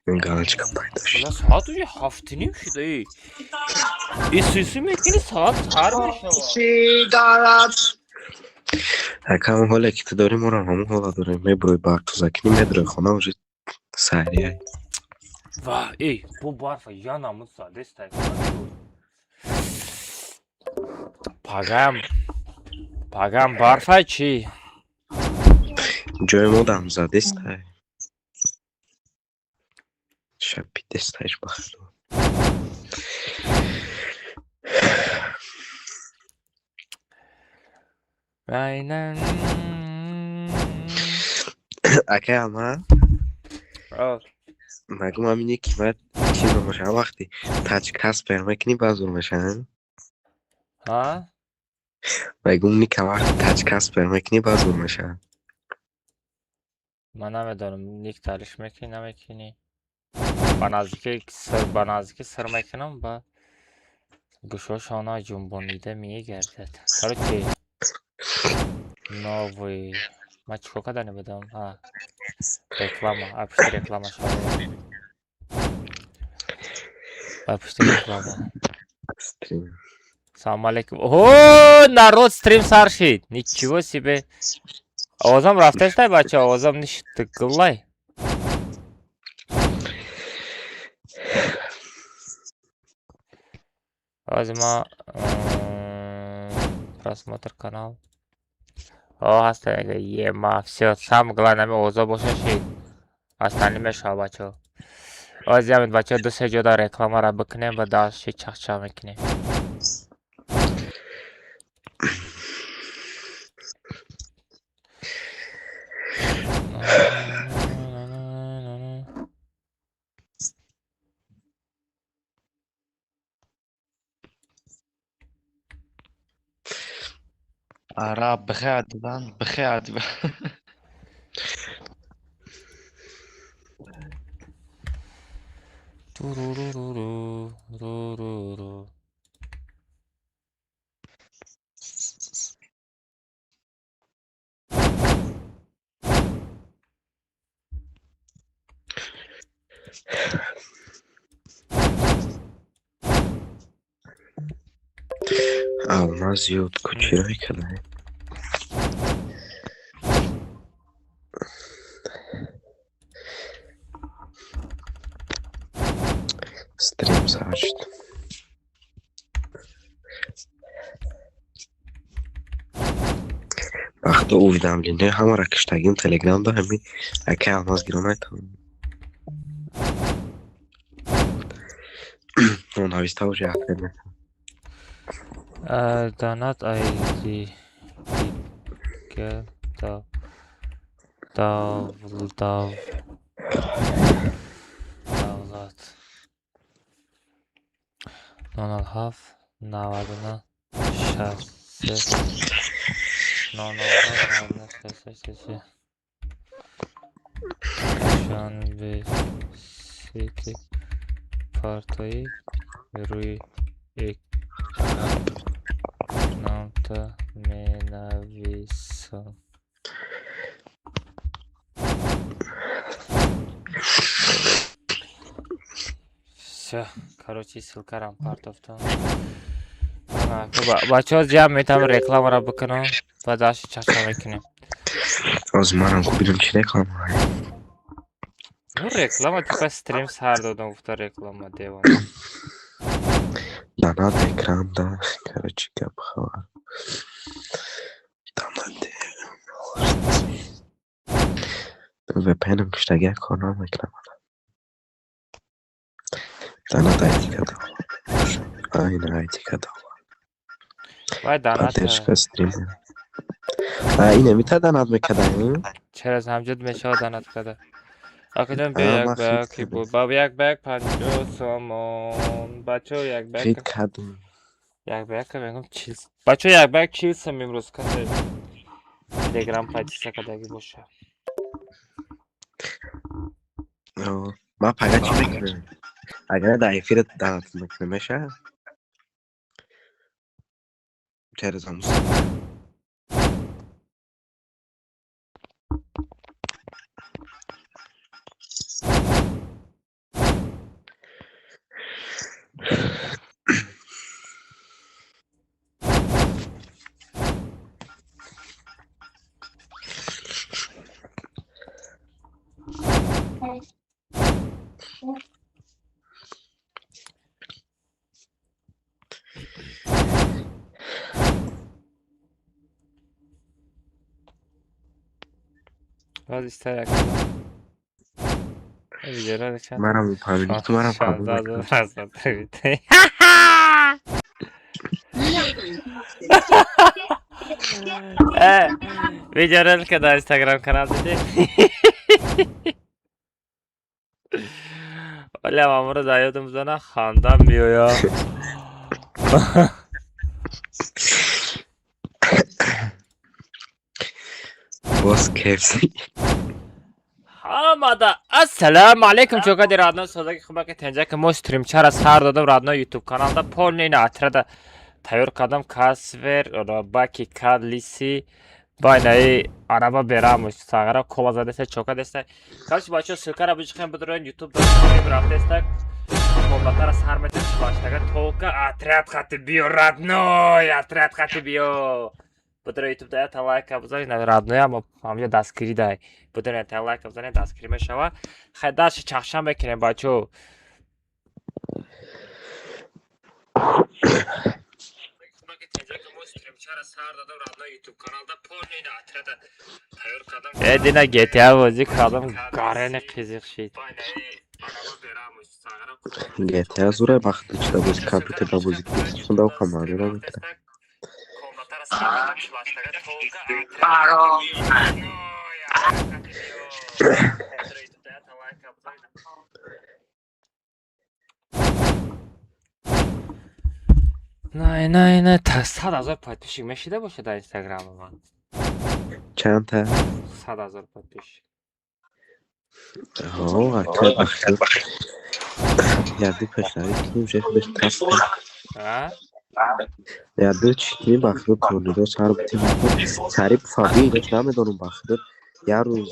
Галочка пайдо Бля, шуд. Соат уже 7:30 шуда, эй. И сису мекунӣ, соат сар мешавад. Ака, ҳамон ҳоле ки ту дорӣ, моро ҳамон ҳола дорем. Мебурӯй, барф тоза кунӣ, медурӯй хона, уже саҳрия. Ва, эй, бо барфа я намуд задестай. Пагам. Пагам барфа чӣ? Ҷои мо дам задестай. Шапидестайш бахто. Айнан. Акай ама О, магум ҳамине ки ман чӣ мешавам, вақте тач касб мекунӣ, базур мешавам. Ҳа? Магум ника вақте тач касб мекунӣ, базур мешавам. Ман намедонам, ник талиш мекунӣ, намекунӣ. Ба наздики сир, ба наздики сир мекунам, ба гӯшошона ҷунбонида мегардад. Короче, новый. Ман чикор кардани будам? Ҳа. Реклама, а пушти реклама шава. Ба пушти реклама. Стрим. Салом алейкум. О, народ, стрим сар шид. Ничего себе. Овозам рафтастай, бача, овозам ништ гуллай. Ҳозир ма просмотр канал. О, ҳаста ема, всё, самое главное ами овозо боша шид. Остальные мешава, бачаҳо. Ҳозир ҳамин, бачаҳо, ду се ҷода рекламаро бикунем ва дальше чахчах мекунем. Араб бихе диван, бихе диван. Туруруруру, руруру. Алмаз зиёд кучирой кардае. Стрим сар шуд. Вақто уведомление ҳамаро киштагим телеграмда, ҳами акай Алмаз гирон айтам. Нависта уже ответ метавонам. Донат айди дига дав дав дав давлат 007 99 63 00 99 63 3. Душанбе Сити партои рӯи экран номта менависам. Всё, короче, ссылкарам партофтам. Бачаҳо, ҷамъ метавонам рекламаро бикунам ва дальше чахчах мекунем. Ҳозир манам кубидам, чӣ реклама? Ну, реклама типа стрим сар додам, гуфта реклама, девона. Донат экран да, короче, гап хабар. Донат VPN-м киштагия кор намекунам. Донат айти кадом? Айна айти кадом? Вай донат. Поддержка стрима. А ина мита донат мекардаем? Через ҳамҷуд мешавад донат карда. Акаҷон, биё. А, Як ман ба хит як кардам. буд. Ба як ба як 50 сомон. Бачаҳо, як ба Хит як кардам. Як ба як мегӯм 40. Бачаҳо, як ба як 40 сом имрӯз, касе телеграм подписка кардагӣ боша. Ман пага чӣ мекунам? Агар дар эфир донат мекунам, мешавад? Через ҳамун. Боз иста як. Видеоро чанд? Манам фаҳмидӣ, ту манам қабул 16 мекунам. ҳазор. Видеоролика дар Инстаграм канал дидӣ? Олям амро дар ёдам зана хандам меоя. Боз KFC. Ҳамада ассалому алайкум, чокади родной, созаки, хубаки, тенҷаки. Мо стримчара сар додам, родной, ютуб каналда полный ина отряда тайёр кардам: касвер, баки, кадлиси, байнаи араба берамуш сағара кола задеста, чока деста. Короче, бачаҳо, ссылкара биҷихем, бидроен ютуб рафтеста, комнатара сар метем, шлаштага толка отряд хати биё, родной, отряд хати биё. Бидро ютуб да ята лайка бизанед, родной, ама ҳамҷа дастгирӣ дай. Бидро ята лайка бизанед, дастгирӣ мешава. Хай, дальше чахшам мекунем, бачаҳо. Э, дина GTA бозӣ кардам, гарени қизиқ шид. GTA зура вақти чида бозӣ, компютерда бозӣ кунӣ, хунда оқа маъно наметавад. Не, не, не, та 100 000 подписчик мешида боша дар инстаграми ман. Чанд та? 100 000 подписчик. Ҳо, акай, бахти яду пешравӣ кунем, уже худаш тафта. А? Яду чӣ кунем, бахти турниро сар бутем, сари фабиаш намедонам, бахти як рӯз,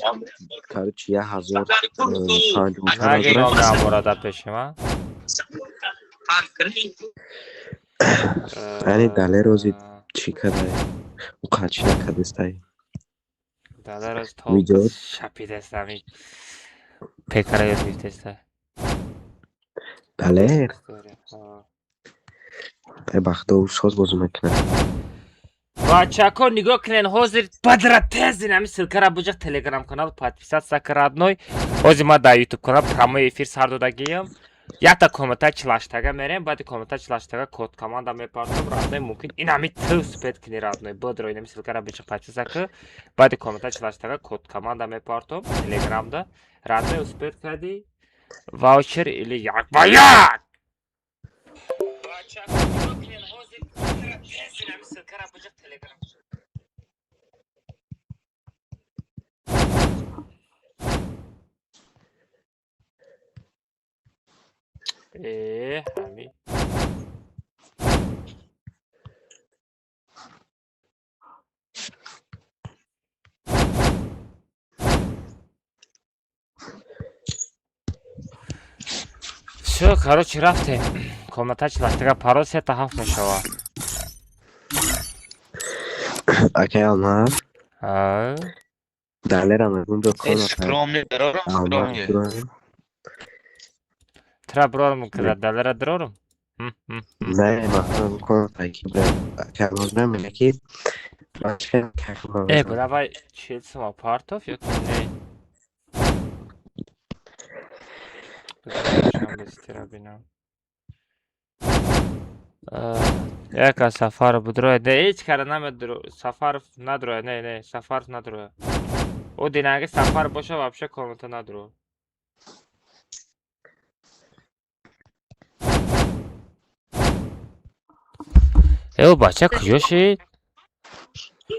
короче, як ҳазор панҷоҳу чанд Наги ҳазора. Номи амора дар пеши ман. Яъне дале рози чӣ кадай? Ӯ қачӣ накардестай. Дале роз то Видео. шапидест, ами пекара ёд гирифтеста. Далер? Э, бахто ӯ соз бозӣ мекунад. Бачако, нигоҳ кунен, ҳозир бадра тезин ами ссылкара буҷах, телеграм канал подписаться ка, родной. Ҳозир ман дар ютуб канал прямой эфир сар додагиям. Якта комната чилаштага мерем, баъди комната чилаштага код команда мепартом, родной, мумкин ин ами ту успеть кунӣ, родной. Бодро инами ссылкара биҷах, подписаться ка, баъди комната чилаштага код команда мепартом телеграмда, родной, успеть кардӣ, ваучер или як ба як. Бачако, нигоҳ кунен, ҳозир тезин ами ссылкара буҷах, телеграм. Э, ҳами. Всё, короче, рафтем. Комната чилаштага парол сета ҳафт мешава. Акай Алмаз, А? Далера мегум до Э, комната. скромный, дарорам, Алмаз скромный. дураем. Тра брорум, када далера дрорум? Не, ман комната ки брем. Акай Алмаз брем мега ки бача какма. Э, давай 40 сума партов ё ки не? Бизор, бинам. Яка Сафаров будроя. Не, ҳеҷ кара намедро. Сафаров надроя, не, не, Сафаров надроя. О, динаги Сафар боша, вообще комната надро. Э, о бача куҷо шид?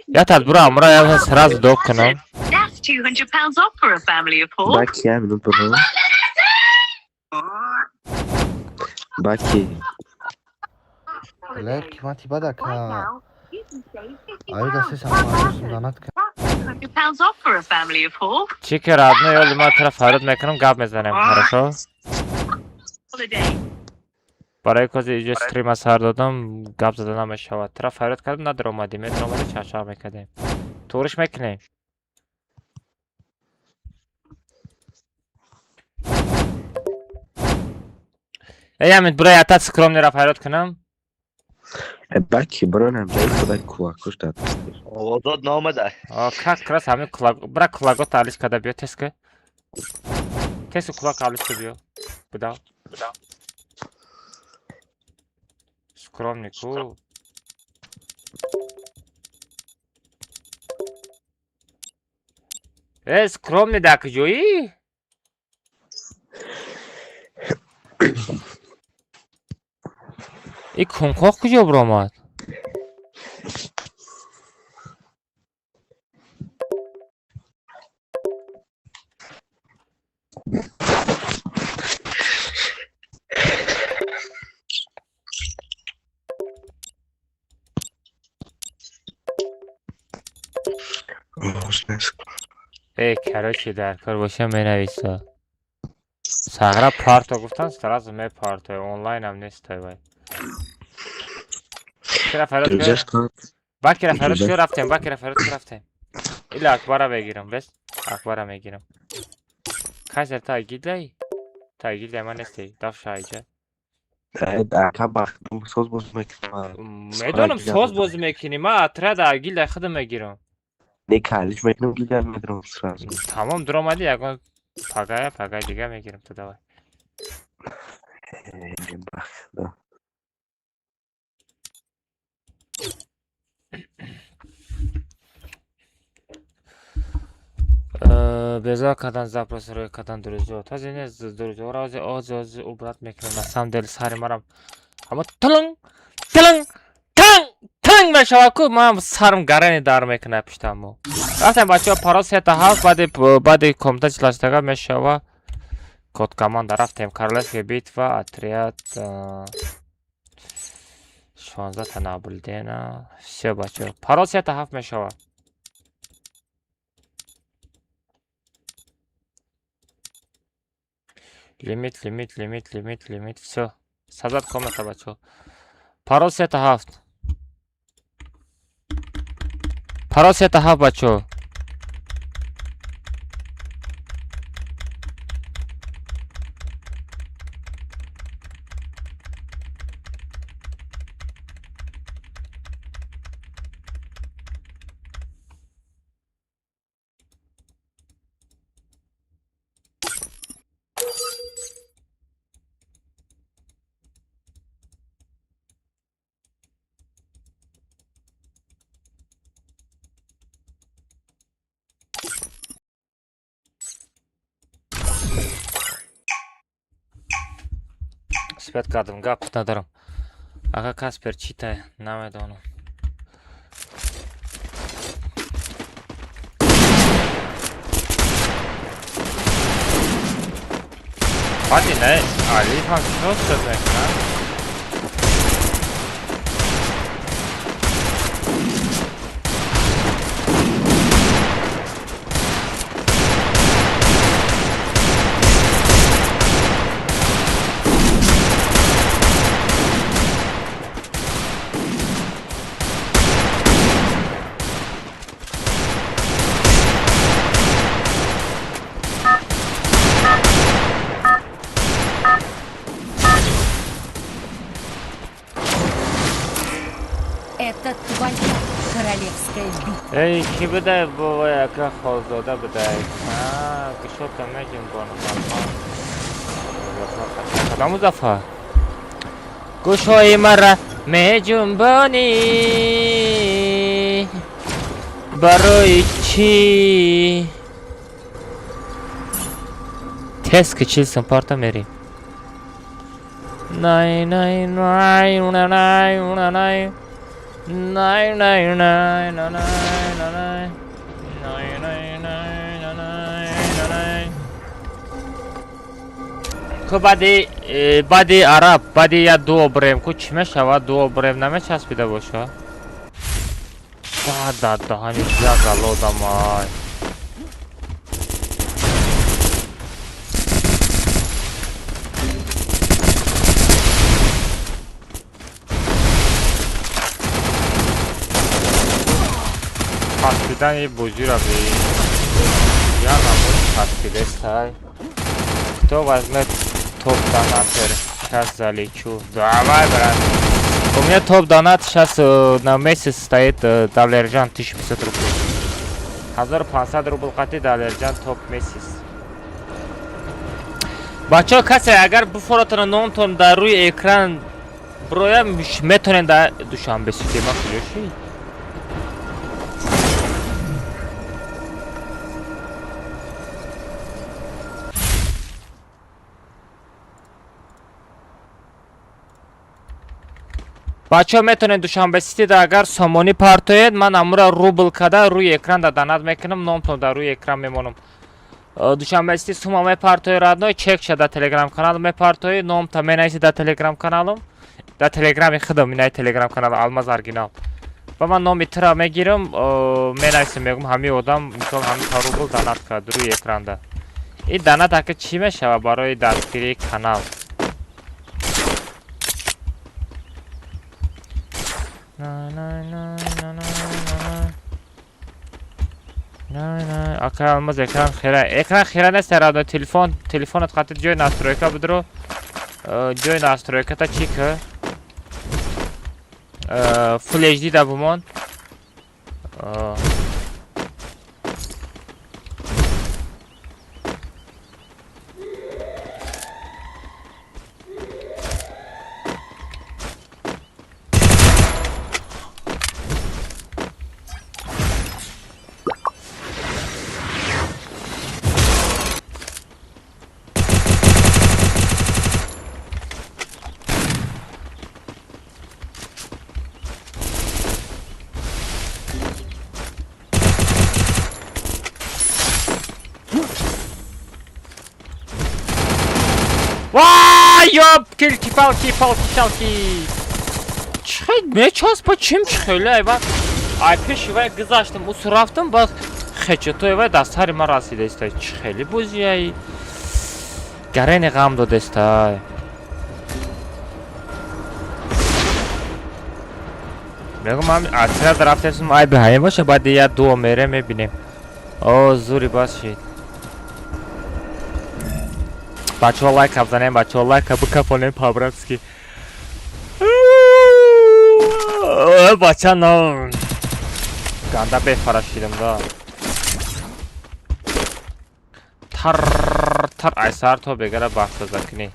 Я тадбура амра я сразу док кунам. That's £200 off for a family of four. Баки як минут бро. Баки. Лер кимати бадака. Right now, you can save £50 Аида се per самарус person. донат. That's £200 off for a family of four. Чӣ ки, родной, ёли ман тара фарёд мекунам, гап мезанем, хорошо? Holiday. Барои кози иҷо стрима сар додам, гап зада намешавад. Тара фарёд кардам, надаромадӣ, медаромадӣ, чахчах мекардем. Туғриш мекунем. Эй, Амид, бура ятат скромныйра фарёд кунам. Баки бирон ҳамҷои худа кулакош дар дасташ. Овозот наомада. Как раз ҳамин кулак, бура кулагота алиш када биё, теска. Тесу кулак алиш ка биё. Будав. Скромный ку. Э, скромный дар куҷоӣ? И кунқоқ куҷо биромад? Овоз нест. Э, короче, дар кор боша менависа. Сағра парто гуфтан, сразу мепарто, онлайнам нестай вай. Кира фарёд кун. Друзья что? Бакира фарёд Друзья. кун, рафтем, бакира фарёд кун, рафтем. Ила Акбара мегирам, бес? Акбара мегирам. Кайзер та гидлай? Та гидлай ман нестай, дафша айҷа. Ака бахтам соз боз мекунам. Медонам соз бозӣ мекунӣ, ман отряда гилдай худам мегирам. Не калиш мекунам, гилдар медрам сразу. Тамом, дуромадӣ, ягон пагая, пагай дига мегирам ту давай. Э, бахта. Безор кардан запрос рӯй кардан друзьё. Тази не друзьёро ози ози ози убрат мекунам. На самом деле сари марам ҳама тилинг тилинг тилинг тилинг мешавад ку ман сарам гарани дар мекунад пиштаму. Рафтем бачаҳо, парол 3 7 баъди комната чилаштага мешава код команда. Рафтем королевская битва, отряд 16 та наблюдена. Всё, бачаҳо, парол 3 7 мешавад. Лимит, лимит, лимит, лимит, лимит. Всё. Создать комната, бачаҳо. Парол 3 7. Парол 3 7, бачаҳо. Спят кардам, гап надорам. Ака Каспер читай, намедонам. Баъди не, Алиф ҳам чиҳо шуд мекунад? Это твоя королевская битва. Эй, ки будай бовай, ака холзода будай. Гушота меҷунбонам. Кадом Музаффар? Гӯшҳои мара меҷунбонӣ. Барои чӣ? Тез ки 40 сум парта мерим. Най най най най най най най най най най най най най най най най най най. Ку баъди баъди араб, баъди я дуо брем, ку чӣ мешавад, дуо брем намечаспида боша? Да, даҳани як галодамай. Часпидани бозиро би як намуд часпидестай. Кто возьмет топ донатер? Сейчас залечу. Давай, брат. У меня топ донат сейчас на месяц стоит Далержан 1500 рублей. 1500 рубл қати Далержан топ месяц. Бачаҳо, касе агар буфоратона номтон дар рӯи экран бироя, метонед дар Душанбе Сити. Ма куҷо шид? Бачаҳо, метавонед Душанбе Ситида агар сомонӣ партоед, ман амура рубл када рӯи экран да донат мекунам, номтон дар рӯи экран мемонам. Душанбе Сити сума мепартои, родной, чекша дар телеграм канал мепартои, номта менависи дар телеграм каналам, дар телеграми худам, инаи телеграм канал Алмаз Оригинал. Ба ман номи тура мегирам, менависам, мегӯм ҳамин одам мисол ҳамин та рубл донат кард рӯи экранда. Ин донат ака чӣ мешавад барои дастгирии канал? На на на на на на на на. Ака Алмаз, экран хира, экран хира нест, родной, телефон, телефонат қати ҷои настройка бидро, ҷои настройката чӣ ки Full HD да бумон. Вай, ёпкилки палки палки шалки. Чихел мечаспа, чим чихел ай ва. Ай пеши вай гузаштам, усу рафтам, баъд хечатой вай дар сари ман расидаистай. Чихели бозиай. Гарени ғам додестай. Мегум ам отряд рафтесум, ай беҳаем боша, баъди я дуо мере мебинем. О, зури бас шид. Бачаҳо, лайка бзанем, бачаҳо, лайка бикафонем по-братски. Бача, но ганда бефара шидам да. Тар тар ай сар то бегара бахтаза кунӣ.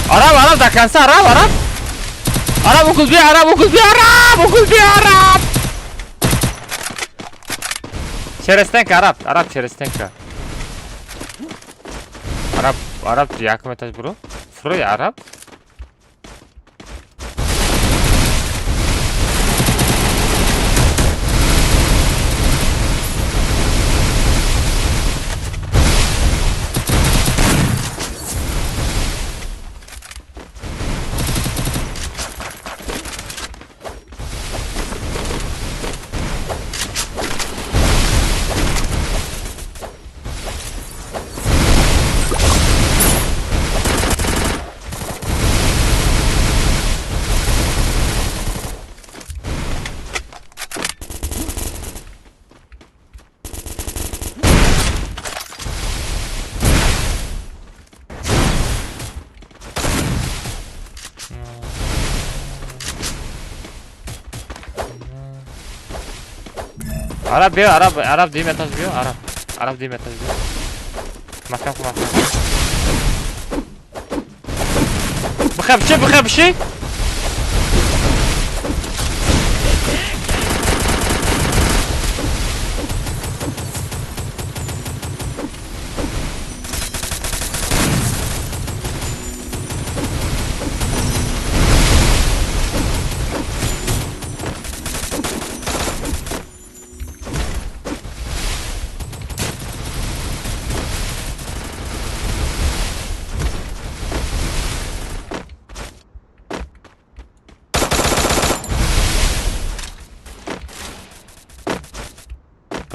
Араб, араб, до конца, араб, араб. Араб, укус би, араб, укус би, араб, укус би, араб. Через стенка, араб, араб, через стенка. Араб, араб, якум этаж бро. Фрой, араб. Араб биё, араб, араб дуюм этаж биё, араб. Араб дуюм этаж биё. Маҳкам кун, маҳкам. Бихаб, чи, бихаб, чи?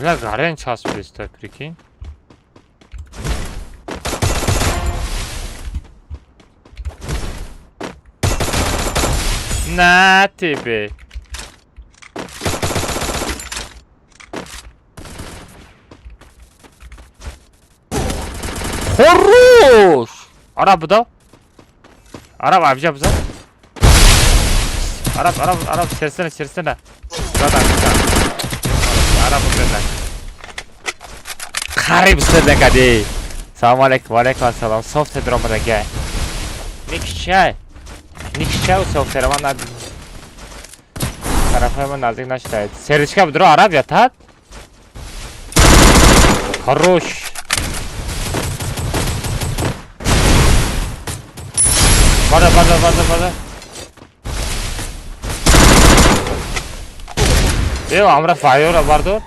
Бля, Гарен часписта, прикинь. На тебе. Хорош! Араб буда? Араб абжа буза? Араб, араб, араб, серсene, серсene. Да, да. Араб буда. Қариб садакади. Салом алейкум, алейкум ассалом. Софт дромадага. Никчай. Никчай софт ман на тарафай ман наздик нашитаед. Сердечка будро араб ятад? Хорош. Бада, бада, бада, бада. Ё, амра файора бардор.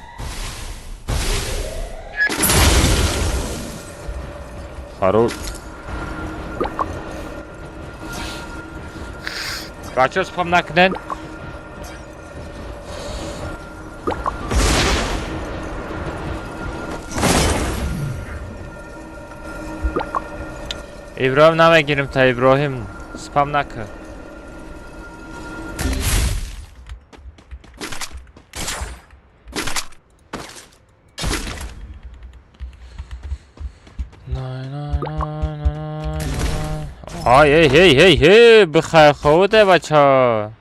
Хорош. Бачо спам накунен. Иброҳим намегирим та Иброҳим спам накун. Ай, эй, эй, эй, эй, бихай ходе бача.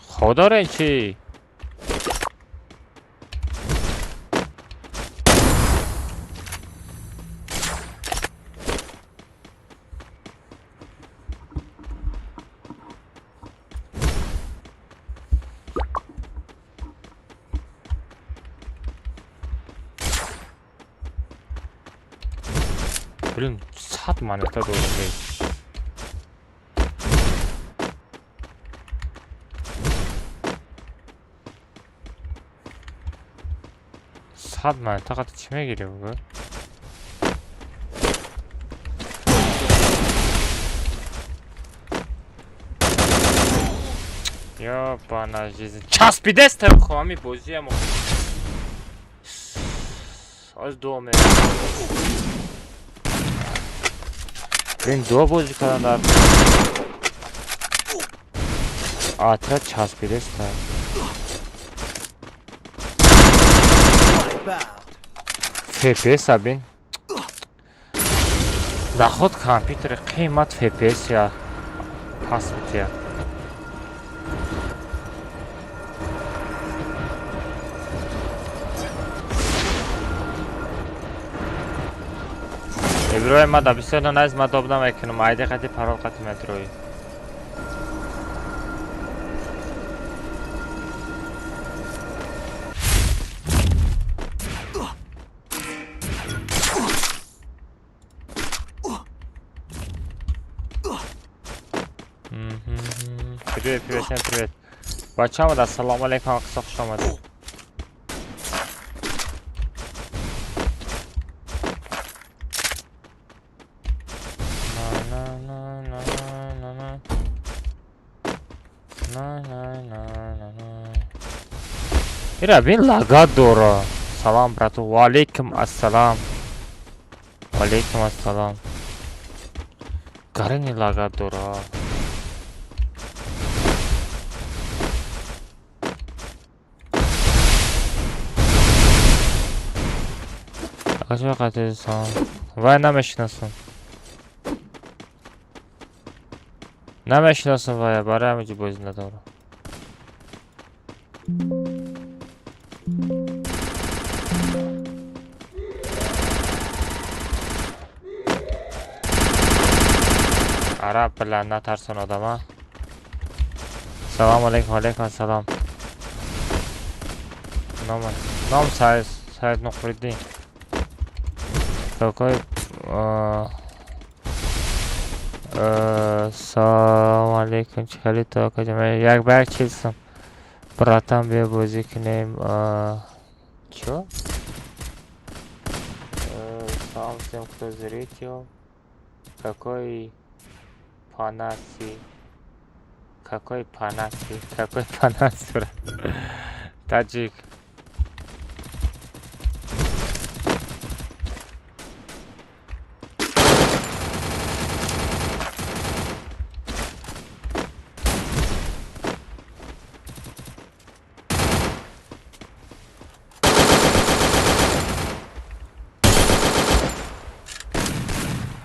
Ходорен чи? Блин, сад монета должен быть. Сад монета қати чӣ мегирӣ бугӯ? Ёбана жизнь. Часпидестем хо ҳами бозиам. Аз дуо ме. Блин, дуо бозӣ кардан дар отряд часпидеста. FPS бин. Наход компютери қимат FPS я пас бития. Иброҳим ма да бисёр наназ ма доб намекунам. Айди қати парол қати метрои. Привет, привет, всем привет. Бача омад, ассалому алейкум, ҳаққисо хуш омадед. Ира бин лагат дора. Салом брату. Ва алейкум ассалам. Ва алейкум ассалам. Гарини лагат дора. Акача қатисон. Вай намешинасам. Намешинасам вая, барои ҳамин бозӣ надорам. Араб била натарсон одама. Салом алейкум, алейкум ассалом. Ном Саид, Саид Нуқриддин. Какой салом алейкум, чӣ хеле то акаҷон. Як ба як чизам. Братан биё бозӣ кунем. Чё? Салом всем, кто зритель. Какой панаси? Какой панаси? Какой панаси, брат? Таджик.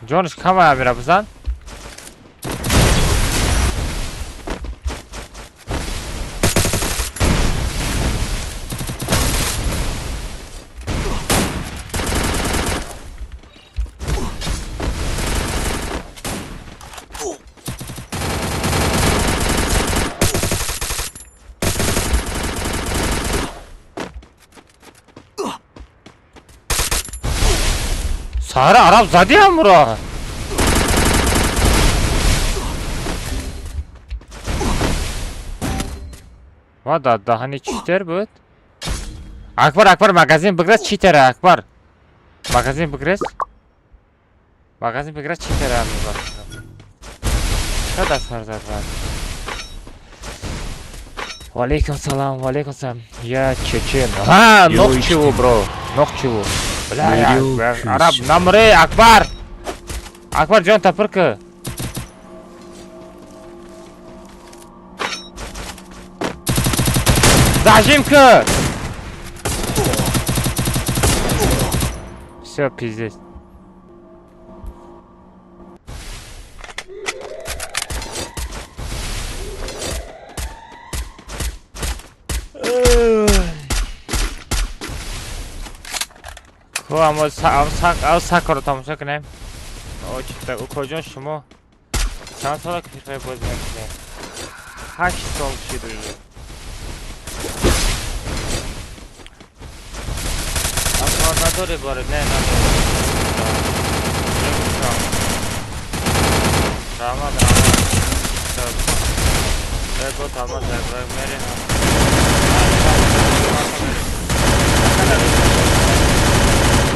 Ҷонаш кама амира бизан. Сара араб зади ҳамуро. Ва дар даҳани читер буд? Акбар, Акбар, магазин бигрез читера, Акбар. Магазин бигрез. Магазин бигрез читера мебар. Ча даст зад ва? Валейкум салам, валейкум салам. Я чечен. Ха, нох чего, бро? Нох чего? Бля, араб, намре, Акбар! Акбар, ҷон тапирка. Зажимка! Всё, пиздец. Сакро тамошо кунем. Укоҷон, шумо чанд сола ки фифа бозӣ мекунед? 8 сол шид уже. Акор надори боре? Не, надори. Раҳмат, раҳмат. Бо тамош мерем.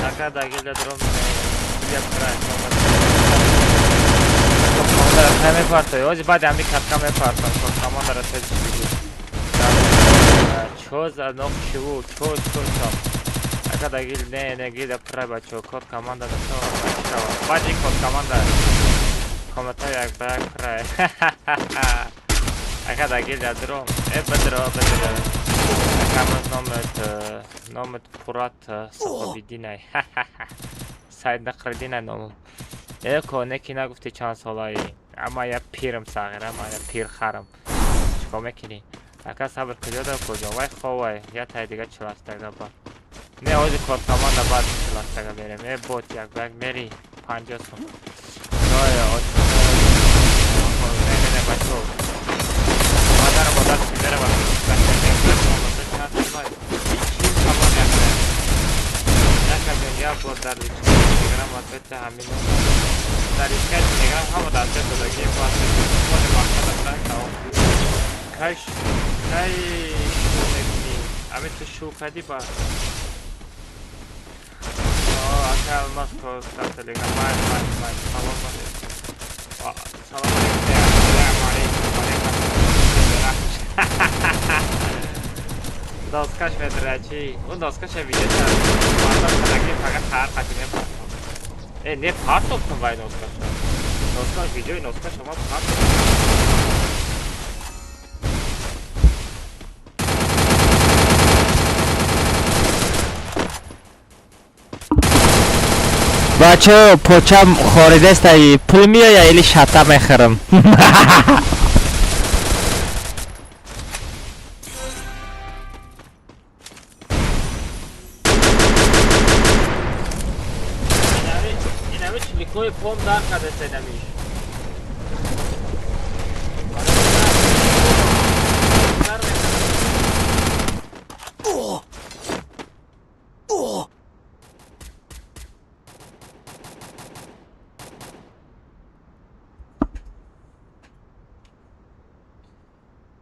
Ака дагилда дром мепартой. Ози баъди ҳами катка мепартам. Командара тез бигир. Чо за нох чиву? Чо чо чо? Ака дагил не не гида прай бачо. Код команда да чо чава. Баъди код команда. Комната як ба як прай. Ака дагилда дром. Э бадро бадро. Акамаз номет Пурат Сахобиддинай. Сайд Нақриддинай номам. Э ко неки нагуфти чанд солаи. Ама я пирам сағир, ама я пирхарам. Чикор мекунӣ? Ака сабр куҷо дор куҷо? Вай ховай, я тай дига чиластага ба. Не ози кор команда баъд чиластага мерем. Э бот як ба як мери 50 сом. Ой, не не не бачо. Мадар модар чӣ мерава? Я бор дар личкаи телеграм ответа ҳамин дар личкаи телеграм ҳама дар ответ додагӣ бо ответ мақсад тамом. Кай кай шу мекунӣ? Ами ту шу кардӣ ба ака Алмаз ко дар телеграм. Май май май. Салом алейкум. Салом алейкум. Ассалому алейкум. Алейкум. Доскаш медра чӣ? Он доскаша видео мардам кадаги фақат ҳар қати мепартом. Э, не партофтам вай носкаша. Носкаш видеои носкаша ма партофтам. Бачо, почам хоридаста, пул меоя или шата мехӯрам? Инами чиликои пом дар кадаста инамиш.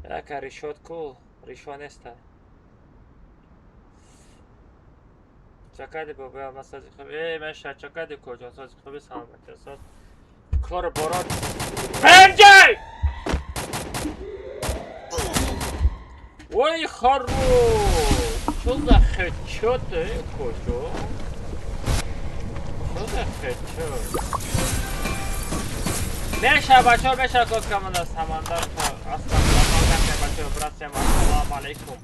Ака решот ку, решо неста. Чакади бобо, ма сази хуб. Э, меша чакади куҷо сази хуби саломатӣ саз. Кор борон. Пенҷай! Ой, хорош! Что за хедшот, э, куҷо? Что за хедшот? Меша, бачо, меша, код команда Самандар, ассалому алейкум, бачо, братья, ассалому алейкум.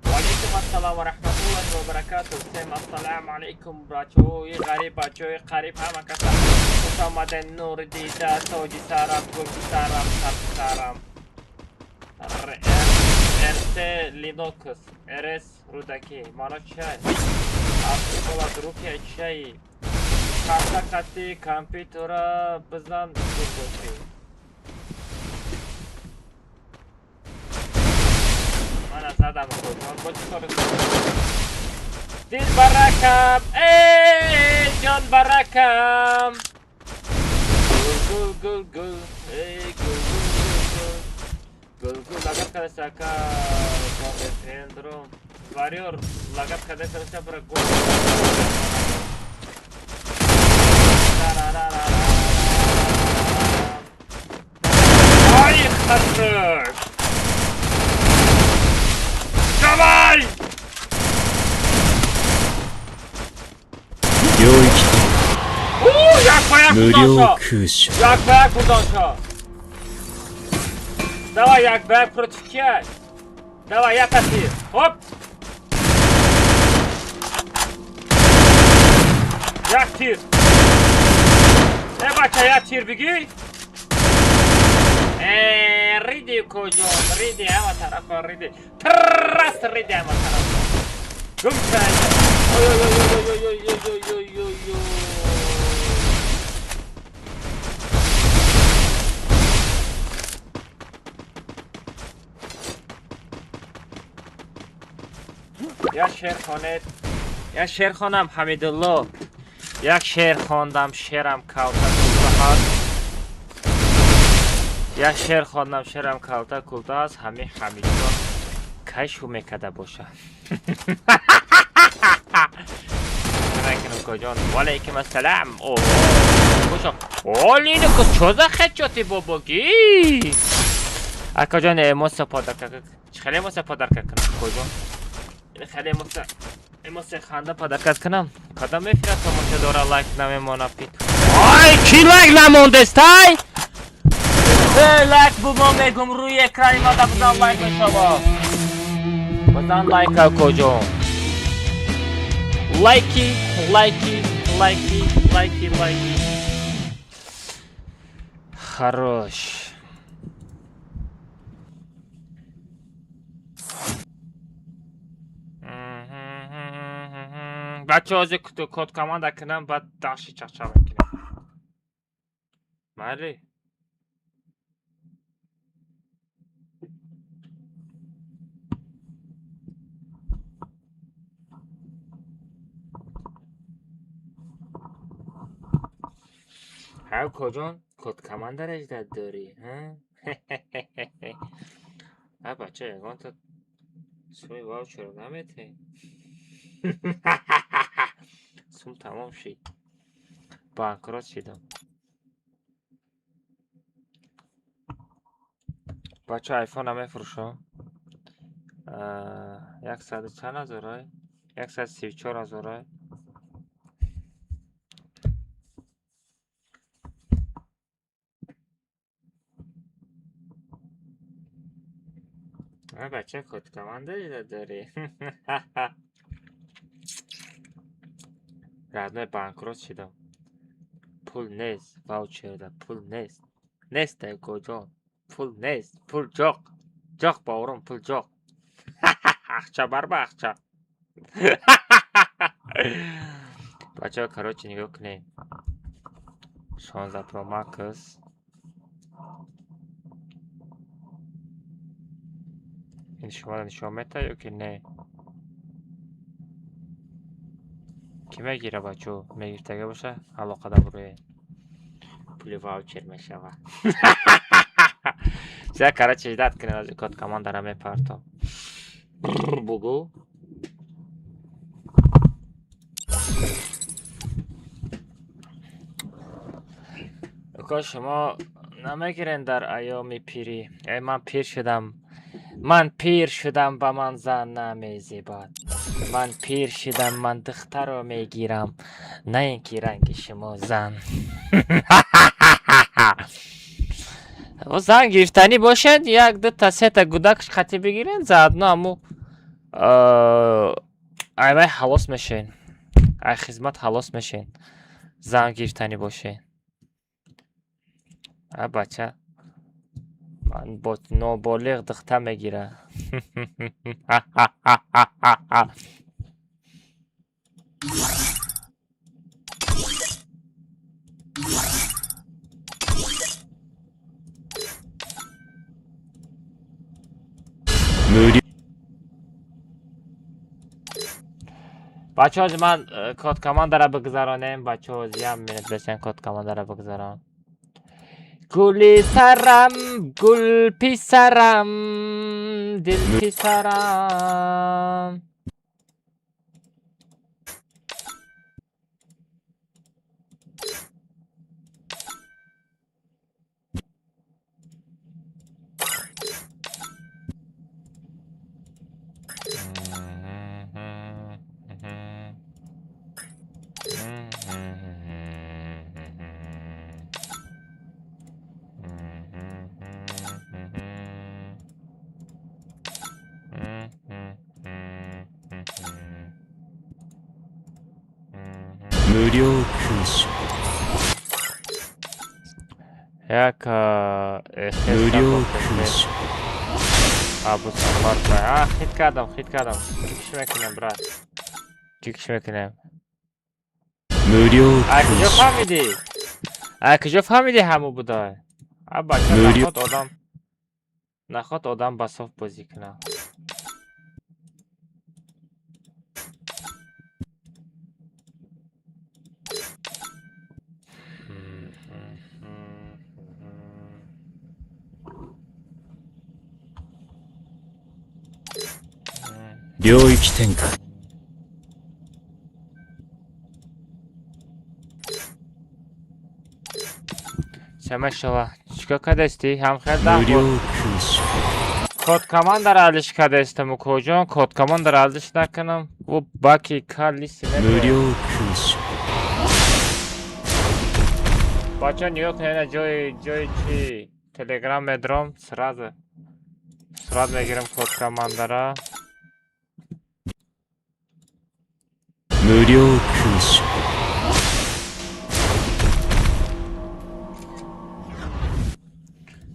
Ва алейкум ассалам ва раҳматуллоҳи. раҳматуллоҳи ва баракату. Всем ассалому алайкум, бачаҳои ғариб, бачаҳои қариб, ҳама каса хуш омаден. Нури дида, тоҷи сарам, гулки сарам, сарти сарам. РТ Linux, РС Рӯдакӣ. Мано чай? Автополат Рукия чай? Карта қати компютера бизан бошӣ. Мана задам худон. Бо чӣ кор дил баракам, эй ҷон баракам. Гул гул гул гул, эй гул гул гул гул. Гул гул лагат кадеса ака френдро. Варьор лагат кадеса бара бара гул. Ай, хорош! Давай! 領域 У, як ба як 無 бурдан 料 шо! 空所 Як ба як бурдан шо! Давай, як ба як против кияй! Давай, як тир! Хоп! Як тир! Э, бача, як тир бигӣ! Э, риди куҷон, риди ҳама тарафа, риди. Трас риди ҳама тарафа. Гум шай. Ой ой ой ой ой ой ой ой ой ой. Як шеър хонед. Як шеър хонам, Ҳамидулло. Як шеър хондам, шеърам калта култа ҳаст. Як шеър хондам, шеърам калта култа аст. Ҳами Ҳамидҷон кай шу мекарда боша? Куҷон? Валайкум ассалам. О, боша. Олино, чо за хедшоти бобоги? Акаҷон, эмоция подарка. Хеле эмоция подарка кунам, куҷон? Хеле эмоция ханда подарка кунам. Кадом эфира тамошо дора лайк намемона пит. Ай, ки лайк намондестай? Э, лайк бумо мегум рӯи экрани мада бизан лайк мешава. Бизан лайка куҷон? Лайки, лайки, лайки, лайки, лайки. Хорош. Бача, ҳозир код команда кунам, баъд дахши чақчақ мекунем. Майли? Ҳа, куҷон? Код команда ждать дорӣ, ҳа? Ҳа, бача, ягонта суми ваучерро наметиҳӣ? Сум тамом шид. Банкрот шидам. Бача, айфона мефурӯшам. Яксаду чанд ҳазорай? 134 ҳазорай. А, бача, код команда дорӣ? Родной, банкрот шидам. Пул нест, ваучерда пул нест. Нест, куҷон? Пул нест, пул ҷоқ. Ҷоқ, бовурум, пул ҷоқ. Ақча барба, ақча. Бачаҳо, короче, нигоҳ кунед. 16 Pro Max. Ин шуморо нишон метаҳад ё ки не? Кӣ мегира, бачаҳо? Мегирифтага боша, алоқада буроед. Пули ваучер мешава. Всё, короче, ждать кунед, ҳозир код командара мепартом. Бугу. Ука, шумо намегирен дар айёми пирӣ. Э, ман пир шудам. Ман пир шудам, ба ман зан намезебад. Ман пир шудам, ман духтарро мегирам. На ин ки ранги шумо зан. О, зан гирифтанӣ бошед, як дута сета гудакш қатӣ бигирен, заодно ҳаму Айвай ҳалос мешен. Ай хизмат ҳалос мешен. Зан гирифтанӣ бошен. А бача бо ноболиғ духта мегира. Бачаҳо, ман код командара бигзаронем. Бачаҳо, як минут бесен, код командара бигзарон. Гули сарам, гул писарам, дил писарам. Як Абу Сафар. Хит кардам, хит кардам. Чикиш мекунем, брат. Чикиш мекунем. А куҷо фаҳмидӣ? А куҷо фаҳмидӣ ҳаму будай? А бача наход одам. Наход одам ба соф бозӣ кунад. 領域展開。 Чамашова, чикор кардасти? Ҳам хелда код командара алиш кардастам, укоҷон, код командара алиш накунам. Ӯ баки калиси мебарад. Бача, нигоҳ кунед, ҷои чи Телеграм медром, сразу. Сразу мегирам код командара. 無料君主。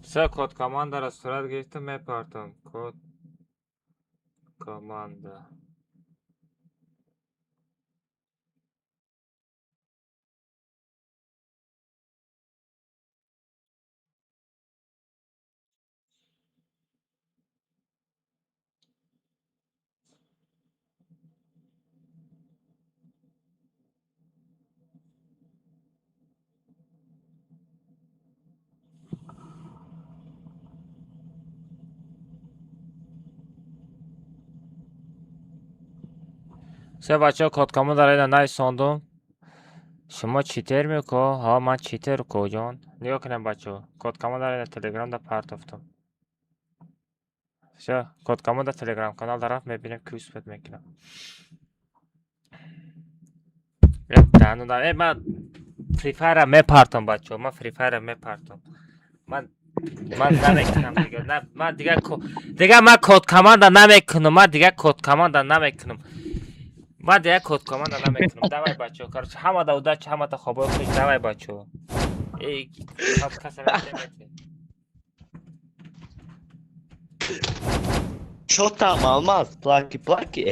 Все, код командара сурат гирифта мепартам. Код команда. Се бачаҳо, код командара ина нависондум. Шумо читер меко? Ҳа, ман читер, укоҷон. Нигоҳ кунед, бачаҳо. Код командара ина Телеграмда партофтам. Всё, код команда Телеграм канал дарафт, мебинем ки успет мекунам. Ман Free Fire мепартам, бачаҳо. Ман Free Fire мепартам. Ман намекунам дига. Ман дига ман код команда намекунам. Ман дига код команда намекунам. Ман дига код команда намекунам. Давай, бачаҳо. Короче, ҳамада удачи, ҳамада хобои хуш. Давай, бачаҳо. Эй, каса намети. Чо там, Алмаз? Плаки, плаки.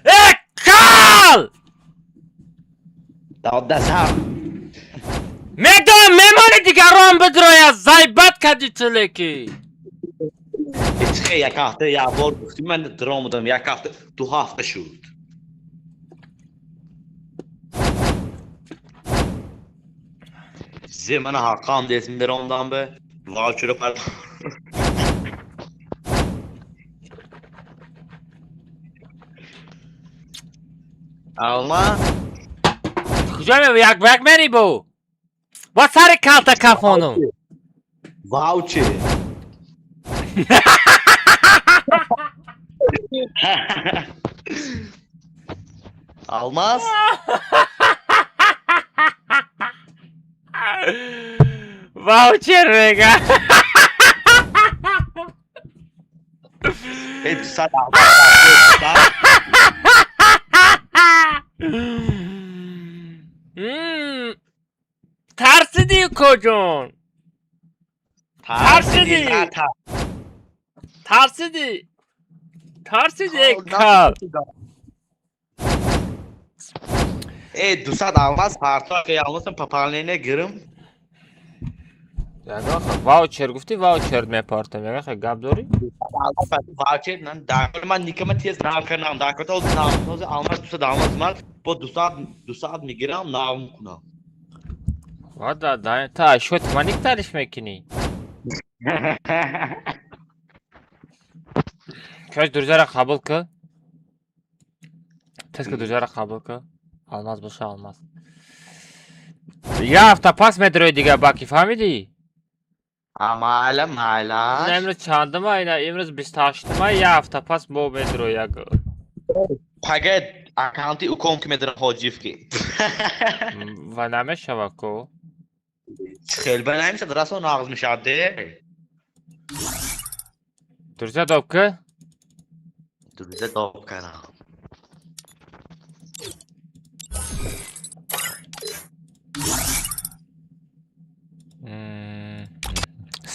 Э, кал! Медонам, мемони дигарон бидроя, зайбат кади тилеки. Як ҳафта як бор гуфтӣ, ман даромадам, як ҳафта, ду ҳафта шуд. Зе мана ҳаққам десм даромадам бе. Ваучера пар. Алма. Куҷо меб як ба як мери бу? Бо сари калта кафонум. Ваучер. Алмаз. Ваучер мега. Э, 200 алмаз. Тарсидӣ, коҷон? Тарсидӣ. Тарсидӣ. Тарсидӣ, кал. Э, 200 алмаз парто ки алмазам пополнение гирим. Ягон хел ваучер гуфтӣ, ваучер мепартам. Ягон хел гап дорӣ? Ваучер нан дар ман никама тез нав кардам. Дар кото нав нози алмаз 200 алмаз ман бо 200 200 мегирам, нав мекунам. Вада, да, та шот маник тариф мекунӣ. Каш друзьяра қабул ки. Тез ки друзьяра қабул ки. Алмаз боша, алмаз. Я ҳафта пас медрои дига, баки, фаҳмидӣ? Амайла, Ина майлаш. Имрӯз чандума? Ина имрӯз 28-ума, я ҳафта пас бо медрои як. Пага аккаунти уком ки медарам ҳоҷиев ки. Ва намешава ку. Хел ба намешад, расо нағз мешавад де. Друзья доб ки? Друзья доб кардам.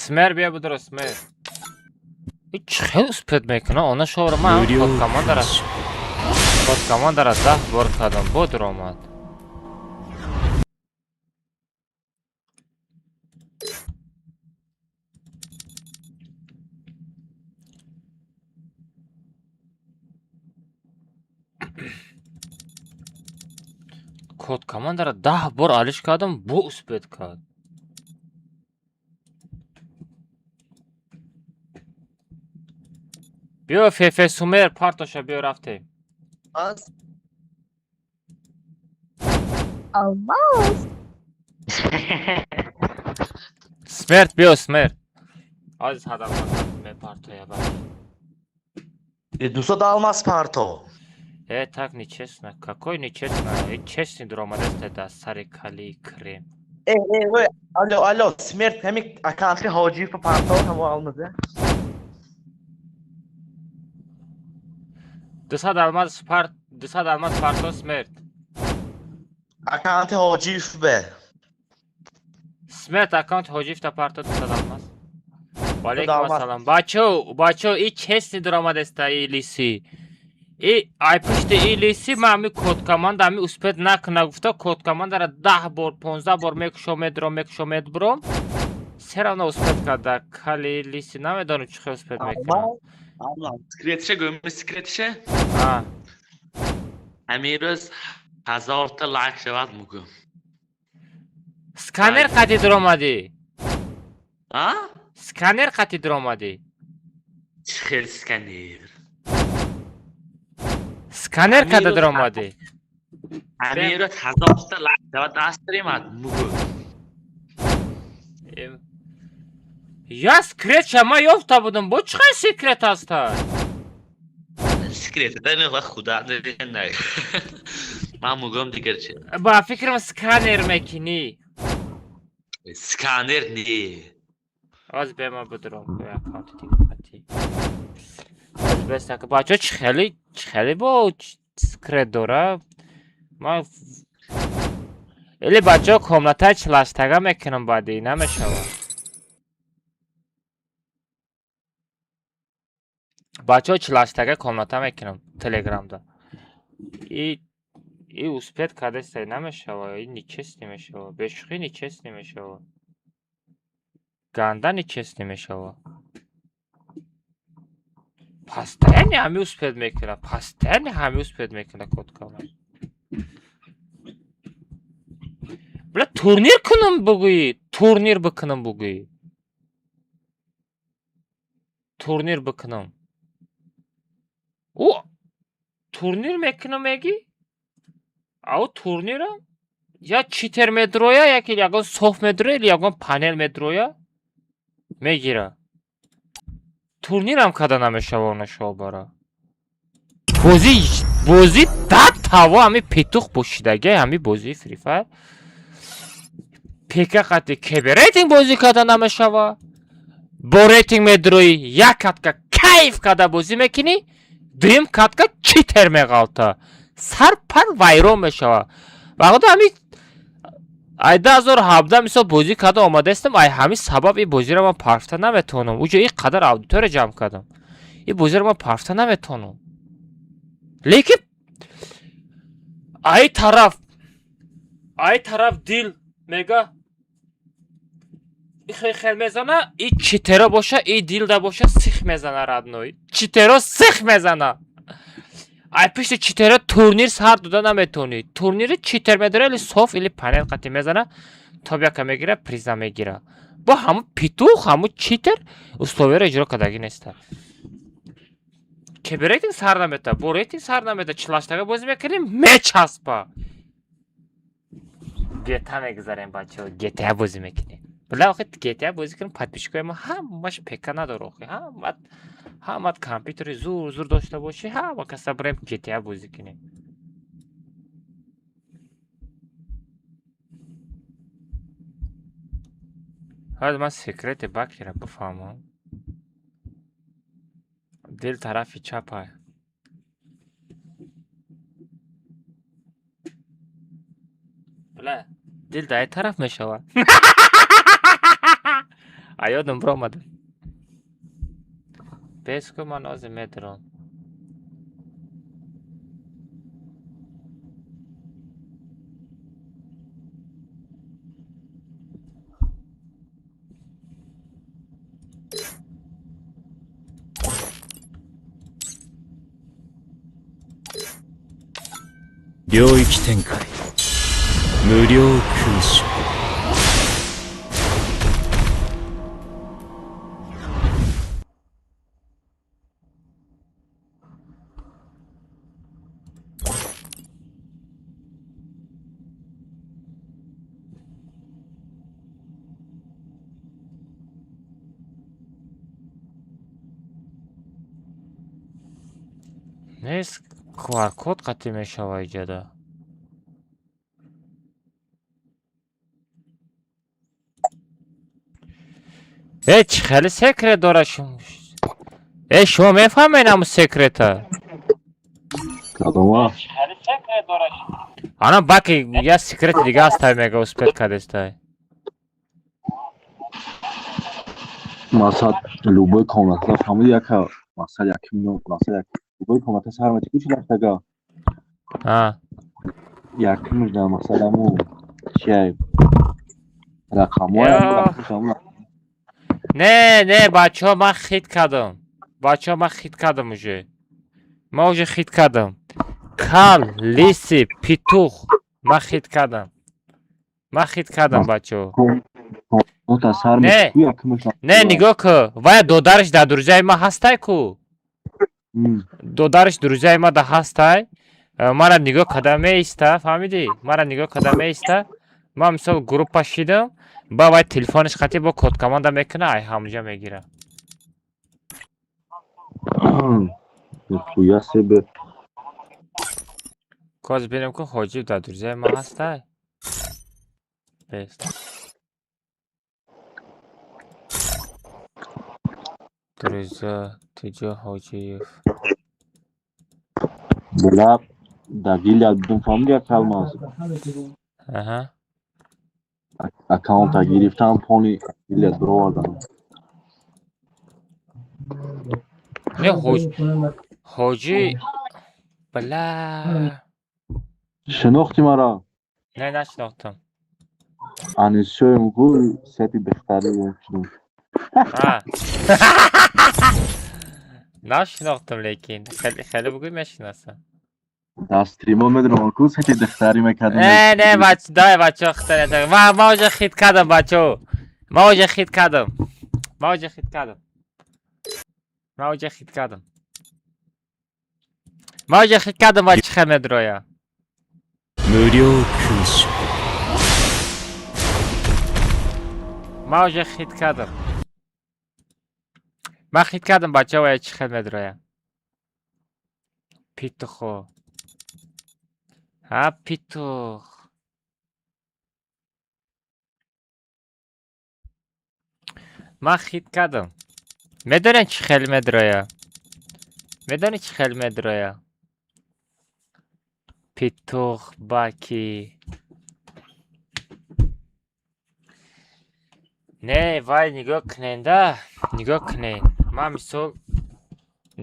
Смер бия будро, смер. И чӣ хел успеть мекуна? Она шовра ман 無料 код командара 空襲 код командара 10 бор кардам, бодр омад. Код командара 10 бор алиш кардам, бо успеть кард. Биё, фефе сумер партоша, биё, рафтем. Алмаз. Алмаз. Смерть, биё, смерть. Аз ҳадам мепартоя ба. Э, 200 алмаз парто. Э, так нечестно. Какой нечестно? Э, честный дуромадаст да сари кали крем. Э, э, ой, алло, алло, смерть ҳами аккаунти ҳоҷиев парто ҳамо алмаз. 200 алмаз парт, 200 алмаз парто, смерть. Аккаунти ҳоҷиев бе. Смерть, аккаунт ҳоҷиев та парто 200 алмаз. Валейкум алмаз. ассалам. Бачо, бачо, и честный дуромадаста и лиси. И ай пушти и лиси ма ами код команда ами успеть накуна гуфта, код командара 10 бор, 15 бор мекушо медром, мекушо медбром. Все равно успеть карда. Кали лиси намедонам чӣ хел успеть мекунад. Алмаз. Секретше гӯм, секретше. А, Ҳамин рӯз 1000 та лайк шавад мугӯм. Сканер қати дуромадӣ. А? Сканер қати дуромадӣ. Чӣ хел сканер? Сканер карда Амиру- дуромадӣ. Ҳамин рӯз 1000 та лайк шавад астримад мугӯм. Я секретша ма ёфта будам. Бо чӣ хел секрет ҳаста? Секрет да худа не. Ман мугӯм дигар чи. Ба фикрам, сканер мекунӣ. Сканер не. Аз бема будуром аккаунти дига қати. Аз бестака бачо, чӣ хеле, чӣ хеле бо секрет дора? Ман или бачо комнатаи чилаштага мекунам, баъди намешавад. Бачаҳо, чилаштага комната мекунам телеграмда. И успеть кардеста, намешава, и нечестный мешава. Бешӯхӣ нечестный мешава. Ганда нечестный мешава. Постоянно ҳами успеть мекунад, постоянно ҳами успеть мекунад код кама. Бля, турнир кунам бугӯӣ, турнир бикунам бугӯӣ. Турнир бикунам. Ӯ турнир мекунам мегӣ? Ау турнирам? Я читер медроя, яки ягон софт медроя или ягон панел медроя? Мегира. Турнирам када намешава она бара. Бозӣ бозӣ да таво ҳами петух бошидаги ҳами бозии Free Fire. ПК қати КБ рейтинг бозӣ карда намешава. Бо рейтинг медроӣ, як катка кайф карда бозӣ мекунӣ, дуюм катка читер меғалта. Сар пар вайрон мешава. Вақто ҳами ай 2017 мисол бозӣ карда омадаистам, ай ҳамин сабаб ин бозиро ман парфта наметавонам. Уҷо ин қадар аудитория ҷамъ кардам. Ин бозиро ман парфта наметавонам. Лекин ай тараф дил мега хел хел мезана, и читеро боша, и дилда боша, сих мезана, родной. Читеро сих мезана. Ай пишти читеро турнир сар дода наметавонӣ. Турнири читер медора или софт или панел қати мезана, топ яка мегира, приза мегира. Бо ҳамун петух, ҳамун читер условияро иҷро кардагӣ неста. КБ рейтинг сар намета, бо рейтинг сар намета, чилаштага бозӣ мекунем, мечаспа. GTA мегузарем, бачаҳо, GTA бозӣ мекунем. Била, охи GTA бозӣ кунем, подписчикои мо ҳамаш ПК надора, охи ҳамат ҳамат компютери зур зур дошта бошӣ, ҳама каса бирем GTA бозӣ кунем. Ҳозир ман секрети бакера бифаҳмам. Дил тарафи чапай. Била, дил дар тараф мешавад. А ёдам биромада. Бес ку, ман ҳозир медурам. 領域展開無料空所。 Нест, QR-код қатъи мешава иҷода. Э, чӣ хеле секрет дора шумо? Э, шумо мефаҳмед ҳамун секрета? Кадома? Ана баки я секрети дига ҳастай, мега успеть кардестай. Мақсад, любой комната фаҳмиди, яка мақсад яким, мақсад як любой комната сар мети кучи лафтага. А. Якимш да мақсад аму чиай рақамҳои Ё. Не, не, бачаҳо, ман хит кардам. Бачаҳо, ман хит кардам уже. Ман уже хит кардам. Кал, лиси, петух. Ман хит кардам. Ман хит кардам, бачаҳо. Комната сар Не. мети ку якимш. Не, нигоҳ ку. Вая додараш дар друзьяи ман ҳастай ку. Додараш друзьяи ма да ҳастай. Мара нигоҳ карда меиста, фаҳмидӣ? Мара нигоҳ карда меиста. Ман мисол группа шидам, ба вай телефониш қатӣ бо код команда мекуна, ай ҳамҷа мегира. Нихуя себе. Коз бинем ку ҳоҷиб дар друзьяи ман ҳастай. Бест. Друзья, Тиҷо Ҳоҷиев. Била, да гилия будум, фаҳмиди, як алмаз. Аҳа. Аккаунта гирифтам, пони гилия дуровардам. Не, ҳоҷ ҳоҷи била. Шинохти мара? Не, нашинохтам. Анисшоем ку сепи бехтари шудум. А. Нашинохтам, лекин. Хеле хеле бугӯй, мешинасам. Дар стримо медонам ку сепи духтарӣ мекардам. Не, не, бач, давай, бачаҳо, хита ма уже хит кардам, бачаҳо. Ма уже хит кардам. Ма уже хит кардам. Ман оҷа хит кардам. Ман оҷа хит кардам ва чихе медроя. 無料空襲。 Ман оҷа хит кардам. Ман хит кардам бача ва чихе медроя. Петухо. Ҳа, петух. Ман хит кардам. Медонед чӣ хел медроя? Медонӣ чӣ хел медроя? Петух баки. Не, вай нигоҳ куненда, нигоҳ кунен. Ман мисол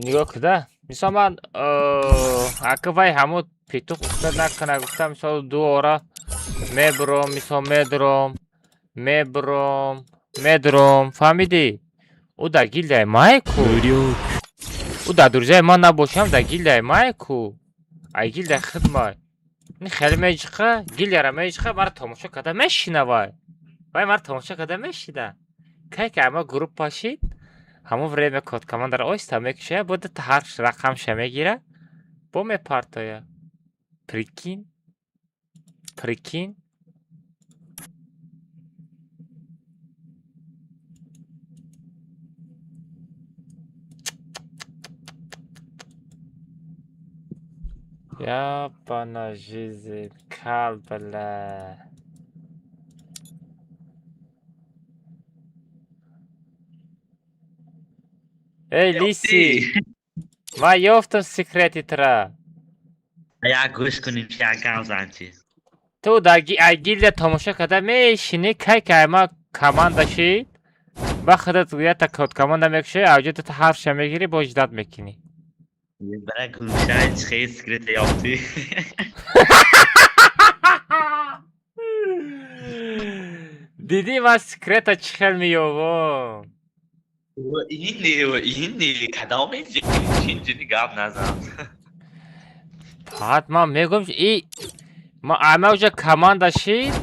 нигоҳ куда. Мисол ман ака вай ҳамун петух уфтод накуна гуфта мисол ду ора мебуром, мисол медуром, мебуром, медуром. Фаҳмидӣ? Ӯ дар гилдаи мае ку. 無料 Ӯ дар друзьяи ман набошам, дар гилдаи мае ку. Ай гилдаи худ май. Ин хеле меҷиқа, гилдяра меҷиқа, мара тамошо карда мешина вай. Вай мара тамошо карда мешина. Кай ки ама группа шид, ҳамон время код командаро оҳиста мекушоя, бо дута ҳарф рақамша мегира, бо мепартоя. Прикинь? Прикинь? Ёбана жизнь, кал бля. Эй, Лиси! Ман ёфтам секрети тура. Як гӯш кунем, як гап занчи. Ту дар ай гилдия тамошо карда мешинӣ, кай ки ай ма команда шид, ба худат якта код команда мекушоӣ, авҷо дута ҳарфша мегирӣ, бо ждать мекунӣ. Бара гӯшай чихе секрет ёфтӣ. Дидӣ ман секрета чӣ хел меёвам? Ин не, ин не, кадом инҷини гап назан. Фақат ман мегӯям и ма ама уже команда шид,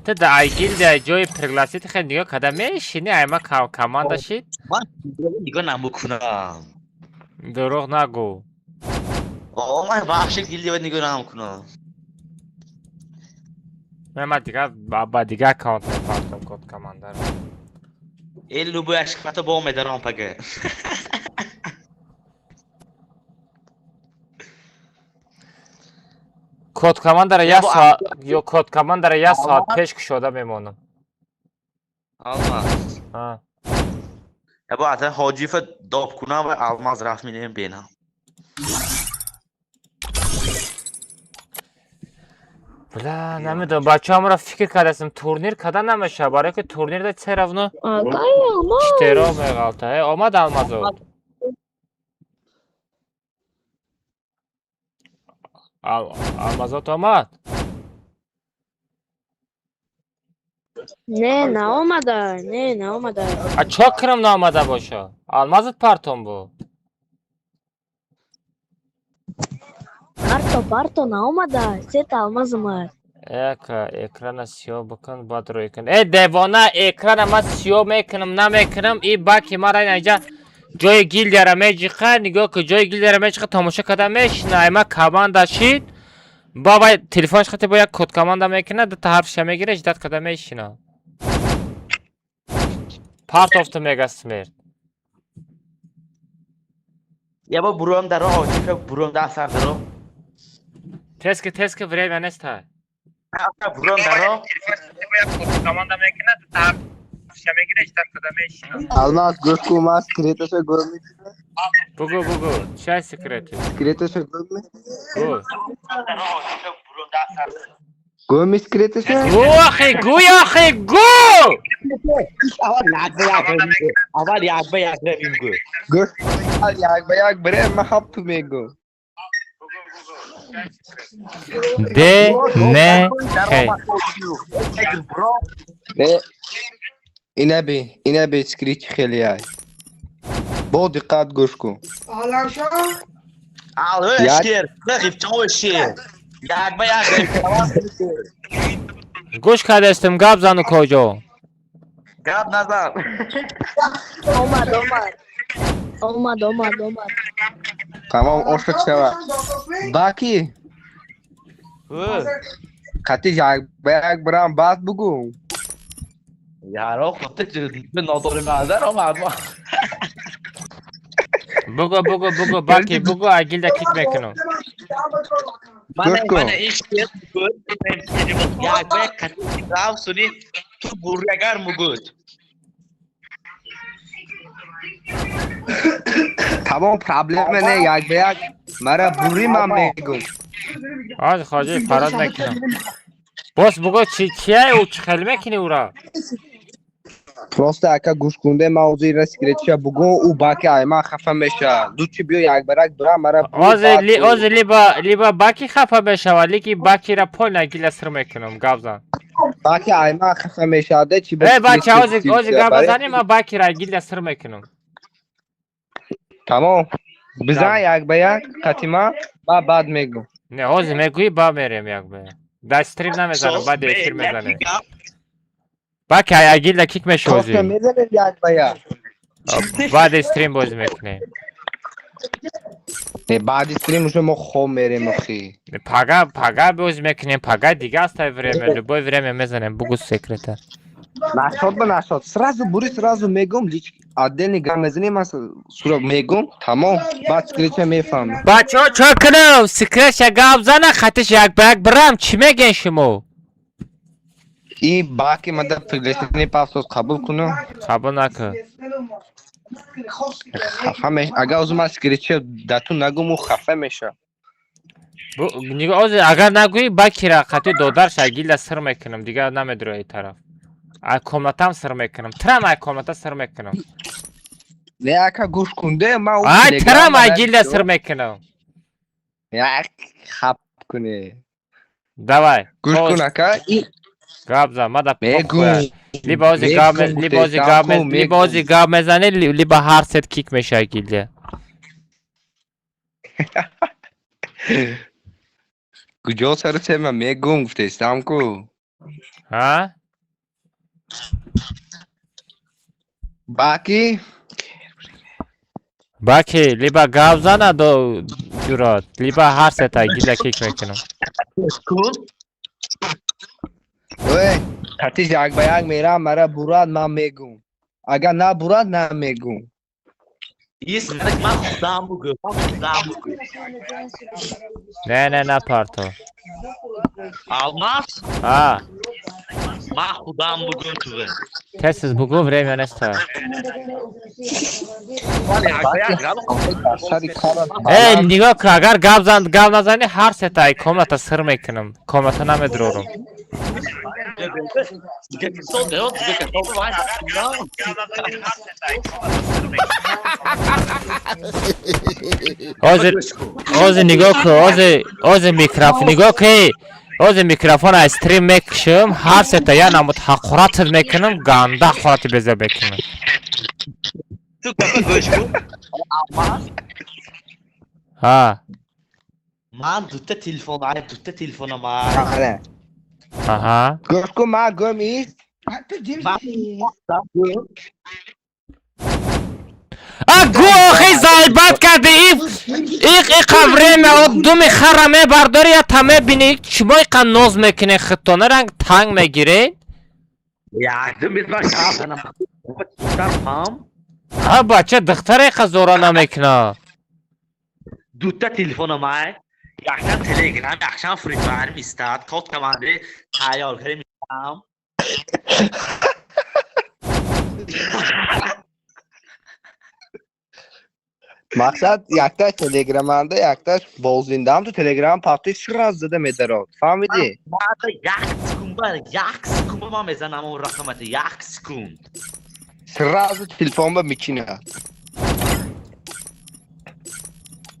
ту дар ай гилдия ҷои пригласить хел нигоҳ карда мешинӣ, ай ма команда шид. Ман нигоҳ намекунам. Дурӯғ нагӯ. О, ман вообще гилдия нигоҳ намекунам. Не, ман дигар ба дигар аккаунт мепартом код командаро. Э, любой ашката бо медарам пага. Код командара як соат ё код командара як соат пеш кушода мемонам. Алмаз. А. Я бо ата ҳоҷифа доб кунам ва алмаз рафт минем бенам. Бля, намедонам, бачаҳо фикр кардастем, турнир карда намешавад, барое ки турнирда все равно Акай алмаз. читеро меғалта. Э, омад алмазо. Алмазот омад? Не, наомада, не, наомада. А чо кунам наомада боша? Алмазат партом бу. Парто, парто наомада, сета алмаз омад. Эка, экрана сиёҳ бикун, баъд рӯй кун. Э, девона, экрана ман сиёҳ мекунам, намекунам, и баки мара инҷа ҷои гилдияра меҷиқа, нигоҳ кун, ҷои гилдияра меҷиқа, тамошо карда мешина, ай ма команда шид, ба вай телефонш хати бо як код команда мекунад, дута ҳарфша мегира, ждать карда мешина. Партофту мега смерть. Я бо буром даро ҳоҷифа буром да асар даро. Тески, тески, время нест ҳай. Буром даро. Алмаз гӯш кун, ман секреташа гӯм. Бугу, бугу, чай секрети? Секреташа гӯм. Гу. Гӯм секреташа? Гу, ахи, гу, ахи, гу! Аввал як ба як аввал як ба як равим гӯ. Гӯш як ба як бире, ман ҳам ту мегӯм. Д, Н, Х. Не, ина би, ина би секрет хеле ай. Бо диққат гӯш кун. Ал, шер, рақибчон шер. Як ба як Гӯш кардастем, гап зану коҷо. гап назан. Омад, омад. Омад, омад, омад. Тамом, ошиқ шава. Баки, қати як ба як бирам, баъд бугӯ. Яро, худта нодори назар омад. Бугӯ, бугӯ, бугӯ, Баки, бугӯ, агилда кик мекунам. Гӯш кун. Мана ин шер мугӯд, як ба як қати рав суни ту бурягар мугӯд. Тамом, проблема не, як ба як мара бури, ман мегӯм. Ҳозир хоҷаи фарод мекунам. Боз бугӯ, чи чия ӯ, чӣ хел мекунӣ ӯра? Просто ака, гӯш кунде, ман ҳозир ира секретча бугӯ, ӯ баки ай ман хафа меша. Лучше биё як ба як бирам, мара бури, ҳозир баъд гӯ. Ҳозир либо Баки хафа мешавад, лекин Бакира пол нагила сир мекунам, гап зан. Баки ай ман хафа мешавад, чи ба Э, бача, ҳозир секретча ҳозир гап баре? назанӣ, ман Бакира гилда сир мекунам. Тамом, бизан як ба як қатима, ман баъд мегӯм. Не, ҳозир мегӯӣ, ба мерем як ба як. Дар стрим намезанам, баъди эфир мезанем. Баки ай агилда кик мешавӣ. Кофе мезанем як ба як. Баъди стрим бозӣ мекунем. Не, баъди стрим уже мо хоб мерем, охи. Пага, пага бозӣ мекунем, пага дига аста время, любое время мезанем, бугӯ секрета. Нашод ба нашод, сразу бури, сразу мегӯм, лич отдельный гап мезанем, ман сура мегӯм, тамом, баъд секретча мефаҳмам. Бачаҳо, чо кунам? Секретша гап зана, хатиш як ба як бирам, чӣ мегӯен шумо? И баки мада приглашение пафтос, қабул кунам? Қабул накун. Хафа меш, агар озу ман секретча да ту нагӯм, ӯ хафа меша. Нигоҳ, ҳозир агар нагӯӣ, Бакира қатъи додарша гилда сир мекунам, дигар намедурои тараф. Ай комнатам сир мекунам, трам ай комната сир мекунам. Не, ака, гӯш кунде, ман ӯ Ай Телеграм трам ай мада гилда сир мекунам. Як хап куне. Давай. Гӯш кун, ака, и Гап зан, мада. Мегӯм. Либо ҳозир гап Мегӯм, либо ҳозир гап гуфтестам, либо ҳозир гап мезанӣ, либо ҳар сет кик мешавад гилда. Куҷо сари тема, мегӯм гуфтестам ку. Ҳа? Баки. Баки, либо гап зана до ҷурот, либо ҳар сета гилда кик мекунам. Кун. Ой, қатиш як ба як мерам, мара бурад, ман мегӯм, агар набурад, намегӯм. Ис ман худам бугӯ, ман худам бугӯ. Не, не, напарто. Алмаз, А, ман худам бугӯм туве. Тез бугӯ, время неста. Ман як ба як рам. Сари кара. Э, нигоҳ кун, агар гап зан, гап назанӣ, ҳар сета ай комната сир мекунам. Комната намедурорам. Дига кисол не, дига кисол вай. Ҳозир нигоҳ кун, ҳозир микрофон, нигоҳ кун, ҳозир микрофон аз стрим мекушам, ҳар сета як намуд ҳақоратат мекунам, ганда ҳақорати беза мекунам. Ту гапа гӯш кун. Алмаз, Ҳа. Ман дута телефон, ай дута телефонам ай. Ана. Аҳа. Гӯш кун, ман гӯм ист. Ман худам гӯм. А гӯ, охи, заебать карди, иқа время думи хара мебардори, я та мебини, шумо иқа ноз мекунед, худтона ранг танг мегиред. Як ду мит ман шафанам. Ҳам А бача, духтара иқа зора намекунад. Дута телефонам ай. Якшам Телеграм, якшам Free Fire мистад. Код команди тайёр кардем мистам. Мақсад, якташ телеграманда, якташ бозиндам, ту телеграм пафти сразу зада медарод, фаҳмидӣ? Баъд як секунд, як секунд ман мезанам он рақамата, як секунд. Сразу телефон ба мекинад,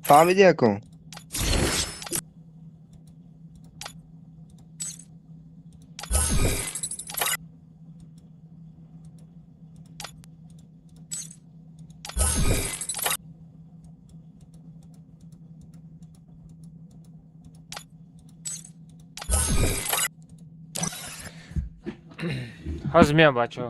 фаҳмидӣ, якун? Ҳозир меям, бачаҳо.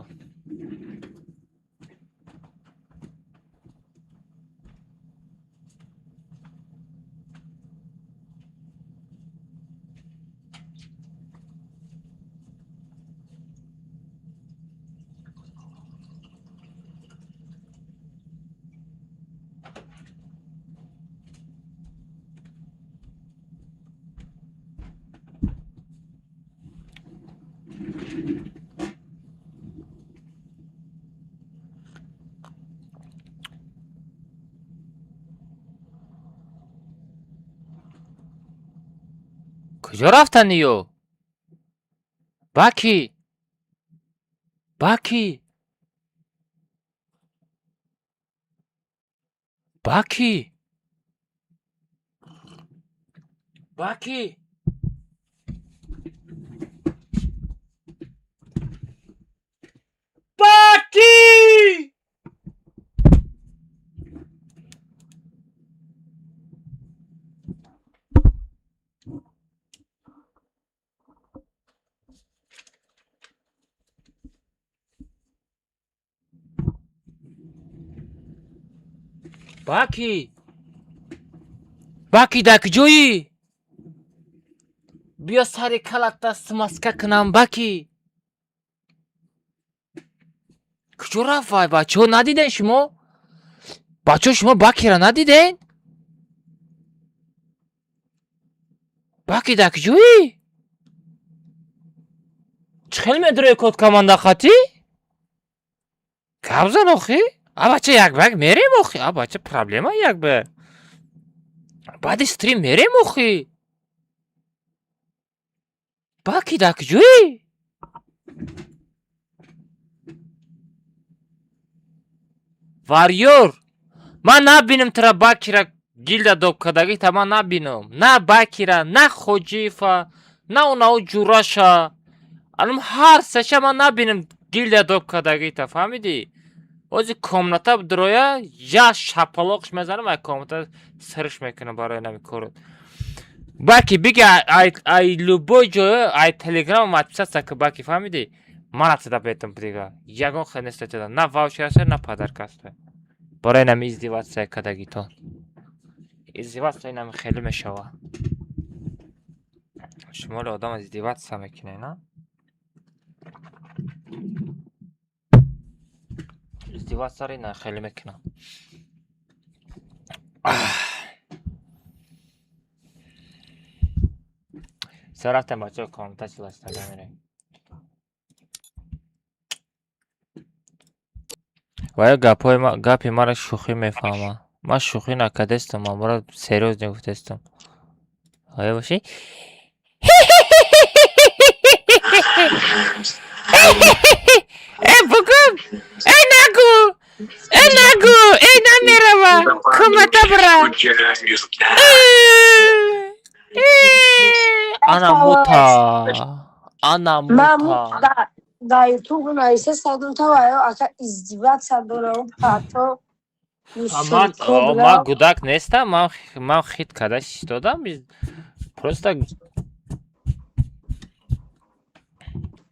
Куҷо рафтани ё? Баки? Баки? Баки? Баки? Баки! Баки! Баки, дар куҷоӣ? Биё сари калатта смазка кунам, Баки. Куҷо рафт вай, бачаҳо? Надиден шумо? Бачаҳо, шумо Бакиро надиден? Баки, дар куҷоӣ? Чӣ хел медурои код команда хатӣ? Гап зан охи? А бача, як ба як мерем охи? А бача, проблема як ба. Баъди стрим мерем охи. Баки, дар куҷоӣ? Варьёр, ман набинам тура, Бакира гилда доб кардагита ман набинам. На Бакира, на Хоҷиева, на унау ҷураша. Алам ҳар сеша ман набинам гилда доб кардагита, фаҳмидӣ? Ози комната дуроя, я шапалоқш мезанам, ай комната сирш мекунам барои нами корот. Баки, биги, ай любой ҷое, ай телеграм отписаться ки, Баки, фаҳмидӣ? Ман атида бетам дига. Ягон хел нест атида. На ваучер аста, на подарка аста. Барои нами издеваться кардагитон. Издеваться инами хеле мешава. Шуморо одам издеваться мекунед, на? Издеваться ина хеле мекунам. Всё, рафтем, бачаҳо, комната чиластага мерем. Ва ё гапҳои гапи маро шӯхӣ мефаҳмад. Ман шӯхӣ накардастам, ман маро серьёзно гуфтастам. Оё бошӣ? Э, бугӯ! Э, нагӯ! Э, нагӯ! Э, намерава! Комната бира! Ана мута! Ана мута! Да ютуб нависа садум та ваё ака издеваться дорам пато. Ман гудак нестам, ман хит карда шитодам, просто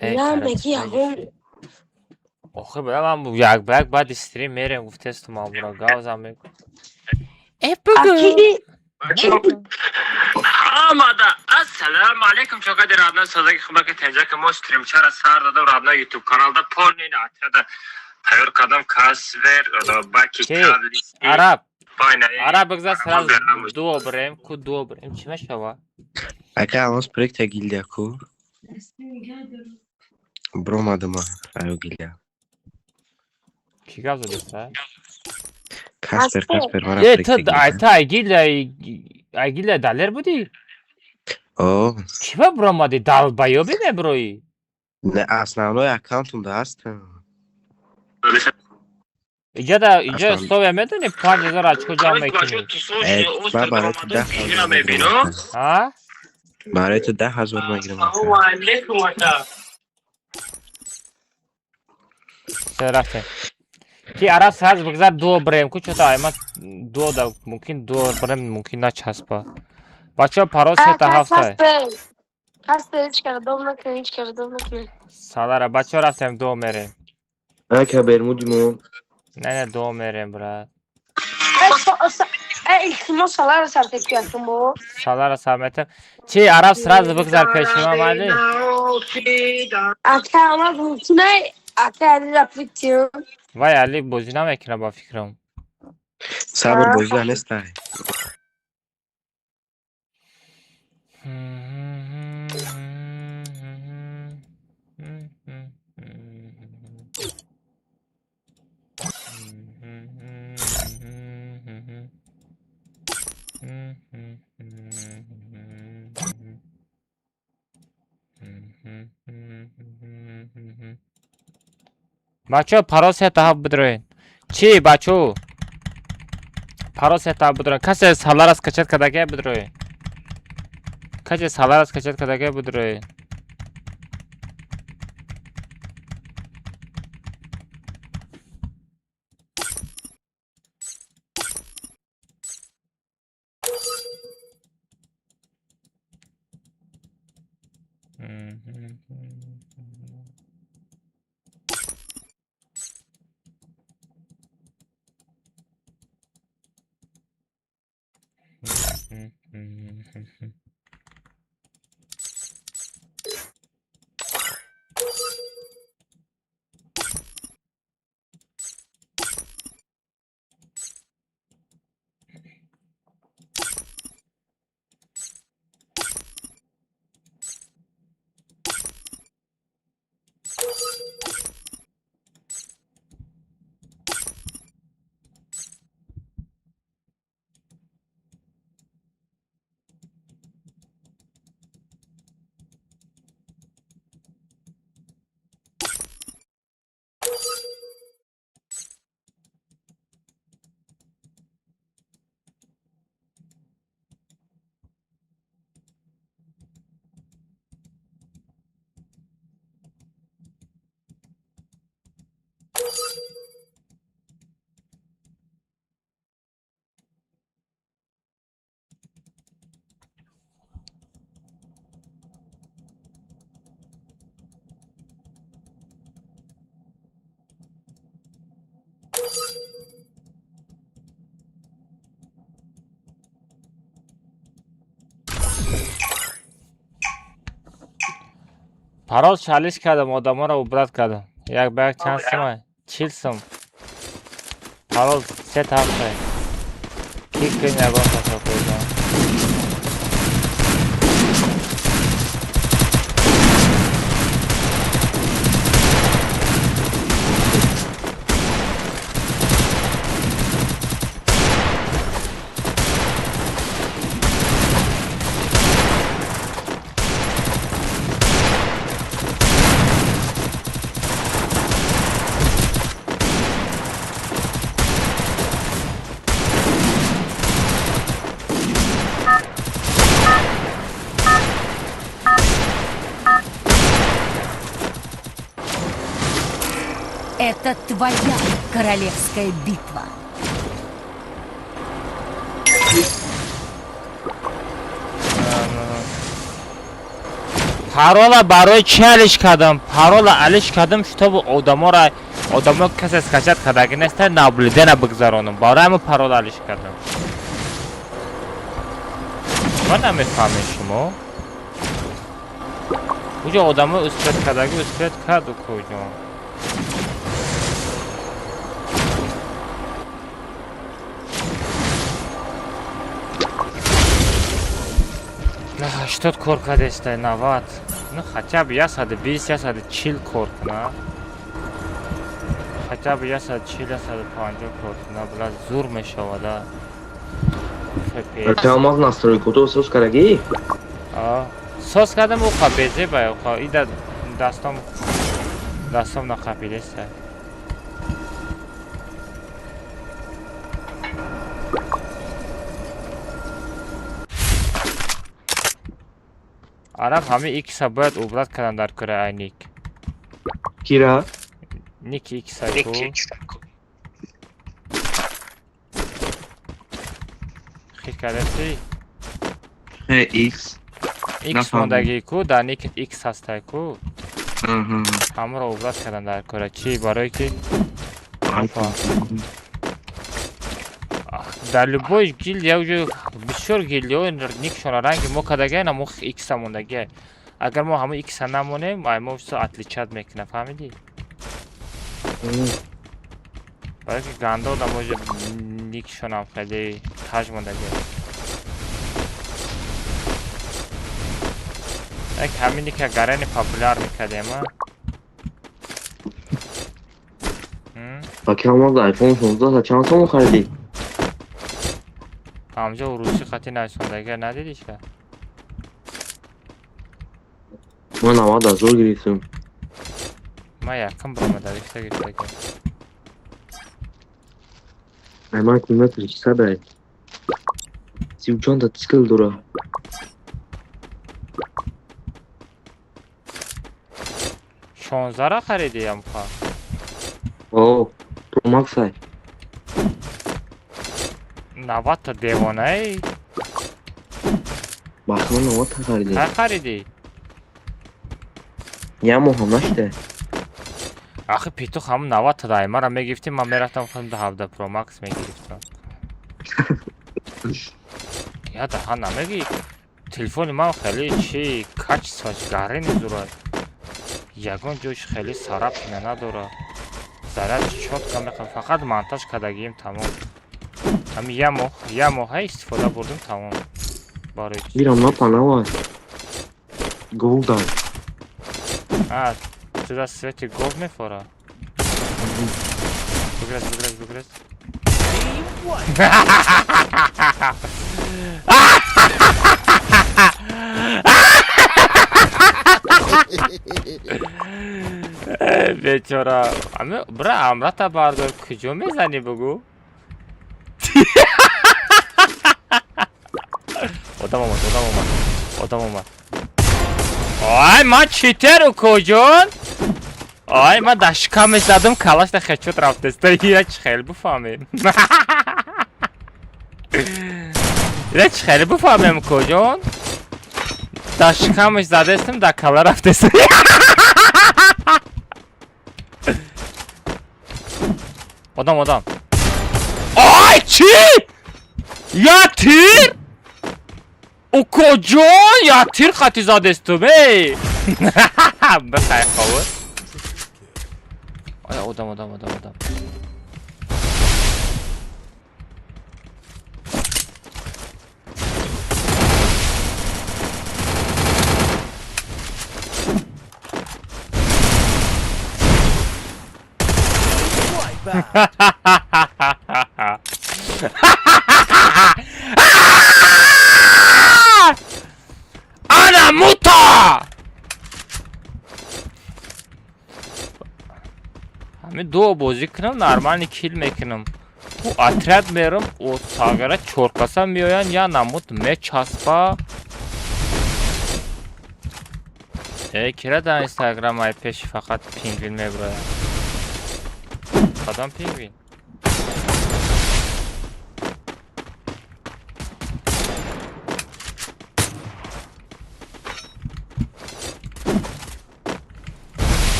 На меги ягон охи бля, ман як ба як баъди стрим мерем гуфтестум, амура гавзам мегу. Э, бугӯ! Омада. Ассалому алайкум, чокади родной, созаги хубаки тенҷаки мо стримчара сар дадам родной ютуб каналда полный отряда тайёр кардам Касвер, Баки, Араб. Араб, бигзар сразу дуо бирем, ку дуо бирем, чӣ мешава? Ака, алмаз проекта гилдия ку? Бромадама аю гилдия. Кӣ гап задеста? Каспер, Каспер, мара Е, ту ай та ай гилдия, ай гилдия Далер будӣ? О. Чӣ ба бромадӣ? Долбоёбӣ меброӣ? Не, основной аккаунтум да ҳаст. Иҷа да иҷа условия медонӣ, 5000 очко ҷамъ мекунӣ. Ба барои ту 10 000 мегирам. А? Барои ту 10 000 мегирам. Всё, рафтем. Ки араб, сразу бигзар дуо бирем, ку чото ай ман дуо да мумкин дуо бирем, мумкин начаспа. Бачаҳо, пароз сета ҳафта. Каспер, ҳеч кара дом накунӣ, ҳеч кара дом накунӣ. Салара, бачаҳо, рафтем, дуо мерем. Ака, бермуди мо. Не, не, дуо мерем, брат. Э, илтимос, салара сар текиятум бо. Салара сар метем. Чи араб, сразу бигзар пеши ман, майли? Ака, омад мумкин ака Али рапликтиён. Вай Али бозӣ намекунад ба фикрам. Сабр, бозида нестай. Бачаҳо, парол сета ҳафт бидроен. Чӣ, бачаҳо? Парол сета ҳафт бидроен. Касе салара скачать кардагия бидроен. Касе салара скачать кардагия бидроен. Парол чалиш кардам, одаморо убрать кардам. Як ба як чанд сум? 40 сум. Парол се ҳафта. Кик кун, ягон ташаккур кун. Это твоя королевская битва. Парола барои чӣ алиш кардам? Парола алиш кардам, чтобы одаморо, одамо касе скачать кардаги неста, наблюдена бигзаронам. Барои ҳамин парола алиш кардам. Ма намефаҳмед шумо? Уҷо одамо успеть кардаги успеть карду куҷо. На 80 кор кардестай, 90. Ну хотя бы 120, 140 кор куна. Хотя бы 140, 150 кор куна, била зур мешавада. FPS. Алмаз настройку то соз кардаги? А, соз кардам, уқа безеба, уқа ида дастом дастом нақапидеста. Араб, ҳамин икса бояд убрать кардан дар кора, ай ник. Кира? Ник икса ку. Хит кардаси? X. X Нафаҳмидам. мондагӣ ку, дар ник X ҳастай ку. Ҳамаро убрать кардан дар кора. Чӣ? Барое ки Опа. Дар любой гильдия, уже бисёр гильдияҳо никшона ранги мо кардагия, на мо икса мондагия. Агар мо ҳамон икса намонем, ай мо всё отличать мекунад, фаҳмидӣ? Барое ки ганда одамо уже никшонам хеле таж мондагия. Як ҳамин ника гарани популяр мекардем, а? М? Аки Алмаз, iPhone 16 чанд сомон харидӣ? Ҳамҷо русӣ хати нависондагия надидиша? Ман 90 0 гирифтам. Ман якум биромада гифта гирифтагӣ. Ай ман километр 600 ай. 34 та цикл дора. 16-ра харидӣ ямха? О, Pro Max ай. 90 та девонаи? Бахма 90 та харидем. Кай харидӣ? Я моҳам нашида. Ахи петух ҳамун 90 та дай мара мегирифтӣ, ман мерафтам худам да 17 Pro Max мегирифтам. Я даҳа намегӣ. Телефони ман хеле чи качествош гарини зурад. Ягон ҷош хеле царапина надорад. Зарядш чётко мехӯрад. Фақат монтаж кардагием, тамом. Ҳами я моҳ, я моҳа истифода бурдум, тамом. Барои чи? Мирам на панава. Голд ай. А, туда цвети голд мефора? Бугрез, бугрез, бугрез. Э, бечора. Ами бра амрата бардор, куҷо мезанӣ, бугӯ? Одам омад, одам омад. Одам омад. Ай, ман читер, укоҷон? Ай, ман дар шикамеш задам, калаш да хечот рафтест. Ира чӣ хел буфаҳмем? Ира чӣ хел буфаҳмем, укоҷон? Дар шикамеш задестем, дар кала рафтест. Одам, одам. Ай, чӣ? Я тир? Укоҷон, я тир хати задестум, эй! Бихай ховур. Ай, одам, одам, одам, одам. Ана мута! Ҳамин ду бозӣ кунам, нормальный килл мекунам. У отряд мерам, о сагара чоркаса меоянд, я намуд мечаспа. Э, кира дар Инстаграм ай пеши фақат пингвин мебирояд? Кадом пингвин?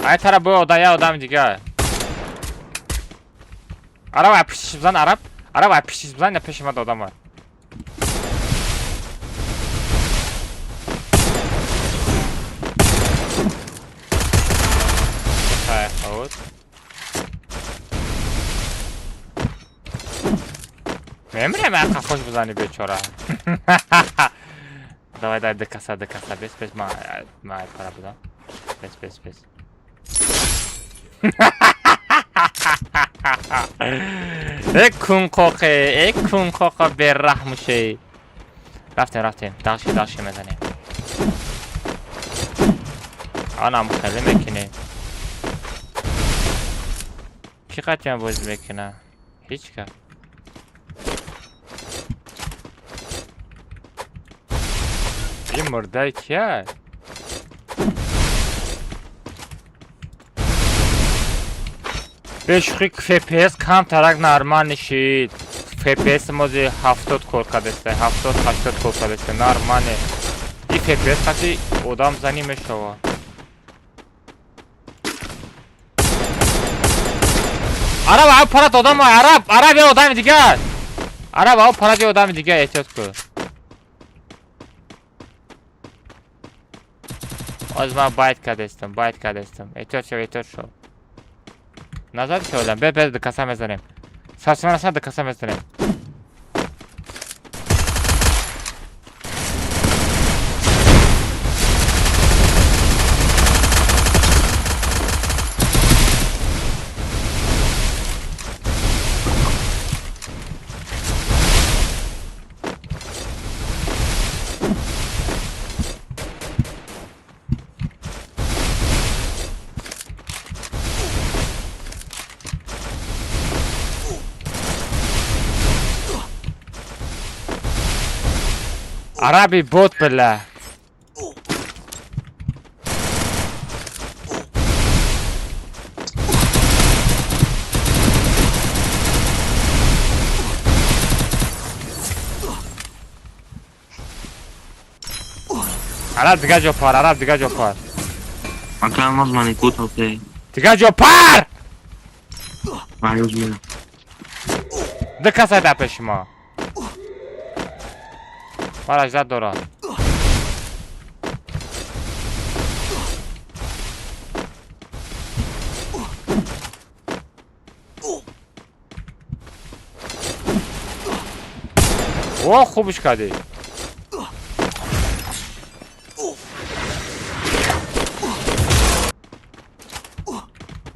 Ай тара бо ода, я одами дигар. Араб, ай пишиш бизан, араб. Араб, ай пишиш бизан, я пеши мад одам ай. Хай, хавуд. Мемирем, ай қафош бизани бечора. Давай, давай, дикаса, дикаса, бес, бес, ма, ма ай пара будам. Бес, бес, бес. Э кунқоқе, э кунқоқа бераҳмуше. Рафтем, рафтем, дағши, дағши мезанем. Анам хеле мекунем. Кӣ қатъиян бозӣ мекуна? Ҳеҷ кас. Ин мурдаи кия? Бешухи FPS камтарак нормал нишид. FPS мози 70 кор кардеста, 70 80 кор кардеста, нормале. И FPS қати одам занӣ мешава. Араб, ав парат одам, араб, араб я одами дигар. Араб, ав парат я одами дигар, эҳтиёт кун. Оз ман байт кардестам, байт кардестам. Эҳтиёт шав, эҳтиёт шав. Назад шудам. Бе, бе, каса мезанем. Сарчашма нашад, каса мезанем. Араби бот, бля. Араб дига ҷо пар, араб дига ҷо пар. Ака Алмаз мани кут окей. Дига ҷо пар! Ман юз мера. Ду каса дар пеши мо. Ман аждат дорам. О, хубиш кардӣ.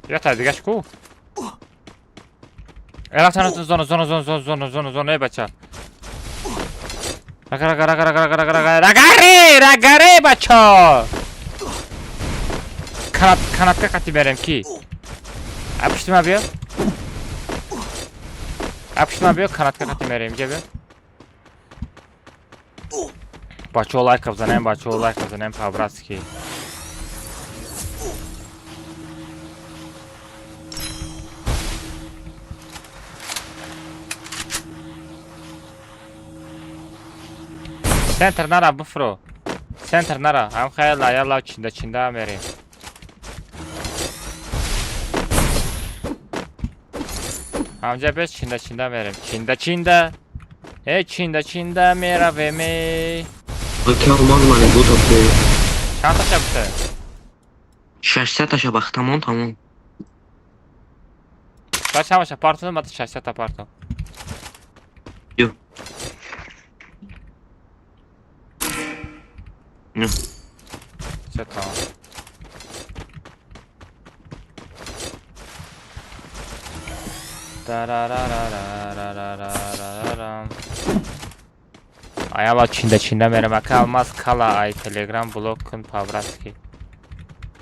Я та дигаш ку? Рафтан зона зона зона зона зона зона зона эй бача. Рага рага рага рага рага рага рагаре рагаре бача. Канат канатка қати мерем ки. А пушти ма биё. А пушти ма биё канатка қати мерем инҷа биё. Бачаҳо лайк бизанем, бачаҳо лайк бизанем по-братски. Центр нара буфро. Центр нара. Ам хайла яла чинда чинда мерем. Амҷа бес чинда чинда мерем. Чинда чинда. Э чинда чинда меравем. Ака Алмаз мани кут окей. Чанд таша бута? 600 таша бах тамом тамом. Бача ҳамаша партум, бата 600 та партум. Ё. Ну. Всё тамом. Тарарарарарарарарам. Аяла чинда чинда мерем. Ака Алмаз кала ай телеграм блок кун по-братски.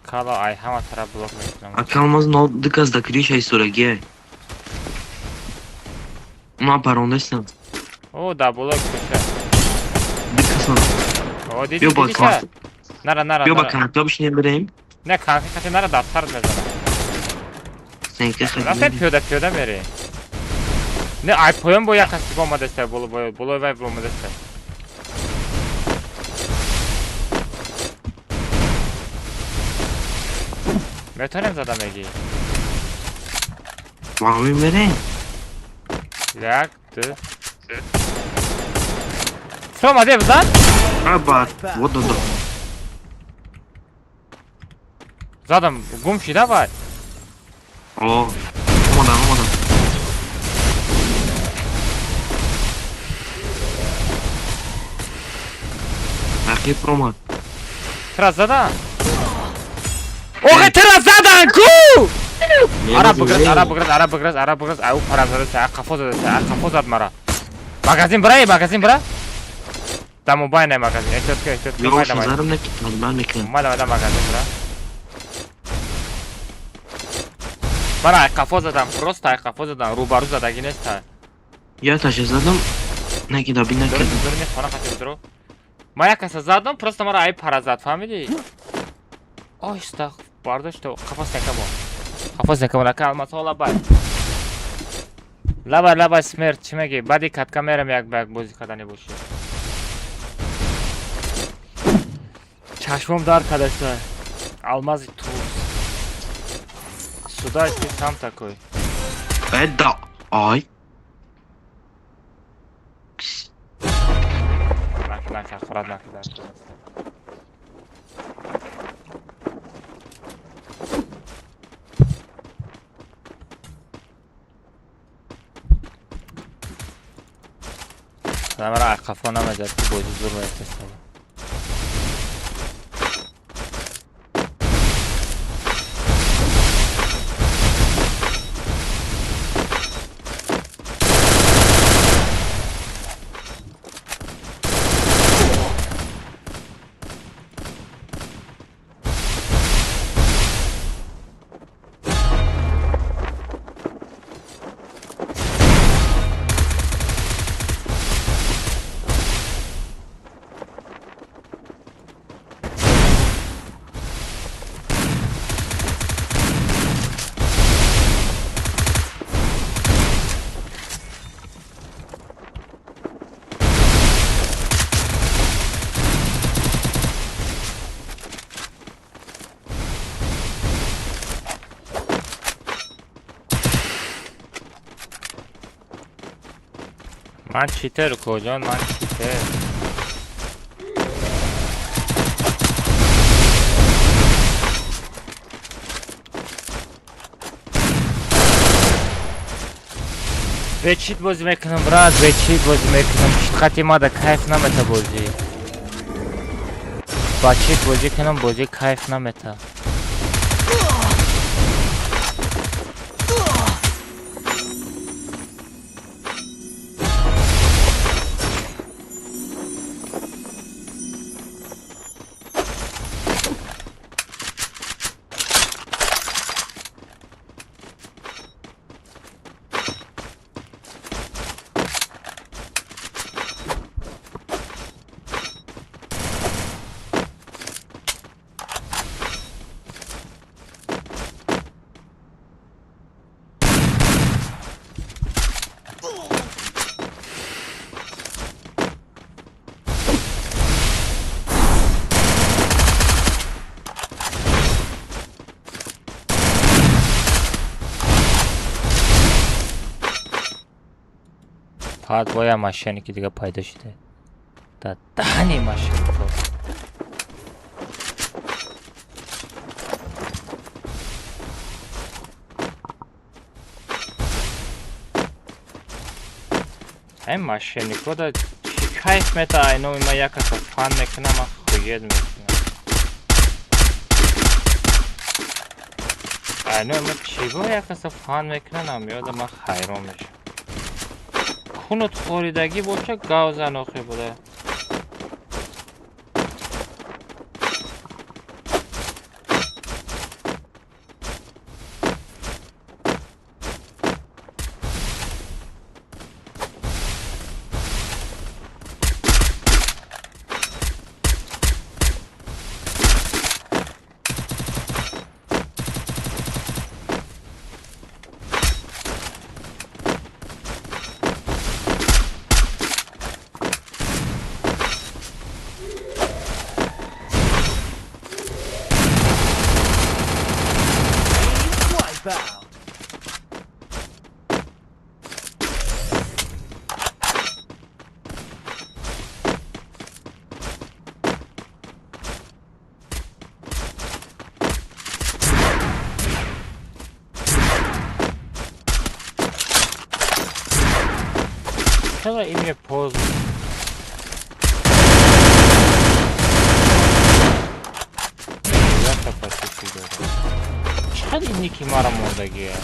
Кала ай ҳама тараф блок мекунам. Ака Алмаз но диказ да кришай сураги. Ма парондестам. О, да блок куша. Диказ. О, диди Биё ба диди канат. ша. Нара нара Биё ба нара. канатка бишинем берем. Не канатка қати нара дастар мезанам. Сенка Рафтем хати. пиёда пиёда мерем. Не ай поён бо як каси омадаста боло боло болои вай омадаста. Метавонем зада мегӣ? Ма мерем. Як, ду, се. Чӣ омаде бизан? А ба вот да. Задам, гум шида вай. О, омадам омадам. Рақиб омад. Тира задан? Охе тира задан ку! Араб биграз, араб биграз, араб биграз, араб биграз, ай ӯ парам задаста, ай қафо задаста, ай қафо зад мара. Магазин бира, эй, магазин бира. Да мобайн ай магазин, эҳтиёт кун, эҳтиёт кун, Ё майда майда. шазарам неки талбан мекунам. Майда майда магазин бира. Мара ай қафо задам, просто ай қафо задам, рӯбарӯ задагӣ неста. Я таша задам. Неки да бина Дур, кардам. дур не хона қати бидро. Ман як каса задам, просто мара ай пара зад, фаҳмидӣ? Оҳиста бардошта, қафос накабо. Қафос накабо, нака алмасҳо лабай. Лабай, лабай, смерть, чӣ мегӣ? Баъди катка мерам як ба як бозӣ кардани бошӣ. Чашмом дард кардаста. Алмази туз. Сюда ты сам такой. Э да. Ай. Нака, нака, аккурат нака, дард. Мара қафо намезад ки бозӣ зур мефиристад. Ман читер куҷон, ман читер. Бечит бозӣ мекунам, брат, бечит бозӣ мекунам. Чит қати мада кайф намета бозӣ. Ба чит бозӣ кунам, бозӣ кайф намета. Фақат боя мошенники дига пайдо шуда. Да даҳани мошеннико. Ай мошеннико да чӣ кайф мета, ай номи ма як каса фан мекунам, ман хуед мекунам. Ай номи ма чӣ бо як каса фан мекунам, ёда ман хайрон мешавам. Хунут хоридагӣ боша гавзан охе буда. Чаро ин поз чақадр ин ники мара мондагия?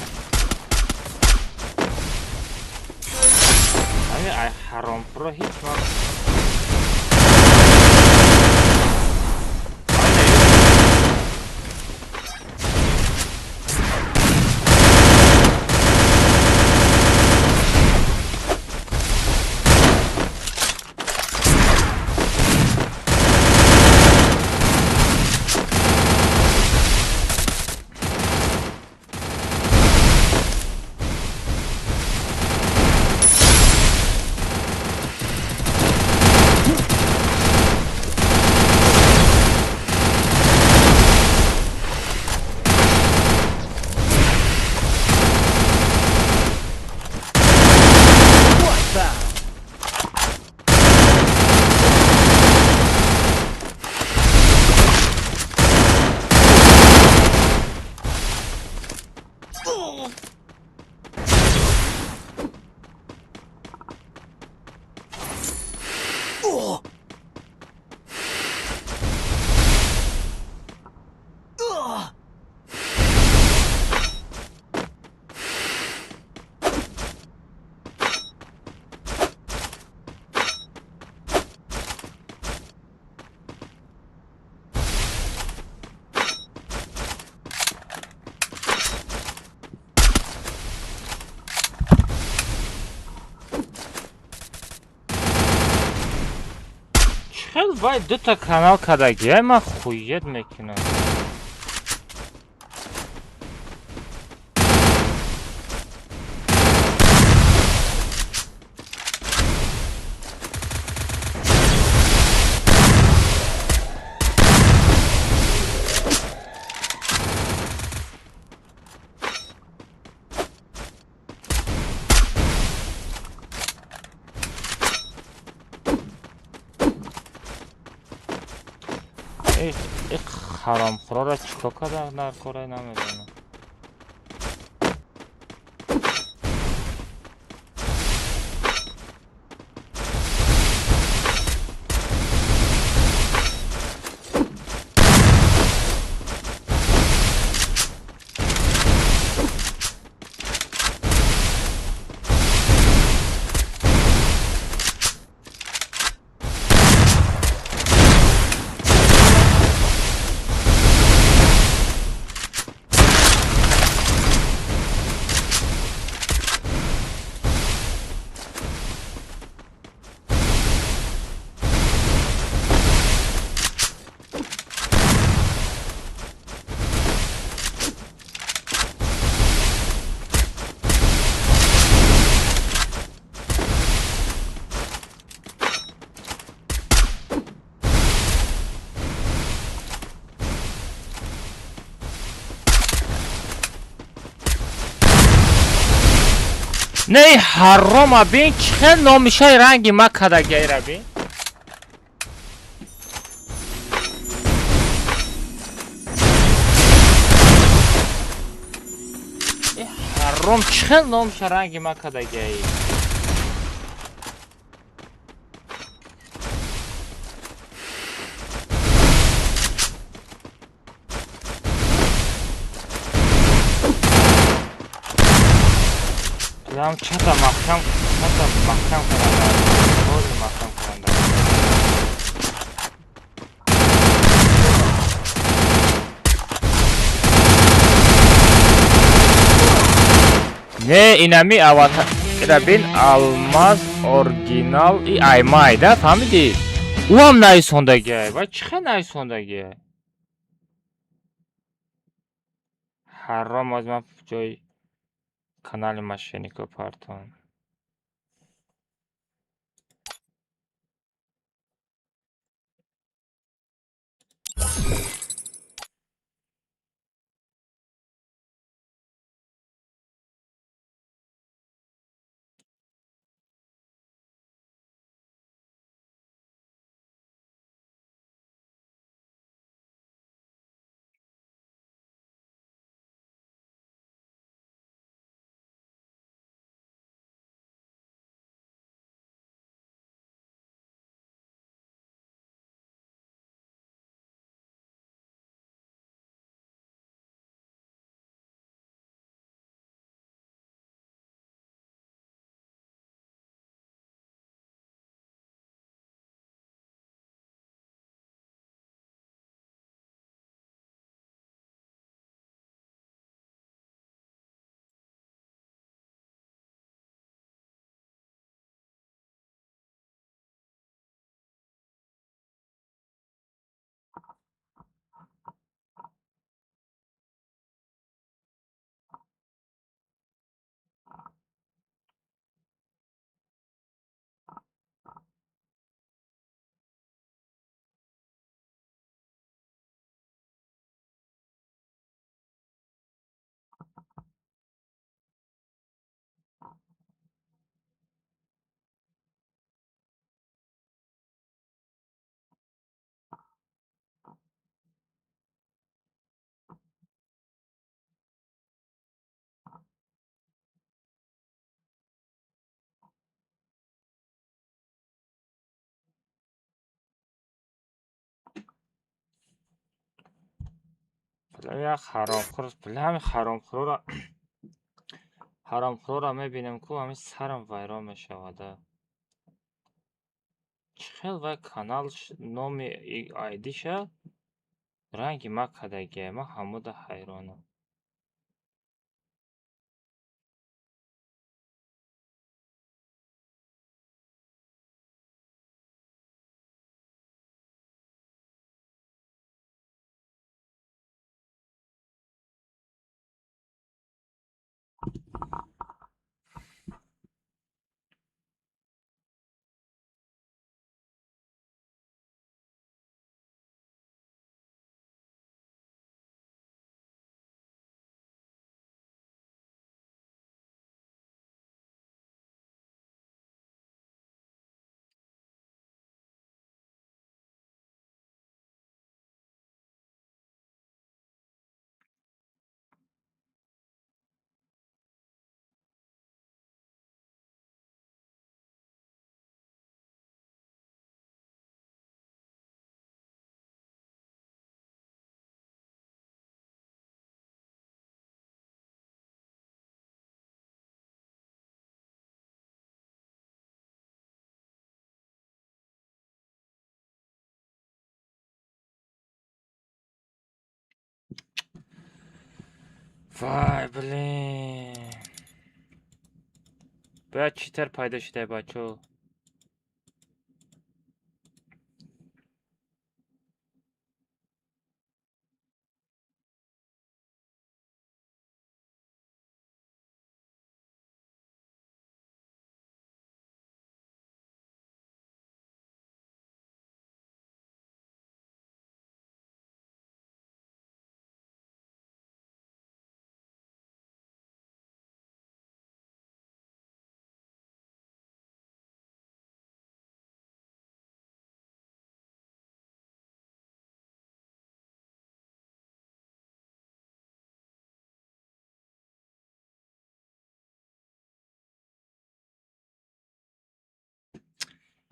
Ҳамин ай ҳаромпуро ҳеҷ ман вай дута канал кардагия, ман хуед мекунам. Харомхӯрора чӣ кор карда дар кора намедонам. Не ҳарома бин чӣ хел номишаи ранги ма кадагиайра бин. Ҳаром чӣ хел номиша ранги ма кадагиай. Плям чата маҳкам, чата маҳкам каранда. Бози маҳкам каранда. Не, инами аватар ира бин алмаз оригинал и аймай да, фаҳмидӣ? Ӯам наисондагиай. Ва чӣ хел наисондагиай? Ҳаром аз ман ҷои канали мошеннико партон. Як ҳаромхӯр, ҳами ҳаромхӯрора ҳаромхӯрора мебинем ку ҳами сарам вайрон мешавада. Чӣ хел вай канал номи айдиша ранги ма кадагиай, ман ҳамуда ҳайронам. Вай, блин. Бояд читер пайдо шудай, бачаҳо.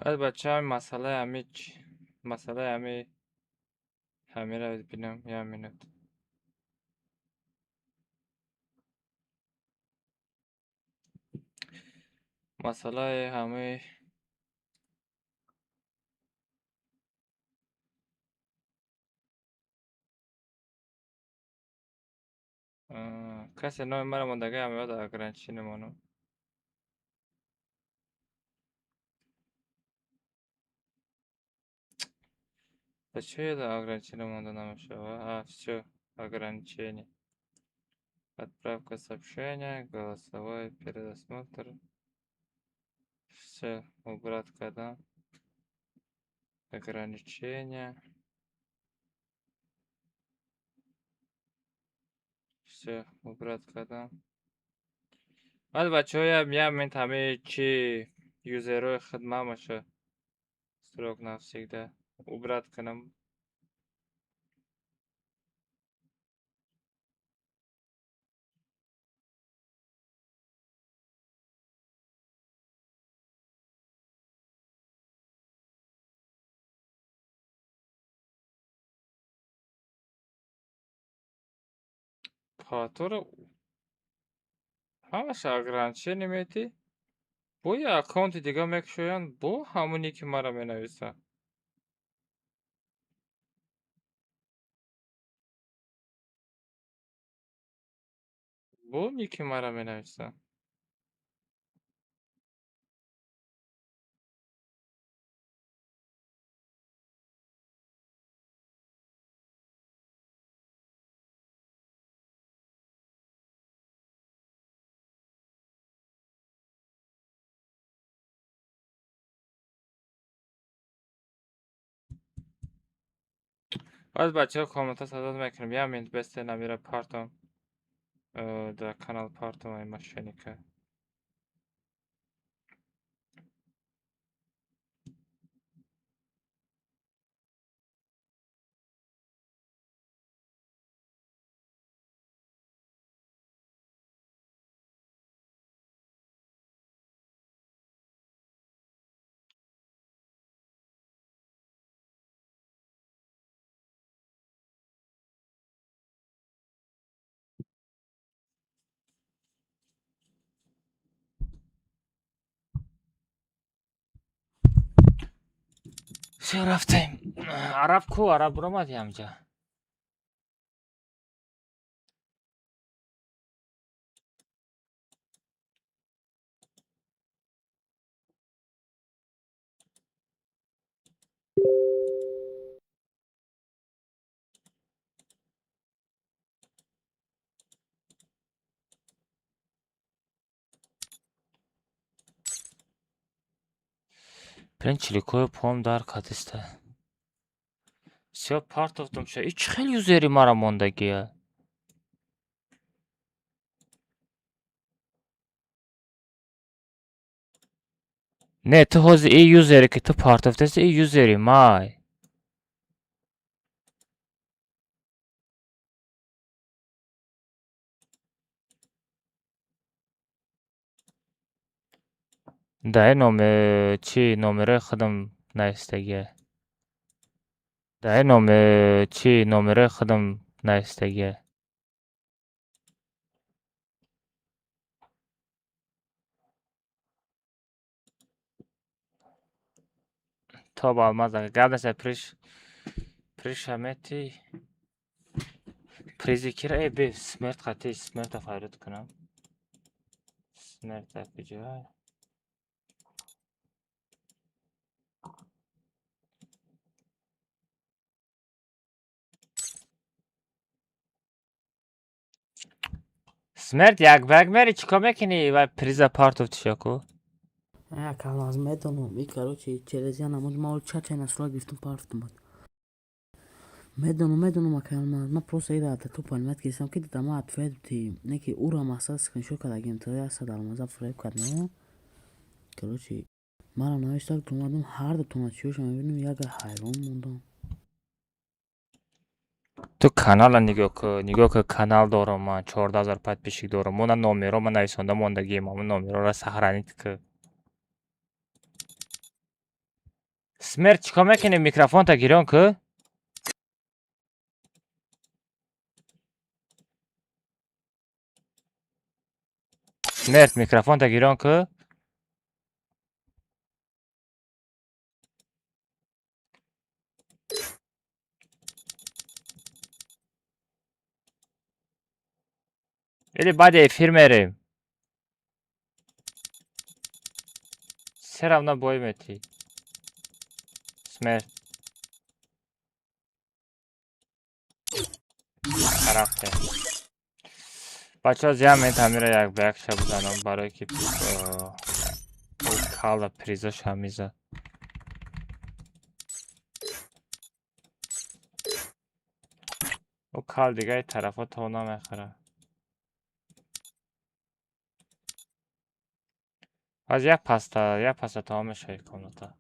Баъд бача масъалаи ҳами масъалаи ҳамира бинам як минут. Масъалаи ҳами касе номи маро мондагӣ ҳамеёд ограничение монам. Да чё это ограничение монда намешава? А, всё, ограничение. Отправка сообщения, голосовой пересмотр. Всё, убрать когда. Ограничение. Всё, убрать когда. Баъд бачаҳо я минут ҳамаи чи юзерҳои хидмамаша срок навсегда убрать кунам. Патора ҳамаша ограничение метӣ. Бо я аккаунти дига мекушоянд, бо ҳамоне ки мара менависанд. Бо ники мара менависанд. Баъд бачаҳо комната садо мекунем. Як минут бесте намира партом. Дар канал партом ай мошенника. Всё, рафтем. Араб ку, араб буромад ямҷа. Блин, чиликои пом дар кадиста. Всё, партофтум ша. И чӣ хел юзери мара мондагия? Не, ту ҳозир и юзере ки ту партофтаси, и юзери май. Да, номер чи номерои худам навистагия. Да, номер чи номерои худам навистагия. То ба алмаз гап нест, приш приша мети. Призи кира, э, бе, смерт қати, смерта файрод кунам. Смерта куҷо? Смерт як ба як мери, чӣ кор мекунӣ? Вай приза партов тишаку. Ака, аз медонам, и короче, через я намуд ма ол чачай насура гирифтум, партум. Медонам, медонам, ака, ман просто ира ту понимать кардам, ки дама ответ ти, не ки ура мақсад скриншот кардагим, то я сад алмаза фреб кардам. Короче, мара навиштак омадам, ҳар дутона чиёша мебинам, яга ҳайрон мондам. Ту канала нигоҳ кун, нигоҳ кун, канал дорам ман, 14 000 подписчик дорам. Мона номеро ман нависонда мондагием, ҳамон номерора сохранить кун. Смерт, чӣ кор мекунӣ? Микрофонта гирён ку. Смерт, микрофонта гирён ку. Или баъди эфир мерем. Все равно бой метӣ. Смерт. Характер. Бачаҳо, зиям мен тамира як ба як ша бизанам, барое ки кала призоша мизад. Ӯ кал дигари тарафо то намехӯрад. Аз як паста тамом мешавад комната.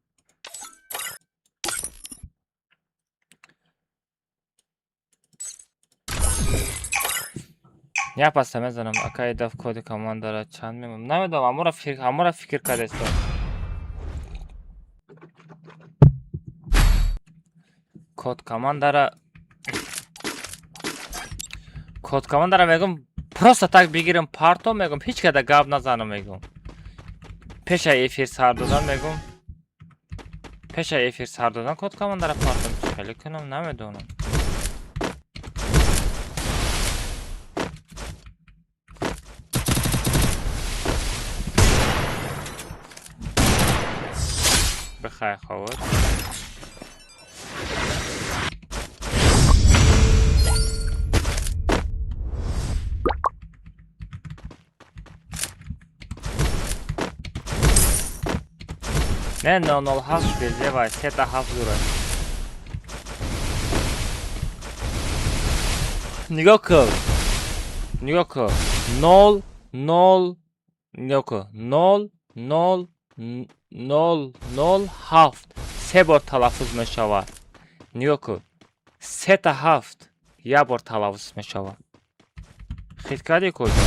Як паста мезанам, акай даф коди командара чанд мемонам. Намедонам, ҳамора фикр кардастам. Код командара мегум, просто так бигирам парто мегум, ҳеҷ када гап назанам мегум. Пеша эфир сар додан мегум. Пеша эфир сар додан код командара партом хеле кунам, намедонам. Бихай ховор. Не, 007 безевай, сета ҳафт дура. Нигоҳ кун. Нигоҳ кун. Нол, нол, нигоҳ кун. Нол, нол, нол, нол, ҳафт. Се бор талаффуз мешавад. Нигоҳ кун. Сета ҳафт як бор талаффуз мешавад. Хит кардӣ куҷо?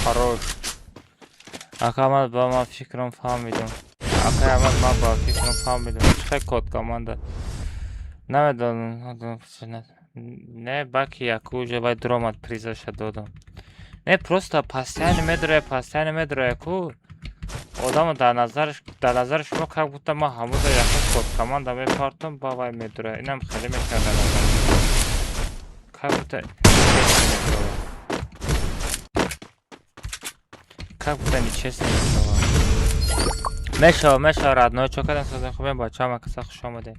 Хорош. Ака, ман ба ман фикрам фаҳмидам. Акай Аҳмад, ман ба фикрам фаҳмидам. Чӣ хел код команда? Намедонам. Не, баки яку уже вай дуромад, призаша додам. Не, просто постоянно медроя, постоянно медроя ку. Одамо дар назари шумо как будто ман ҳамуда яку код команда мепартам, ба вай медроя. Инам хеле мешавад дар назар. Как будто мешавад. Как будто нечестно мешавад. Мешава, мешава, родной, чо кардем созем хубем, бачаҳо, ҳама каса хуш омадем.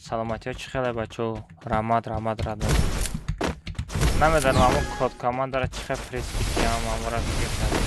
Саломатиҳо чӣ хеле, бачаҳо? Раҳмат, раҳмат, родной. Намедонам, ҳамон код командара чӣ хел приз бикиям, ҳамора фикр кардем.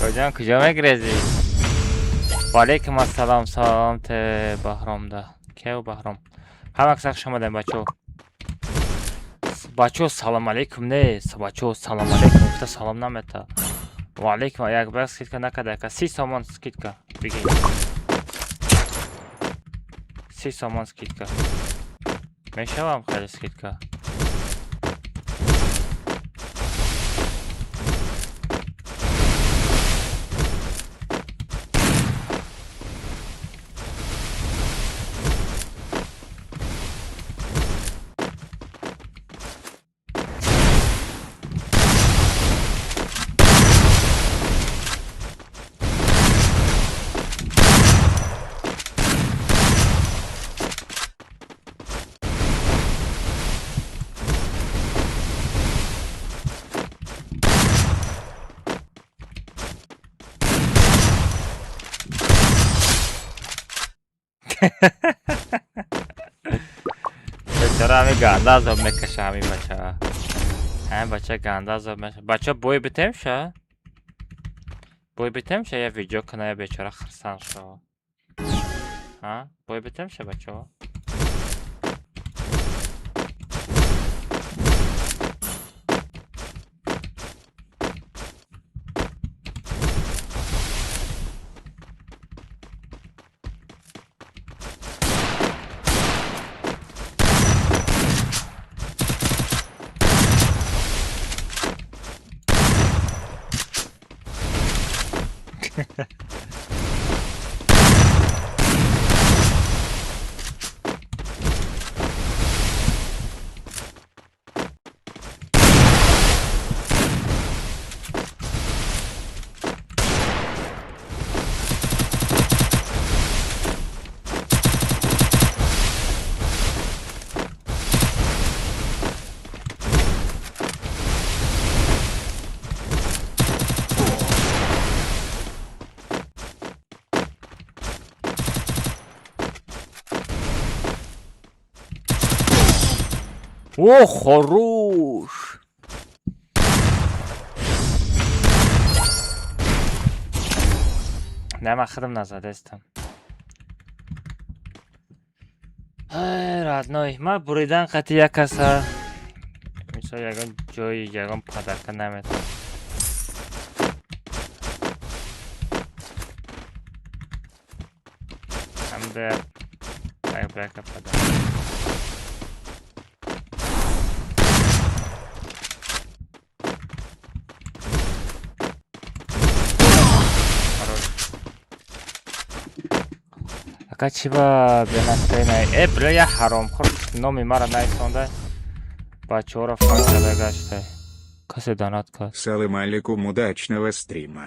Коҷон куҷо мегрезӣ? Ваалайкум ассалом, салом те Баҳромда. Кев Баҳром? Ҳама каса хуш омадем бачаҳо. Бачаҳо салом алейкум не, бачаҳо салом алейкум гуфта салом намета. Ваалайкум як бар скидка накарда, яка 30 сомон скидка бигир. 30 сомон скидка. Мешавам хеле скидка. Бечора ҳами ганда азоб мекаша ҳами бача. Ҳами бача ганда азоб мекаша. Бача бой битем ша? Бой битем ша я видео кана я бечора хирсанд шава. Ҳа? Бой битем ша бачаҳо? О, хорош! Не, ман худам назадестам. Ай, родной, ман буридан қати як каса мисол ягон ҷои ягон падарка наметавонам. Ҳамда як брака падар. Ака чӣ ба бенастроена? Э, бля, я ҳаромхӯр номи маро наисонда. Бачаҳоро фан карда гашта. Касе донат кард. Салам алейкум, удачного стрима.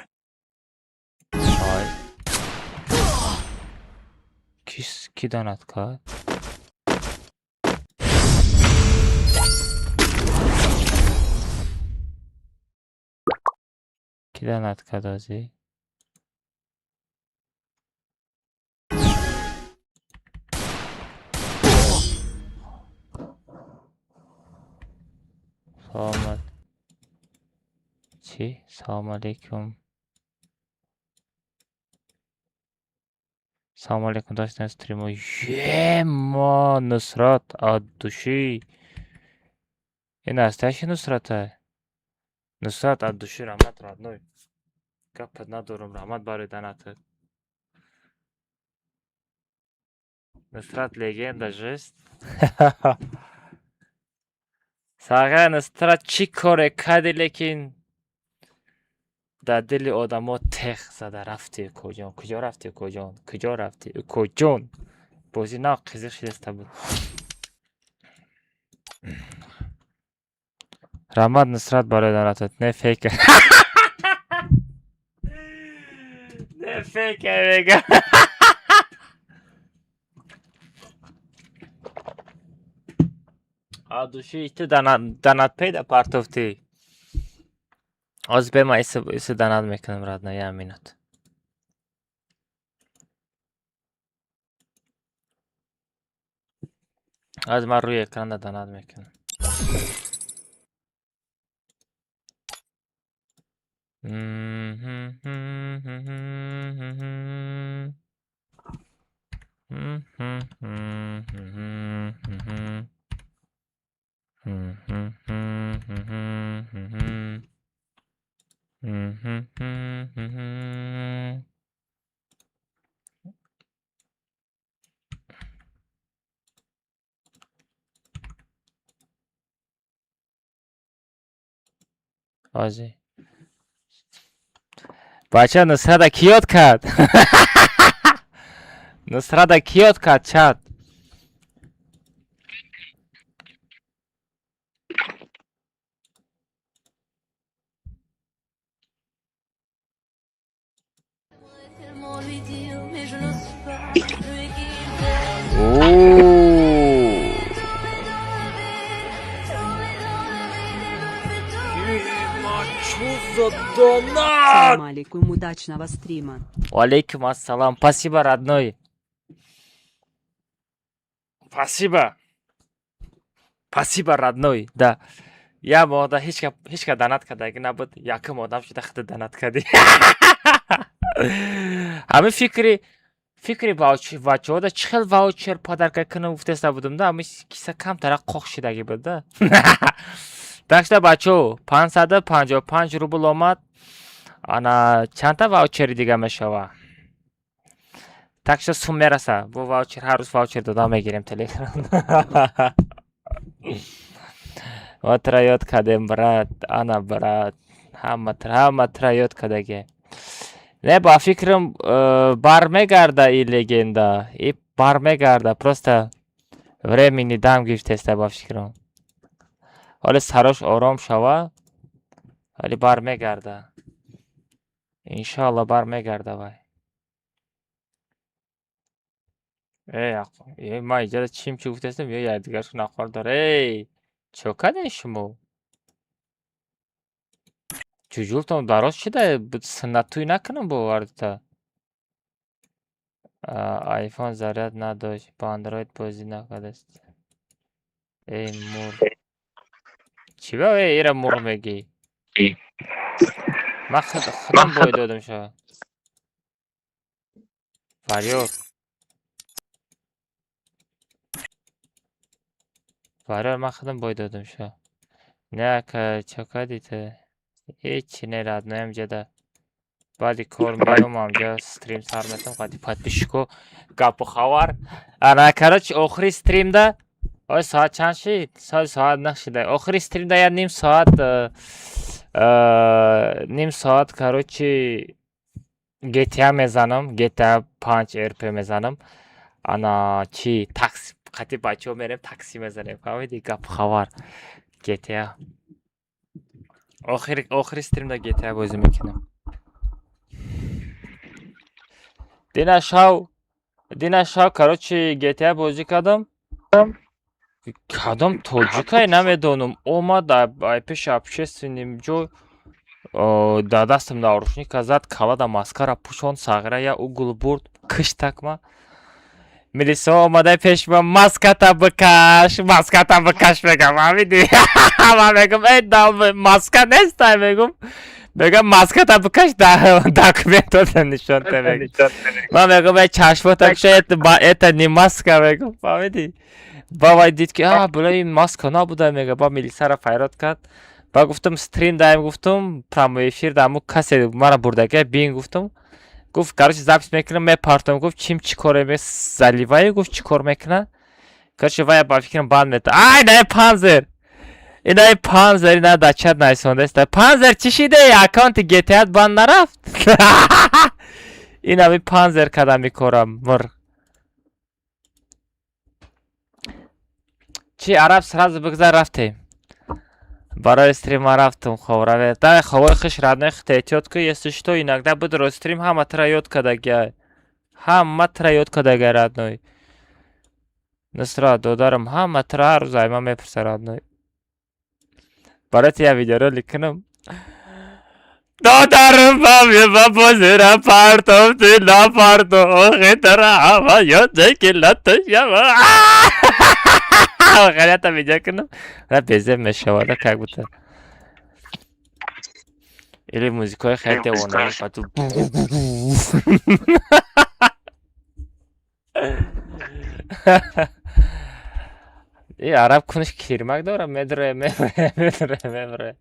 Ай. Кис ки донат кард? Ки донат кард озӣ? Саломат. Чӣ? Салом алейкум. Салом алейкум, доштан стриму. Ема, Нусрат от души. Ин настоящий Нусрата? Нусрат от души, раҳмат, родной. Гапат надорам, раҳмат барои донатат. Нусрат легенда, жесть. Сага Нусрат чӣ коре кардӣ, лекин дар дили одамо тех зада рафтӣ куҷон? Куҷо рафтӣ куҷон? Куҷо рафтӣ куҷон? Бозӣ нав қизиқ шидаста буд. Раҳмат Нусрат барои донатат. Не фейка. Не фейка мега. А души ту донат пейда партофтӣ. Ҳозир бе ман иса донат мекунам родной, як минут. Ҳозир ман рӯи экранда донат мекунам. Ҳозир. Бача, Нусрата кӣ ёд кард? Нусрата кӣ ёд кард, чат? Салам алейкум, удачного стрима. Валейкум ассалам. Спасибо, родной. Спасибо. Спасибо, родной. Да. Я мода ҳеч ка донат кардаги набуд. Якум одам шуда худа донат кардӣ. Ҳамин фикри бачаҳода чӣ хел ваучер подарка кунам гуфтеста будам да, ҳамин киса камтара қоқ шидаги буд да. Так что, бачаҳо, 555 рубл омад. Ана чандта ваучери дига мешава? Так что сум мераса. Бо ваучер ҳар рӯз ваучер дода мегирем телеграм. Ма тра ёд кардем, брат, ана брат, ҳама тра ёд кардаге. Не, ба фикрам, бармегарда и легенда, и бармегарда, просто времени дам гирифтеста, ба фикрам. Ҳоле сарош ором шава, вале бармегарда. Иншоалло, бармегарда вай. Э, э, ман иҷоза чим чӣ гуфтестам, ё якдигаршо нақор дор. Эй, чо кардем шумо? Ҷуҷултон дароз шуда, суннаттӯй накунам бовардита. Айфон заряд надошт, ба андроид бозӣ накардааст. Эй, мурғ. Чӣ ба э ира мурғ мегӣ? Ман худам бой додам шо. Фарёд. Фарёд, ман худам бой додам шо. Не, ака, чо кардӣ ту? Ҳечи не, родной, ҳамҷода. Баъди кор меём, ҳамҷа стрим сар метам, қади подписчико гапу хабар. Ана, короче, охири стримда ой, соат чанд шид? Соат 9 шида. Охири стримда я ним соат, ним соат, короче, GTA мезанам, GTA 5 РП мезанам. Ана чи такси қати бачаҳо мерем, такси мезанем. Фаҳмидӣ? Гапу хабар. GTA. Охири стримда GTA бозӣ мекунам. Дина шав, короче, GTA бозӣ кардам. Кадом тоҷикае намедонам, омад ай пеши общественный ҷой, дар дастам наручника зад, калада маскара пӯшонд, сағира я угол бурд, киштакма. Милисаҳо омада пеши ман: «Маската бикаш, маската бикаш», мегам, фаҳмидӣ? Ман мегум: «Эй, маска нестай», мегум. Мегам: «Маската бикаш, документота нишон те», мегум. Ман мегум: «Эй, чашмота куша, это не маска», мегум, фаҳмидӣ? Ба вай дид, ки а била, ин маска набуда, мега. Ба милисара файрод кард. Ба гуфтам, стрим даем, гуфтум, прямой эфир даму касе мара бурдага бин, гуфтум. Гуфт: «Короче, запись мекунам, мепартом», гуфт, чим чӣ коре заливаю, гуфт, чӣ кор мекуна. Короче, вай ба фикрам банд мета. Ай, наи панзер! Инаи панзер, ина дар чат найсондааст. Панзер, чӣ шиде? Аккаунти GTA банд нарафт? Ин ами панзер кардам мекорам, мурғ. Чӣ, араб, сразу бигзар, рафтем. Барои стрима рафтум, хоб равед. Дай хобои хуш, родной, худта эҳтиёт кун, если что, иногда будро стрим, ҳама тра ёд кардагиай. Ҳама тра ёд кардагиай, родной. Нусрат, додарам, ҳама тра ҳар рӯз ай ман мепурса, родной. Барои ту як видеоролик кунам. Додарам, ба бозира партом, ти напарто, охи тра ҳама ёд ки латушава. Охирята видео кунам. Ра безеб мешавада, как будто. Или музикаҳои хеле девонаи фату. И араб куниш кирмак дора, медре, мебре, медре, мебре.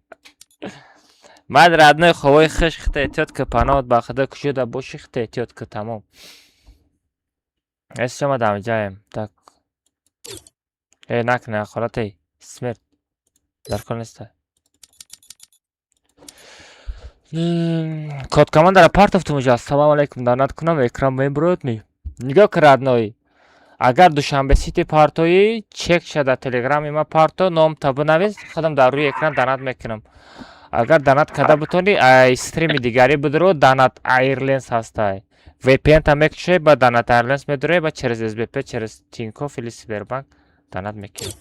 Ман родной ховои хиш хита эҳтиёт ки, паноҳат ба худо, кушода боши, хита эҳтиёт ки, тамом. Эс шума дамҷаем. Так. Э, накне, ҳолати смерть. Дар кор неста. Код командара партофтум уже. Ассалому алайкум, донат кунам, экран мебурояд ми? Нигоҳ ки, родной. Агар Душанбе Сити партоӣ, чек ша дар телеграми ма парто, номта бинавис, худам дар рӯи экран донат мекунам. Агар донат карда бутонӣ, ай стрими дигарӣ бидро, донат Айрленс ҳастай. VPN-та мекушоӣ, ба донат Айрленс медуроӣ, ба через СБП, через Тинькофф или Сбербанк донат мекунӣ.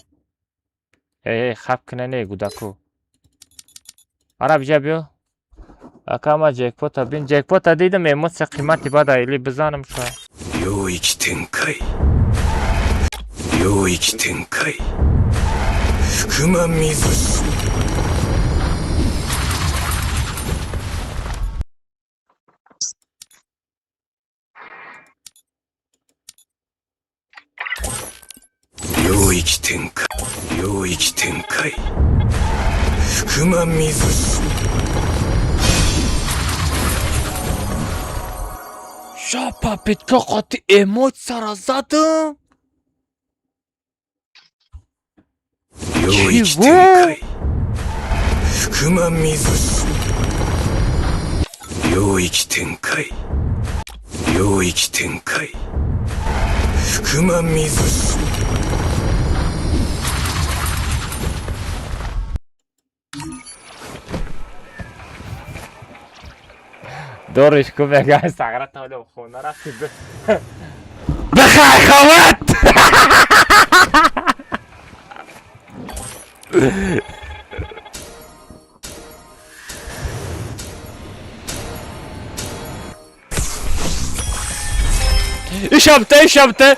Э, э, хаб кина не, гудаку. Ара биҷа биё. Ака, ма ҷекпота бин, ҷекпота дидам, эмоция қимати бада или бизанам ша. 領域展開領域展開福間水領域展開領域展開福間水 Ша попытка қати эмоцияра задам. 領域 Чего? 展開福間水領域展開領域展開福間水 Дориш ку мега сағра тавло хона рафти. Бихай ховат. Ишабте, ишабте.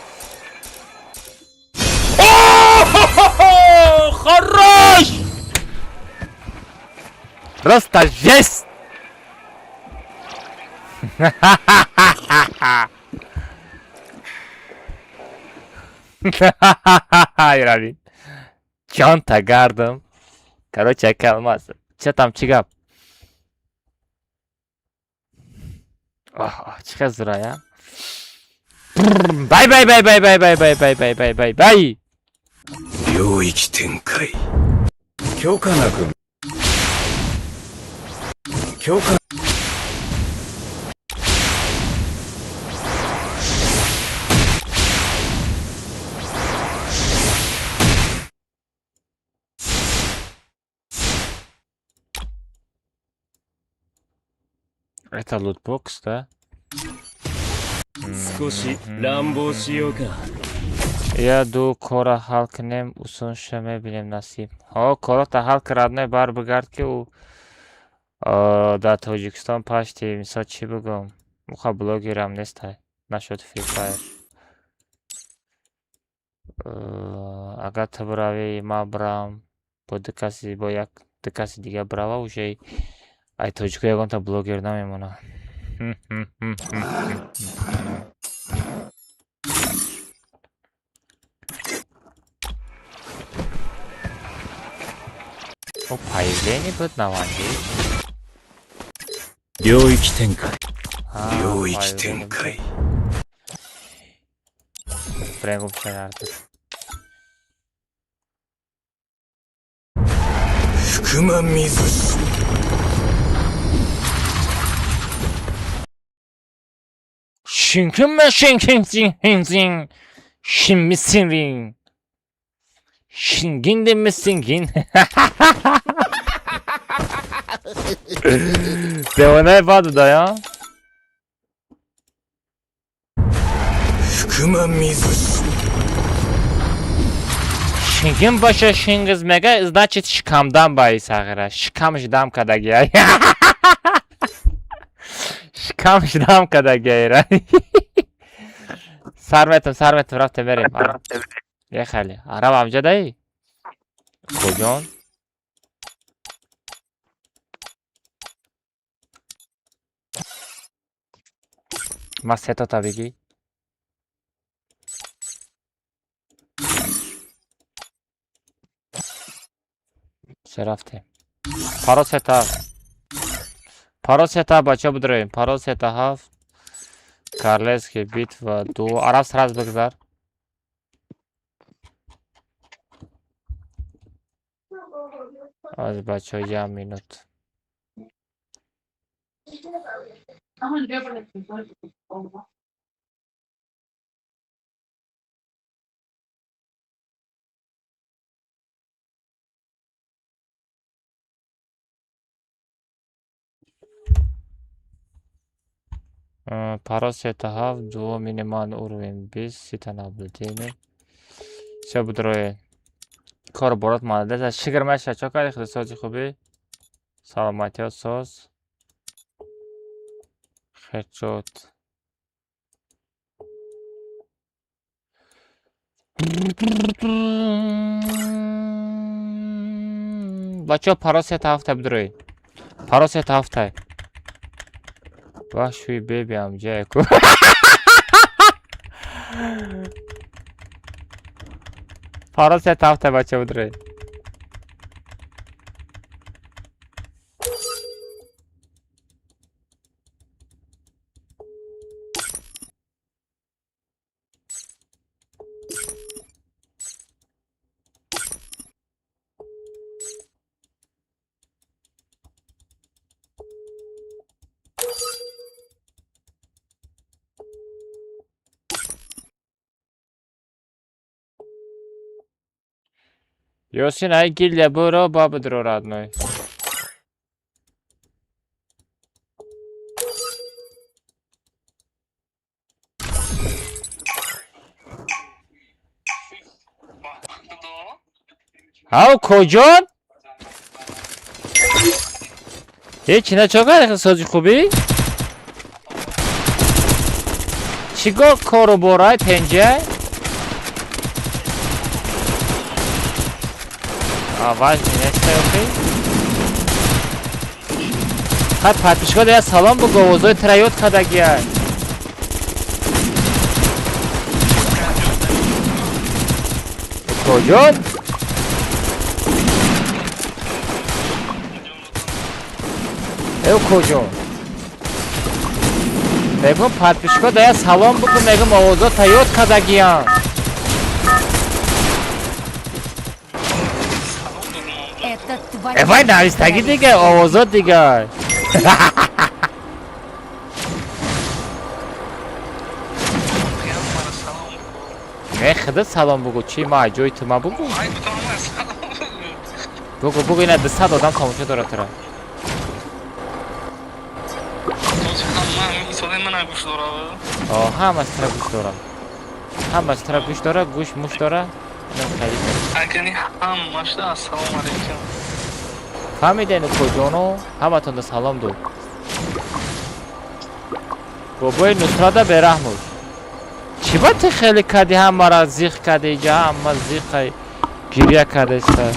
О, хорош! Просто жесть! Ирави. Чонта гардам. Короче, ака Алмаз. Че там, чӣ гап? Оҳ, оҳ, чӣ хел зура, я? Бай, бай, бай, бай, бай, бай, бай, бай, бай, бай, бай, бай. 領域展開許可なく許可 Это лутбокс, да? 少し乱暴しようか Я ду кора ҳал кунем, усонша мебинем, насиб. Ҳо, корота ҳал ки, родной, бар бигард, ки ӯ дар Тоҷикистон пашти, мисол, чӣ бигӯм, уха блогерам нестай, нашуд Free Fire. Агар ту биравӣ, ман бирам, бо ду каси, бо як ду каси дига бирава, уже ай тоҷико ягонта блогер намемонад. О, появление буд наванди. 領域展開 А, 領域 появление 展 буд. 開 Прям гумшанард. 福間水 Шинкин шинкин шинкин шинмисин шингин демисингин. Девонаи баду да, я? 福間水 Шингин боша, шингиз мега, значит, шикамдан баи сағира. Шикамш дам кадагиай. Шикамш дам кадагиайра. Сар метам, сар метам, рафтем берем. Ехали. Араб амҷадаи? Куҷон? Ма сетота бигӣ. Се рафтем. Парол сета ҳафт. Парол сета ҳафт, бачаҳо, бидроем. Парол сета ҳафт. Королевский битва ду. Араб, сразу бигзар. Аз бачаҳо, як минут. Парол сета ҳафт, дуо, минимальный уровень 20, сита наблюдение. Всё, бидроед. Кор борот молодец. Шукр маша, чо кардӣ, худосози хубӣ? Саломатиёт соз. Хедшот. Бачаҳо, парол сета ҳафта, бидроед. Парол сета ҳафта. Бахшӯи беби амҷая ку. Парол сета ҳафта, бача, бидроед. Ёсин, ай гильдия буро, ба бидро, родной. Ҳав, коҷон? Ҳеҷ на, чо кардӣ, сози хубӣ? Чӣ го кору борай тенҷа? Важный нест охи? Хай, подписчикҳо я салом буго, овозои тра ёд кардагиай. Коҷон? Э, коҷон? Мегум, подписчикҳо я салом бугу, мегум, овозо та ёд кардагиям. Это твоя Э, вай, навистагӣ дига, овозот дига. Не, худат салом бугу, чӣ ма ҷои ту ма бугу? Бугу, бугу, ина 200 одам тамошо дорад тура. О, ҳамаш тура гӯш дорад. Ҳамаш тура гӯш дора, гӯш муш дора. Инам хеле. Агани ҳамашда ассалому алайкум. Фаҳмиден, коҷоно? Ҳаматонда салом дод. Бобои Нусрата бераҳмуд. Чӣ ба ту хеле кардӣ, ҳамаро зиқ кардӣ, иҷа ҳама зиқай гиря кардаиста.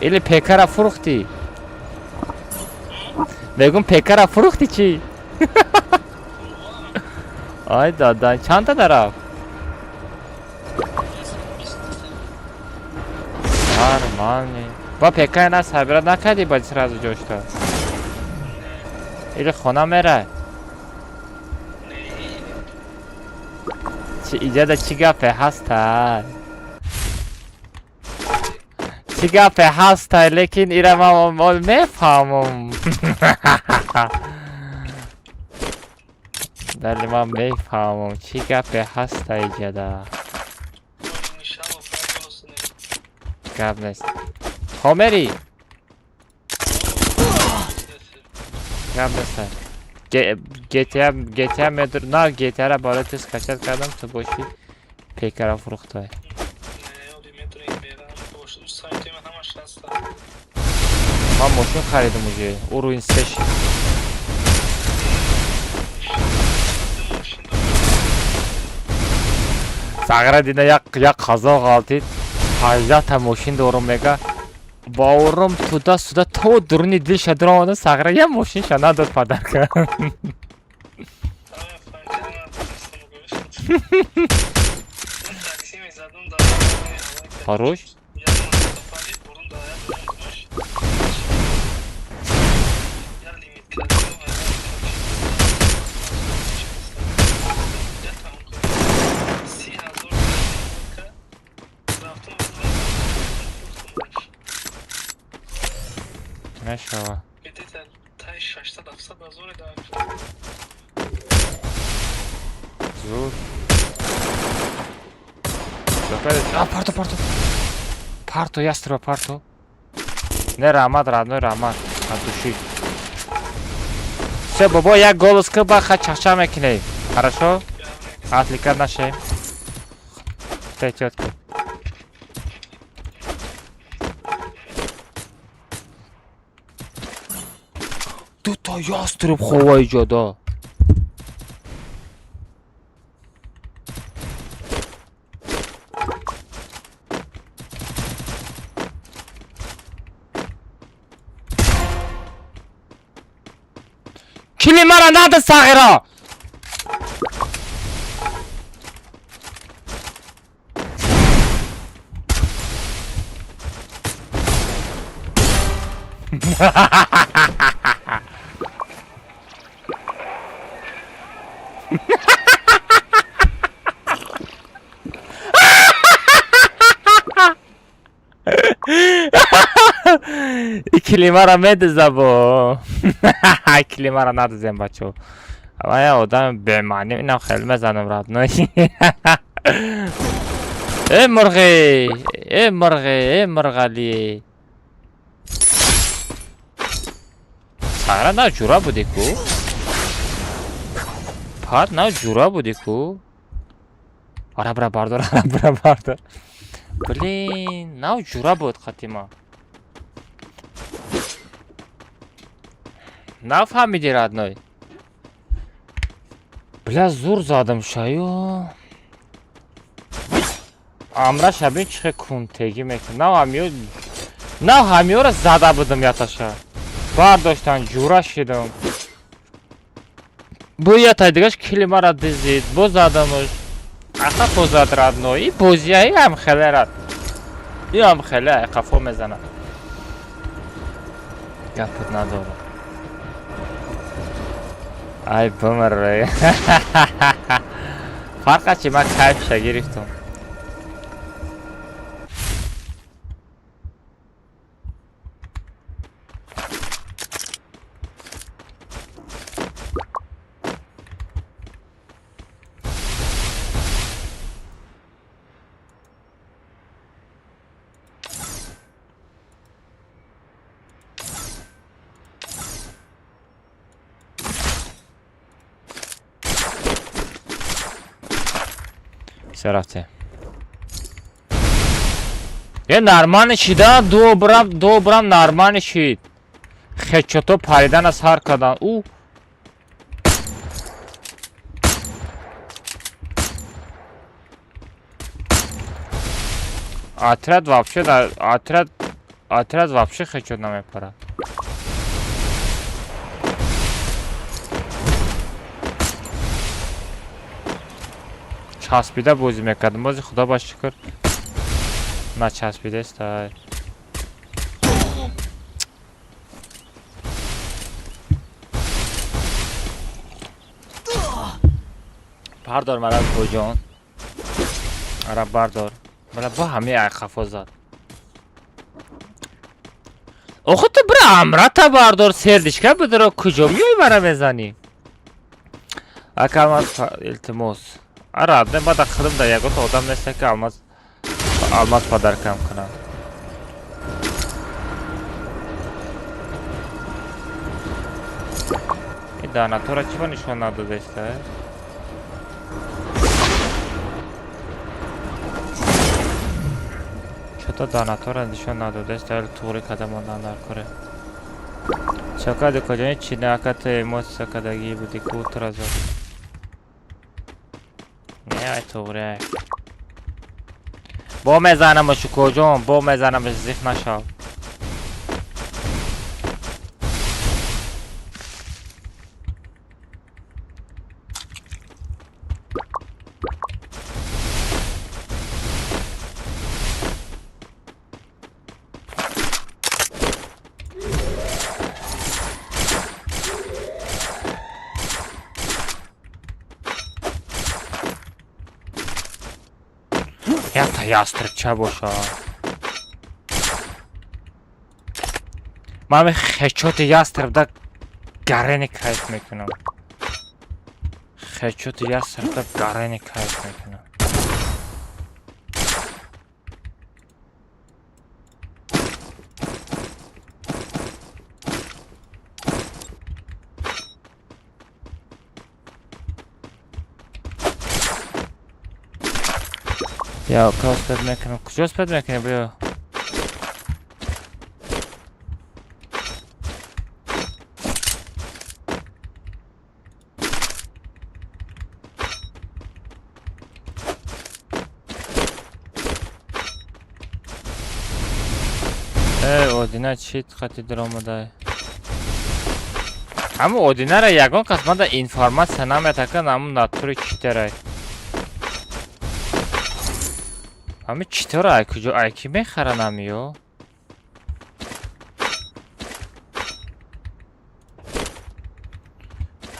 Или пекара фурӯхтӣ? Мегум, пекара фурӯхтӣ чӣ? Ай дада, чандта дарафт? Нормально. Ба пекай на собирать накардӣ, ба сразу ҷошта? Или хона мерай? Чи иҷада чӣ гапе ҳастай? Чӣ гапе ҳастай, лекин ира ман мол мефаҳмам. Дали ман мефаҳмам, чӣ гапе ҳастай иҷада. Гап нест. Хомери? Гап нест. GTA, GTA медр на GTA-ра барои ту скачать кардам, ту боши пекара фурӯхтай. Ман мошин харидам уже, уровень се шид. Сағра дида як қазо ғалтид. 18 та мошин дорум, мега. Боварам туда сюда то дуруни дилша дуромадам, сағира я мошинша надод подарка. Хорош. Мешава. Зуд. А, парто, парто. Парто, ястреба, парто. Не, раҳмат, родной, раҳмат. От души. Всё, бобо, як голос ки ба ха чахча мекунӣ. Хорошо? Отвлекать нашаем. Ты тётка. Дута ястреб хова иҷода. Кили мара нада сағира! Килимара медизабо. Килимара надизем, бачо. Я одам бемаъни инам хеле мезанам, родной. Э мурғи, э мурғи, э мурғали. Сағира на ҷура буди ку? Пад на ҷура буди ку? Ара бира бардор, ара бира бардор. Блин, нав ҷура буд қатима. Нафаҳмиди, родной. Бля, зур задам шаю. Амра шабин чихе кунтегӣ мекунад. Нав ҳамиё нав ҳамиёра зада будам яташа. Бардоштан ҷура шидам. Бу ятай дигаш кили мара дизид, бо задамуш. Ақа зад, родной. И бозия и ҳам хеле рад. И ҳам хеле қафо мезанад. Гапат надорам. Ай бимир. Фарқа чи ман кайфша гирифтам. Всё, рафтем. Е нормально шида, добрам, добрам нормально шид. Хечото паридан аз ҳар кадан. У. Отряд вообще да, отряд вообще хечот намепарад. Часпида бозӣ мекардам. Бози худо ба шукр начаспидест. Бардор мара коҷон. Ара бардор. Бала бо ҳамаи ай қафо зад. Охо ту бира амрата бардор сердишка бидро куҷо миёй мара мезанӣ? Ака алмаз илтимос. Ара адне бада хидм да ягон одам нест ки алмаз подаркам кунад. И данатора чӣ ба нишон надодаиста? Чото данатора нишон надодаиста, али туғри када мондан дар коре. Чакади куҷои чи наката эмоция кадагӣ буди ку тура зад. Не, ай туғри ай. Бо мезанамаш куҷон, бо мезанамаш зих нашав. Якта ястребча боша. Ман ҳамин хечоти ястребда гарени кайф мекунам. Хечоти ястребда гарени кайф мекунам. Я кроссбет мекунам. Куҷо спет мекунӣ, биё? Э, Одина чӣ қати даромадай? Ҳамун Одинара ягон кас манда информатсия наметакан, ҳамун натури читерай. Ҳамин читора ай куҷо, ай кӣ мехаранд ҳамиё?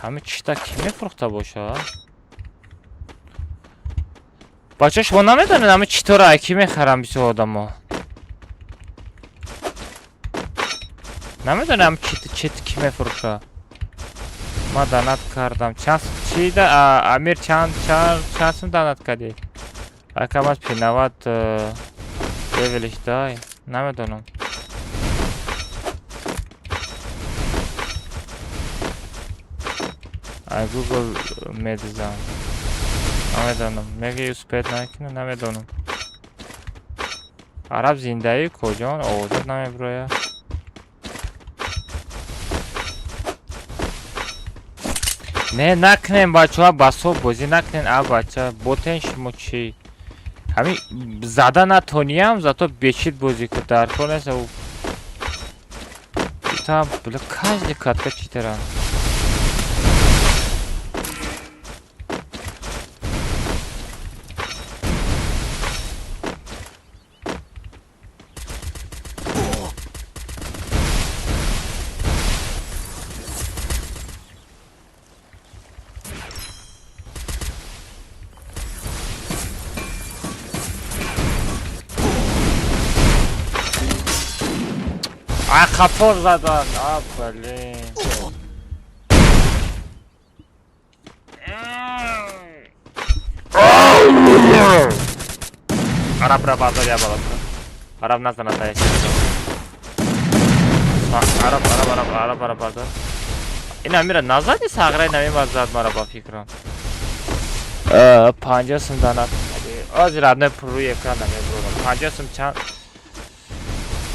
Ҳамин чита кӣ мефурӯхта боша? Бачаҳо, шумо намедонед ҳамин читора ай кӣ мехаранд бисёр одамо? Намедонед ҳамин чит кӣ мефурӯша? Ман донат кардам. Чанд чида Амир, чанд чанд сум донат кардӣ? Акам аз пинават левелиш дай. Намедонам. Ай Google медизам. Намедонам. Меги успеть накунам, намедонам. Араб зиндаи куҷон овозат намебирояд. Не, накунем бачаҳо, басо бозӣ накунем, а бача, ботен шумо чӣ? Ҳамин зада натониям, зато бечит бозӣ кун, дар кор нест. Там, бля, каждый катка читеран. А қафор задан. А, блин. Араб ра базар я балата. Араб назана та. Араб, араб, араб, араб, араб базар. Ин амира назади сағрай намемазад мара ба фикрам. 50 сум донат. Ҳозир одной рӯи экран намебурам. 50 сум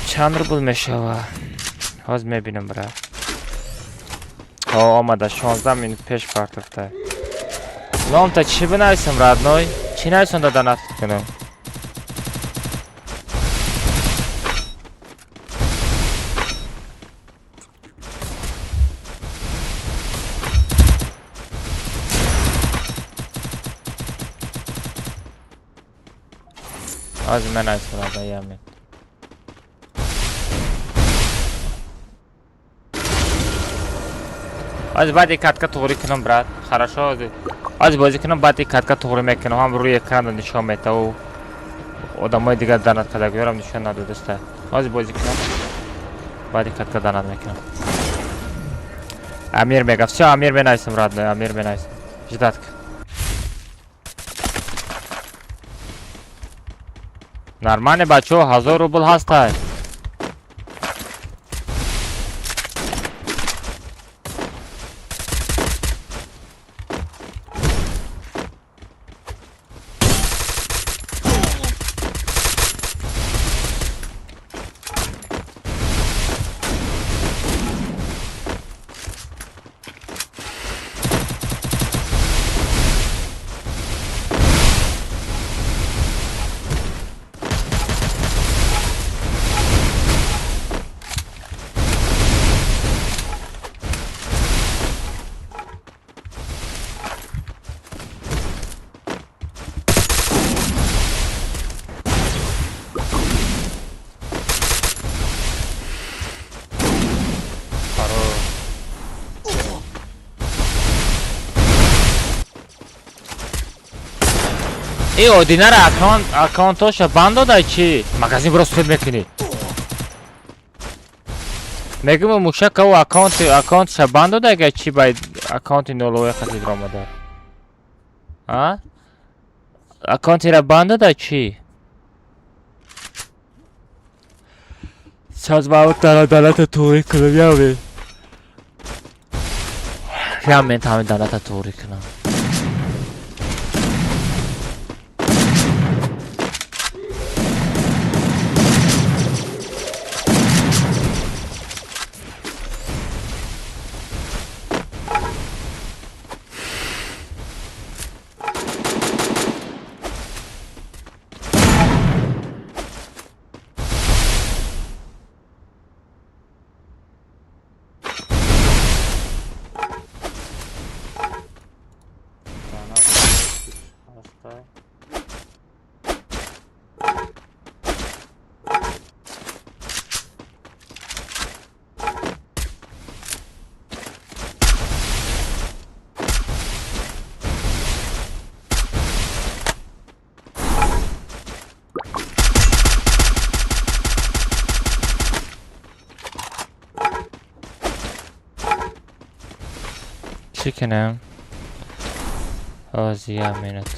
чанд рубл мешава? Ҳозир мебинам, брат. Ҳо, омада 16 минут пеш партофта. Номта чӣ бинависам, родной? Чӣ нависам да донат кунам? Ҳозир менависам, родной, як минут. Ҳозир баъди катка туғрӣ кунам, брат. Хорошо, ҳозир. Ҳозир бозӣ кунам, баъди катка туғрӣ мекунам. Ҳам рӯи экран нишон метаву одамои дигар донат кардагиёрам нишон надодаста. Ҳозир бозӣ кунам. Баъди катка донат мекунам. Амир мега. Всё, Амир менависам, родной, Амир менависам. Ждать. Нормально, бачаҳо, 1000 рубл ҳастай. Э, одинара аккаунтоша банд додай чи? Магазин бро суд мекунӣ. Мегӯм мушака ӯ аккаунтша банд додай га чи ба аккаунти ноловой қасид ромада? А? Аккаунтира банд додай чи? Сейчас ба далата туғри кунам, яме. Яме ҳамин далата туғри кунам. Чӣ кунам? Ҳозир як минут.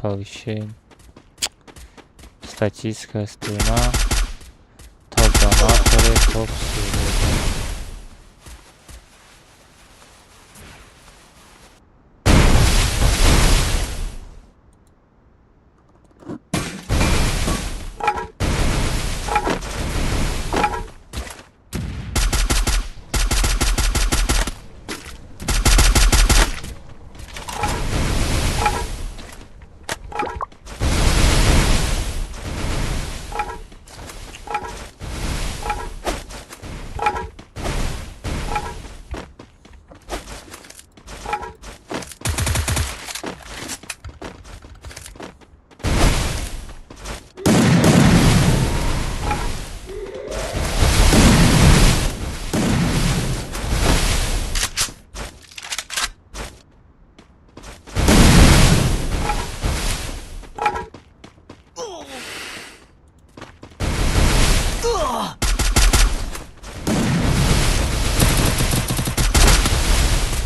Повышение. Статистика стрима. Топ донаторы, топ сервер.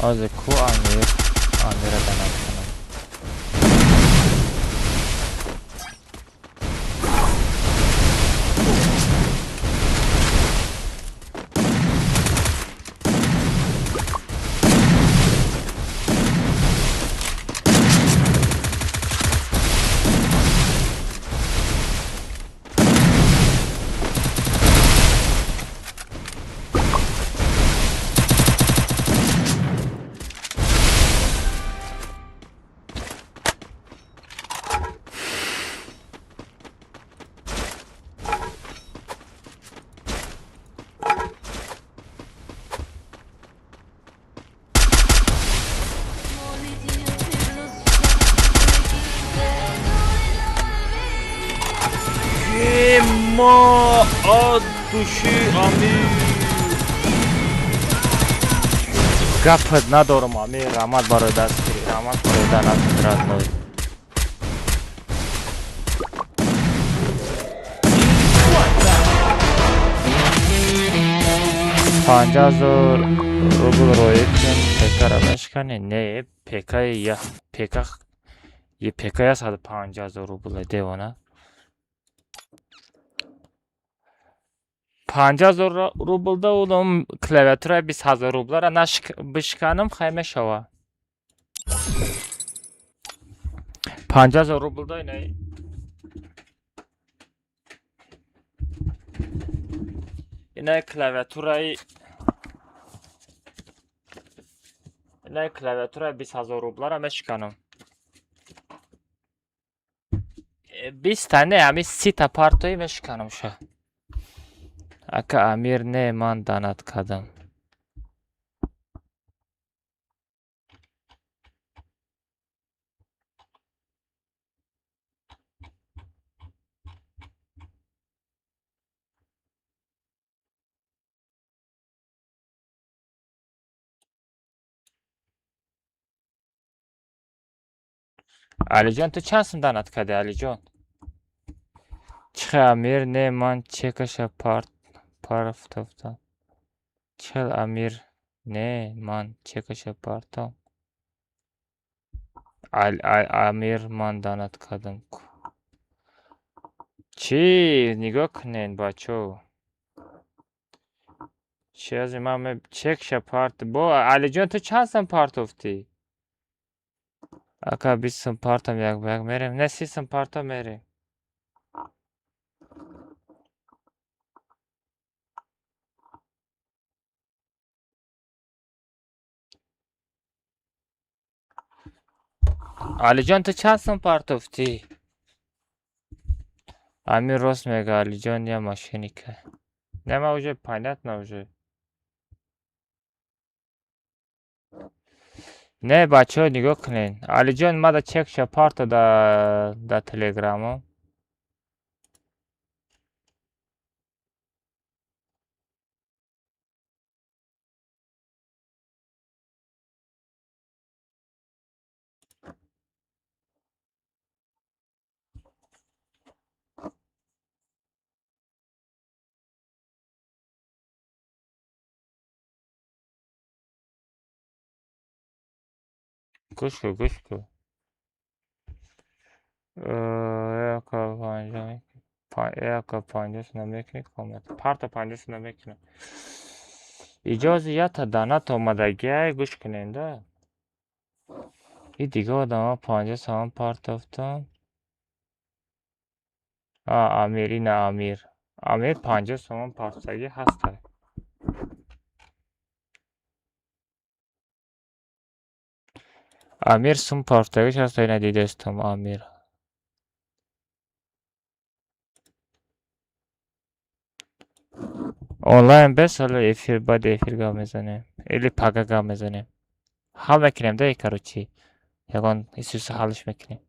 Ҳозир ку Амир? Амира донат кунам. Ма от души Амир. Гапат надорам Амир, раҳмат барои дастгирӣ, раҳмат барои донатат родной. 50,000 рубл роӣ кун, ПК-ра мешканӣ? Не, ПК 150,000 рубл девона. 50,000 рублда улам клавиатураи 20,000 рублара бишканам хай мешава. 50,000 рублда инаи клавиатураи 20,000 рублара мешканам. 20 та не, ҳамин 30 та партои мешканам ша. Ака Амир не, ман донат кардам. Алиҷон, ту чанд сум донат кардӣ, Алиҷон? Чихел Амир? Не, ман чекаша партофтам. Чихел Амир? Не, ман чекаша партом. Амир, ман донат кардам. Чӣ? Нигоҳ кунед, бачо. Чи аз ман чекша парт. Бо Алиҷон, ту чанд сум партофтӣ? Ака, 20 сум партам, як ба як мерем. Не, 30 сум партом мерем. Алиҷон, ту чанд сум партофтӣ? Амир рост мега, Алиҷон я мошенника. Не, ман уже понятно уже. Не, бачаҳо, нигоҳ кунед. Алиҷон, мада чекша парто да телеграммо. Гӯш кун, гӯш кун. Яка 50, яка 50 сум мекунӣ комната. Парта 50 сум мекунам. Иҷози ята донат омадагиай, гӯш кунед да. И дига одама 50 сомон партофтам. А, Амир, ина Амир. Амир 50 сомон партофтагӣ ҳастай. Амир сум партофтагиш ҳастай, ина дидестам Амир. Онлайн бес ҳоло эфир, баъди эфир гап мезанем. Или пага гап мезанем. Ҳал мекунем да, короче. Ягон исуса ҳалш мекунем.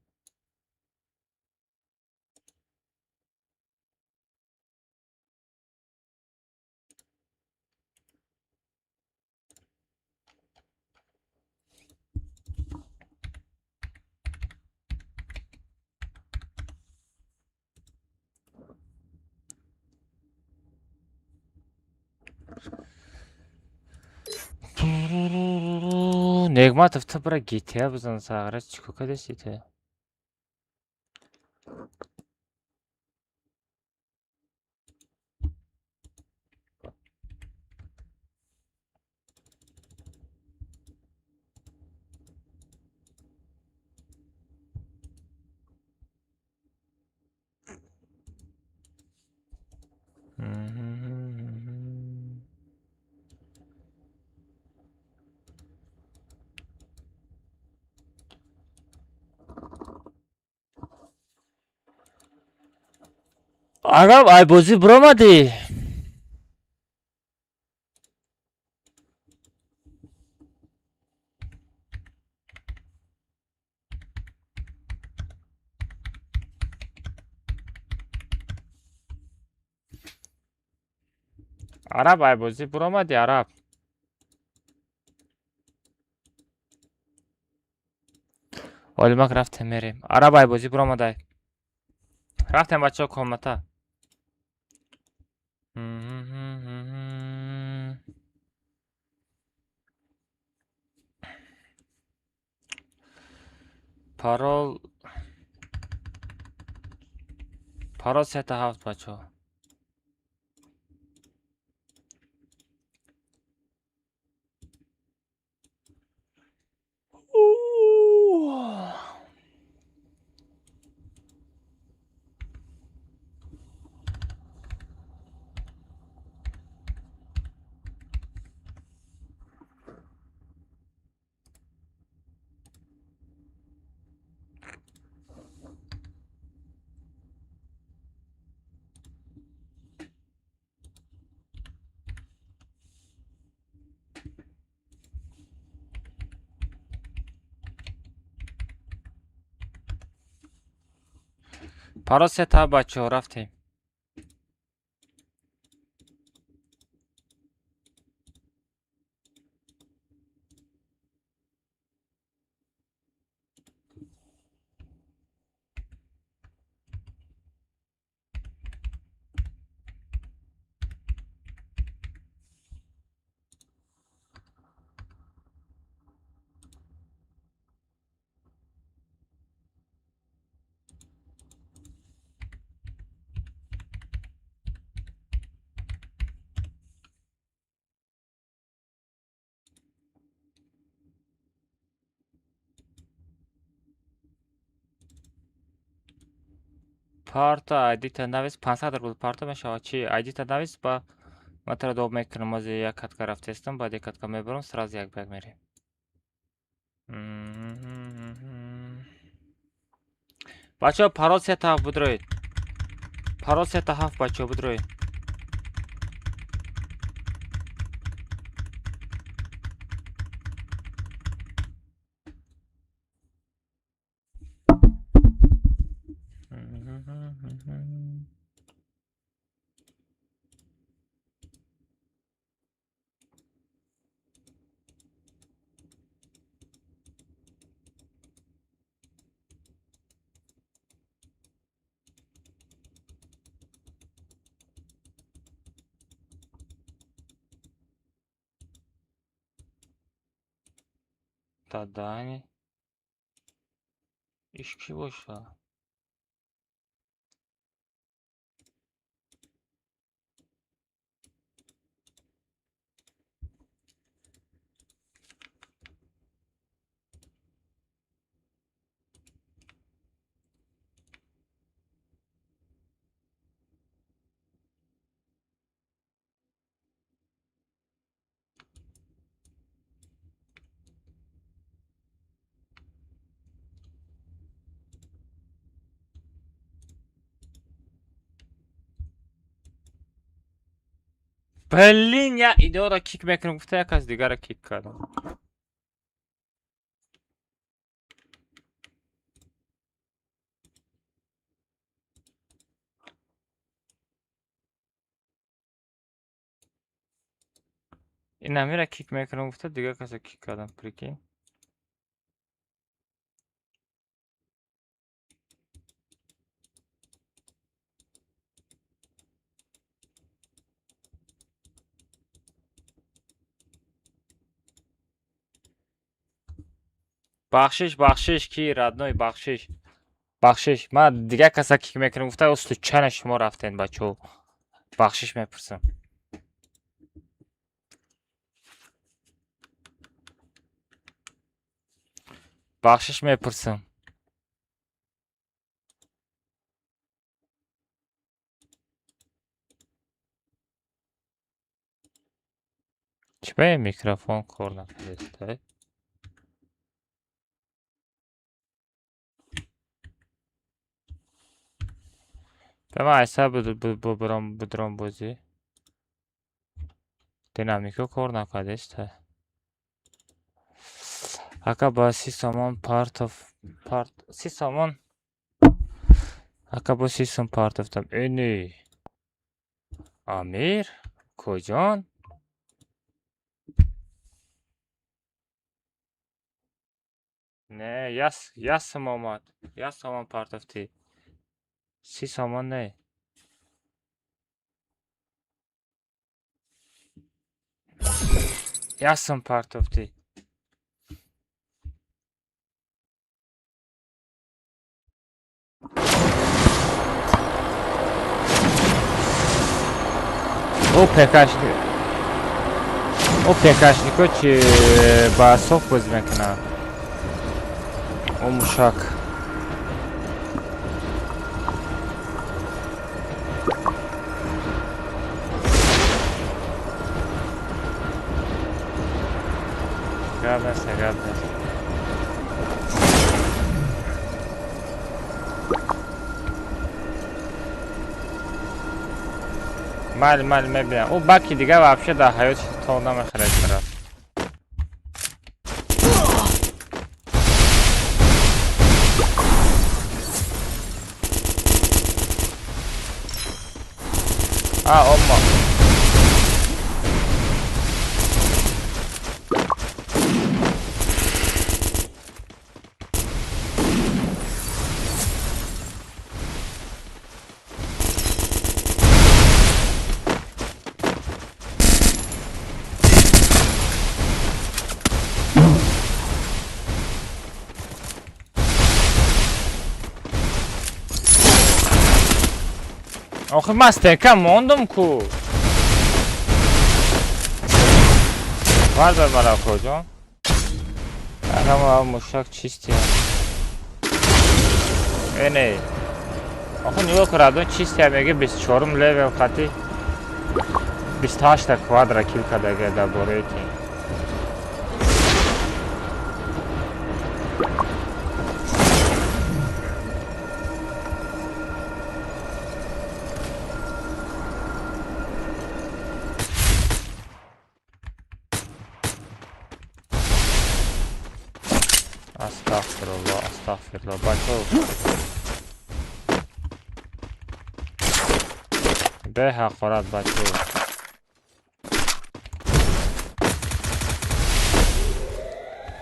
Негматов, ту бира GTA бизан сағра, чӣ кор кардасти ту? Араб, ай бозӣ биромадӣ? Араб, ай бозӣ биромадӣ, араб? Олимак, рафтем, мерем. Араб, ай бозӣ биромадай. Рафтем, бачаҳо, комната. Парол сета ҳафт, бачаҳо. Парол сета, бачаҳо, рафтем. Парта айдита навис, 500 рубл парта мешавад. Чи айдита навис, ба ман тара доб мекунам. Ози як катка рафтестам, баъд як катка мебарам, сразу як ба як мерем. Бачаҳо, парол 3 7 будроед. Парол 3 7, бачаҳо, будроед. Дадани иш кӣ боша? Блин, я идора кик мекунам, гуфта як кас дигара кик кардам. Ин амира кик мекунам, гуфта дигар каса кик кардам, прикинь. Бахшиш, бахшиш, ки родной, бахшиш. Бахшиш, ман дигар каса кик мекунам, гуфта случайно шумо рафтен, бачаҳо. Бахшиш мепурсам. Бахшиш мепурсам. Чӣ ба ин микрофон кор накардааст? Ба ман айса будром бозӣ. Динамико кор накардааст. Ака, ба 30 сомон партов, парт 30 сомон. Ака, бо 30 сом партофтам. Эни. Амир, куҷон? Не, 1 сом омад. 1 сомон партофтӣ. 30 сомон не. 1 сом партофтӣ. О ПКшник. О ПКшнико чи ба соф бозӣ мекунад? О мушак. Гап нест, гап нест. Майли, майли, мебинам. Ӯ баки дигар вообще дар ҳаётиш то намехарад чара. А, омма. Охир ман стенка мондум ку. Вардар мара, куҷон. Ҳама мушак чистия. Эне. Охо нигоҳ кун, Радон чистия меги 24 левел қати 28 та квадра кил кардага дар бораи тим. Астағфирулло, астағфирулло, бачо. Беҳақорат, бачо.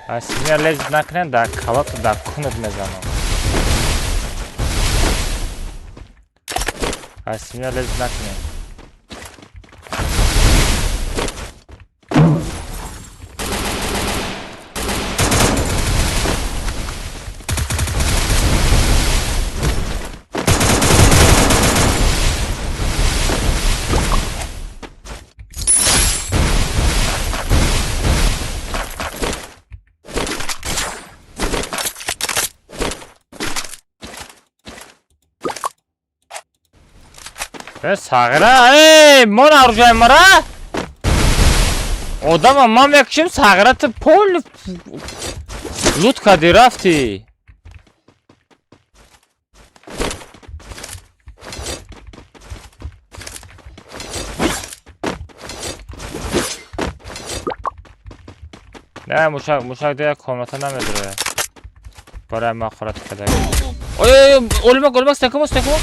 Асмия лез накунед, дар калату дар кунат мезанам. Асмия лез накунед. Сағира, эй, мон оружие мара? Одама ман мекушим, сағира ту пол лут кади рафти. Не, мушак, мушак дия комната намедуре. Барои ман хӯрат када. Ой, ой, олмак, олмак, стекумо, стекумо.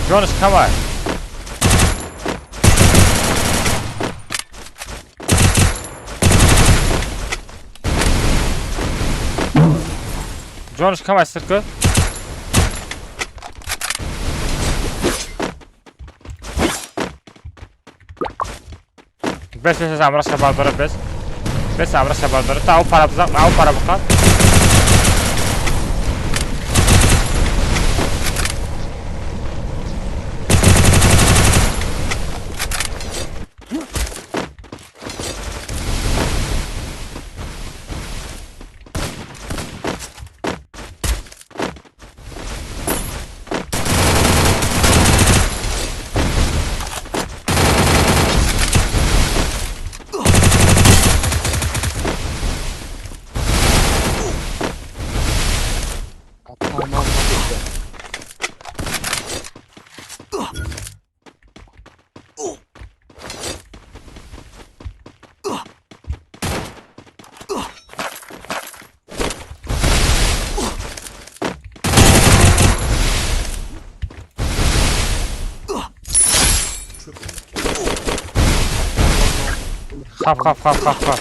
Jonas, come on. Jonas, come on, сыртқы. Бес, бес, бес, амраша бардора, бес. Бес, амраша бардора. Та, ау пара бзақ, ау пара бұқа. Хап, хап, хап, хап, хап.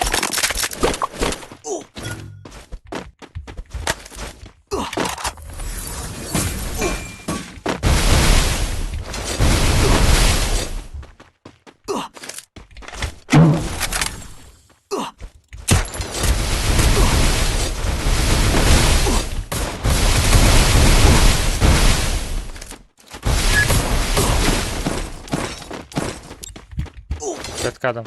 Кадом.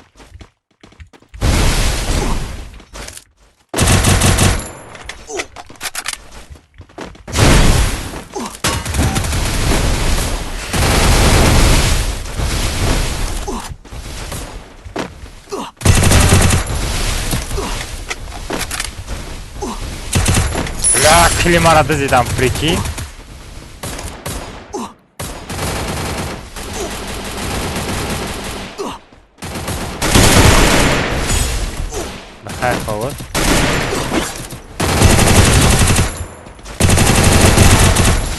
Бля, климара дизидам, прикинь. Бахай ховод.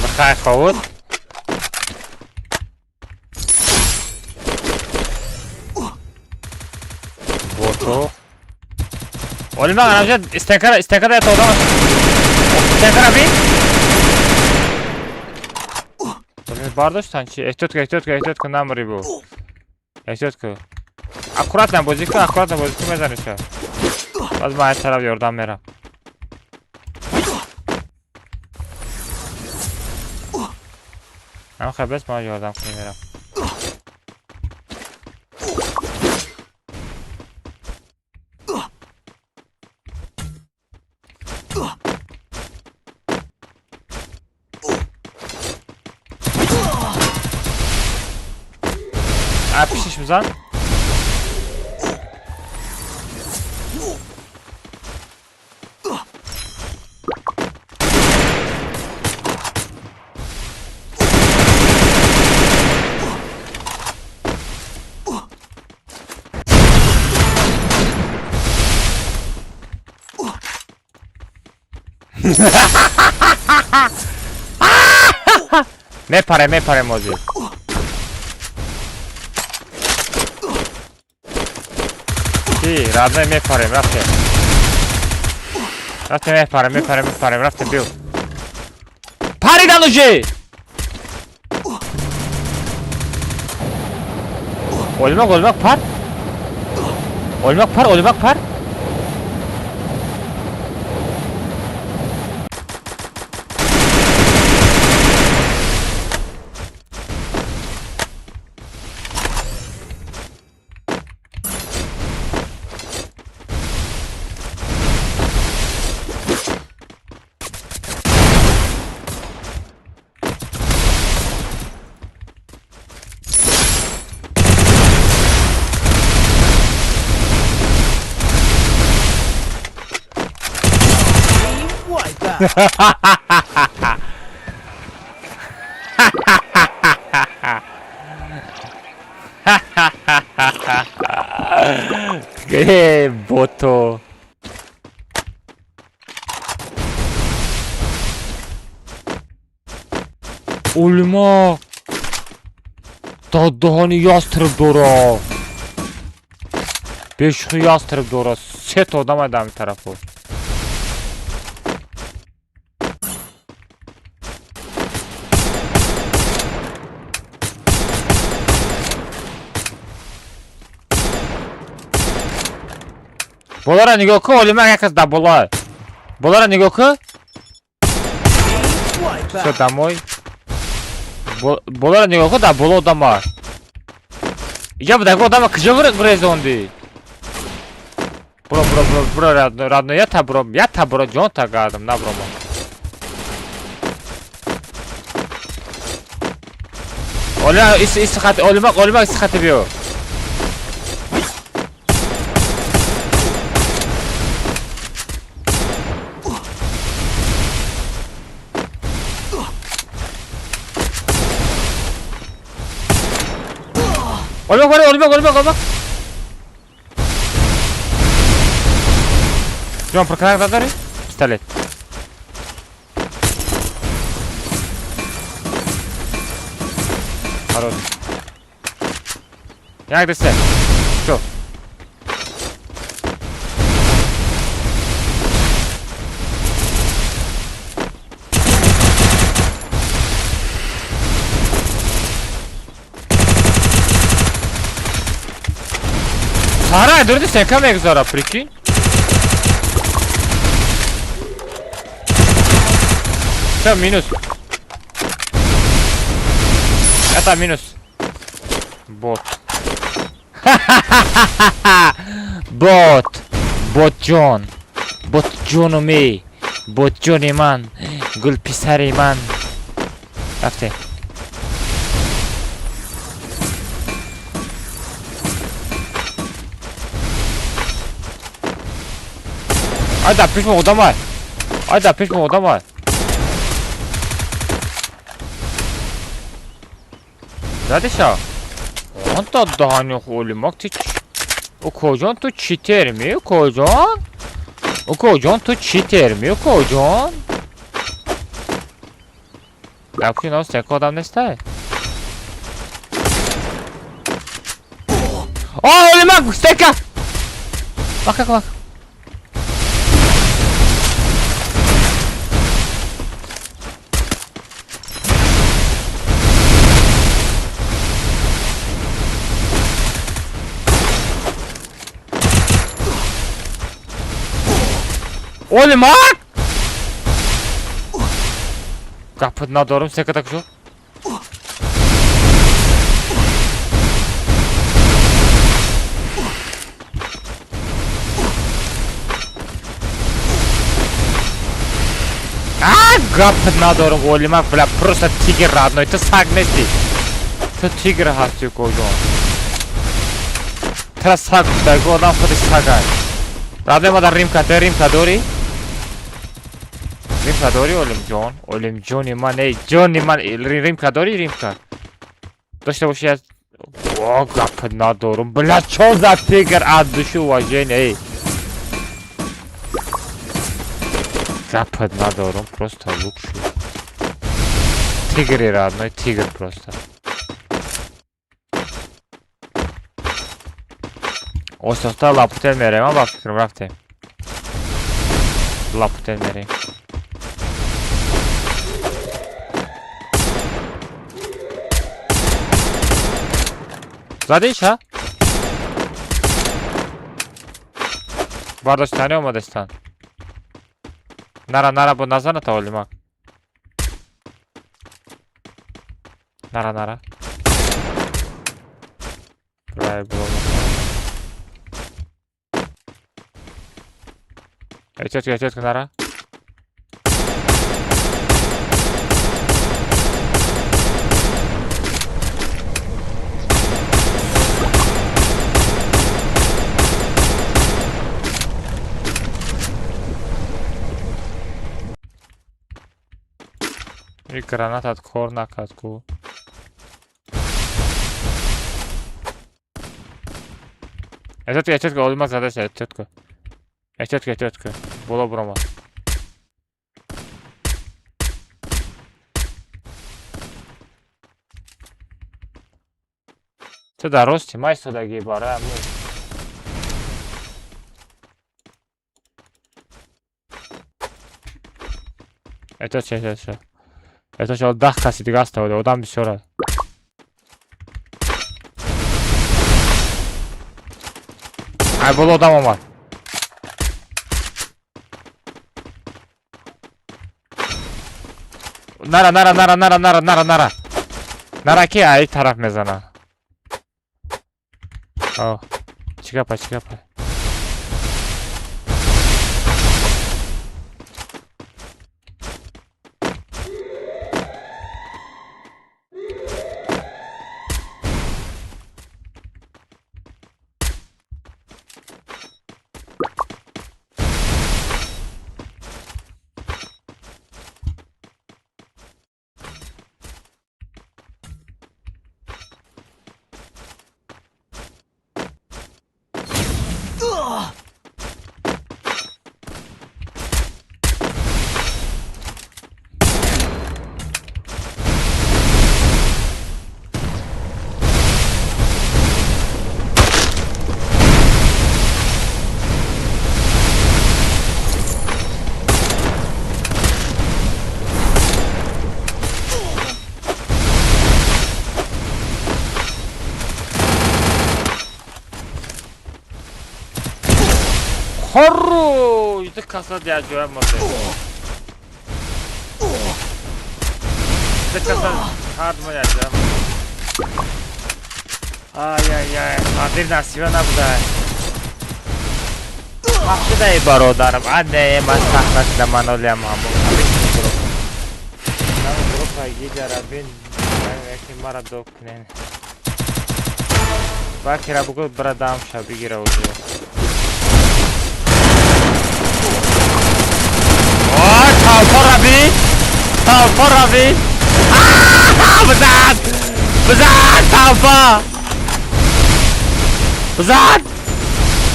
Бахай ховод. Бото. Олма гарамжа истекара истекара ята одам. Истекара би. Бардоштан чи? Эҳтиёт кун, эҳтиёт кун, эҳтиёт кун, намури бу. Эҳтиёт кун. Аккуратно бозӣ кун, аккуратно бозӣ кун, мезанӣ ша. Баъд ман аз тараф ёрдам мерам. Ҳам хай бес ман ёрдам кунӣ мерам. А пишиш бизан. Мепаре, мепаре мози. Чи, родной, мепарем, рафтем. Рафтем, мепарем, мепарем, мепарем, рафтем, биё. Паридан уже! Олмак, олмак, пар. Олмак, пар, олмак, пар. Э, бото. Олма. Дадаҳани ястреб дора. Бешухи ястреб дора. Сета одам ай тарафо. Болара нигоҳ кун, Олимак як кас дар боло. Болара нигоҳ кун. Всё, домой. Болара нигоҳ кун, дар боло одам аст. Иҷа будаго одама куҷо гурезондӣ? Буро, буро, буро, буро, родной, родной, я та буро, я та буро, ҷон та гардам, на буро мо. Оля, ис, ис хат, Олимак, Олимак, ис хати биё. Олимак, баро, Олимак, Олимак, Олимак. Ҷон, проканак надорӣ? Пистолет. Хорош. Як ду се. Чо? Сара, дурди сека мегузара, прикинь. Всё, минус. Это минус. Бот. Бот. Ботҷон. Ботҷону ми. Ботҷони ман. Гулписари ман. Рафте. Ай дар пешмо одам ай. Ай дар пешмо одам ай. Задиша. Он та даҳани холимак ти Укоҷон, ту читер ми, укоҷон? Укоҷон, ту читер ми, укоҷон? Дар пушти нос яко одам нестай? О, Олимак, стека! Бак, бак. Олимак! Гапат надорам, секата кушо. А, гап надорам, Олимак, бля, просто тигр родной. Ту саг нести. Ту тигр ҳасти, коҷон. Тра саг гуфтагу одам худи сагай. Родной, ма дар римка, ту римка дорӣ? Римка дорӣ, Олимҷон? Олимҷони ман, эй, ҷони ман, римка дорӣ, римка? Дошта боши аз. О, гап надорам. Бля, чо за тигр от души уважение, эй. Гап надорам, просто лучше. Тигри родной, тигр просто. Ососта лапутел мерем, а ба фикрам рафтем. Лапутел мерем. Задиша? Бардоштани омадастан. Нара, нара, бо назаната Олимак. Нара, нара. Брай, бро. Эҳтиёт, эҳтиёт кун, нара. И гранатат кор накард ку. Эҳтиёт кун, эҳтиёт кун, Олимак задаша, эҳтиёт кун. Эҳтиёт кун, эҳтиёт кун. Боло буромад. Ту дар рости ма истодагӣ барои ҳамин. Эҳтиёт ша, эҳтиёт ша. Эҳтиёт ша, 10 каси дига аст, одам бисёр аст. Ай, боло одам омад. Нара, нара, нара, нара, нара, нара, нара. Нара ки ай тараф мезана. О, чӣ гапа, чӣ гапа? Хоррӯй, ду каса ҷоя мурде. Ду каса ҳар мо якҷоя мурде. Ай, ай, ай, қадир насиба набуда. Бахшидаи бародарам. А не, ман сахт нашуда, ман олиам ҳамон. Группа гиҷара бин, яке мара док кунен. Бакира бугӯ бира дам ша бигира уже. Талпо рави! Талпо рави! Бизан! Бизан! Талпо! Бизан!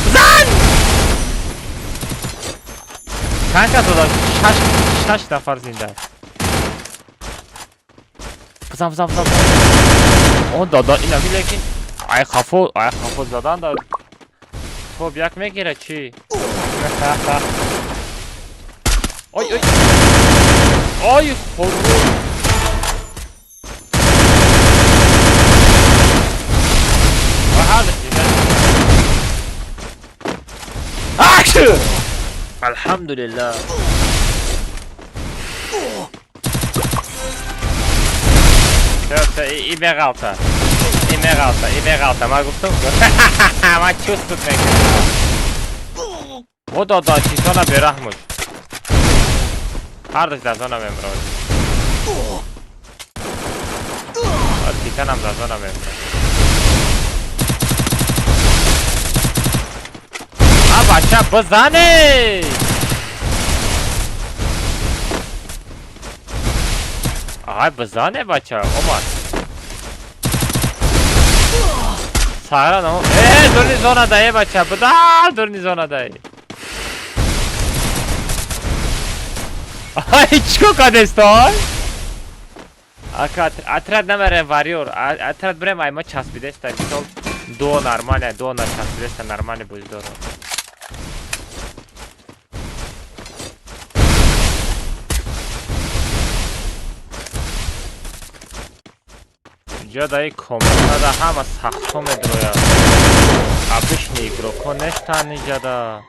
Бизан! Чанд кас одам? Шаш нафар зинда. Бизан, бизан, бизан. Он дада ина лекин ай хафо, ай хафо задан да тоб як мегира чӣ? Ой, ой. Ой, хоррӯй. Алҳамдулиллаҳ. И меғалта. И меғалта, и меғалта. Ман гуфтам, ман чувствует мекунам. О, дада, чизона бераҳмуш. Ҳардуш дар зона мемирад. Титанам дар зона мемирад. А бача бизане! Ай бизане бача, омад. Сара намо. Э, дурни зона да, э бача, буда, дурни зона да. Ай, чико кадестой? Ака, отряд намерем варьор, отряд брем, ай ма часпидеста, мисол до нормально, до на часпидеста нормально будет здорово. Ҷодаи комнатада ҳама сахтҳо медрояд. Обычный игрокҳо нестанд иҷода.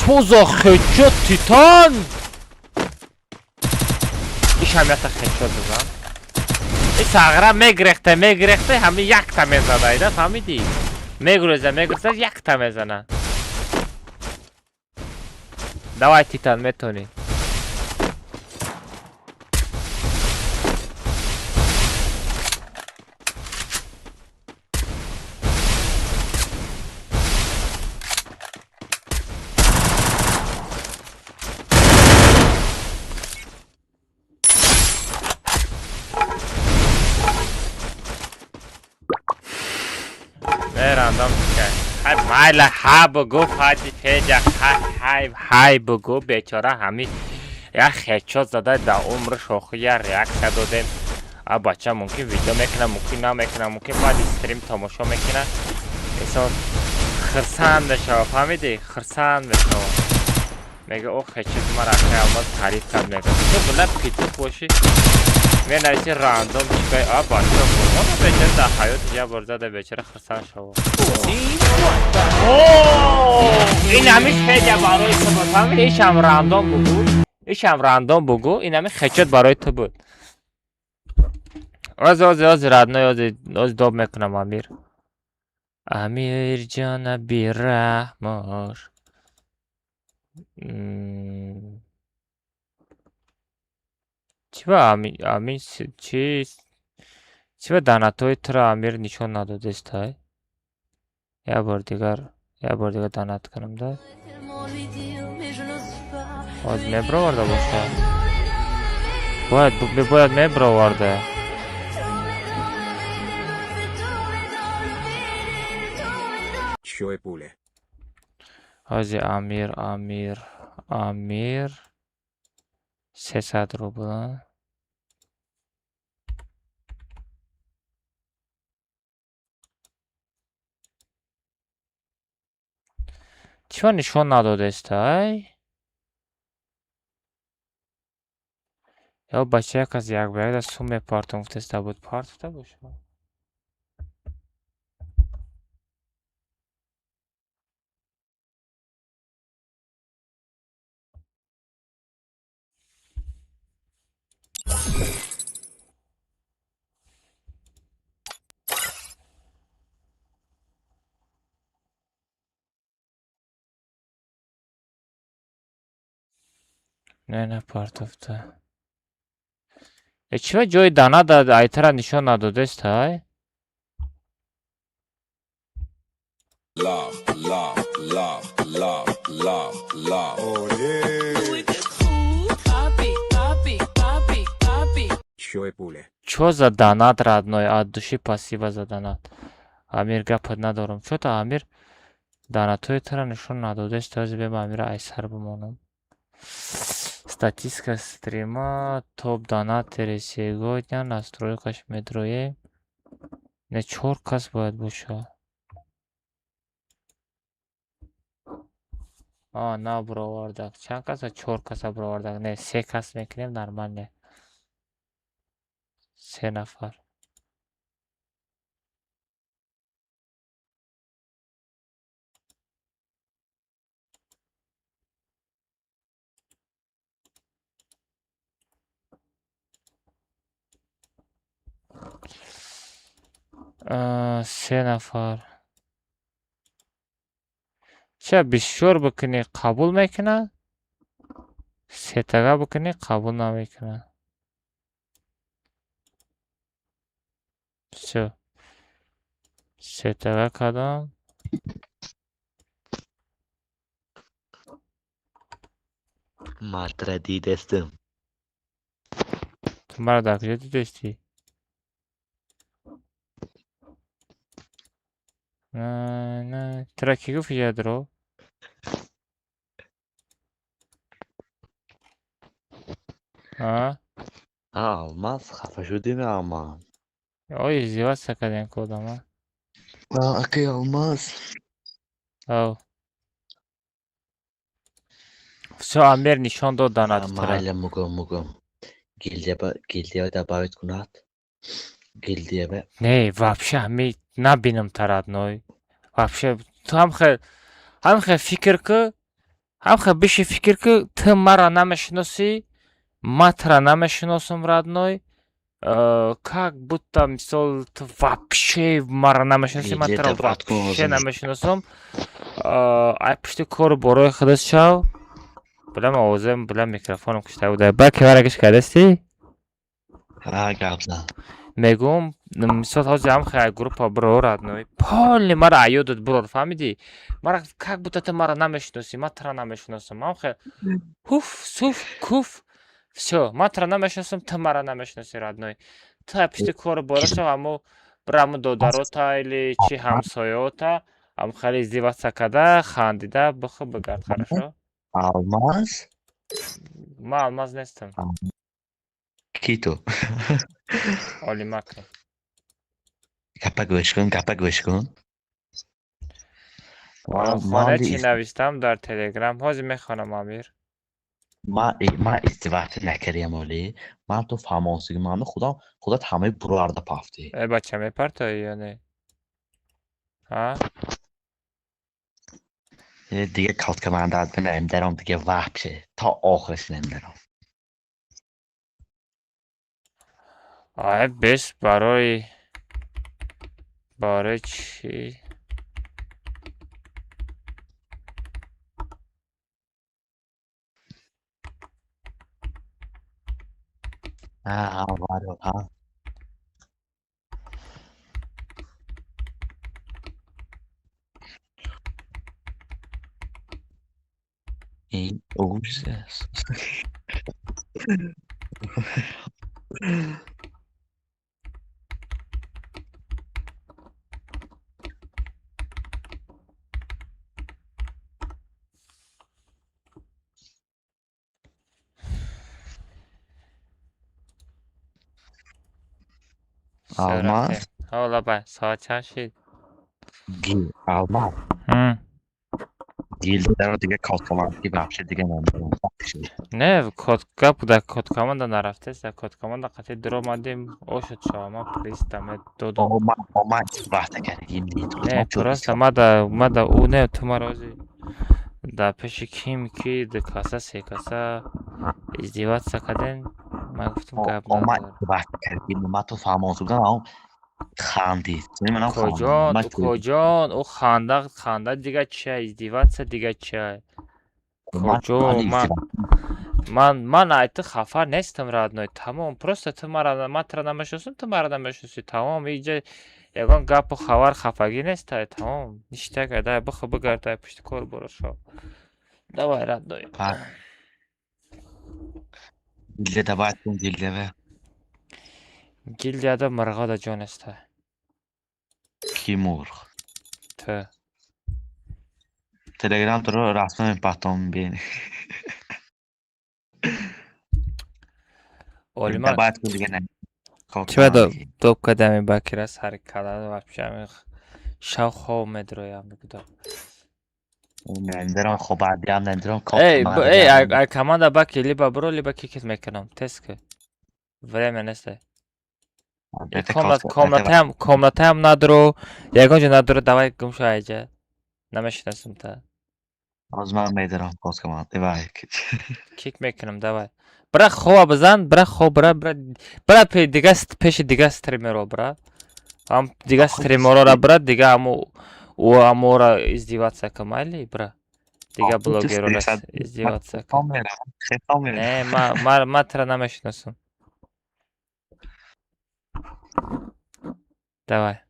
Чо за хедшот, Титан? Ишам якта хедшот бизан. И сағра мегрехте, мегрехте, ҳами якта мезада, ида фаҳмидӣ? Мегуреза, мегуреза, якта мезана. Давай, Титан, метонӣ. Рандом ҳай майла ҳа бугӯ фади феҷа ҳай ҳай бугӯ бечора ҳами як хедшот зада да умри шохи як реаксия додем. А бача мумкин видео мекунад, мумкин намекунад, мумкин баъди стрим тамошо мекунад. Инсон хирсанд мешавад, фаҳмидӣ? Хирсанд мешавад. Мега о хедшот мара акай Алмаз таъриф кард мега. Ту била питух бошӣ менависи рандом чикай. А бача бомона бечора дар ҳаёти як бор зада бечора хирсанд шавад. Ин ҳами феҷа барои ту буд, фаҳмидӣ? Ишам рандом бугӯ, ишам рандом бугӯ, ин ҳами хедшот барои ту буд. Ози ози ози родной, ози ози доб мекунам Амир. Амир ҷона бираҳмош. Чӣ ба Амин чи чӣ ба данатҳои туро Амир нишон надодестай? Як бор дигар, як бор дигар данат кунам да. Ҳозир мебироварда бошад. Бояд бояд мебироварда. Чой пуля. Ҳозир Амир, Амир, Амир 300 рубл. Чӣ нишон надодестай? Ё бача як аз як ба як да сум мепартом гуфтеста буд, партофта бошад. Не, напартофта. Э чӣ ба ҷои дана да айтара нишон надодестай? Love, love, love, love, love, love. Чой пуля. Чё за донат, родной? От души спасибо за донат. Амир гапат надорам. Чё-то Амир донатҳои туро нишон надодест. Ҳозир бем Амира айсар бимонам. Статистика стрима, топ донаторы сегодня, настройкаш медроем. Не чор кас бояд бошад. А, на бировардак. Чанд каса? Чор каса бировардак. Не, се кас мекунем нормально. Се нафар. Се нафар. Ча бисёр бикунӣ қабул мекунад? Сетага бикунӣ, қабул намекунад. Всё. Сетага кардам. Ма тра дидестим. Ту маро дар куҷо дидестӣ? На, на. Тура кӣ гуфт ядро? А? А, Алмаз, хафа шудӣ ама? Ой, издеваться кардем ку одама. А, акай Алмаз. Ав. Всё, Амир нишон дод данад тура. Майли, мугум, мугум. Гильдия ба гильдия добавить кунад. Гильдия ба. Не, вообще ҳами набинам та, родной. Вообще ту ҳам хел фикр ку, ҳам хел биши фикр ку, ту мара намешиносӣ, ма тура намешиносам, родной. Как будто мисол ту вообще мара намешиносӣ, ман Гильдия тура добавить кун вообще ҳозир. намешиносам. Ай пушти кору борои худат шав. Билам овозам, билам микрофонам кушта буда. Ба ки вара гӯш кардастӣ? Ҳа, гап зан. Мегӯм, мисол ҳозир ҳам хел группа биро, родной. Полный мара аёдат бирор, фаҳмидӣ? Мара как будто ту мара намешиносӣ, ман тура намешиносам. Ҳам хел ҳуф, суф, куф. Всё, ман тура намешиносам, ту мара намешиносӣ, родной. Ту ай пушти кору боро шав, аммо бира ҳамун додарота или чи ҳамсояота ҳам хеле издеваться карда, хандида, бихӯ, бигард, хорошо? Алмаз? Ман Алмаз нестам. Ки ту? Олимакам. Гапа гӯш кун, гапа гӯш кун. Хона чӣ навиштам дар Телеграм? Ҳозир мехонам, Амир. Ма издеваться накардиам олӣ. Ман ту фаҳмонсиги ман худам худат ҳамаи бурарда пафтӣ. Э, бача, мепартоӣ ё не? Ҳа? Дига код команда намдаром, дига вообще то охираш намдаром. Ай, бес барои чӣ? Ҳа, варо, ҳа. Ин ужас. Алмаз? Ҳо, лабай, соат чанд шид? Алмаз. Гилдаро дига код команди вообще дига намедонам. Не, код гап дар код команда нарафтест, дар код команда қатъи дуромадем, ошуд шава, ман приста додум. Ма вақта кардагим. Не, просто мада ӯ не, ту маро ҳозир дар пеши ким ки ду каса, се каса издеваться кардем, ман гуфтам гап надорам. Вақта кардагим, ма ту фаҳмонсу будам, ам хандид. Укоҷон, укоҷон, ӯ ханда, ханда дига чия, издеваться дига чия? Куҷо ман ай ту хафа нестам, родной, тамом. Просто ту мара, ман тура намешиносам, ту мара намешиносӣ, тамом. Иҷа ягон гапу хабар, хафагӣ нестай, тамом. Ништяк, дай бихӯ, бигард, пушти кор боро шав. Давай, родной. Гилда давай кун, гилдава. Гилдияда мирғода ҷо неста. Ки мурғ? Ту. Телеграм туро расман потом бин. Олима. Добавить кун дига не. Чӣ ба доб кардами бакира сари кала вообще ҳамин шав хоб медроям бигудо. Намедонам, хоб баъдиам намедонам. Эй, эй, ай команда баки либо бро, либо кикит мекунам. Тест ки. Время нестай. Комнатаям надро, ягон ҷо надро, давай гум шо айҷа. Намешинасам та. Ҳозир ман медорам код команда. Давай. Кик мекунам, давай. Бира хоба бизан, бира хоб, бира, бира, бира дига пеши дига стримеро бира. Ам дига стримерора бира, дига аму ӯ амора издеваться ка майли, бира. Дига блогерора издеваться. Не, ма тра намешиносам. Давай.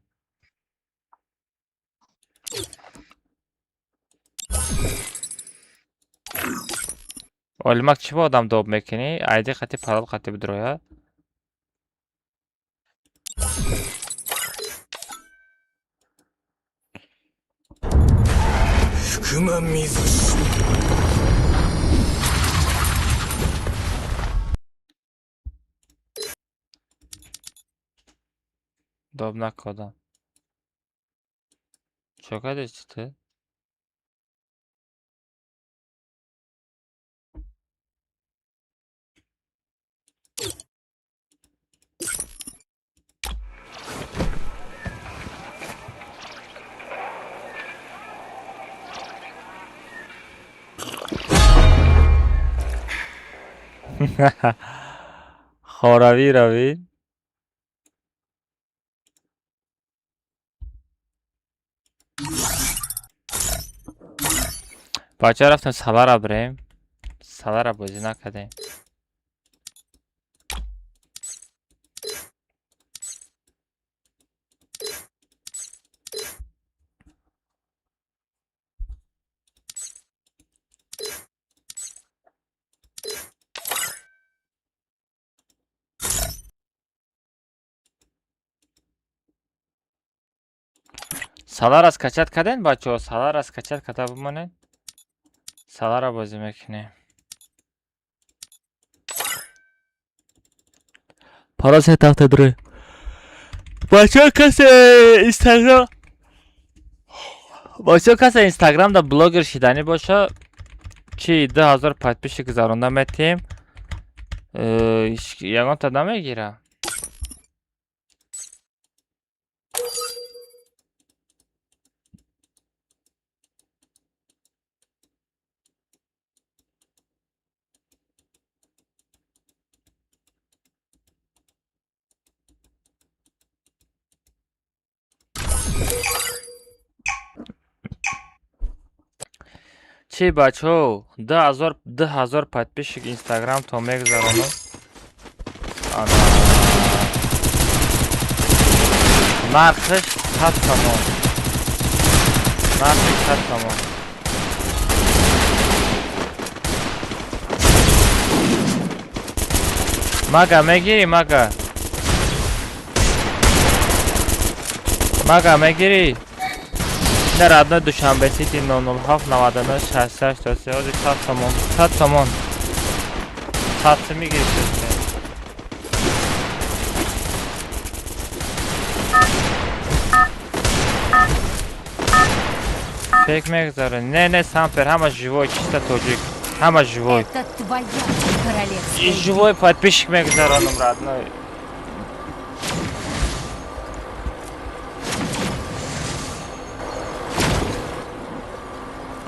Олимак, чӣ ба одам доб мекунӣ? Айди қати, парол қати бидроя. 福間水氏。 Доб накодам. Чо кардӣ ту? Хоравӣ равӣ. Бачаҳо, рафтем салара бирем. Салара бозӣ накардем. Салара скачать кардем, бачаҳо? Салара скачать карда бимонед. Салара бозӣ мекунем. Парол 373. Бачаҳо, касе инстаграм, бачаҳо, касе инстаграмда блогер шиданӣ боша, чи 2000 подписчик гузаронда метиҳем. Ягонта намегира. Чи, бачаҳо, 2000 подписчик инстаграм то мегузаронам. Ана нархаш 100 сомон. Нархи 100 сомон. Мага мегирӣ, мага? Мага мегирӣ? На родной Душанбе Сити 007 99 68 3 ҳозир 100 сомон, 100 сомон. 100 сум мегирифт. Фейк мегузаре. Не, не, сампер, ҳама живой, чисто тоҷик. Ҳама живой. Это твоя королевская. Живой подписчик мегузаронам, родной.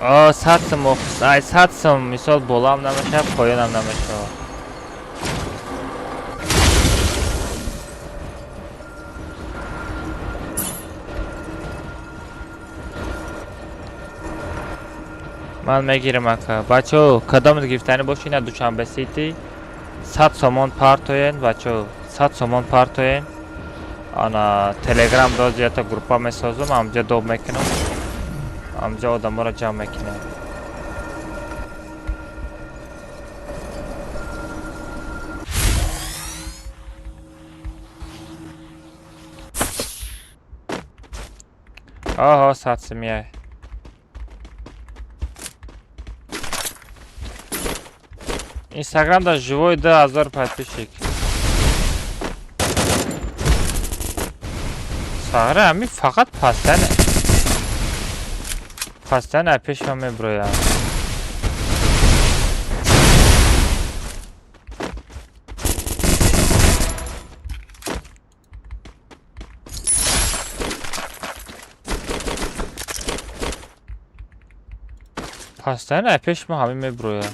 О, 100 сум, ай 100 сум, мисол, болоам намешавад, поёнам намешавад. Ман мегирам, ака. Бачаҳо, кадом гирифтанӣ бошед, ина Душанбе Сити 100 сомон партоен, бачаҳо, 100 сомон партоен. Ана телеграм доз ята группа месозам, ҳамҷа доб мекунам. Ҳамҷа одаморо ҷамъ мекунем. Оҳо, 100 сумия. Инстаграм да живой 2000 подписчик. Сағра ҳами фақат пастан пеш ман меброям. Пастан пеш ма ҳами меброям.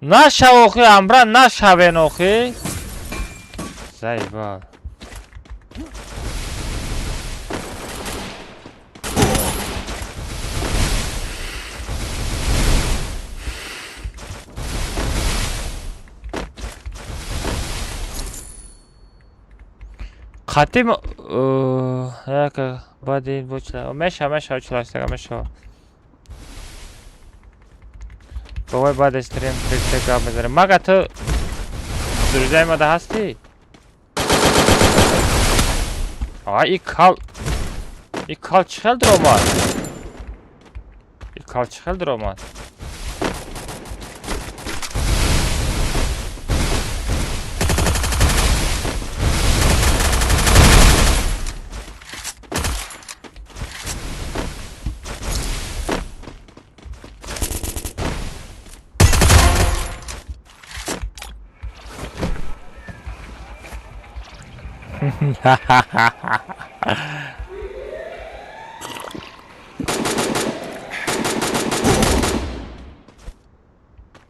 Нашав охи, амра нашавен охи. Заебал. Қатим яка баъди ин бо меша меша чулаштага меша. Бобой баъд стрим трикте гап мезанем. Мага ту друзьяи мада ҳастӣ? А и кал и кал чӣ хел даромад? И кал чӣ хел даромад?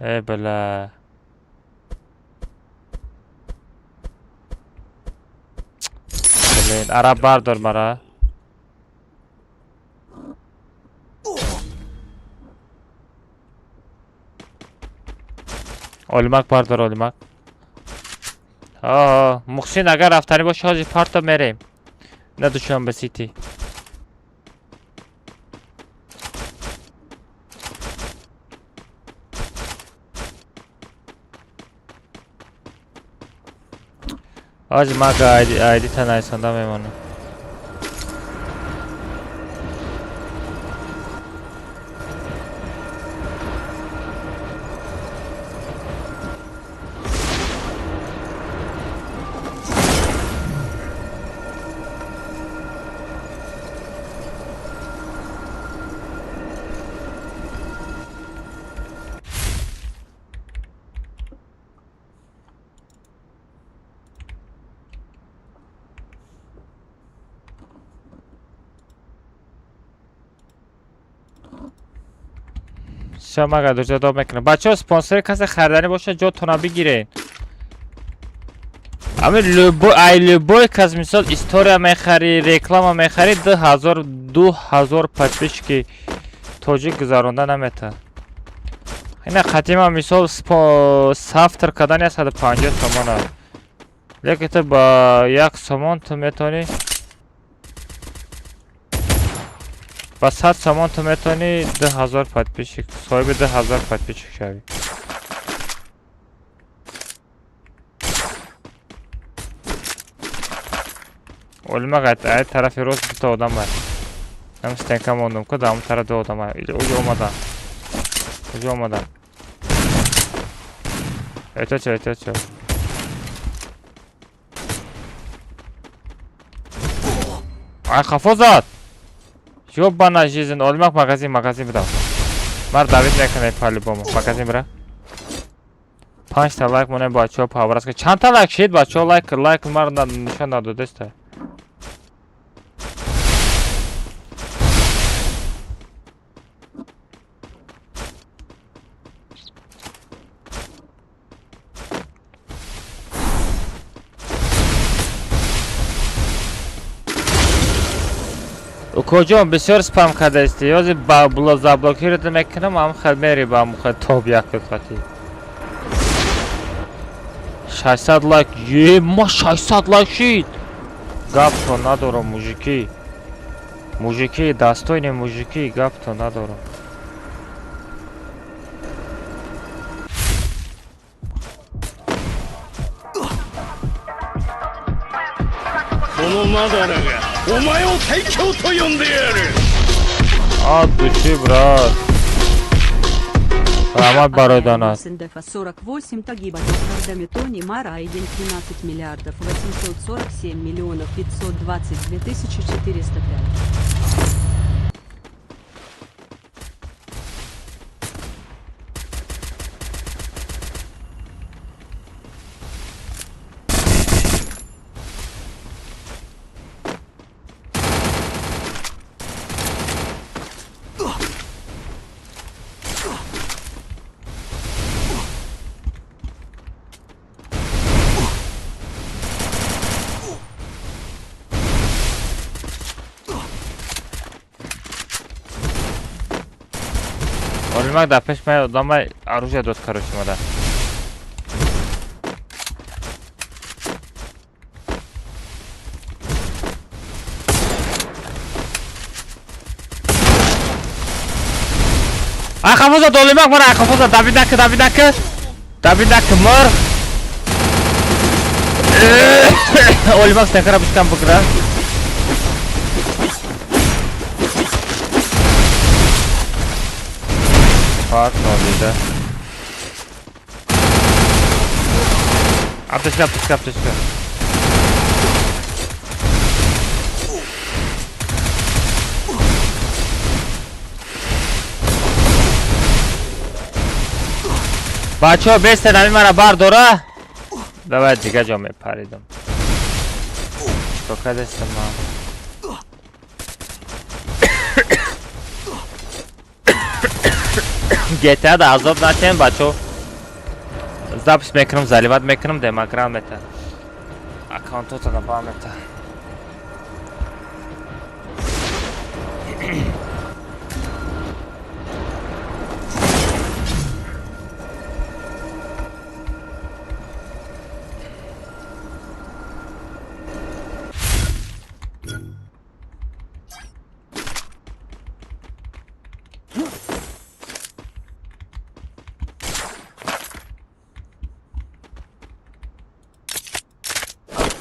Э, бля. Блин, араб бардор мара. Олимак бардор, олимак. Мухсин агар рафтанӣ боши ҳозир парто мерем. На Душанбе Сити. Ҳозир мага айдита найсонда мемонам. Мага друзья доб мекунам. Бачаҳо спонсори касе хариданӣ боша ҷотона бигирен. Ами любой ай любой кас мисол история мехари, реклама мехари 2000 2000 подписчики тоҷик гузаронда намета. Ина қатима мисол сафтр кардани 150 сомон аст. Лекин ту ба 1 сомон ту метавонӣ ба 100 сомон ту метавонӣ 2000 подписчик, соҳиби 2000 подписчик шавӣ. Олимак ай тарафи рост дута одам аст. Ам стенка мондум ку дар он тараф ду одам аст. Уҷо омадан. Уҷо омадан. Эҳтиёт шав, эҳтиёт шав. Ай хафо зад. Ёбана жизнь, олимак магазин, магазин бидав. Мар давид мекунай по-любому. Магазин бира. 5 та лайк монем бачаҳо паврас. Чанд та лайк шид бачаҳо лайк лайк мар нишон надодеста. Укоҷон бисёр спам кардаисти. Ёзи ба заблокират мекунам, ам хел мери ба ам хел топ як қати. 600 лайк. Е, ма 600 лайк шид. Гапто надорам, мужики. Мужики, достойни мужики, гапто надорам. От души, брат. Раҳмат барои донат. 48 Тагиба Дометони Марайден 13 миллиардов 847 миллионов 522 тысячи 405. Олимак дар пеш ман одама оружие дод, короче, мада. Ай хафо зад Олимак мара, ай хафо зад, давидака, давидака. Давидака мор. Олимак стенкара бишкан бигира. Фак, нодида. Аптечка, аптечка, аптечка. Бачаҳо, бесте нами мара бардора. Давай дига ҷо мепаридам. Чикор кардастам ман? GTA да азоб натем, бачаҳо. Запись мекунам, заливать мекунам, демограм мета. Аккаунтотона ба мета.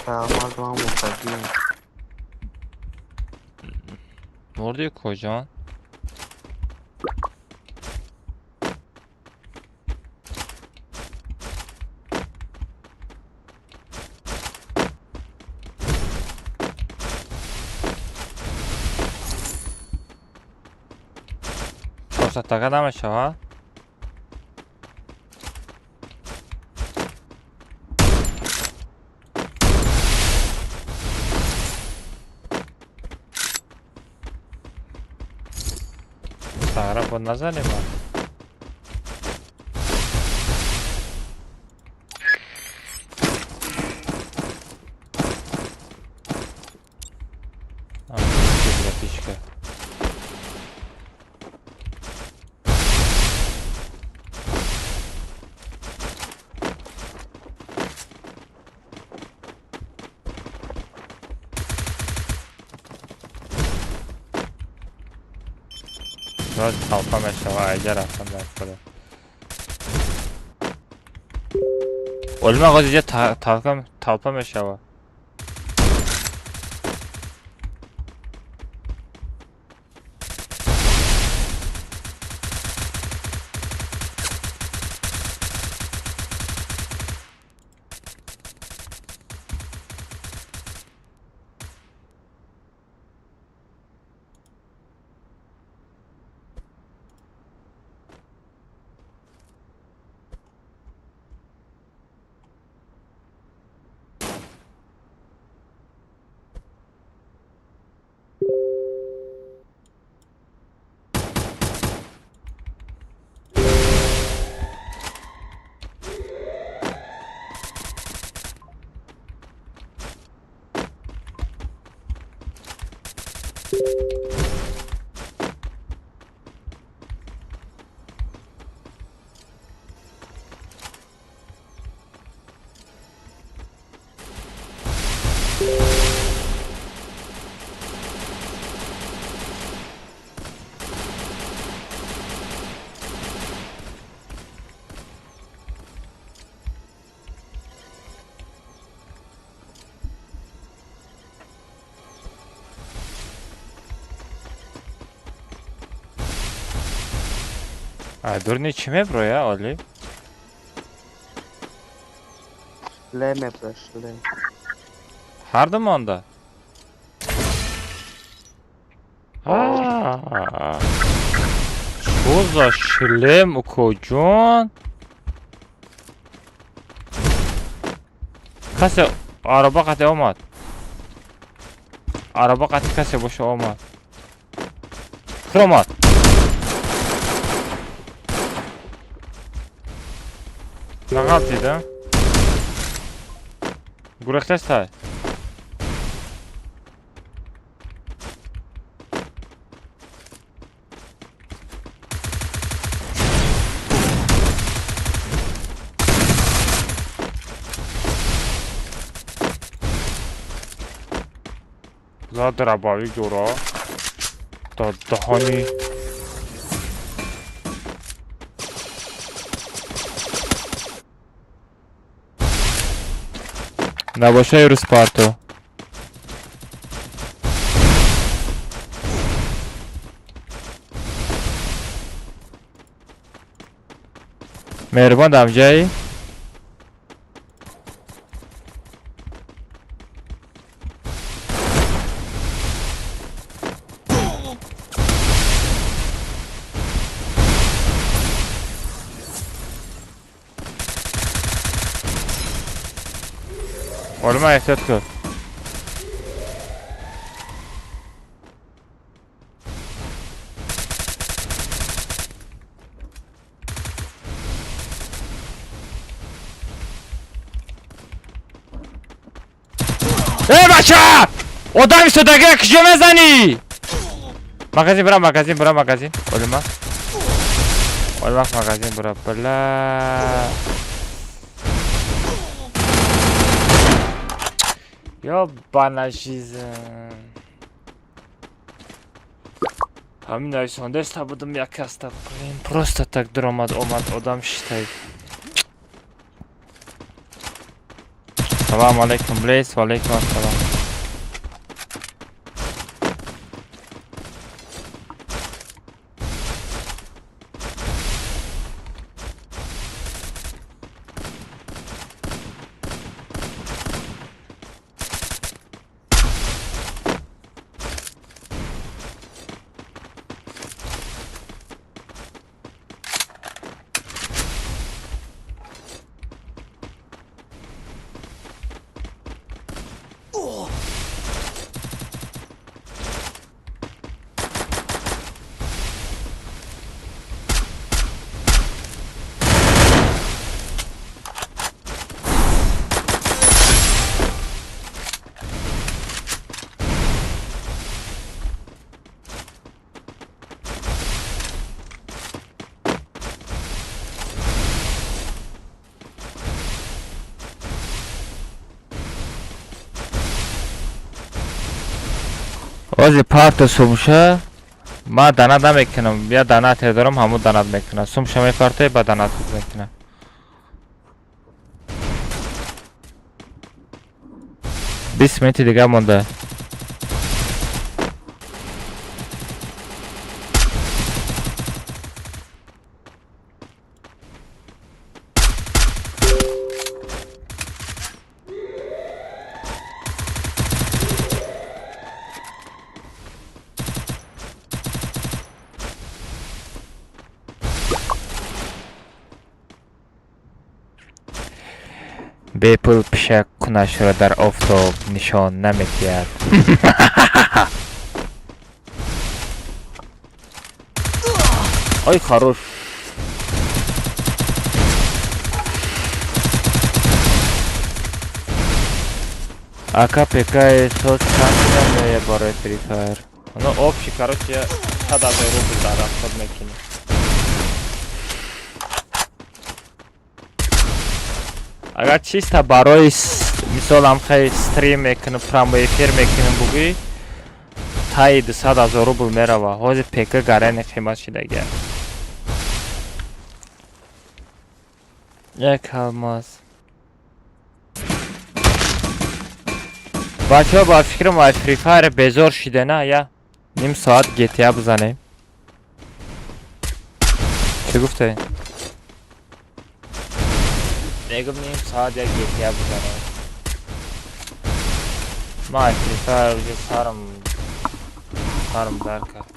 Алмаз ман мурдагием. Мурди куҷо? Чорсадтага намешавад? Сара бо назанем. Братишка. Боз талпа мешава, айҷа рафтам дар худо. Олимак оз иҷа талпа мешава. Дурни чӣ меброя, Оли? Шлем меброя, шлем. Ҳарду монда? Чё за шлем, укоҷон? Касе ароба қате омад. Ароба қати касе боша омад. Омад. Нағалтида? Гурехтастай? Зад дробовик дора. Та даҳани. Набошай Руспарту. Меҳрубон дамҷаи? Олма эҳтиёт кун. Эй бача! Одам истодагиро куҷо мезанӣ? Магазин бура, магазин бура, магазин. Олма. Олма магазин бура. Бла. Ёбана жизнь. Ҳамин нависондаста будам як каста. Блин, просто так дуромад омад одам шитай. Салам алейкум, Блейз, ва алейкум ассалам. Ози парто сумша ма дана намекунам, я донате дорам, ҳамун донат мекунам. Сумша мепарте, ба донат мекунам. 20 минути дига монда. Бепул пишак кунашро дар офтоб нишон намедиҳад. Ой, хорош. Ака ПК соз чанд меояд барои Free Fire? Ну, общий, короче, 100 000 рубл дар расход мекунӣ. Агар чисто барои мисол ҳам хеле стрим мекунем, прямой эфир мекунем бугӯӣ, таи 200 000 рубл мерава. Ҳозир ПК гарани қимат шидагия. Як алмаз. Бачаҳо ба фикрам аз Free Fire безор шида на, я ним соат GTA бизанем. Чӣ гуфтед? Мегум ним соат як GTA бизанем. Ма аз Free Fire уже сарам дард кард.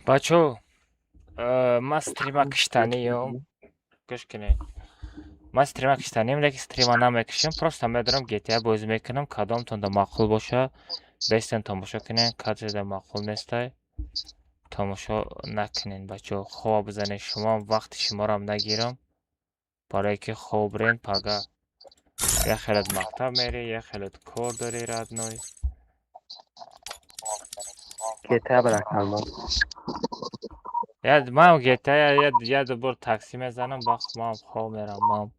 Бачо, ман стрима киштаниём. Гӯш кунед. Ман стрима киштанием, лекин стрима намекушам. Просто медорам GTA бозӣ мекунам. Кадомтонда маъқул боша, бестен тамошо кунед. Кадреда маъқул нестай, тамошо накунед, бачо. Хова бизанед шумоам, вақти шуморо нагирам. Барое ки хоб рен пага. Як хелат мактаб мерӣ, як хелат кор дорӣ, родной. GTA брак алмаз. Я ман GTA я ду бор такси мезанам, баъд ман хоб мерам, ман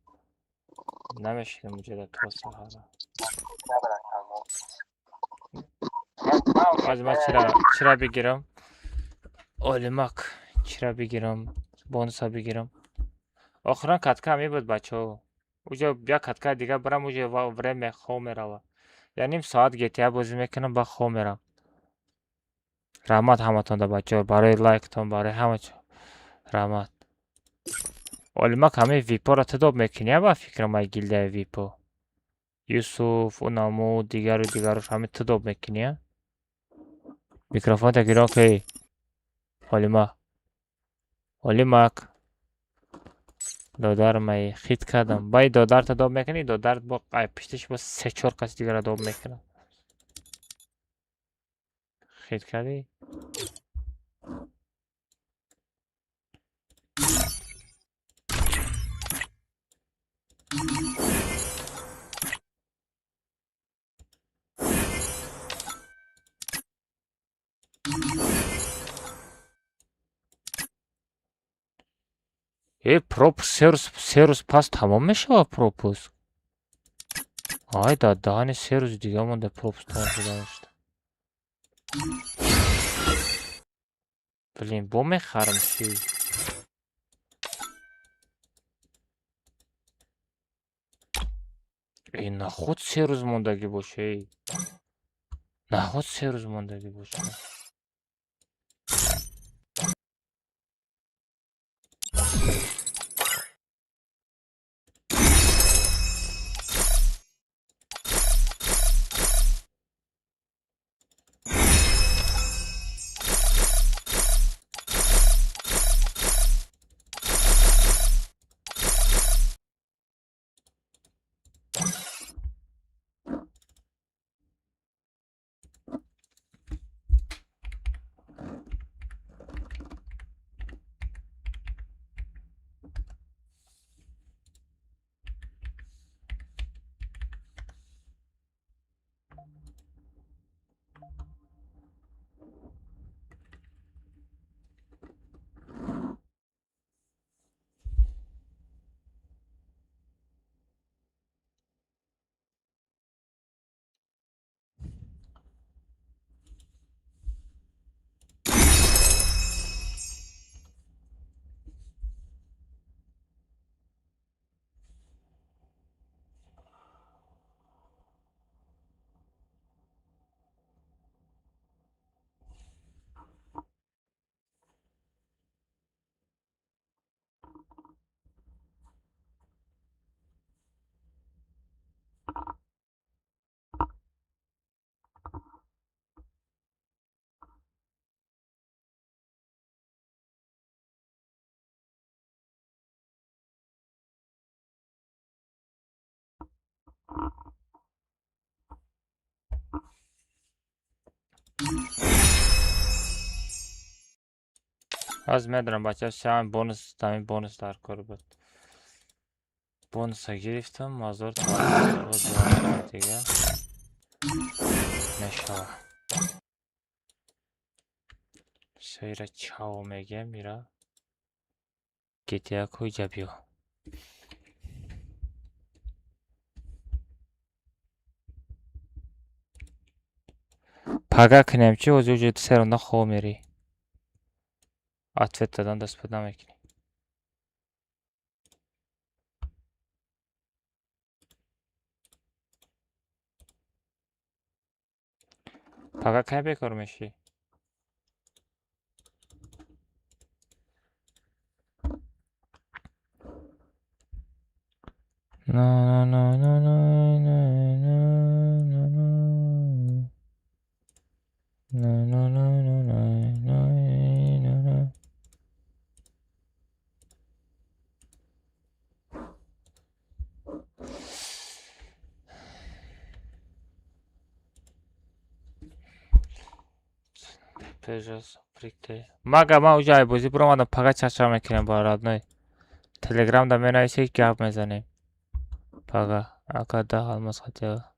намешинам уҷода то саҳара. Ҳозир ман чира бигирам? Олимак, чира бигирам? Бонуса бигирам. Охирон катка ҳамин буд, бачаҳо. Уҷо як катка дига барам, уҷо время хоб мерава. Я ним соат GTA бозӣ мекунам, баъд хоб мерам. Раҳмат ҳаматонда, бачаҳо, барои лайктон, барои ҳама чо. Раҳмат. Олимак, ҳамаи випоро ту доб мекунӣ, ба фикрам, ай гилдаи випо. Юсуф, унаму, дигару дигарош ҳаме ту доб мекунӣ, а? Микрофонта гирон ки. Олимак. Олимак. Додар май хит кардам. Бай додарта доб мекунӣ, додар бо ай пиштиш бо се чор кас дигара доб мекунад. Хит кардӣ? Э, пропуск 3 рӯз пас тамом мешавад пропуск. Ай, дар даҳани 3 рӯзи дига монда пропуск тамом шуданашда. Блин, бо мехарам чӣ? Э, наход 3 рӯз мондагӣ боша, эй. Наход 3 рӯз мондагӣ боша. Аз медонам, бачаҳо, шам бонус, ҳамин бонус дар кор буд. Бонуса гирифтам, мазор дига мешава. Всё, ира чао мегем, ира GTA куҷа биё. Пага кунем чӣ, ҳозир уҷо серонда хоб мерӣ. Ответ додан даст пад намекунӣ. Пага кай бекор мешӣ? На на на на на на на на на на на на на на на. Мага ман уҷа айбозӣ биромадам, пага чақчақ мекунем ба родной. Телеграмда менависед, гап мезанем. Пага ака 10 алмаз хотя.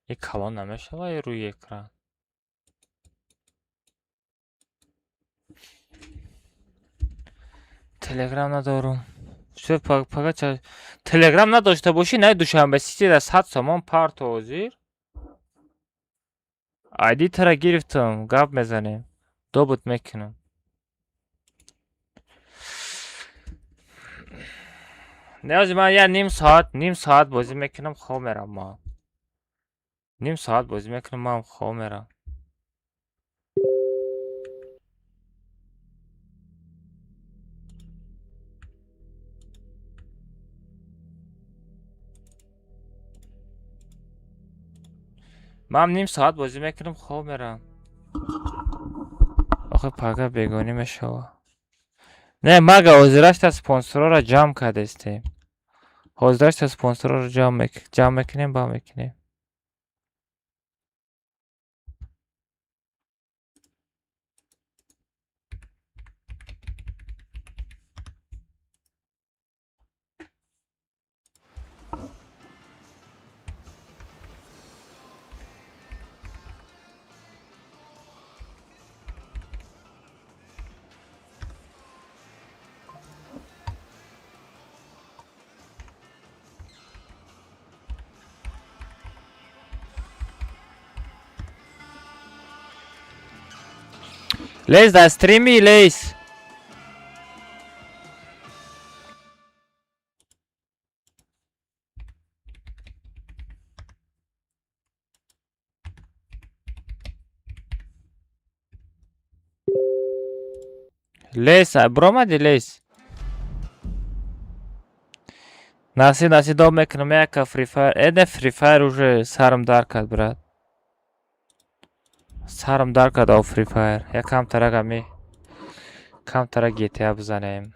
И калон намешава и рӯи экран. Телеграм надорум. Всё, пага Телеграм надошта бошӣ, най Душанбе Сити да 100 сомон парто ҳозир. Айди тара гирифтам, гап мезанем. Добут мекунам. Неози ман я ним соат бозӣ мекунам, хоб мерам ман. Ним соат бозӣ мекунам, ман хоб мерам. Ман ним соат бозӣ мекунам, хоб мерам. Охи пага бегонӣ мешава. Не, мага ҳозирашта спонсорҳоро ҷамъ кардестем. Ҳозирашта спонсорҳоро ҷамъ мекунем, ба мекунем. Лейс дар стрими, Лейс. Лейс, биромади, Лейс. Наси наси доб мекунам яка Free Fire. Э, не, Free Fire уже сарам дар кард, брат. Сарам дар кард ав Free Fire. Я камтарак ами камтарак GTA бизанем.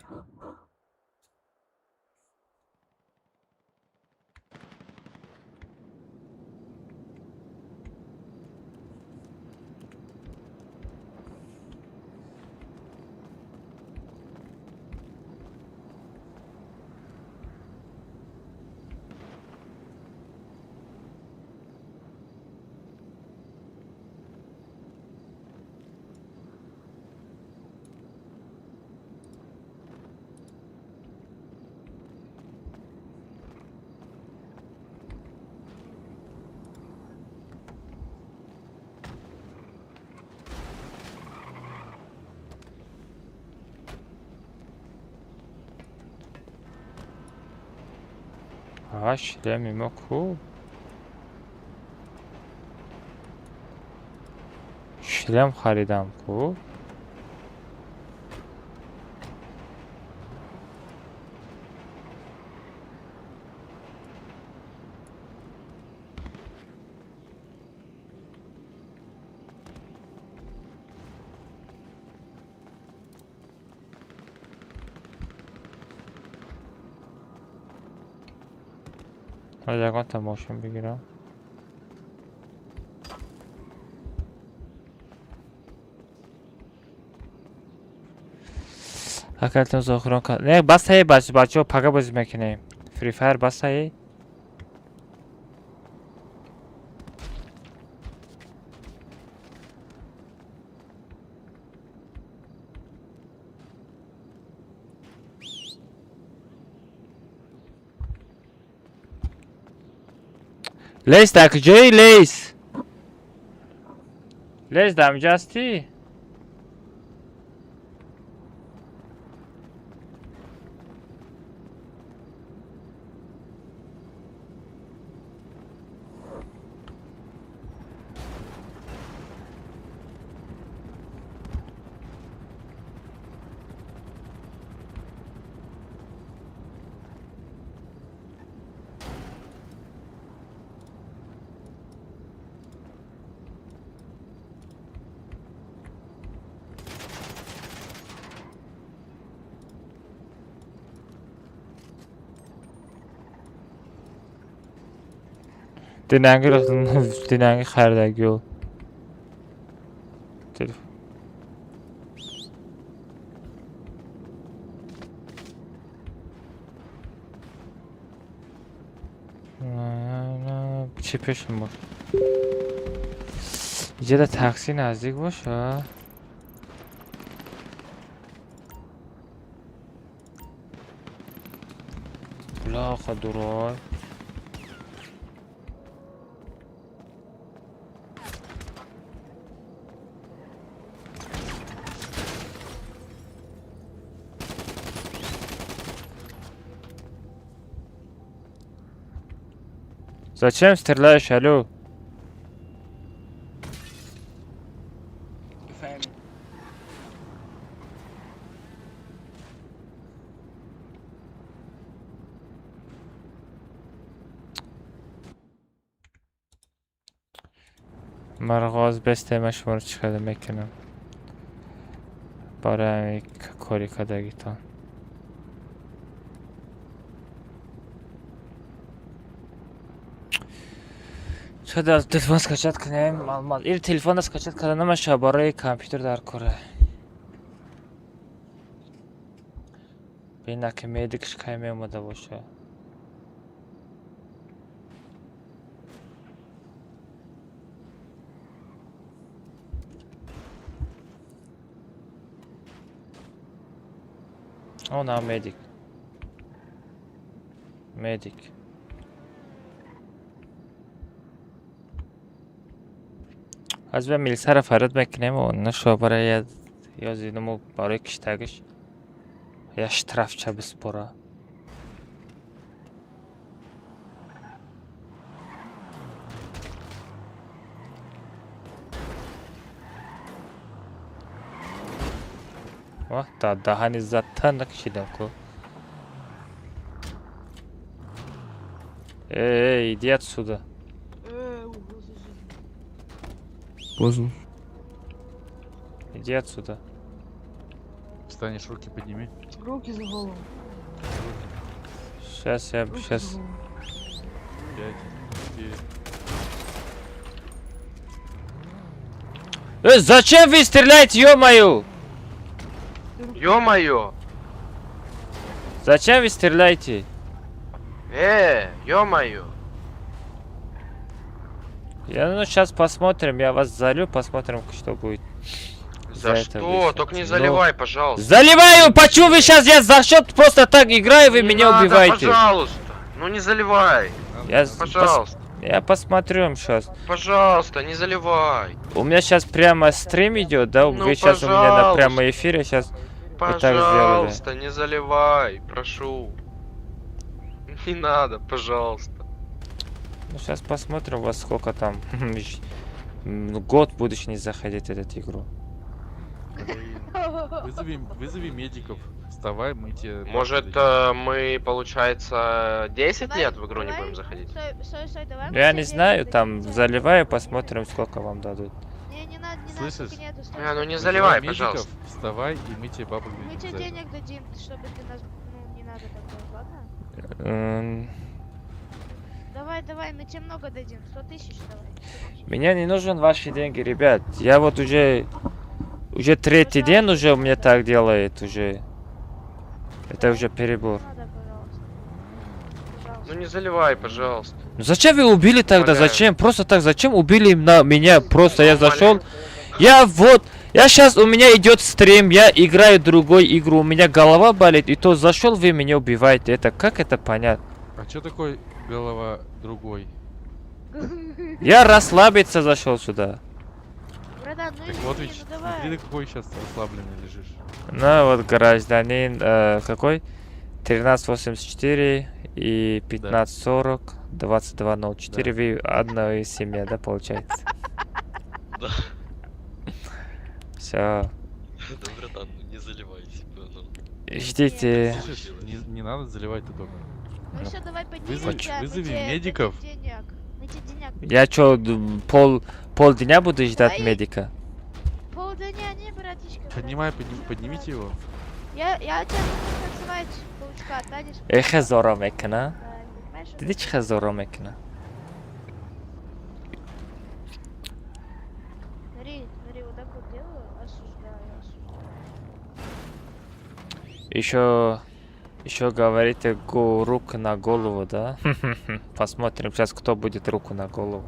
А, шлеми мо ку? Шлем харидам ку? Аз ягонта мошин бигирам. Акалтон зохирон кар. Не, басае, бачаҳо, пага бозӣ мекунем. Free Fire басае. Лейс дар куҷои, Лейс? Лейс дар инҷа ҳастӣ? Динанги динанги харидагиё. Телефон. Чӣ пешам бош? Иҷода такси наздик боша? Бляха, дурак. Зачем стреляешь, алло? Марғоз бестема шуморо чӣ карда мекунам барои ҳамин кори кардагитон. Шояд аз телефон скачать кунем маълумот. Ил телефонда скачать карда намешавад, барои компютер дар кора. Бина ки медикш кай меомада боша. О, на медик. Медик. Аз ба милисаро фарёд мекунем, нашо барои ё зинуму барои киштагиш я штрафча биспора. Ва, да даҳани задта накишидам ку. Эй, иди отсюда. Поздно. Иди отсюда. Встанешь, руки подними. Руки за голову. Сейчас я, сейчас. 5, 4. Зачем вы стреляете, ё-моё? Ё-моё! Зачем вы стреляете? Ё-моё! Я, ну, сейчас посмотрим, я вас залью, посмотрим, что будет. За что? Только не заливай, пожалуйста. Заливаю! Почему вы сейчас, я за счет просто так играю, вы не меня надо, убиваете? Пожалуйста, ну не заливай. Я пожалуйста. Я посмотрю сейчас. Пожалуйста, не заливай. У меня сейчас прямо стрим идет, да? Ну, вы сейчас у меня на прямом эфире сейчас. Пожалуйста, не заливай, прошу. Не надо, пожалуйста. Ну сейчас посмотрим, во сколько там. Год будешь не заходить в эту игру. Вызови медиков. Вставай, мы тебе... Может, мы, получается, 10 лет в игру не будем заходить? Стой, стой, давай. Я не знаю, там заливаю, посмотрим, сколько вам дадут. Не, не надо, не Слышишь? надо, нету, А, ну не заливай, пожалуйста. Вставай, и мы тебе бабок дадим. Мы тебе денег дадим, чтобы ты нас... Ну, не надо так делать, ладно? Давай, давай, мы тебе много дадим, 100 тысяч давай. Мне не нужен ваши деньги, ребят. Я вот уже... Уже третий день уже у меня так делает, уже. Это уже перебор. Ну не заливай, пожалуйста. Ну зачем вы убили тогда? Умоляю. Зачем? Просто так, зачем убили на меня? Просто я зашел. Я вот, я сейчас, у меня идет стрим, я играю другую игру, у меня голова болит, и то зашел, вы меня убиваете. Это как это понять? А что такое голова другой? Я расслабиться зашел сюда. Братан, ну так извини, вот ведь, ну давай. Смотри, на какой сейчас расслабленный лежишь. Ну вот гражданин, какой? 13.84 и 15.40, 22.04. Да. Вы одна семья, да, получается? Да. Все. Да, братан, ну не заливай себя, ну. Ждите. Слышишь, не надо заливать-то только. Ну все, давай поднимемся. Вызови медиков. Я чё, полдня буду ждать медика? Полдня, не, братишка. Поднимай, поднимите его. Я тебя буду танцевать, паучка, танец. Эх, зоро мекна. Ты чё зоро мекна? так вот делаю, осуждаю, осуждаю. Еще говорите, го рук на голову, да? Посмотрим сейчас, кто будет руку на голову.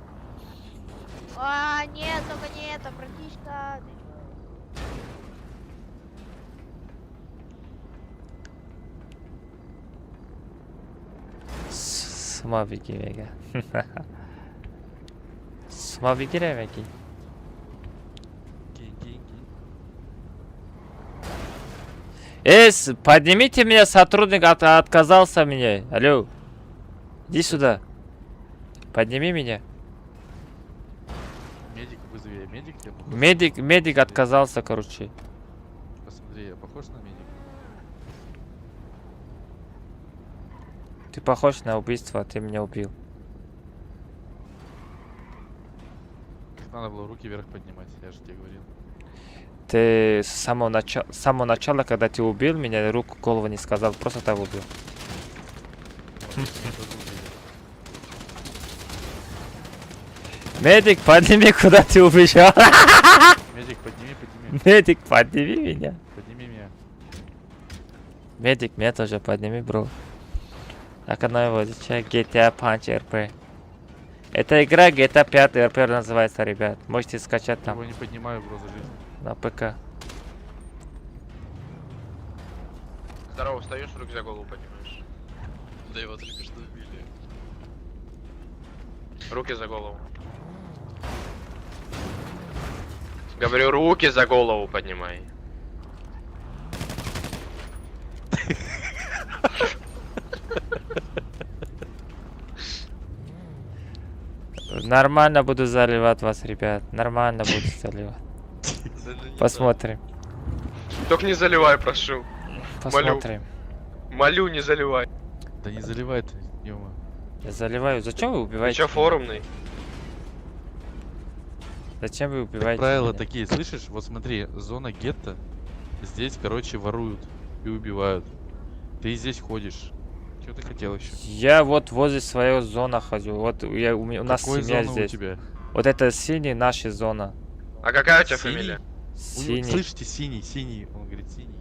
А, нет, только не это, братишка. Ты чё? Сума бигӣ мега. Сума бигире меги. Кинь, кинь, кинь. Эс, поднимите меня, сотрудник отказался мне. Алло. Иди сюда. Подними меня. Медик вызови, я медик, я похож на Медик, медик отказался, короче. Посмотри, я похож на медика? Ты похож на убийство, ты меня убил. Как надо было руки вверх поднимать, я же тебе говорил. Ты с самого начала, когда ты убил меня, руку голову не сказал, просто так убил. Вот, меня тоже убили. Медик, подними, куда ты убежал? Медик, подними, подними. Медик, подними меня. Подними меня. Медик, меня тоже подними, бро. Так, она его GTA 5 RP. Это игра GTA 5 RP называется, ребят. Можете скачать там. Его не поднимаю, бро, за жизнь. На ПК. Здорово, встаешь, руки за голову поднимаешь. Да его только что убили. Руки за голову. Говорю, руки за голову поднимай. Нормально буду заливать вас, ребят. Нормально буду заливать. Да ну не Посмотрим. Только не заливай, прошу. Посмотрим. Молю, не заливай. Да не заливай ты, ё. Я заливаю. Зачем вы Ты убиваете чё меня? форумный? Зачем вы убиваете Правила меня? такие, слышишь? Вот смотри, зона гетто. Здесь, короче, воруют и убивают. Ты здесь ходишь. Что ты хотел еще? Я вот возле своей зоны хожу. Вот я, у, меня- у нас Какой семья зона у здесь. тебя? Вот это синий наша зона. А какая у тебя Синий? фамилия? Синий. Слышите, синий, синий. Он говорит синий.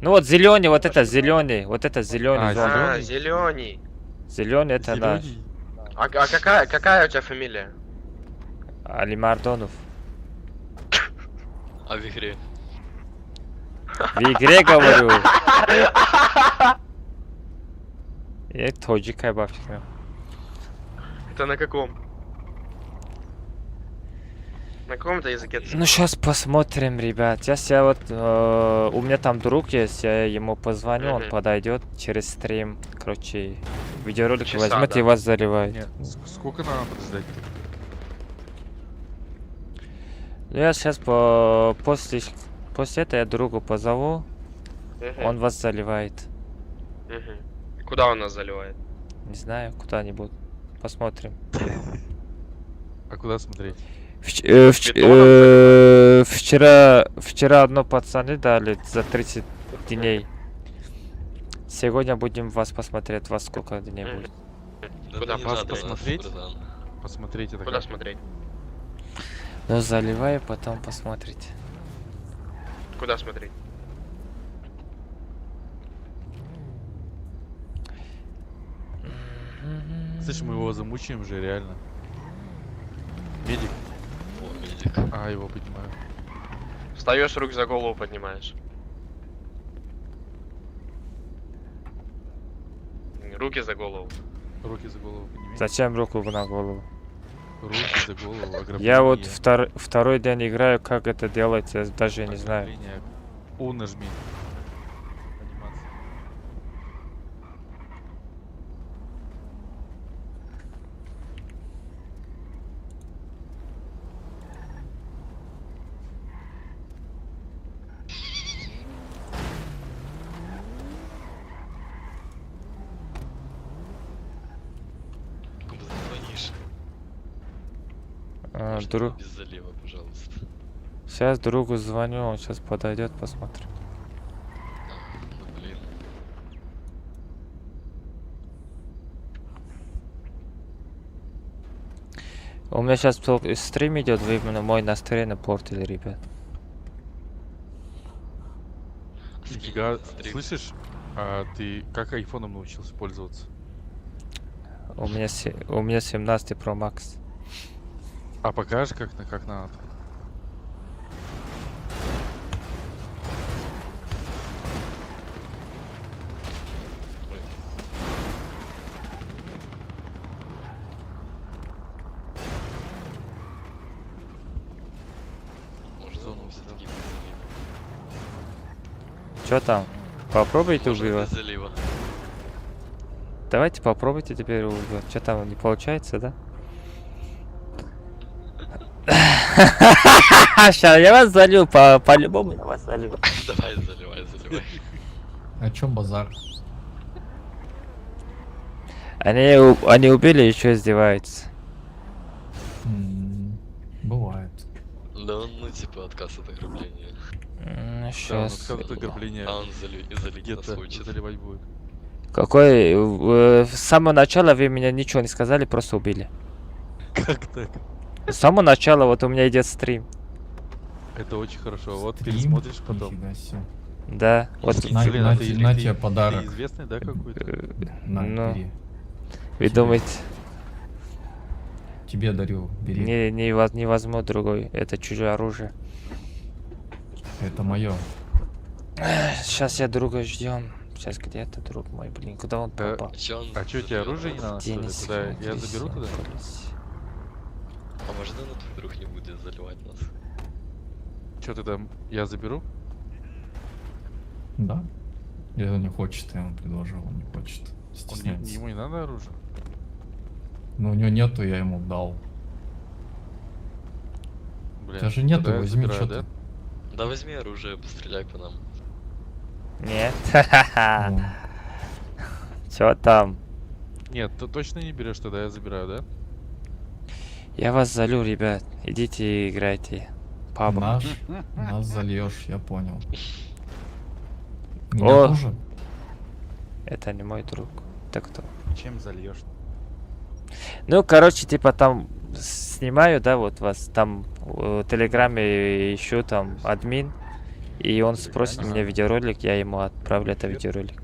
Ну вот зеленый, вот это зеленый, вот это зеленый А, зона. А, зеленый. Зеленый это наш. Зелёный? А какая у тебя фамилия? Алимардонов. А в игре? В игре говорю. Я тоҷикай ба фикрам. Это на каком? На каком-то языке ты Ну сейчас посмотрим, ребят. Сейчас я вот у меня там друг есть, я ему позвоню, он Мгм. подойдет через стрим. Короче, видеоролик Часа, возьмет да. и вас заливает. Нет, сколько надо подождать? Ну я сейчас после этого я другу позову, Мгм. он вас заливает. Мгм. Куда он нас заливает? Не знаю, куда-нибудь. Посмотрим. А куда смотреть? Бетоном Вчера одно пацаны дали за 30 дней. Сегодня будем вас посмотреть, вас сколько дней Мгм. будет. Да Куда ну не Вас надо нас, посмотреть? братан. Посмотреть это Куда как? смотреть? Ну, заливай, потом посмотрите. Куда смотреть? Слышь, мы его замучаем же, реально. Медик. О, медик. А, его поднимаю. Встаешь, руки за голову поднимаешь. Руки за голову. Руки за голову подними. Зачем руку на голову? Руки за голову, ограбление. Я вот второй день играю, как это делается, я даже не знаю. Ограбление. У нажми. Анимация. Кому звонишь? А, Может, друг... без залива, пожалуйста. Сейчас другу звоню, он сейчас подойдет, посмотрим. Ну блин. У меня сейчас стрим идет, вы именно мой настроение портили, ребят. Нифига, слышишь? А ты как айфоном научился пользоваться? У меня 17 Pro Max. А покажешь, как надо? Может, зону все-таки Чё там? Попробуйте Может, убивать. без залива. Давайте попробуйте теперь убивать. Что там, не получается, да? Сейчас я вас залью, по-любому я вас залью. Давай, заливай, заливай. О чем базар? Они убили, еще издеваются. Бывает. Да он, ну, типа, отказ от ограбления. Да, он Сейчас. отказ от ограбления. А он залить нас Где-то хочет. заливать будет. Какой? С самого начала вы меня ничего не сказали, просто убили. Как так? С самого начала вот у меня идет стрим. Это очень хорошо. Вот Стрим? пересмотришь потом. Нифига себе. Да, вот. На, Блин, на а на тебе подарок. Ты известный, да, какой-то? На, Ну, бери. вы думаете? Тебе дарю, бери. Не, не, не возьму другой, это чужое оружие. Это мое. Сейчас я друга ждем. Сейчас где-то друг мой, блин, куда он пропал? Чё он А чё, тебе оружие не надо, что ли? Денис, Куда? Я заберу туда? А может, он твой друг не будет заливать нас? Чё ты там? Я заберу? Да. Если он не хочет, я ему предложил, он не хочет. Он не, Стесняется. ему не надо оружие? Ну, у него нету, я ему дал. Блин, У тебя же нету, тогда я возьми, забираю, чё да? ты. Да возьми оружие, постреляй по нам. Нет. Чё там? Нет, ты точно не берешь, тогда я забираю, да? Я вас залю, ребят. Идите и играйте. Паба. Нас зальешь, я понял. Меня О! тоже? Это не мой друг. Это кто? Чем зальешь? Ну, короче, типа там снимаю, да, вот вас там в Телеграме ищу там админ, и он спросит меня видеоролик, я ему отправлю это видеоролик.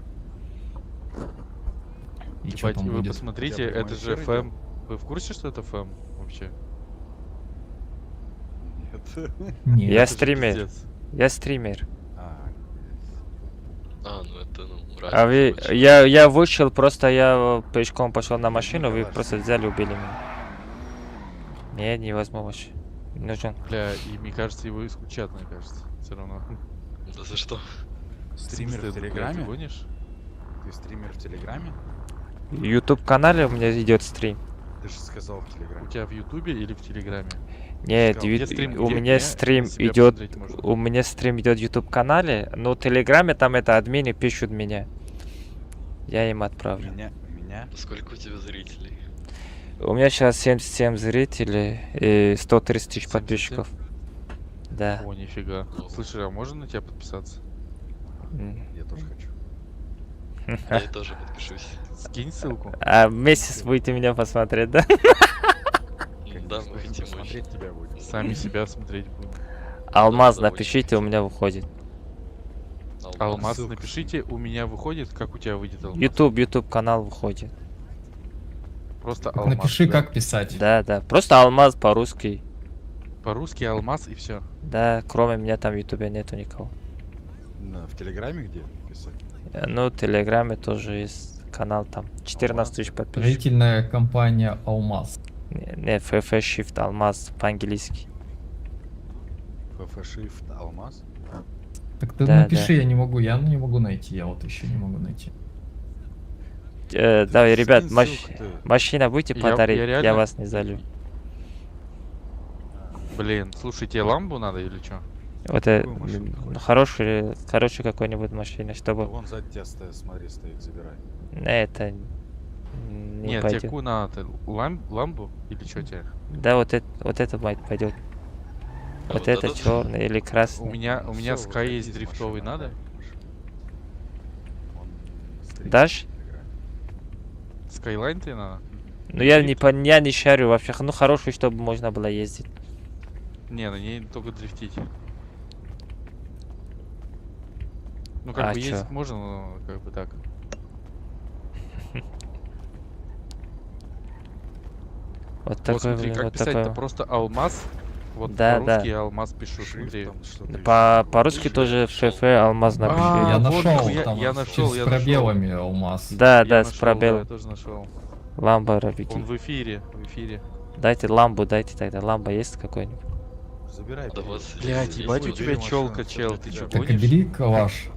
И чё Ебать, там вы будет? посмотрите, У тебя это прямой же эфир ФМ. Вы в курсе, что это ФМ вообще? Нет. Нет. Я Это же стример. пиздец. Я стример. А, А, ну это, ну, А вы, разница я вышел, просто я пешком пошел на машину, вы просто взяли, убили меня. Не, не возьму вообще. Не нужен. Бля, и мне кажется, его исключат, мне кажется, все равно. Да за что? Стример смысле, в бля, ты Телеграме? гонишь? Ты стример в Телеграме? В YouTube канале у меня идет стрим. Ты же сказал в Телеграме. У тебя в Ютубе или в Телеграме? Нет, Сказал, где стрим, у где- меня где стрим себя идет, посмотреть можно? у меня стрим идет в YouTube канале, но в Телеграме там это админы пишут меня. Я им отправлю. Меня? Сколько у тебя зрителей? У меня сейчас 77 зрителей и 130 тысяч 77? подписчиков. Да. О, нифига. Слушай, а можно на тебя подписаться? Я тоже хочу. Я тоже подпишусь. Скинь ссылку. А месяц будете меня посмотреть, да? Да, мы хотим Смотреть тебя будем. Сами себя смотреть будем. Алмаз Да, очень напишите, у меня выходит. Алмаз, Ссылку напишите, у меня выходит, как у тебя выйдет алмаз. YouTube канал выходит. Просто алмаз. Напиши, да. как писать. Да. Просто алмаз по-русски. По-русски алмаз и все. Да, кроме меня там в Ютубе нету никого. В Телеграме где писать? Ну, в Телеграме тоже есть канал там. 14 тысяч подписчиков. Строительная компания Алмаз. Не, FF Shift Алмаз по-английски. FF Shift Алмаз? Так ты Да, напиши, да. я не могу, я не могу найти, я вот еще не могу найти. Давай, ребят, скинь ссылку-то. машина будете подарить? Я Я реально- вас не залью. Блин, слушай, тебе ламбу надо или чё? Вот это, Какую машину ты хочешь? хороший какой-нибудь машина, чтобы... Вон сзади тебя стоит, смотри, стоит, забирай. Это не Нет, тебе пойдет. какую надо? Ламбу или чё тебе? Да, вот это пойдет. А Вот вот это этот? черный или красный. У меня Всё, Sky выходи есть из дрифтовый, машины, надо? отдай машину. Он стример Дашь? в Телеграме. Skyline тебе надо? Ну я не, я не шарю вообще. Ну хороший, чтобы можно было ездить. Не, на ней только дрифтить. Ну как А бы чё? ездить можно, но как бы так. Вот Вот такой, смотри, блин, как вот писать-то такой. просто алмаз. Вот Да, по-русски да. я алмаз пишу, смотри. По-русски тоже ФФ алмаз напиши. А, Я вот нашел нахуя, там я нашел, с я нашел. пробелами алмаз. Да, Я да, с нашел, да, пробелом. я тоже нашел. Ламба рабики. Он в эфире, в эфире. Дайте ламбу, дайте тогда. Ламба есть какой-нибудь? Забирай. Да вот Блять, ебать у тебя челка, чел, ты чё, Так и гонишь? бери калаш.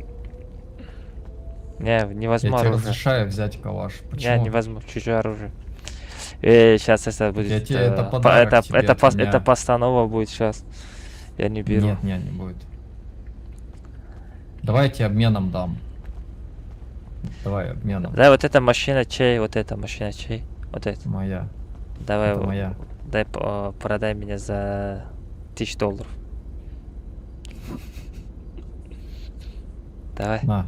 Не, не Я возьму тебе оружие. разрешаю взять калаш. Не, Почему? не возьму чужое оружие. Сейчас это будет. Я тебе это подарок тебе от меня. Это постанова будет сейчас. Я не беру. Нет, нет, не будет. Давай я тебе обменом дам. Давай обменом. Да, вот эта машина чей, вот эта машина чей, вот эта. Моя. Давай, Это моя. Дай, продай меня за $1000. Давай. На.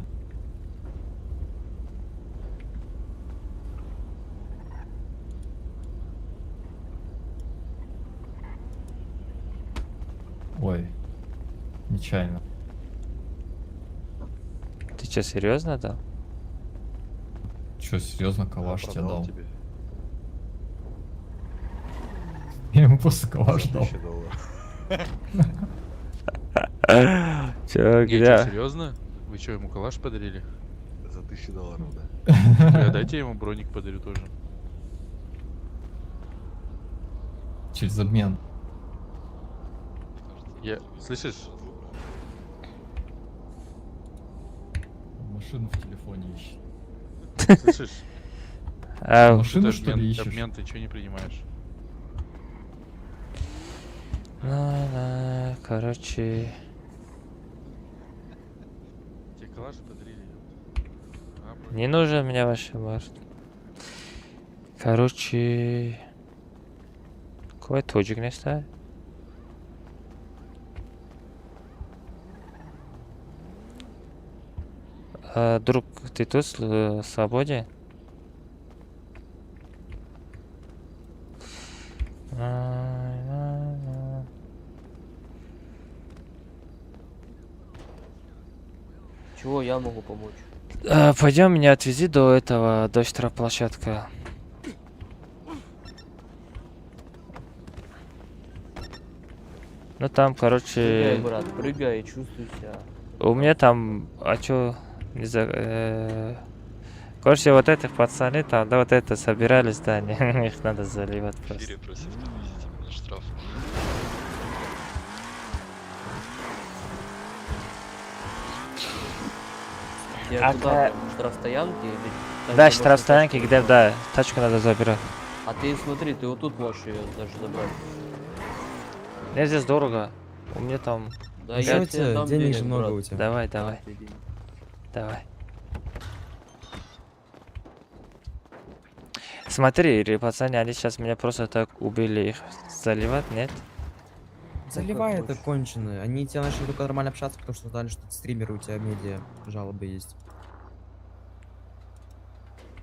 Ой, нечаянно. Ты что, серьезно дал? Че, серьезно, калаш тебе Продал дал? тебе. Я ему просто калаш За дал. $1000. Чё, Не, где? чё, серьезно? Вы что, ему калаш подарили? За $1000, да. Бля, дайте я ему броник подарю тоже. Через обмен. Я... Слышишь? Машину в телефоне ищет. Слышишь? А, Машину, Что-то что ли, ищешь? Обмен ты чё не принимаешь? На, короче. Тебе калаш подарили, ёпта. А, броник. Не нужен мне ваш март. Короче. Какой тоҷик неста? А, друг, ты тут свободен? Чего я могу помочь? А, пойдем, меня отвези до этого, до штрафплощадка. Ну там, короче... Прыгай, брат, прыгай и чувствуй себя. У меня там, а чё, не знаю, короче, вот этих пацаны там, да, вот это собирались, да, они, их надо заливать В просто. эфире просит подвезите меня штраф. Я А куда? Прям, штрафстоянки или там, Да, где можно штрафстоянки, тачку где, забрать? да, тачку надо забирать. А ты смотри, ты вот тут можешь ее даже забрать. Мне здесь дорого, у меня там... Да я тебе дам денег денег, же много брат. у тебя. Давай, давай. Тебе денег. Давай. Смотри, пацаны, они сейчас меня просто так убили, их заливать, нет? Заливай это конченое. Они тебя начали только нормально общаться, потому что знали, что ты стример, у тебя медиа жалобы есть.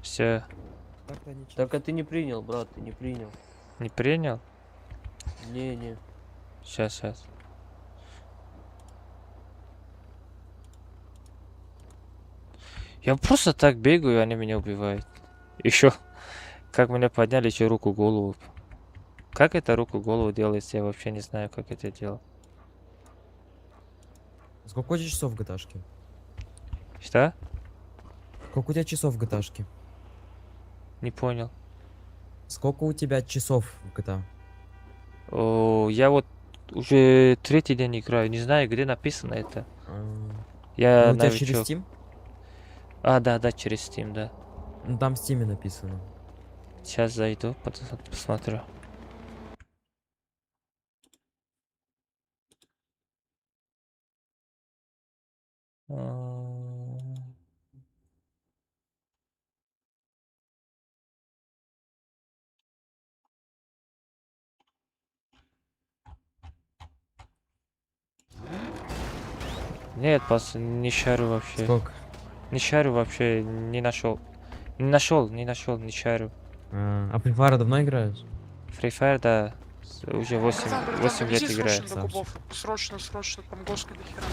Все. Так а ты не принял, брат, ты не принял. Не принял? Не, не. Сейчас, сейчас. Я просто так бегаю, они меня убивают. Еще, как меня подняли, еще руку голову. Как это руку голову делается, я вообще не знаю, как это делать. Сколько у тебя часов в ГТАшке? Что? Сколько у тебя часов в ГТАшке? Не понял. Сколько у тебя часов в ГТА? О, я вот уже третий день играю, не знаю, где написано это. Я Ну, у тебя через новичок. Steam? А, да, да, через Steam, да. Ну, там в Steam написано. Сейчас зайду, посмотрю. Нет, пас, не шарю вообще. Сколько? Не шарю вообще, не нашел. Не нашел, не нашел, не шарю. А Free Fire давно играешь? Free Fire, да, уже 8, Братан, братан, 8 лет довези играю. срочно до кубов. Срочно, срочно, там госка до хера.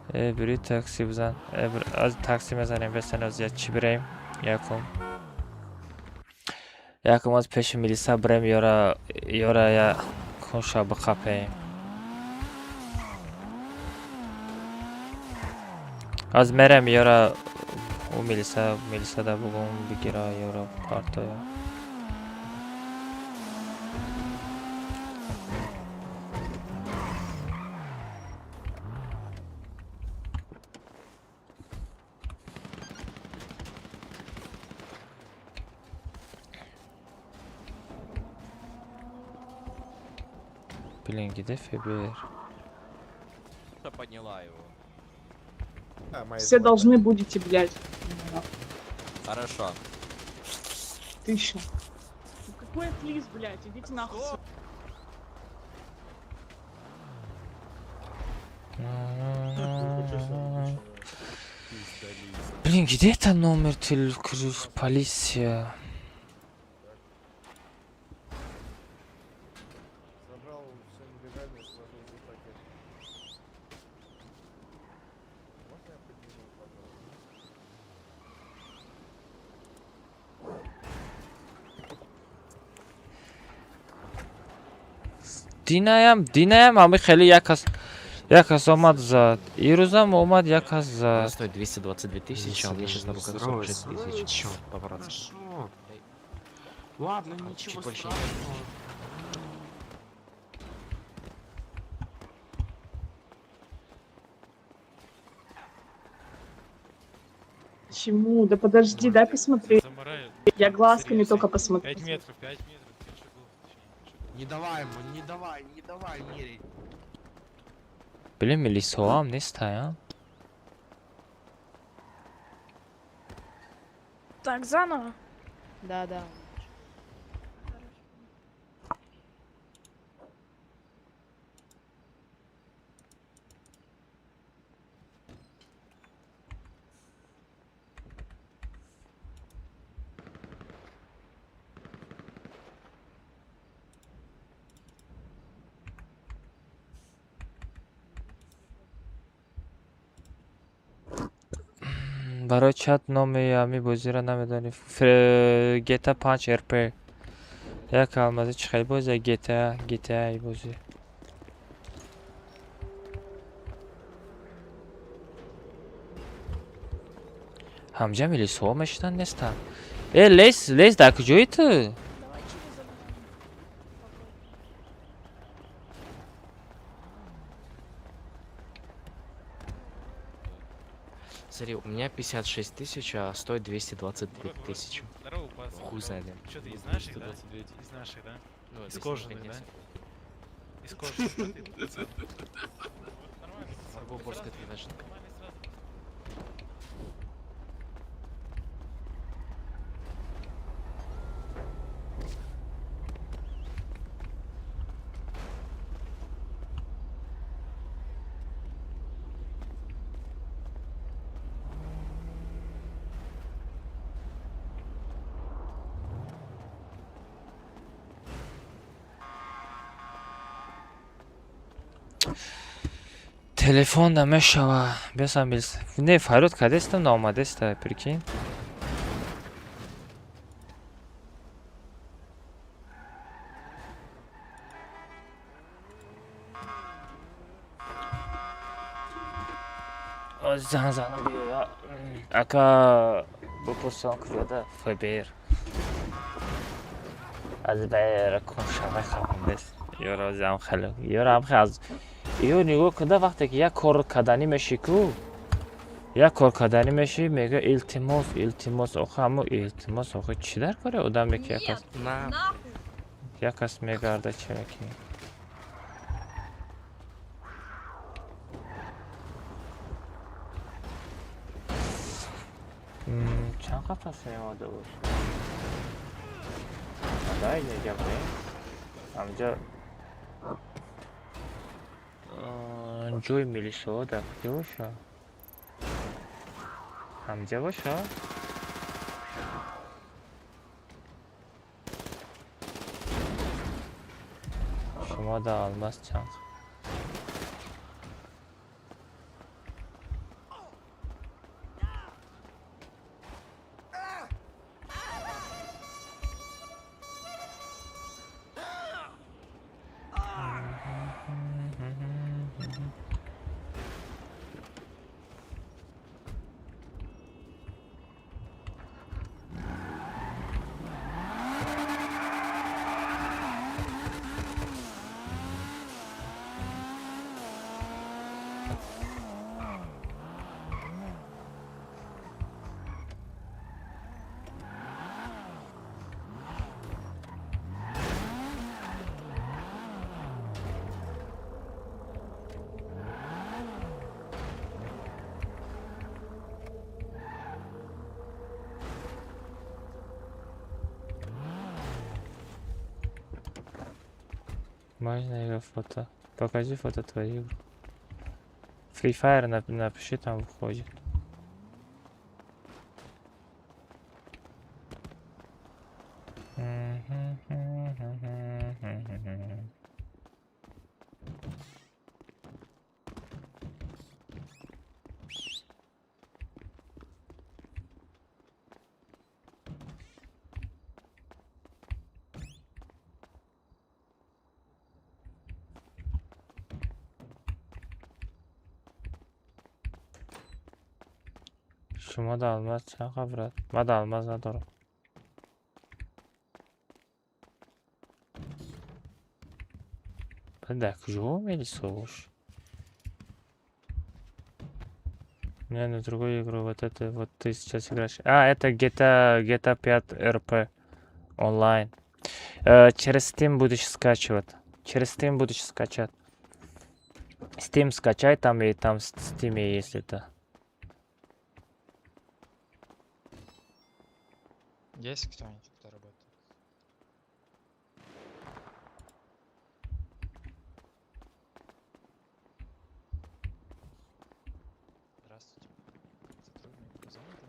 Э, бири такси бизан. Э, аз такси мезанем, бесен аз я чӣ бирем? Якум. Якум аз пеши милиса бирем ёра я кунша биқапем. Аз мерем ёра ӯ милисада бугум бигира ёра партоя. Блин, где ФБР? Подняла его. Все должны будете, блядь. Хорошо. Тысячу. Какой отлиз, блядь, идите нахуй. Блин, где это номер телефона полиция? Забрал все нелегально и сложил в пакет. Можно я подниму, пожалуйста? Динаям ҳами хеле як кас омад зад. Ирӯзам омад як кас зад. Стоит 222 тысячи, а у меня сейчас на руках 46 тысяч. Чё? Папарацци. Хорошо. Ладно, ничего Чуть больше. страшного. Почему? Да подожди, дай посмотреть. Я глазками только посмотрю. 5 метров, 5 метров. Не давай ему, не давай, не давай мерить. Блин, милисоам нестая. Так, заново? Да. Барои чат номи ҳами бозиро намедонӣ? GTA 5 РП. Як алмази чӣ хел бозия? GTA бозӣ. Ҳамҷа милисҳо мешинанд нестанд? Э, лес, лес дар куҷои ту? Давай через одну. Смотри, у меня 56 тысяч, а стоит 222 тысячи. Здорово, пацан. Хуй знает. Что ты из наших, да? Из наших, да? Ну, Из это кожаных, да? если Из кожаных, да, ты, пацан? Марго Борская двенадцатка. Телефон намешава. Бесам билс. Не, фарёд кардестам, наомадеста, прикинь. Зан занам биёя. Ака бупурсон куҷода ФБР. Аз БР куншавай хапондест. Ёро зам хеле. Ёро ам аз ё нигоҳ кунда вақте ки як кор карданӣ мешӣ ку, як кор карданӣ мешӣ, мега илтимос, илтимос, охи ҳамо илтимос, охи чӣ дар кори одаме ки як кас мегарда, чӣ мекунӣ? Чанд Қафаси омода боша. Дай гап не? Ҳамҷа ҷои милисаҳо дар куҷо боша? Ҳамҷа боша? Шумо дар алмаз чанд? Можно его фото? Покажи фото твоей игры. Free Fire напиши, там выходит. Шумо дар алмаз чанд брат? Ман дар алмаз надорам. Дар куҷо милисош? Не, на другую игру, вот это, вот ты сейчас играешь. А, это GTA, GTA 5 RP онлайн. Через Steam будешь скачивать. Через Steam будешь скачать. Steam скачай там, и там в Steam есть это. Есть кто-нибудь, кто работает? Здравствуйте. Сотрудник, вы заняты?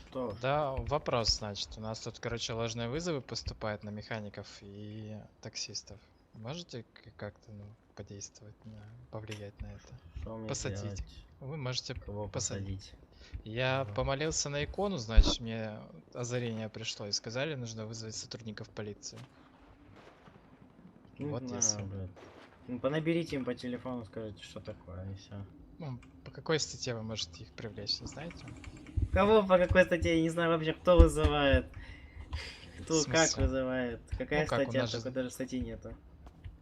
Что? Да, вопрос, значит. У нас тут, короче, ложные вызовы поступают на механиков и таксистов. Можете как-то, ну, подействовать, повлиять на это? Что мне Посадить. делать? Вы можете Кого посадить. посадить? Я помолился на икону, значит, мне озарение пришло, и сказали, нужно вызвать сотрудников полиции. Не Вот я знаю, сам. брат. Ну, понаберите им по телефону, скажите, что такое, и все. Ну, по какой статье вы можете их привлечь, не знаете? Кого по какой статье, я не знаю вообще, кто вызывает. Кто В как смысле? вызывает. Какая Ну как, у статья, нас же- такой даже статьи нету.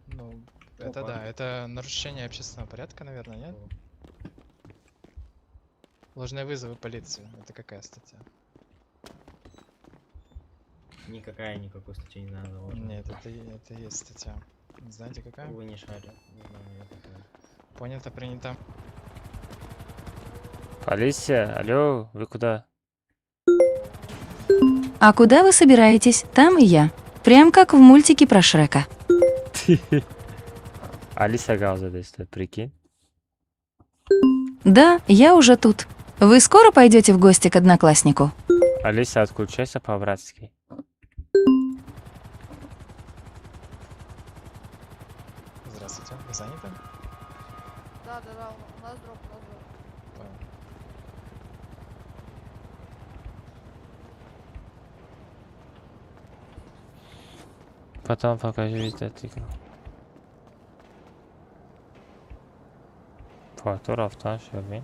Ну, это Опа. да, это нарушение общественного порядка, наверное, нет? Ложные вызовы полиции. Это какая статья? Никакая, никакую статью не надо заложить. Нет, это и есть статья. Знаете какая? Вы не шарю. Не знаю, я такой. Понято, принято. Полиция, алло, вы куда? А куда вы собираетесь, там и я. Прям как в мультике про Шрека. Алиса гап задеста, прикинь. Да, я уже тут. Вы скоро пойдете в гости к однокласснику? Алиса, отключайся по-братски. Здравствуйте, вы заняты? Да, у нас дроп, у нас дроп. Понял. Потом покажу эту игру. Фото рафтан шавин.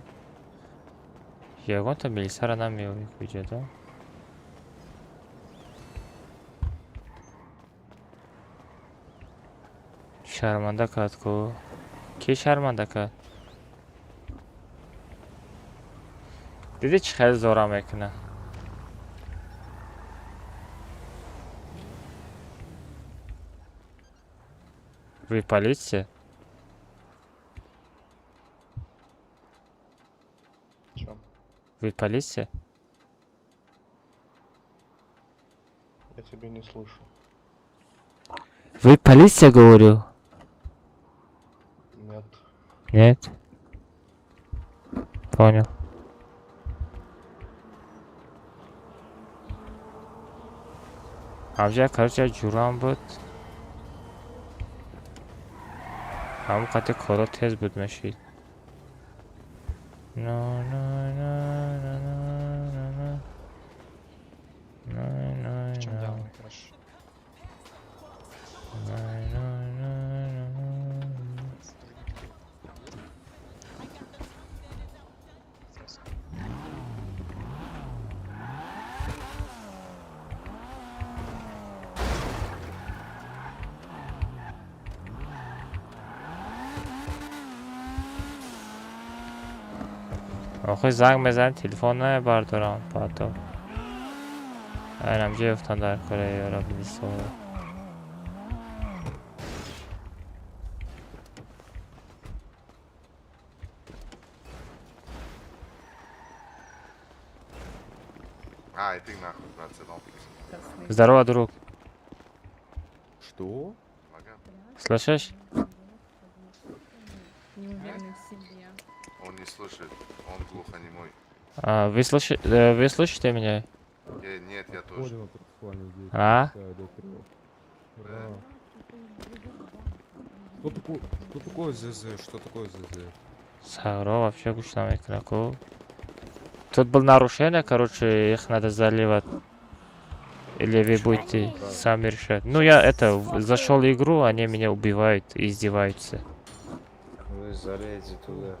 Ягонта милисара намеёбӣ куҷода? Шарманда кард ку? Ки шарманда кард? Дидӣ чӣ хел зора мекунад? Вы полиция? Вы полиция? Я тебя не слышу. Вы полиция, говорю? Нет. Нет? Понял. Ҳамҷа, короче, ҷурам буд. Ҳамон қати коро тез буд мешид. На на на на на на на на на. В чем на. дело, хорошо. На на на на на. Охи, занг мезанем, телефон намебардорам. Баъдо айнамҷа ёфтан дар кора ёра билисо. А, и ты нахуй, брат, седал. Здорово, друг. Что? Слышишь? Не уверена в себе. Он не слышит, он глухонемой. А, вы слышите меня? Нет, я тоже. А? Что такое, что такое ЗЗ? Что такое ЗЗ? Саро вообще гӯш намекунад ку. Тут был нарушение, короче, их надо заливать. Или вы будете сами решать. Ну, я это, зашел в игру, они меня убивают и издеваются. Вы залезете туда.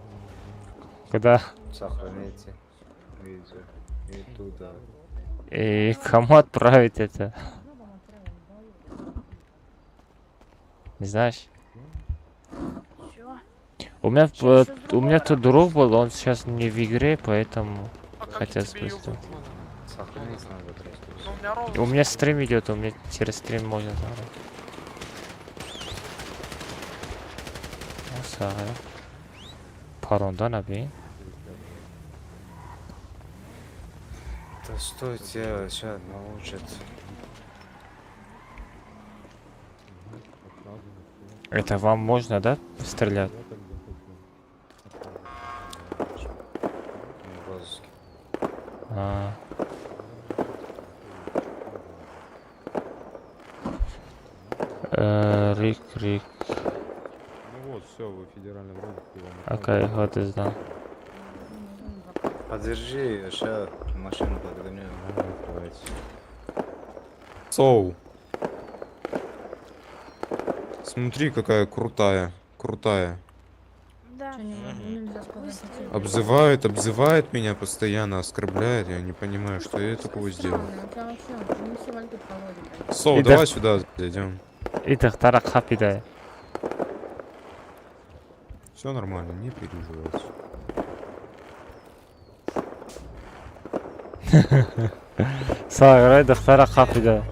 Куда? Сохраните видео. И туда. И кому отправить это? Не знаешь? Чё? У меня тут друг был, он сейчас не в игре, поэтому хотел спросить. Сохранить надо просто. У меня стрим идет, у меня через стрим можно забрать. Сага. Паронда набин. Да что тебя сейчас научат? Это вам можно, да, стрелять? В розыске. А. Рик, Рик. Ну вот, все, вы в федеральном розыске. Вам Окей, вот и знал. Подержи, я сейчас машину подгоню. Давайте. Соу. Смотри, какая крутая. Крутая. Да. Обзывает, обзывает меня постоянно, оскорбляет. Я не понимаю, что я такого сделал. Соу, И давай да- сюда зайдем. И духтара қапида. Все нормально, не переживайте. Саграй духтара қапида.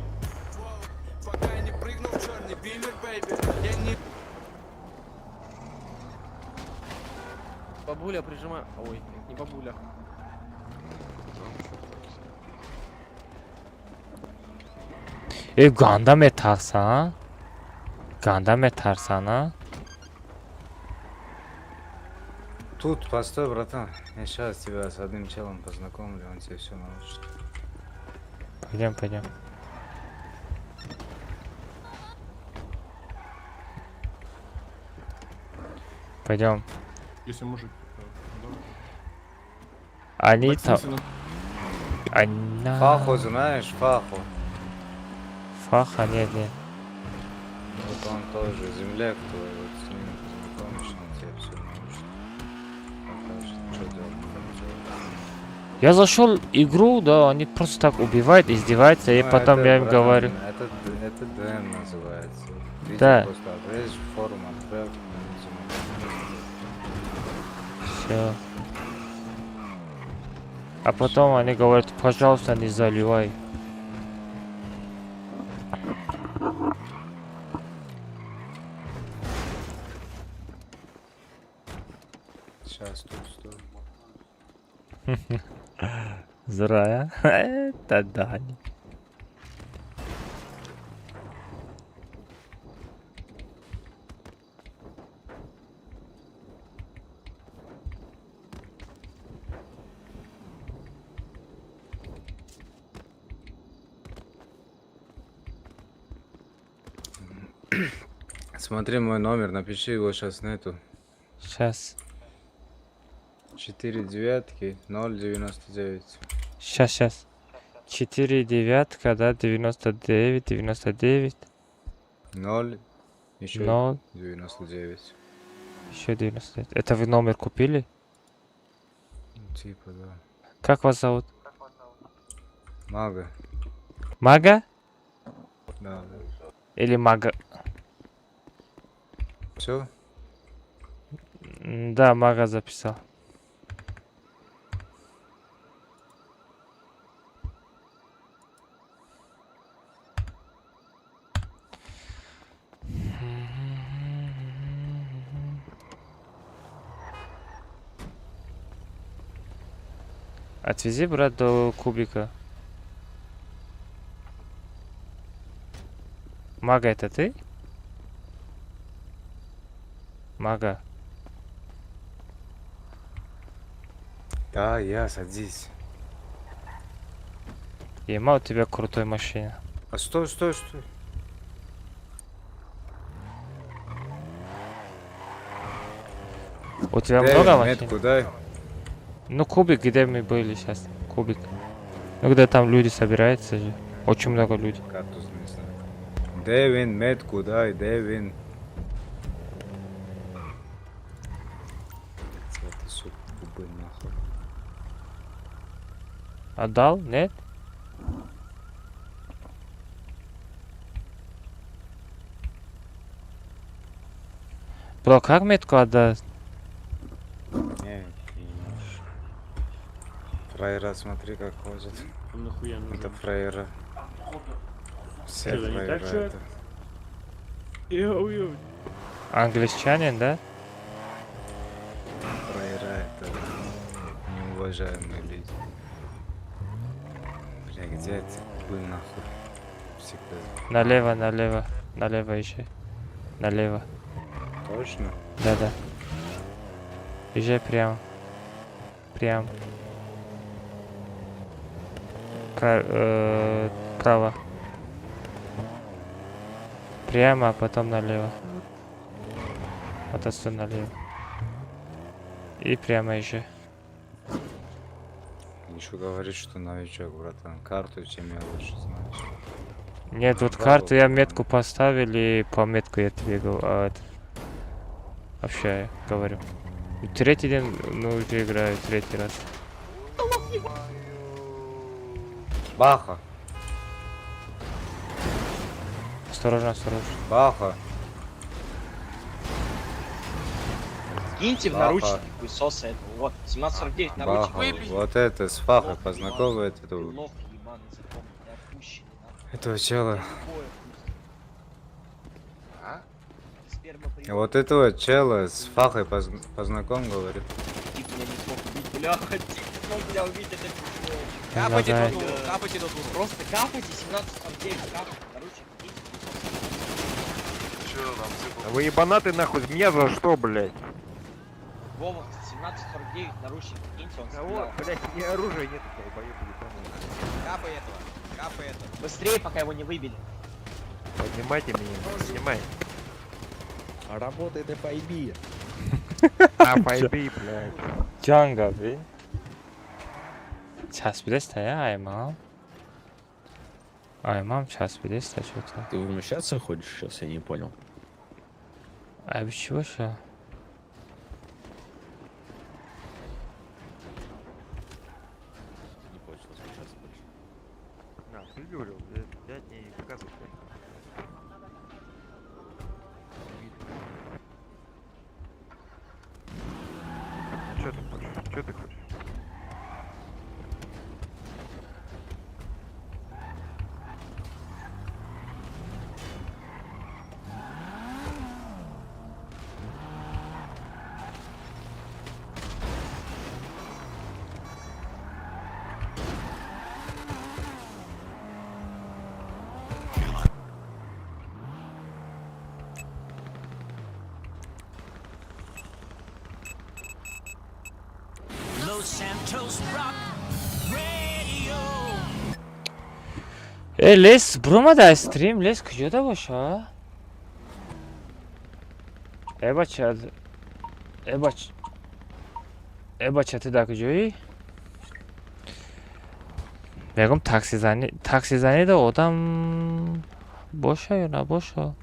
Бабуля, прижимай. Ой, не бабуля. Э, ганда метарсан? Ганда метарсан, а? Тут постой, братан. Я сейчас тебя с одним челом познакомлю, он тебе все научит. Пойдем, пойдем. Пойдем. Если мужик. Они Так, в там... смысле, Она... Фаху знаешь, Фаху. Фаха, нет, нет. Вот он тоже земляк твой, вот с ним познакомишь, он тебе все научит. Покажет, что делать, как делать. Я зашел в игру, да, они просто так убивают, издеваются, и Ну, потом это, я им братан, говорю. Это ДМ называется. Видео Да. просто обрежь, форум отправь, Все. А потом они говорят, пожалуйста, не заливай. Сейчас тут стой. Зурая. Это Дани. Смотри мой номер, напиши его сейчас на эту. Сейчас. 4 девятки, 0,99. Сейчас, сейчас. 4 девятка, да, 99, 99. 0, еще 0. 99. Еще 99. Это вы номер купили? Ну, типа, да. Как вас зовут? Мага. Мага? Да, да. Или Мага? Все? Да, Мага записал. Отвези, брат, до кубика. Мага, это ты? Мага. Да, я, садись. Ема, у тебя крутой машина. А стой, стой, стой. У тебя Дай много машин? метку дай. Ну, кубик, где мы были сейчас? Кубик. Ну, где там люди собираются же. Очень много людей. Карту не знаю. Девин, метку дай, Девин. Это сука, губы нахуй. Отдал? Нет? Бро, как метку отдать? Не, не можешь. Фраера, смотри, как ходит. Нахуя нужен? Это фраера. Все Что, не так, фраера чувак? это. Йоу-йоу. Англичанин, да? Фраера это неуважаемые люди. Бля, где эти губы нахуй? Всегда. Налево, налево, налево еще. Налево. Точно? Да-да. Езжай прямо. Прямо. Право. Прямо, а потом налево. Вот отсюда налево. И прямо еще. Еще говорит, что новичок, братан. Карту чем я лучше знаешь. Нет, вот Браво, карту я братан. метку поставили, по метку я тебе это, вообще говорю. Третий день, ну, уже играю, третий раз. Баха. Осторожно, осторожно. Баха. Киньте в Баха. наручники хуесоса этого. Вот, 17.49 наручники. Баха. Вот это с Фахой познакомит этого. Лох ебаный, запомни, ты опущенный, нахуй. Этого чела. Любое А? Сперма при- Вот этого чела с Фахой познаком, говорит. Тип меня не смог убить, бляха, тип не смог меня убить, это пиздец. Капайте Бля. доту, капайте доту. Просто капайте, 17.49, капайте, наручники, киньте хуесоса. Чё там, типа, Вы ебанаты нахуй, меня за что, блядь? Вова, 17.49, наручники киньте, он Кого? стрелял. Блядь, у меня оружия нету, долбоебы ебаные. Капай этого, капай этого. Быстрее, пока его не выбили. Поднимайте меня, поднимай. Работает FIB. FIB, блядь. Джанга, блин. Часпидеста, я аймам. Аймам часпидеста что-то. Ты возмущаться хочешь сейчас, я не понял. А чего ща? Не хочешь возмущаться больше. На, ты говорил, блядь, блядь, не показывай, блядь. Чё ты хочешь? Чё ты хочешь? Э, лес бромада стрим, лес куҷода боша? Э, бача, э, бач, э, бача, ту дар куҷоӣ? Мегӯм, таксизанӣ, таксизанида одам боша ё набоша?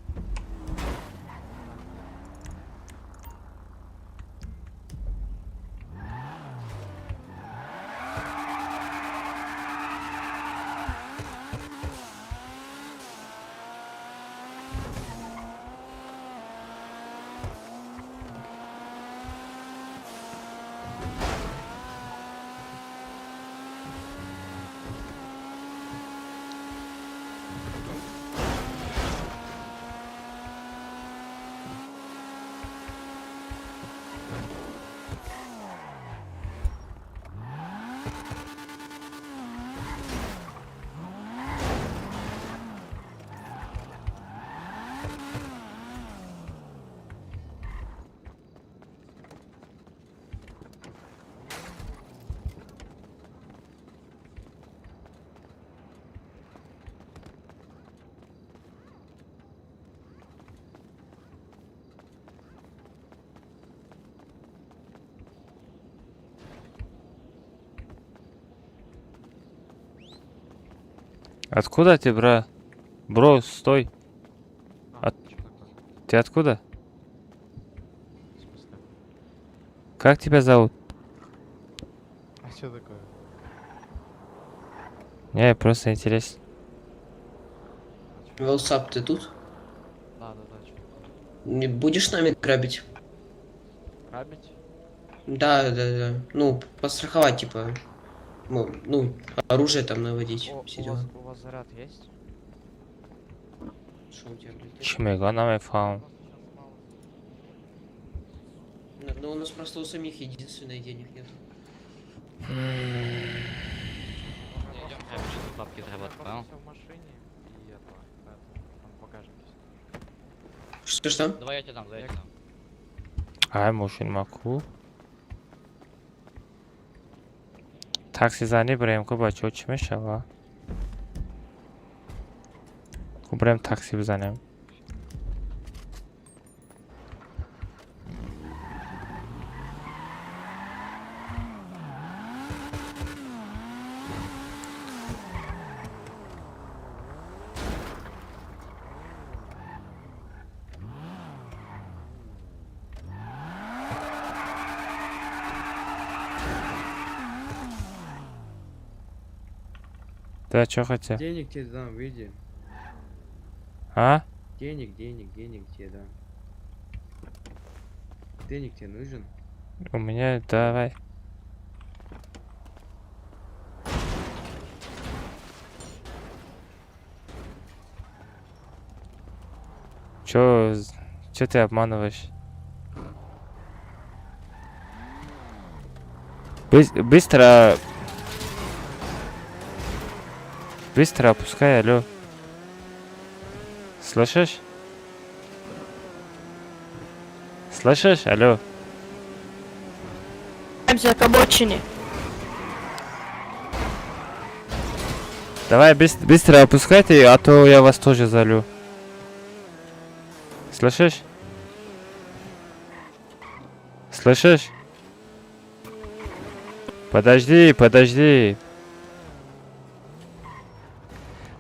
Откуда ты, бра? Бро, стой. Ты откуда? Как тебя зовут? А что такое? Не, просто интересно. Велсап, ты тут? Да, чё? Не будешь с нами грабить? Грабить? Да. Ну, постраховать, типа. Ну, оружие там наводить. Все У дела. вас, у вас заряд есть? Шо у тебя, блядь? Чӣ мега, намефаҳмам. Ну, у нас просто у самих единственное денег нет. Бабки зарабатывать, понял? В машине и это, там в багажнике. Что, что? Давай я тебе дам, давай я тебе дам. Ай, мошин маку. Таксизанӣ бирем ку, бачаҳо, чӣ мешава? Ку, бирем такси бизанем. Да, чё хотел? Денег тебе дам, выйди. А? Денег, денег, денег тебе дам. Денег тебе нужен? У меня давай. Чё, чё ты обманываешь? Быстро. Быстро опускай, алло. Слышишь? Слышишь? Алло. К обочине. Давай быстро опускайте, а то я вас тоже залю. Слышишь? Слышишь? Подожди, подожди.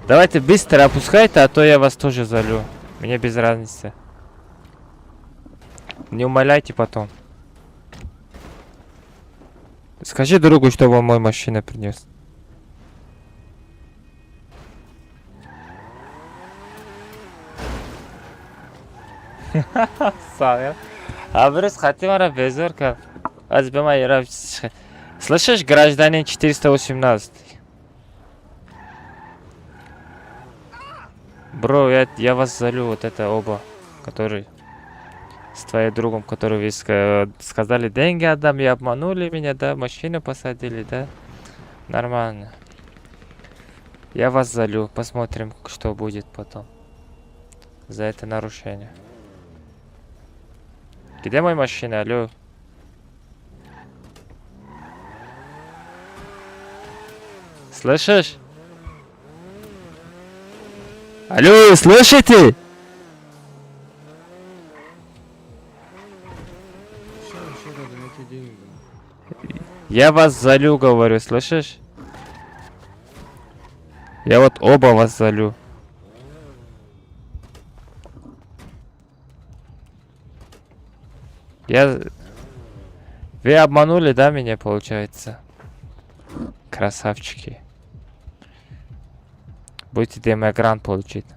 Давайте быстро опускайте, а то я вас тоже залю. Мне без разницы. Не умоляйте потом. Скажи другу, чтобы он мой машину принес. Савер. А брос хати мара безор кард. Аз ба ман ера. Слышишь, гражданин 418? Бро, я вас залю, вот это оба, который с твоим другом, который вы сказали, деньги отдам, и обманули меня, да, машину посадили, да? Нормально. Я вас залю, посмотрим, что будет потом. За это нарушение. Где моя машина, алло? Слышишь? Алло, слышите? Ща, ща, рядом, я тебе денег дам. Я вас залю, говорю, слышишь? Я вот оба вас залю. Я... Вы обманули, да, меня, получается? Красавчики. Будете демогрант получить.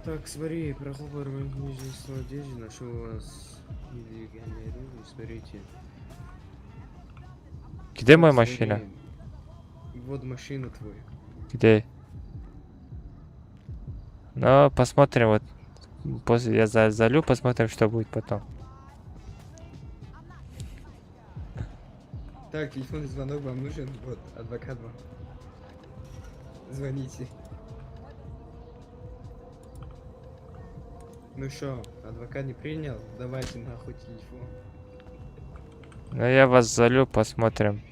Так, смотри, прохлопал нижний одежды, нашел у вас нелегальное оружие, смотрите. Где моя Так, машина? смотри, вот машина твоя. Где? Ну, посмотрим, вот. После я залю, посмотрим, что будет потом. Так, телефонный звонок вам нужен? Вот, адвокат вам. Звоните. Ну шо, адвокат не принял? Давайте нахуй телефон. Ну, я вас залю, посмотрим.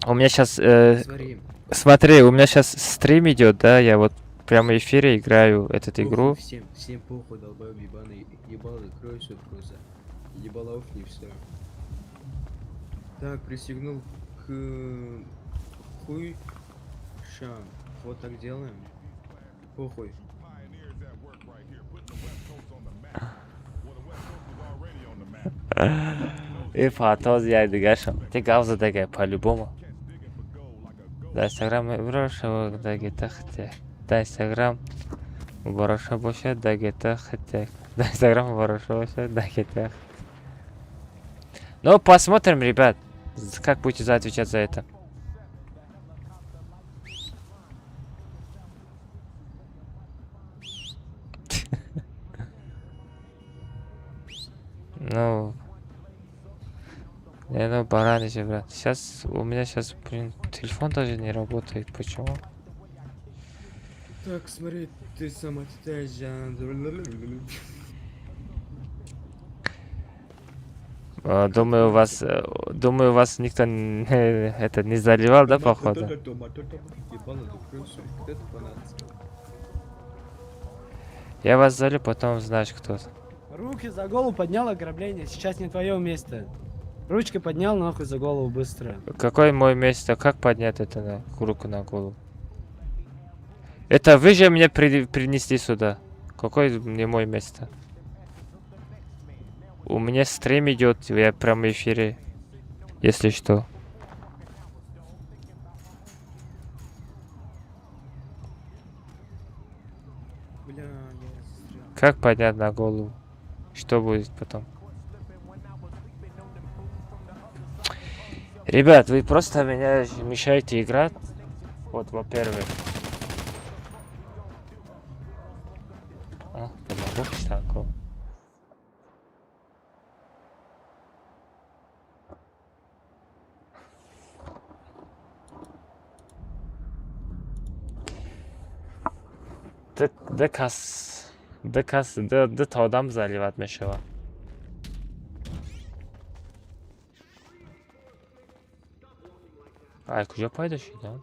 У меня щас, Смотри. Смотри, у меня щас стрим идет, да, я вот прямо в эфире играю эту Похуй игру. всем, всем похуй, долбоёб ебаный, ебало закрой всё просто. Ебалов не все. Так, пристегнул к хуй. Ща, вот так делаем. Похуй. И фатоз я дигашам. Ты гавза дагай по-любому. Да Инстаграм броша да гета хте. Да Инстаграм броша боша да гета хте. Да Инстаграм броша боша да гета. Ну, посмотрим, ребят, как будете отвечать за это. Ну, я, ну, баран еще, брат. Сейчас у меня сейчас, блин, телефон даже не работает. Почему? Так, смотри, ты сама читаешь, Думаю, вас, думаю, вас никто это не заливал, да, походу? Я вас залю, потом знаешь кто. Руки за голову поднял ограбление, сейчас не твое место. Ручкой поднял, нахуй за голову быстро. Какой мой место? Как поднять это на руку на голову? Это вы же меня принесли сюда. Какой не мой место? У меня стрим идет, я прямо в эфире, если что. Бля, я застрял. Как поднять на голову? Что будет потом? Ребят, вы просто меня мешаете играть. Вот, во-первых. О, помогу, так. Д кас, д кас, д д та одам заливать мешава. Ай, куҷо пайдо шудам?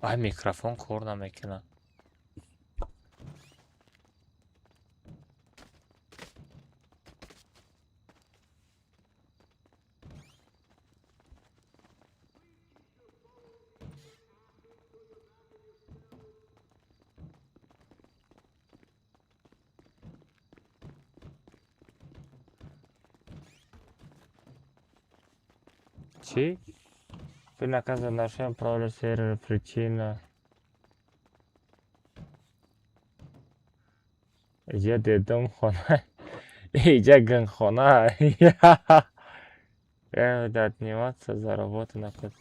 Ай, микрофон кор намекунад. Чӣ? Ты наказан нашим правилам сервера причина. Иҷа дедом хона. Иҷа гинхона. Я буду отниматься за работу на код.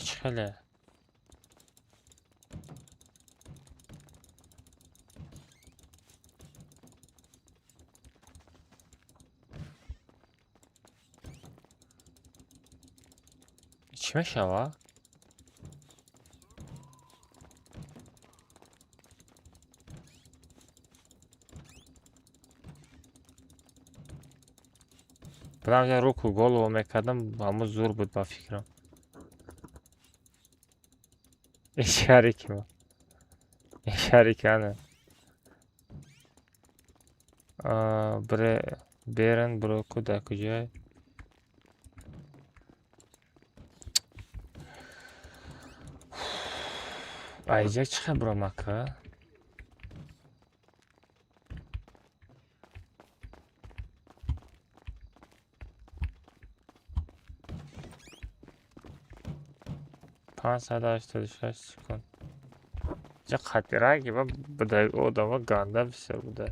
Чӣ хеле? Чӣ мешава? Будам я руку голову мекардам, ҳамун зур буд ба фикрам. Ишарики ма. Ишарики ана. Бре берен броку дар куҷое? Айҷа чӣ хел бромака? 586 секунд. Ҷа қатираки ва будай одама ганда бисёр буда.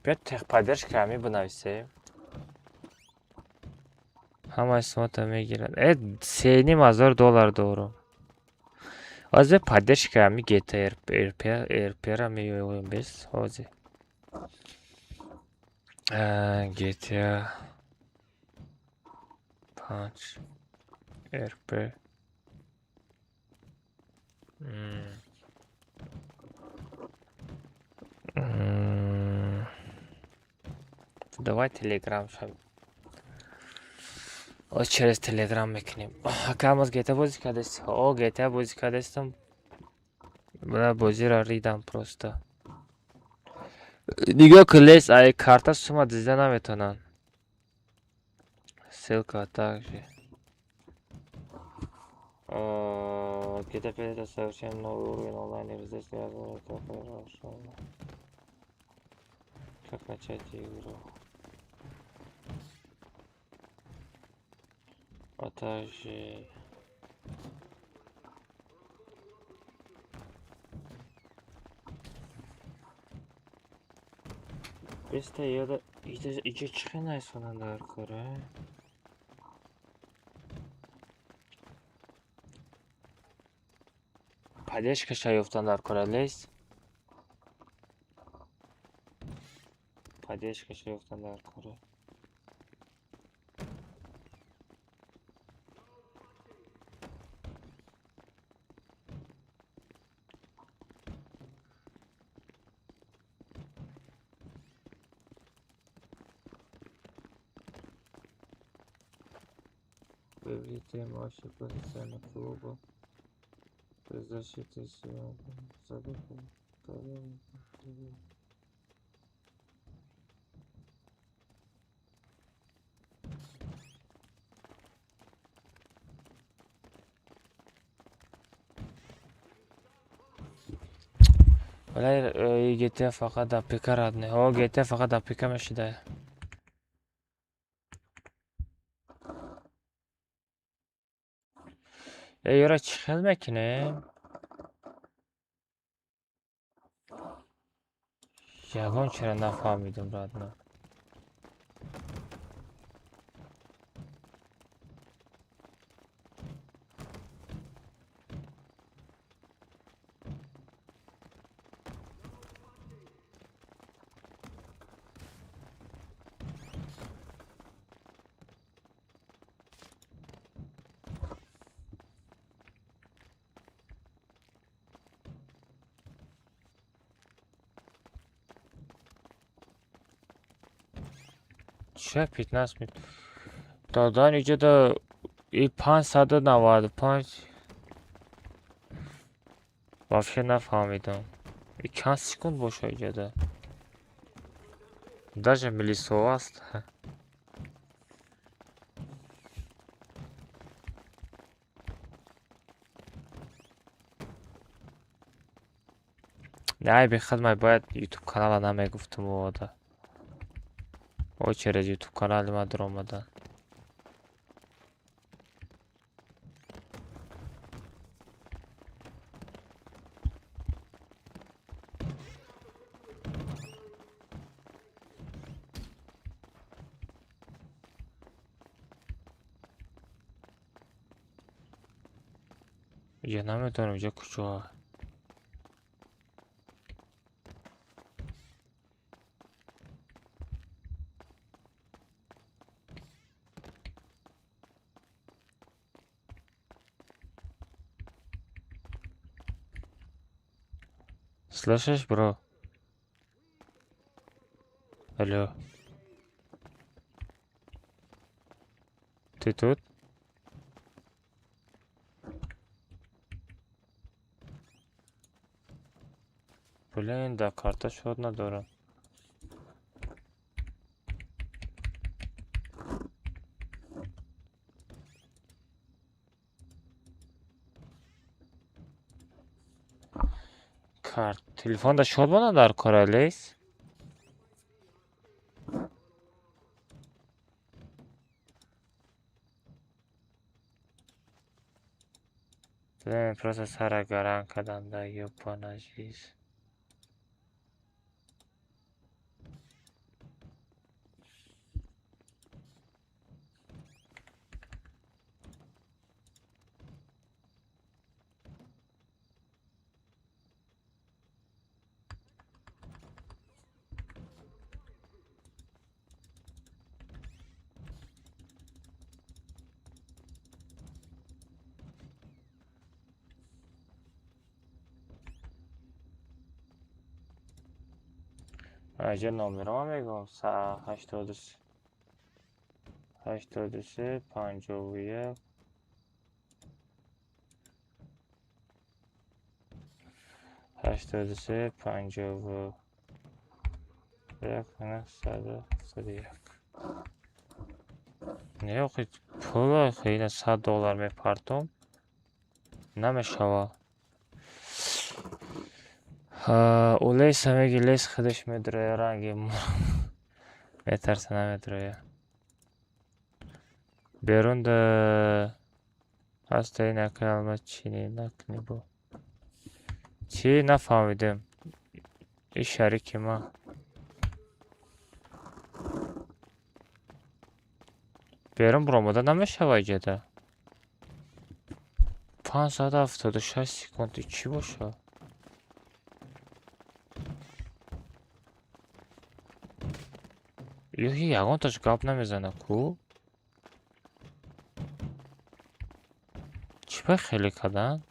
Биё техподдержка ҳами бинависем. Ҳамаи сумата мегирад. Э, 3,5 ҳазор доллар дорум. Ҳозир поддержка ҳами GTA RP-ра меёем бес ҳозир. GTA 5 RP. Давай Телеграм шав. Оз через Телеграм мекунем. Ака, мо GTA бозӣ кардест? О, GTA бозӣ кардестам. Бла бозиро ридам просто. Нигоҳ кун, лес ай карта сума дизда наметавонанд. Ссылка также. GTA 5 это совершенно новый уровень онлайн и здесь невозможно хорошо. Как начать игру? А также беста ёда иҷа чӣ хел найсонанд дар кора? Поддержкаша ёфтан дар кора лес. Поддержкаша ёфтан дар кора. Выведите матчи потенциальных клубов. Защиты вале GTA фақат дар ПК рад не. О, GTA фақат дар ПК мешида. Э, ёра чӣ хел мекунем? Ягон чиро нафаҳмидум, родной. Ча 15 минут. Додан иҷода и 595 вообще нафаҳмидам. И чанд секунд боша иҷода? Даже миллисоа аст. Не, бехадмай бояд ютуб канала намегуфтум ода. О, через ютуб канали ма дуромадан. Иҷа наметавонам, иҷа куҷо? Слышишь, бро? Алло. Ты тут? Блин, да, карта шод надорам. Карт. Телефон да шод бона дар кора лейс? Блин, просто сара гаран кадан да ёбана жизнь. Аҷа номерҳо мегӯям 83 51 83 51 971. Не, охи пул охи ина $100 мепартом намешава. Улеса меги лес худаш медроя ранги метарса намедроя. Берун да ҳаста ин акай алма чӣ накунӣ бо. Чӣ нафаҳмидем. И шарики ма. Берун баромада намешава иҷода. 576 секунд чӣ боша? Ёхи ягонташ гап намезана ку? Чӣ ба хеле кадан?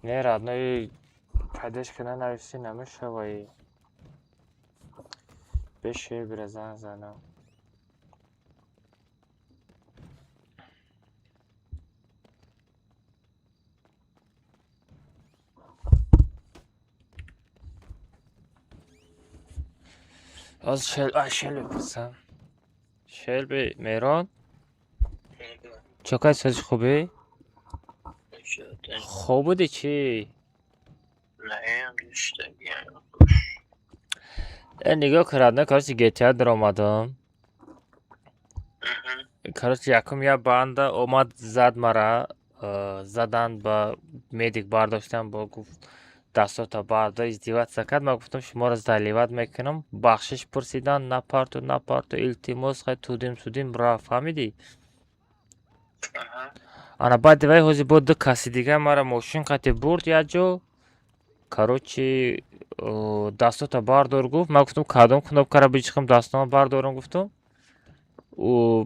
Не, родной, поддержка нанависи намешаваи. Беши бира занг занам. Аз шел бипурсам. Шелби Меҳрон? Чо кай сози хубӣ? Хоб будӣ чӣ? Нигоҳ кун, родной, короче, GTA даромадам. Короче, якум як банда омад зад мара, задан ба медик бардоштан, бо гуфт дастото бардор, издеваться кард. Ман гуфтам шуморо заливать мекунам. Бахшиш пурсидан, напарту, напарту, илтимос, хай тудим судим рафт, фаҳмидӣ? Ана баъди вай ҳозир бо ду каси дигар мара мошин қати бурд як ҷо. Короче, дастото бардор гуфт. Ман гуфтам кадом кнопкаро биҷиқам дастама бардорам гуфтам.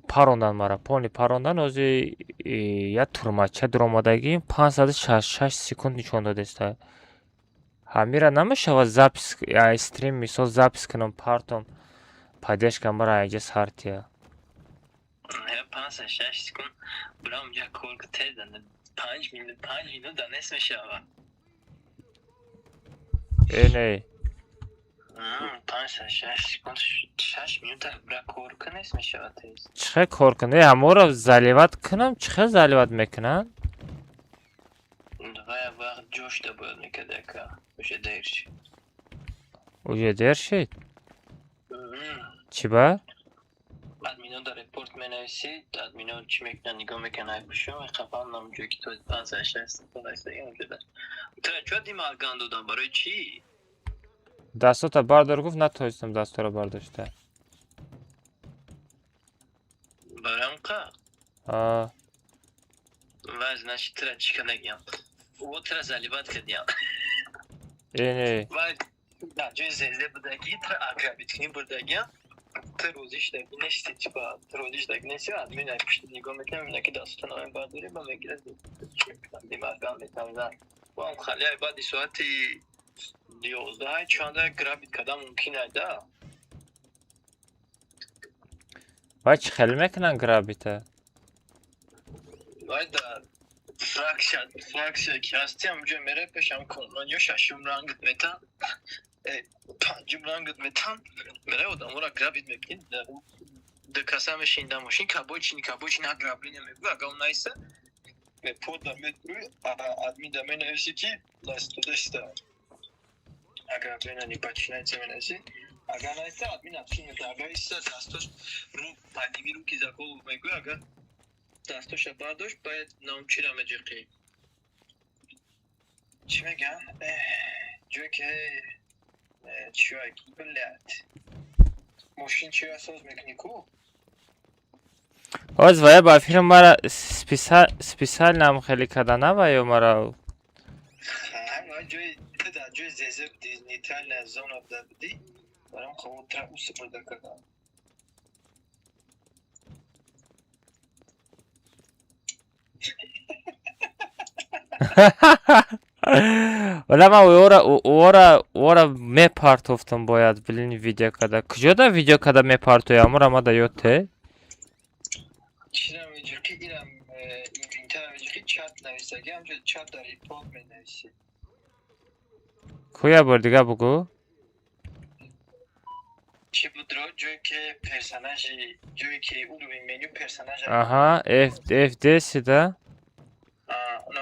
Парондан мара, пони парондан. Ҳозир як турмача дуромадагӣ 566 секунд нишон додеста. Ҳамира намешавад запись стрим мисол запись кунам партом поддержка мара инҷа сартия. 506 секунд брам як кор теза 5 минут 5 минут данес мешава. Э не. 506 секунд 6 минута бра кор кунес мешава тез. Чӣ кор кунам? Ҳаморо заливать кунам? Чӣ заливать мекунам? Давай вақт ҷош да бояд мекард яка. Уже дер шид. Уже дер шид? Чӣ ба? Админо дар репорт менависид, админо чӣ мекунанд, нигоҳ мекунанд, ай пушо, қафан нам ҷое ки то 506 секунд айстаги онҷода. Ту чо димал ган додам, барои чӣ? Дастота бардор гуфт, натонистам дастора бардошта. Барамқа? А. Ва, значит, тра чӣ кардагиям? О, тра заливать кардиям. Э, не. Ва, дар ҷои зезе будаги, тра ограбить кунӣ бурдагиям. Ту розӣ шудаги нести, типа, ту розӣ шудаги нести, админ ай пушти нигоҳ мекунам, мебинам ки дастото намои бардорӣ, ба мегирад, димаргам метам зан. Вам хали ай баъди соати 11 чанда грабить кардан мумкин ай да? Вай, чӣ хеле мекунанд грабить а? Вай, да фракция ки ҳасти, ҳамҷо мере пешам комрон ё шашум рангт метан, панҷум рангт метан, мере одаморо грабить мекунӣ, ду каса мешини дар мошин, кабочини, кабочини, ограбление мегӯ, агар он наиста, мепода метрӯи, админ да менависи ки настудеста ограбление не подчиняется, менависи, агар наиста, админ отфил мекунад, агар иста, дастош ру подними руки за голову мегӯ, агар дастоша бардошт, бояд наумчира меҷиқӣ. Чӣ мегӯям, ҷое ки чиёй, блядь, мошин чиё соз мекунӣ ку? Оз вая ба филм мара специально хеле карда на ва ё мара. Ҷои ту дар ҷои зезе будӣ, нейтральная зона буда будӣ, барам хавотра ус бурда кардам. Вала, ман ора мепартофтам бояд, блин, видео када. Куҷо да видео када мепартоям? Амура ма да ёд те? Чира меҷиқӣ, ирам инвентар меҷиқӣ, чат нависаги, ҳамҷо чат дар репорт менависӣ. Куя бор дига бугӯ? Чӣ буд ро? Ҷое ки персонажи, ҷое ки уровень меню персонажа. Аҳа, F F10 да?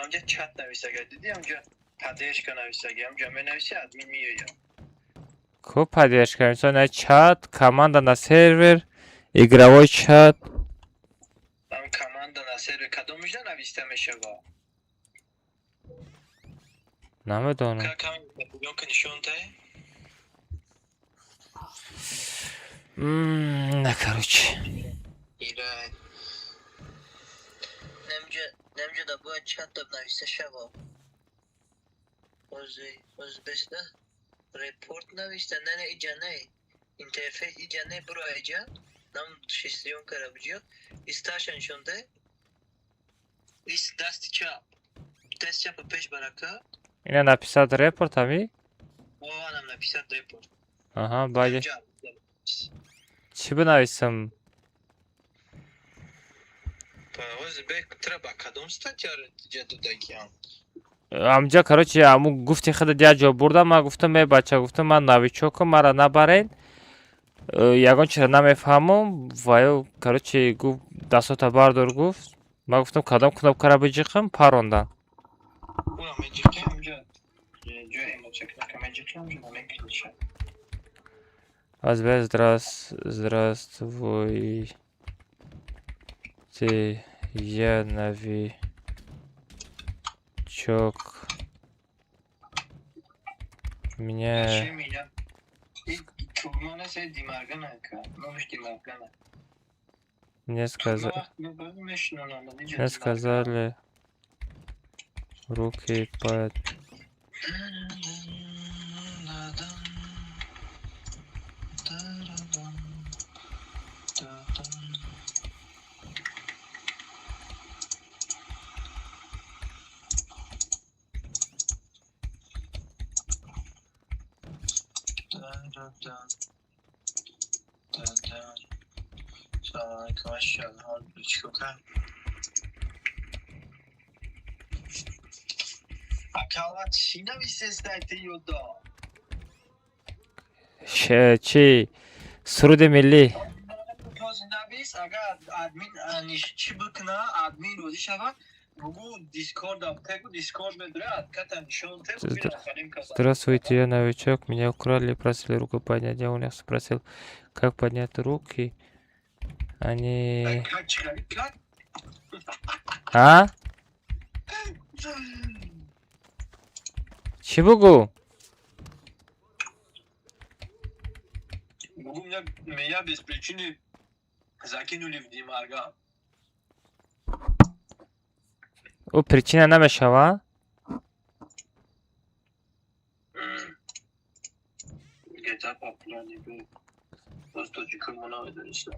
Онҷа чат нависага, дидӣ, ҳамҷо поддержка нависаги, ҳамҷо менависи, админ меояд. Ку поддержка? Мисол, на чат, команда на сервер, игровой чат. Ам команда на сервер кадомиша нависта мешава? Намедонам. Ка нишон тай? На, короче. Ира. Намҷа, намҷа да бояд чат да нависта шава. Ози, ози беста? Репорт нависта, не, не, иҷа не. Интерфейс иҷа не, буро иҷа. Нам шестерёнка ра буҷо. Исташа нишон дай. Ис дасти чап. Даст чапа пеш барака. Ина написать репорт ами? О, анам написать репорт. Аҳа, баъд чӣ бинависам? Ози бек тра ба кадом статья иҷа додагиам? Амҷа, короче, аму гуфти худа як ҷо бурдам, ман гуфтам: «Э, бача, — гуфтам, — ман новичок ам, мара набарен. Ягон чизро намефаҳмам.» Ва ё, короче, гуфт: «Дастото бардор», гуфт. Ман гуфтам: «Кадом кнопка ра биҷиқам?» Парондан. Ура меҷиқи ҳамҷо. Ҷои эмоция кнопка меҷиқи, ҳамҷо намекуниша. Азбе здравствуйте, я новичок. Меня Чӣ мега? Турман аст, Димаргана ка. Номаш Димаргана. Мне сказали, мне сказали руки под Салом алейкум, машаллоҳ, чикор кардам? Акалат чӣ нависестай ты ёдо? Чӣ? Суруди миллӣ. Боз навис, агар админ чӣ бикуна, админ розӣ шавад, бугу Дискорд тегу Дискорд медурад, ката нишон те. Здравствуйте, я новичок, меня украли, просили руку поднять. Я у них спросил, как поднять руки. Они... А? Чӣ бугу? Бугу меня без причины закинули в Димарга. Ӯ причина намешава? GTA популярный был. Просто тоҷикои мо намедонистам.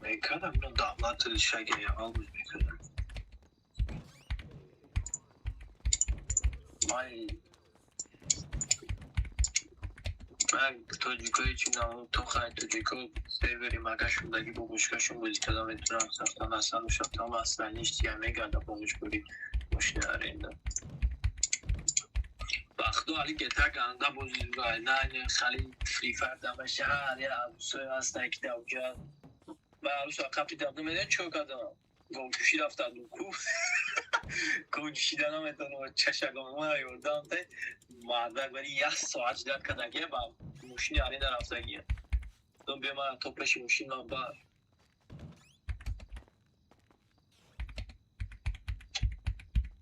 Мекардам, ино давлат шаги аввал буд мекардам. Май ман тоҷикои чи тоқай тоҷико сервери магашудаги бобушкашон бозӣ карда метавонам сахтан асан шафтам аслан ништи я мегарда бобушкори мошини аренда. Вақто али гета ганда бози на хали Free Fire дамаша ҳар я арусое ҳастан ки давҷа ва арусо қапи давда медонӣ чико кардам? Говҷӯшӣ рафтам ку говҷӯшида наметавонам чашагома ёрдам те мардак вали як соат ждат кардагия ба мошини аренда рафтагия. Дом биё мара то пеши мошинам бар.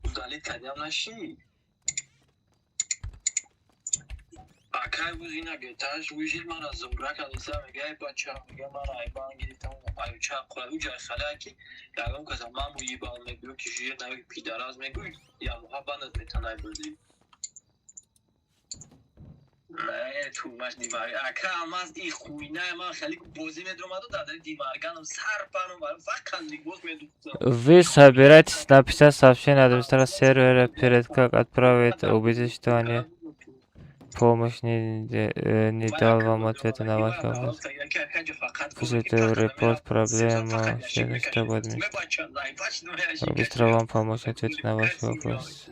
Удалить кардиам наши. Акай буз ина геташ вижид мара зумра кардиса мега ай бача мега мара ай бан гирифтам аюча қора уҷа халая ки ягон каса маму ибал мегӯ ки жир нави пидараз мегӯ я муҳаббанат метанай бозӣ. Не, тумаш димар. Ака алмаз и хуйна ман хеле бозӣ медромаду дар димарганам сар парам фақат либос медухтам. Вы собираетесь написать сообщение администратору сервера перед как отправить, убедитесь, что они помощь не дал вам ответа на ваш вопрос. Пишите в репорт проблему, чтобы администратор быстро вам помочь ответить на ваш вопрос.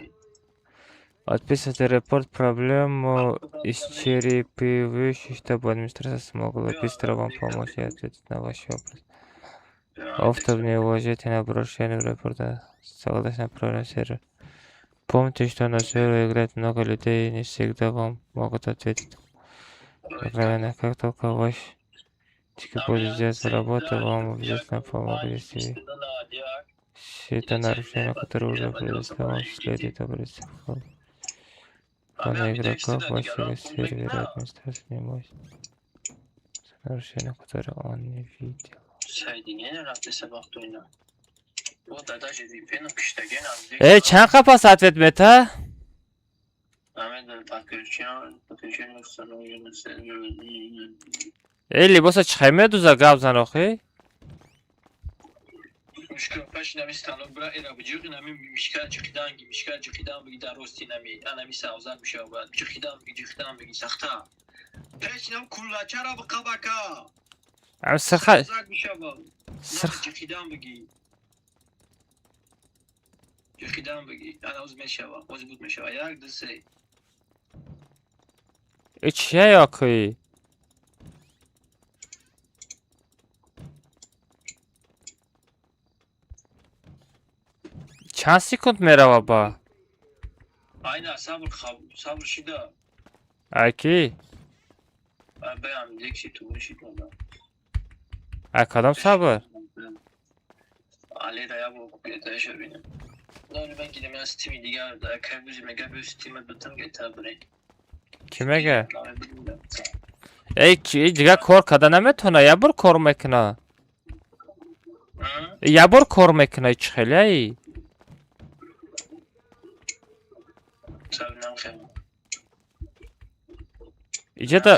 Отписывайте репорт проблему исчерпывающую, чтобы администрация смогла быстро вам помочь и ответить на ваш вопрос. Автор неуважительное обращение в репорта согласно правилам сервера. Помните, что на сервере играет много людей и не всегда вам могут ответить. Правильно, как только ваш тикет будет сделать работу, вам обязательно помогут, если все это нарушение, которое уже произошло, вам следует обратиться в на игроков вашего сервера администрация не может. Нарушение, которое он не видел. Эй, чанд қапас ответ мета? Эй, либоса чӣ медуза гап зан охи? Сирха сирх ҷиқидан бигӣ ана оз мешава оз буд мешава як ду се. Э, чия ёкӣ? Чанд секунд мерава ба? Айна сабр сабр шида. Аки? Баям декши туғри шид мада. А кадом сабр? Али да я бо геташа бинам. Ноли ман гирем аз тими дигар да кай бузи мега бю стима бутам гета бирен. Ки мега? Эй, ки дигар кор карда наметавона, як бор кор мекуна. Як бор кор мекуна, чӣ хеле ай? Иҷода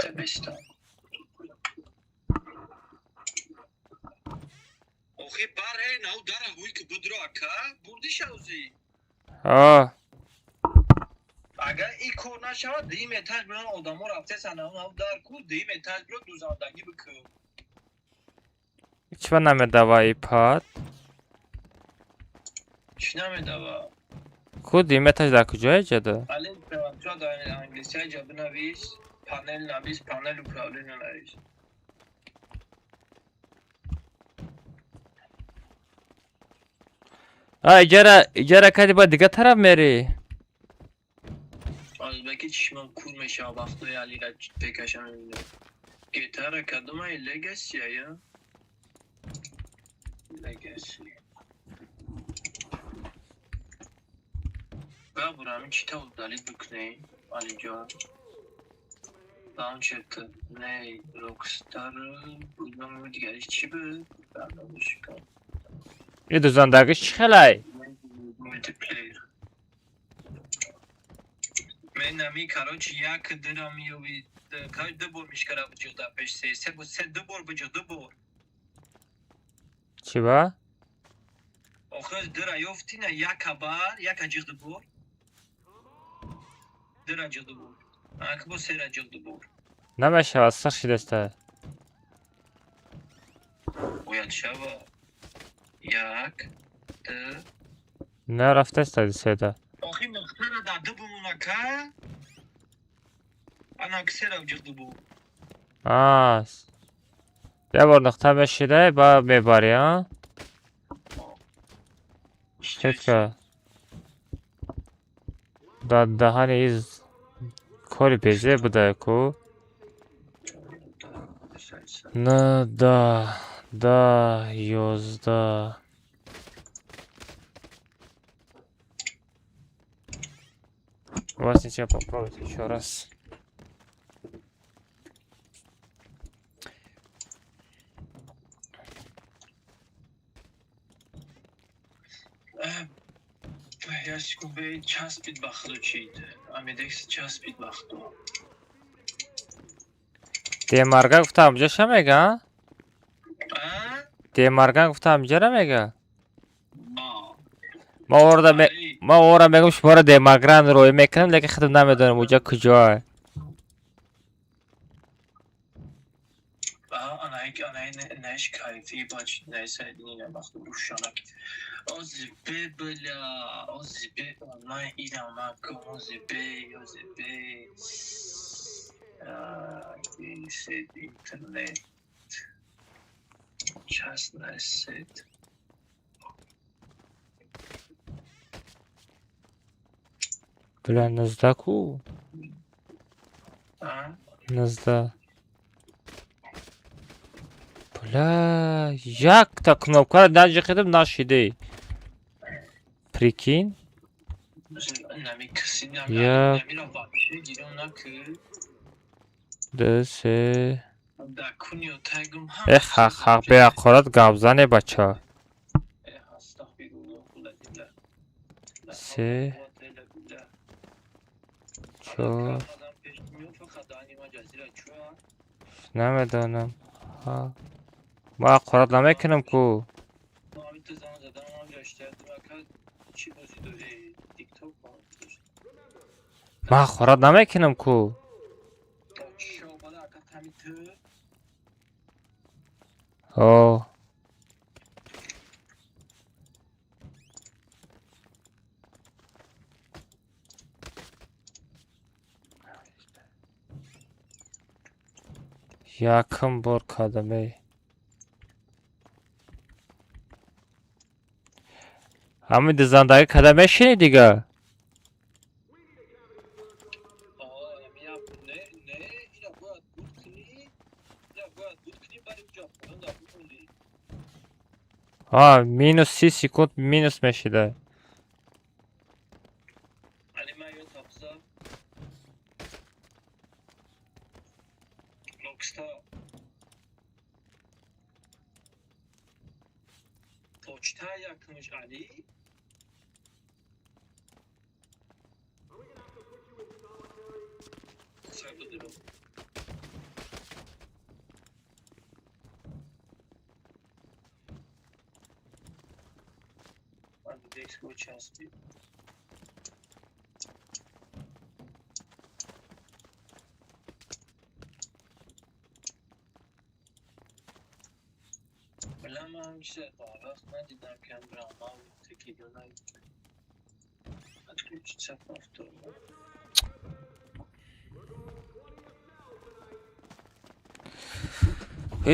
Охи бар эй нав дара ҳуй ки будро ака бурди шавзи. А. Агар и кор нашавад, дим этаж бирон одамо рафтесан нав дар ку дим этаж биро дузандагӣ бикун. Чӣ ба намедава и пад? Чӣ намедава? Ку дим этаж дар куҷо иҷода? Али ту дар англисия ҷа бинавис, панел навис, панел управления навис. А иҷара иҷара кади ба дигар тараф мерӣ? Озбеки чишмам кур мешава вақтои алира пекаша мебинам. Гитара кадомай Легасия я? Легаси. Бабур ҳамин чӣ тавр удалить бикунем? Алиҷон. Launcher не, Rockstar буд, номи дигариш чӣ буд? Барномаш кам. И дузандагиш чӣ хелай? Multiplayer. Мен ами, короче, як дира миёви, короче, ду бор мишкара биҷиғ дар пеш, се се бо се, ду бор биҷиғ, ду бор. Чӣ ба? Охир дира ёфти, на яка бар яка ҷиғ, ду бор дира ҷиғ, ду бор ак бо сера ҷиғ, ду бор. Намешавад, сар шидаста. Бояд шава. Як, ду. На, рафтаста седа. Охир нуқтара дар ду бумонака, ана сера ҷиғ, ду бор. А, як бор нуқта мешидай, ба мебарӣ, а? Четка. Дар даҳани из кори безе буда ку. На, да, да, 11. Вас нельзя попробовать еще раз. Я секунду, часпид бахлучид. Амидекс часпид бахту. Демарган гуфтам, ҷаша мега? Демарган гуфтам, ҷара мега? Ма ора мегум, шуморо Демагран рӯй мекунам, лекин худам намедонам уҷа куҷое. Анаш кайфи бач найсайдини бахту рушанак. Ози бе, бля, ози бе онлайн идама ози бе, ози бе. Сеть интернет. Частная сеть. Бля, 19 ку? А? 19. Бля, якта кнопкаро наҷиқидим, нашидей. Прикинь? Як, ду, се. Э, ҳақ, ҳақ, беақорат гап зане, бача. Се, чор. Намедонам. Ҳа. Ма ақорат намекунам ку. Ма ақорат намекунам ку. О. Якум бор кардам, эй. Ҳамин дизандагӣ карда мешинӣ дигар? А, минус 30 секунд минус мешида.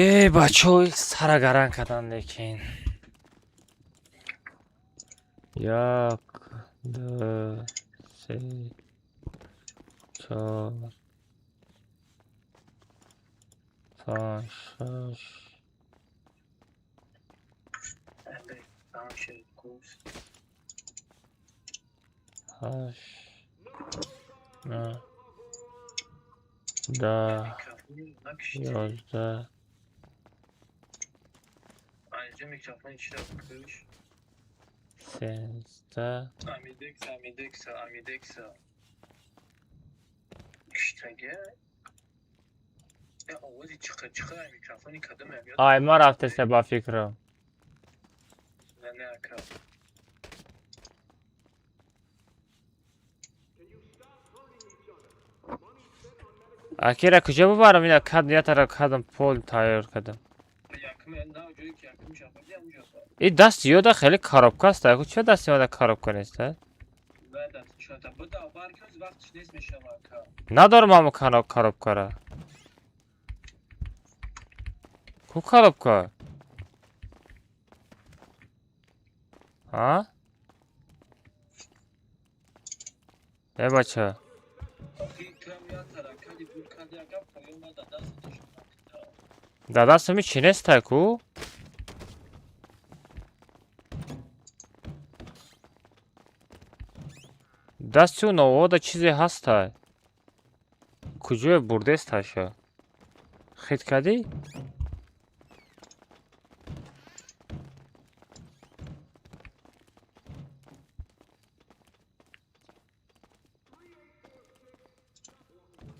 Эй, бачаҳо, сара гаран кардан, лекин. Як, ду, се, чор, панҷ, шаш. Ҳашт. 10, 11. 13. Ай, ма рафтеста ба фикрам. Акира куҷо бубарам? Ина кад ятара кадам пол тайёр кардам. И даст ёда хеле коробка аст. Аку ча даст ёда коробка нест, а? Надорам ҳамо коробкара. Ку коробка? А? Э бача. Да дастами чӣ неста ку? Дасти новода чизе ҳаста. Куҷое бурдесташа? Хит кардӣ?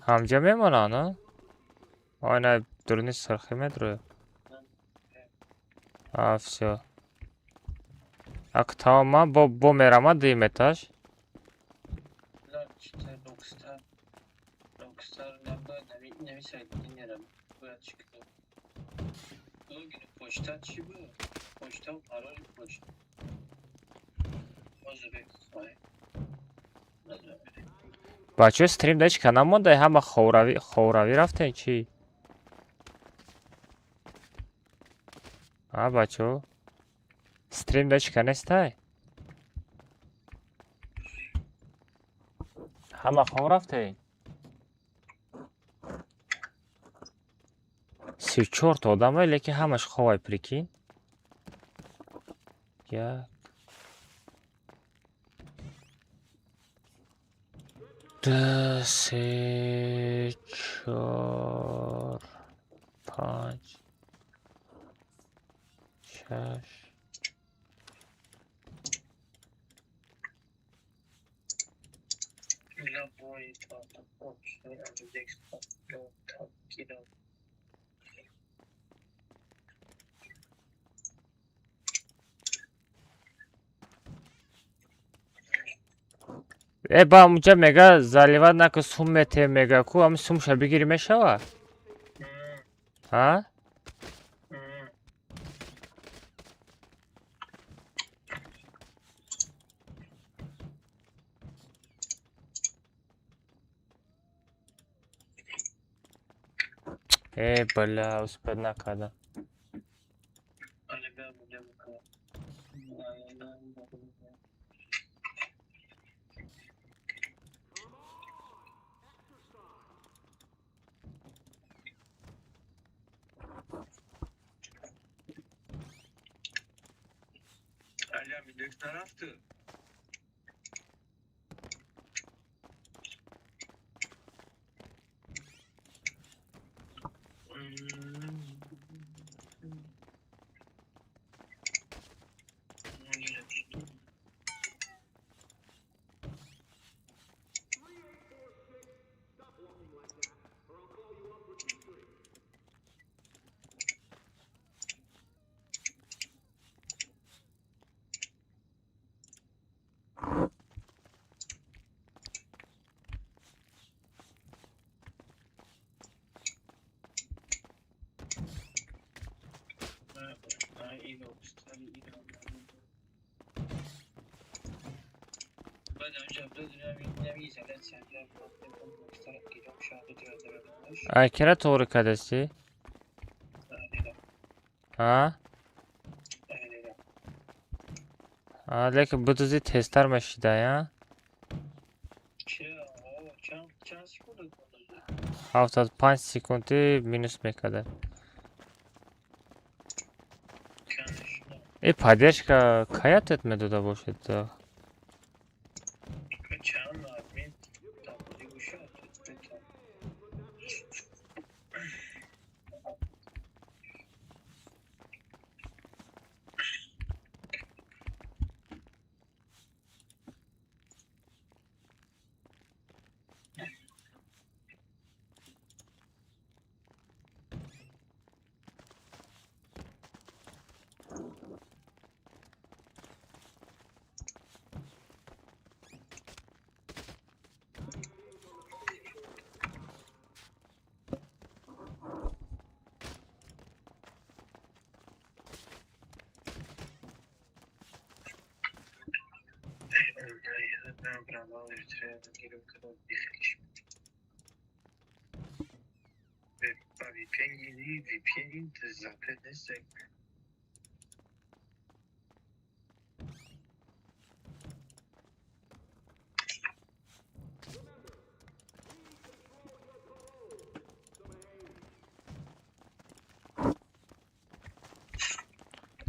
Ҳамҷа мемонанд, а? Ой, на, дуруни сархӣ медрояд. А, всё. Ак тамом, ман бо мерама дуюм этаж. Бачаҳо стрим да ҳеч ка намонда, ҳама ховравӣ рафтем чӣ? А бачаҳо? Стрим да ҳеч ка нестай? Ҳама хов рафтем? 34 та одамай, лекин ҳамаш ховай, прикинь. Як ду, се, чор, панҷ, шаш. Э, ба унҷа мега заливат наку сум мете мега ку ами сумша бигирӣ мешава? А? Э, бля, успед накарда. Ай, кера тоғри кардастӣ? А? А, лекин будузи тезтар мешидай, а? 75 секунди минус мекарда. Э, поддержка каятет медода бошед?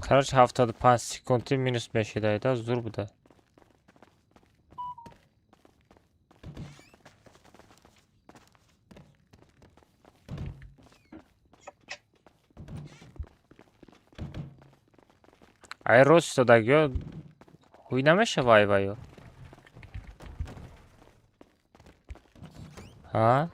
Короче, 75 секунди минус мешидаида, зур буда. Ай рост истодагиё ҳуй намешава ай ваё? Ҳа?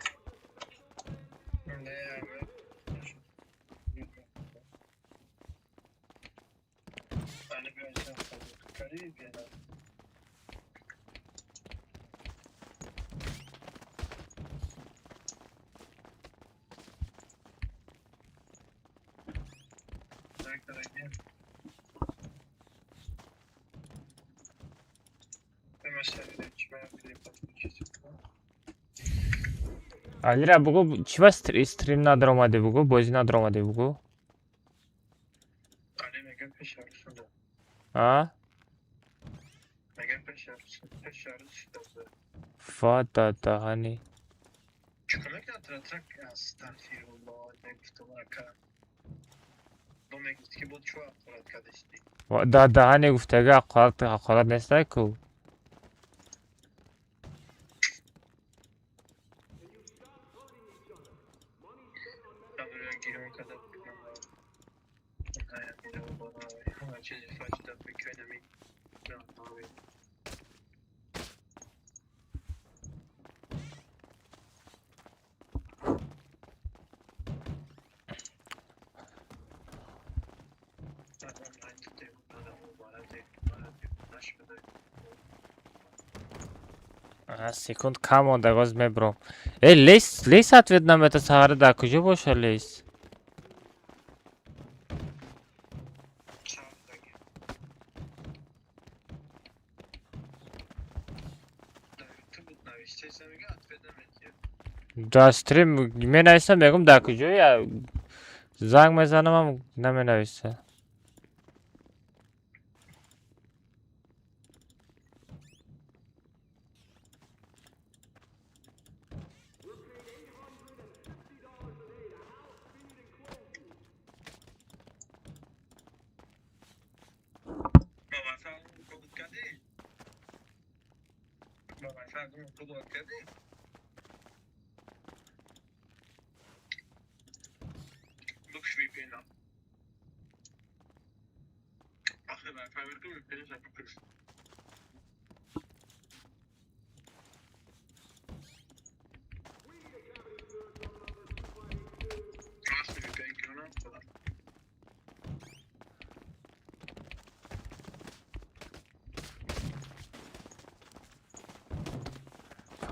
Алира, бугӯ, чӣ ба стрим надаромадӣ, бугӯ, бозӣ надаромадӣ, бугӯ? А? Ва да даҳани. Да даҳани гуфтага ҳақорат нестай ку? Секунд кам монда, боз мебурам. Э, лес, лес ответ намета, саҳара дар куҷо боша лес? Дар стрим менависам, мегӯм дар куҷои, занг мезанамам, наменависа.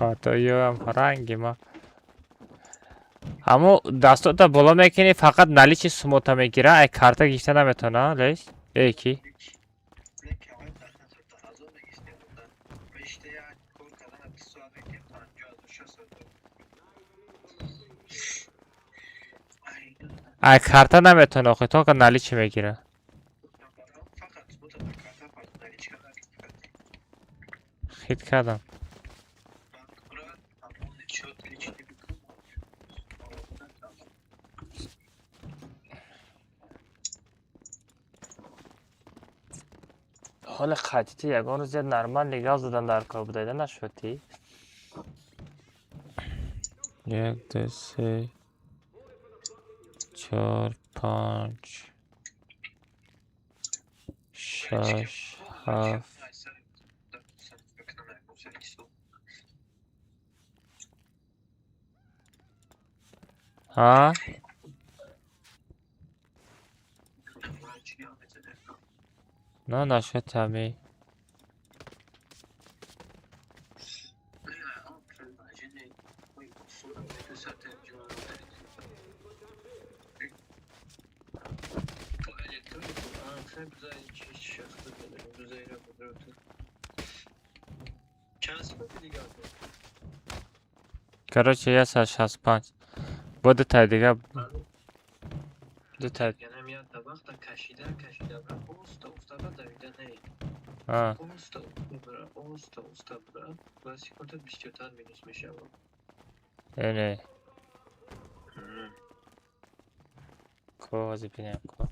Фатоёам ранги ма. Ҳамо дастота боло мекунӣ, фақат наличи сумота мегира, ай карта гирифта наметавона, лес? Э ки? Ай карта наметавона, охи, только наличи мегира. Хит кардам. Ҳоли қатити ягон рӯз я нормал гап задан дар кор будаида нашуд ти? Як, ду, се, чор, панҷ, шаш, ҳафт. Ҳа? На, нашуд ҳами. Чанд секунди дигар буд? Короче, 165. Бо дутай дига. Дутай. Янам як вақта кашида кашида бира, оста оста бира, давида не. А. Оста оста бира, оста оста бира ва секунда бисёртар минус мешавад. Не. Ко ҳозир бинем ко.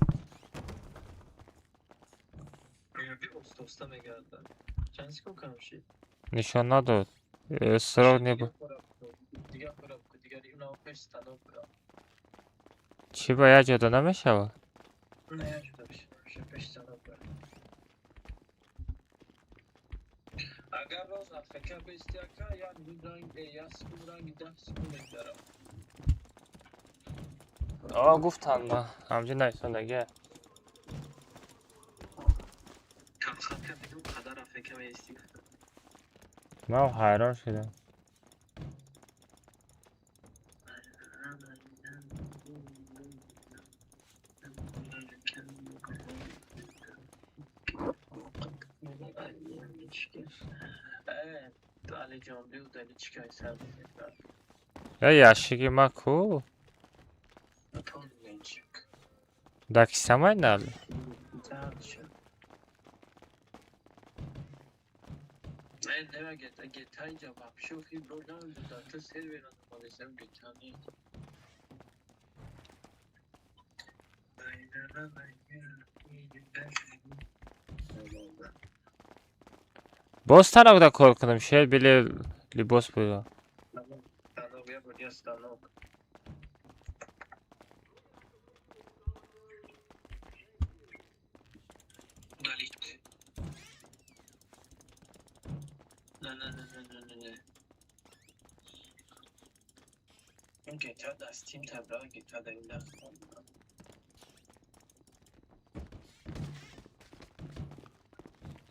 Би оста оста мегардад. Чанд секунд кам шид? Нишон надод. Срок не буд. Дигар бира, дигар инав пеш станок бира. Чӣ, ба як ҷода намешавад? Не, як ҷода бишин, пеш станок бира. Агар роз АФК бести ака, як минут ранг, як секунд ранги 10 секунд мегзарад. О, гуфтанд ма. Ҳамҷо нависондагия. Камхат мегӯм, қадар АФК меисти. Ман ҳайрон шудам. Алиҷон, биё дали чикай сар. Я ящики ма ку? Да кисамай нал. Боз станок да кор кунам, шер били либос буда. Станок, я буд, я станок. Удалить. Не, не, не, не, не, не, не. GTA да Steam табра, GTA да ин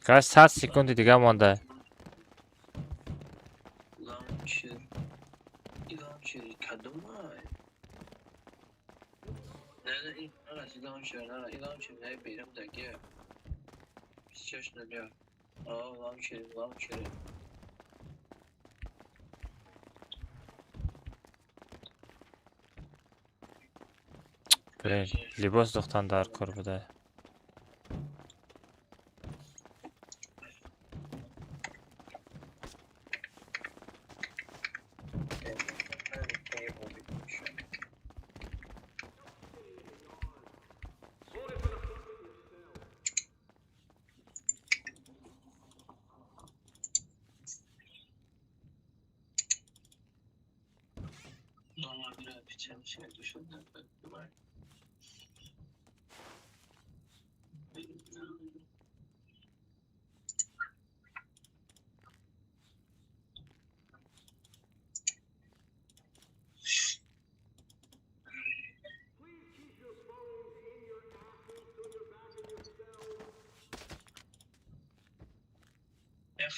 Каш 100 секунди дига монда. Launcher. Launcher кадомай? Не, не, ин на, launcher, на, launcher не берам даге. Сейчас нуля. А, launcher, launcher. Блин, либос духтан дар кор буда.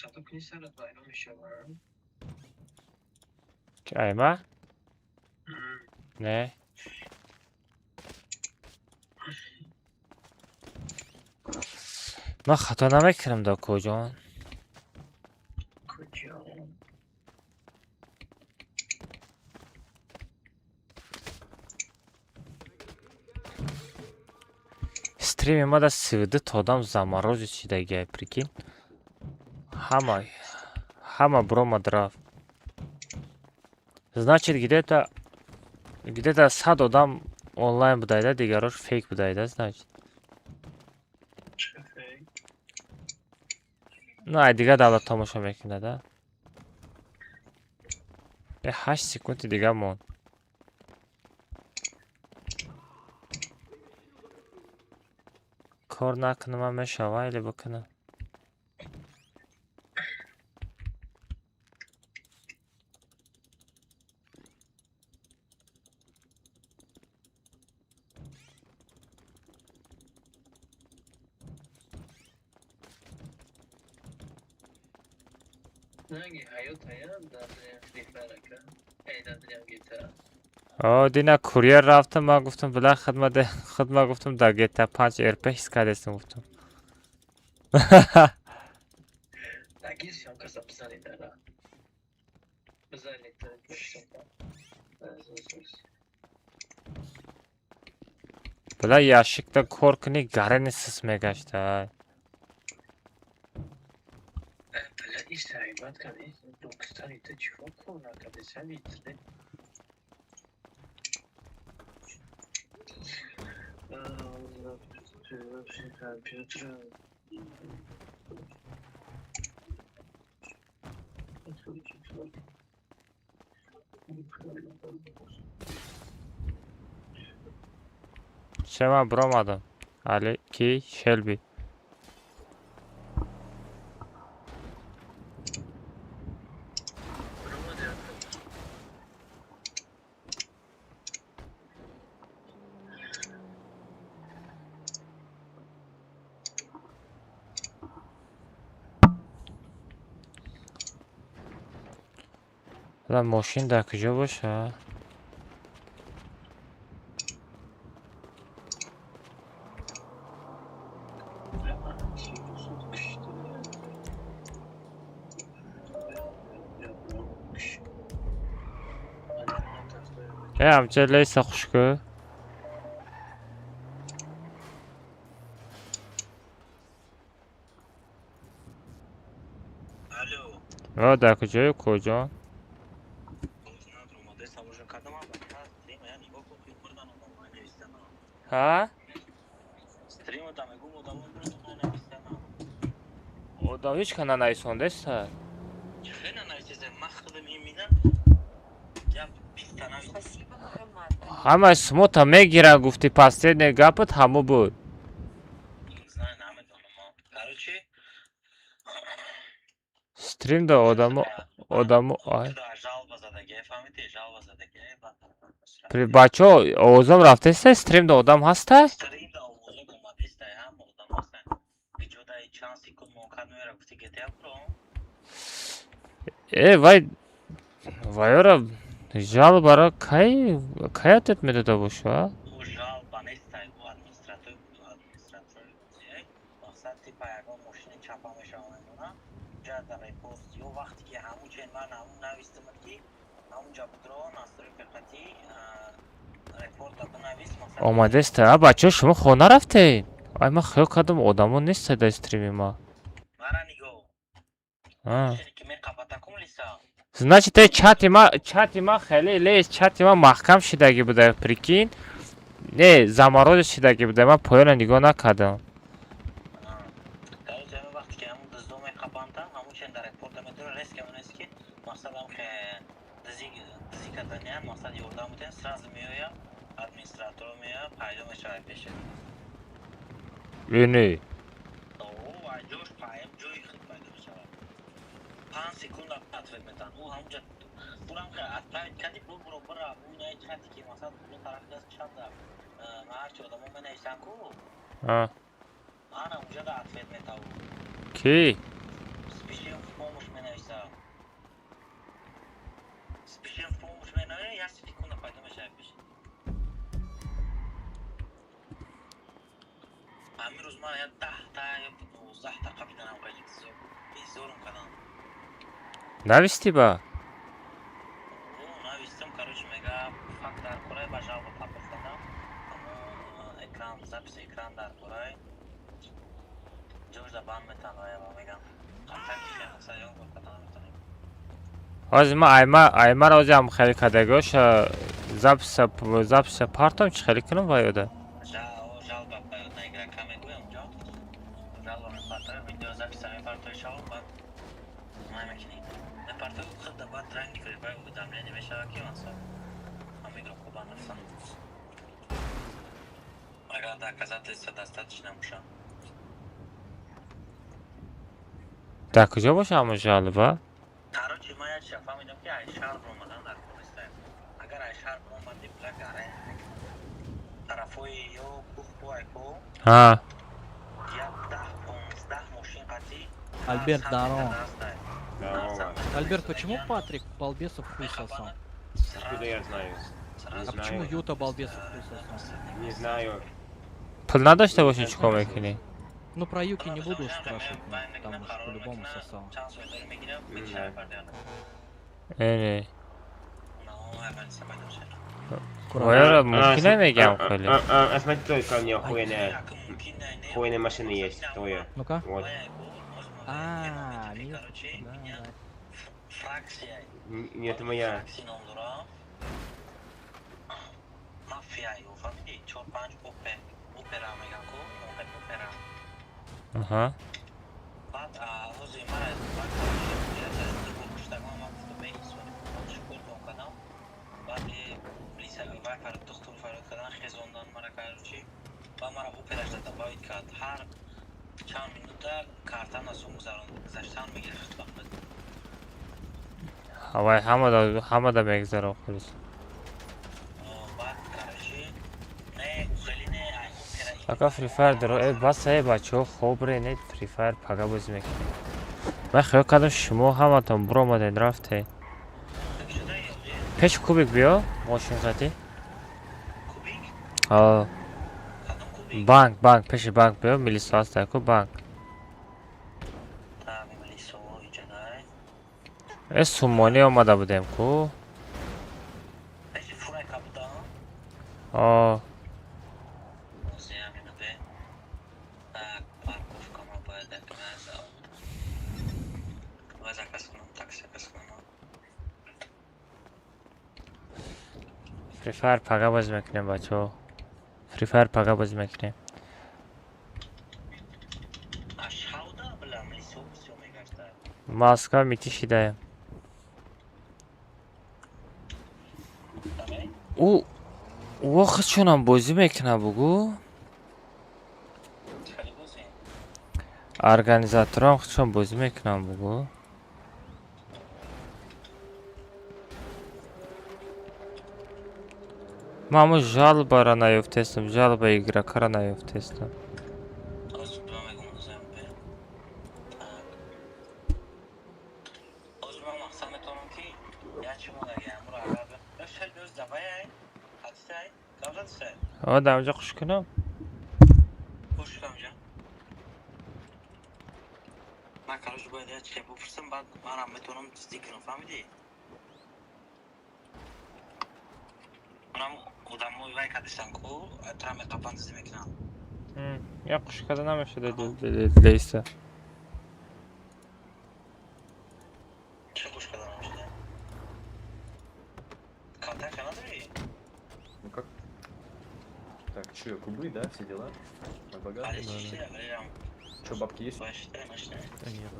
Хато кунӣ, сарат вайрон мешавад. Айма? Не. Ман хато намекунам да куҷон. Куҷо? Стрими ма да 32 та одам заморозить шидагия, прикинь. Ҳама ҳама бромад рафт. Значит, где-то 100 одам онлайн будайда, дигарош фейк будайда, значит. Чӣ фейк? Ну, ай дигар давлат тамошо мекунад, а? Э, 8 секунди дига монд. Кор накунам мешава или бикунам? Ранги ҳаёт ҳаям дар Free Fire ака. Эй, дар GTA. О, дина курьер рафтам, ман гуфтам, била хидмат хидмат гуфтам, дар GTA 5 РП ҳис кардестам гуфтам. Так Бля, ящикда кор кунӣ, гарани сис мегашта. Чема биромадам. Али ки Шелби. Бля, мошин дар куҷо боша? Э, амча лейса хушку. О, дар куҷою куҷо? Ҳа? Одам ҳеч ка нанависондеста? Ҳамаи сумота мегиранд, гуфти, последний гапат ҳамо буд. Стримда одамо одамо ай. При бачаҳо овозам рафтеста, стримда одам ҳаста? Э, вай вайора жалобаро кай кай ответ медода боша? Омадеста, а бачаҳо, шумо хона рафтед? Ай, ман хиёл кардам, одамо неста дар стрими ма. Значит, э, чати ма хеле лес, чати ма маҳкам шидаги буда, прикинь. Не, заморозить шидаги буда, ман поёна нигоҳ накардам. Ини. А. Ки? Нависти ба? Ҳозир ман айма аймаро ҳозир ҳам хеле кардагиҳоша записа партом, чӣ хеле кунам ва ёда? Дар куҷо боша ҳамон жалоба? Ҳа. Альберт, здорово. Альберт, почему Патрик балбесов хуй сосал? Откуда я знаю? Не А почему знаю. Юта балбесов хуй сосал? Не знаю. Пул надошта бошӣ, чӣ кор мекунӣ? Ну, про Юки не буду уж спрашивать, ну, там уж по-любому сосал. Эне. Вайра, мумкин мегам хеле. А смотри, только у меня охуенная... Охуенная машина есть, твоя. Ну-ка. Вот. А, милфочка, да, да. Нет, это моя. Ага. Вай ҳамада мегзара хулис. Ака, Free Fire даро э бас э бачаҳо, хобре не, Free Fire пага бозӣ мекунем. Ман хиёл кардам, шумо ҳаматон биромадед, рафтед. Пеш кубик биё, мошин қатӣ. О. Банк, банк, пеши банк биё, милисо ҳаста ку банк. Э, сумонӣ омада будем ку. О. Free Fire пага бозӣ мекунем, бачаҳо. Free Fire пага бозӣ мекунем. Москва митишидаем. Ӯ худшонам бозӣ мекунад, бугӯ. Организаторам худшон бозӣ мекунанд, бугӯ. Ман ҳамун жалобаро наёфтестам, жалобаи игрокаро наёфтестам. О, дар онҷо хуш кунам? Я хуш карда намешуда лейса. Ну как? Так, че, кубы, да, все дела? Мы богаты? Че, бабки есть? Да нет.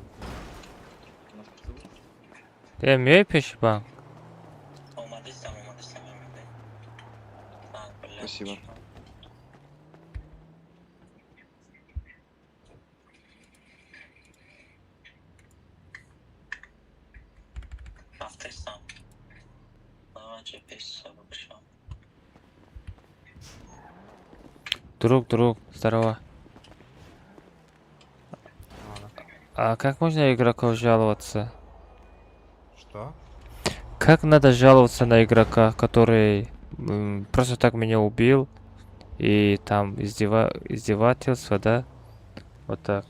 Э, меои пеши банк? Спасибо. Друг, друг, здорово. А как можно игроков жаловаться? Что? Как надо жаловаться на игрока, который просто так меня убил и там издевательство, да? Вот так.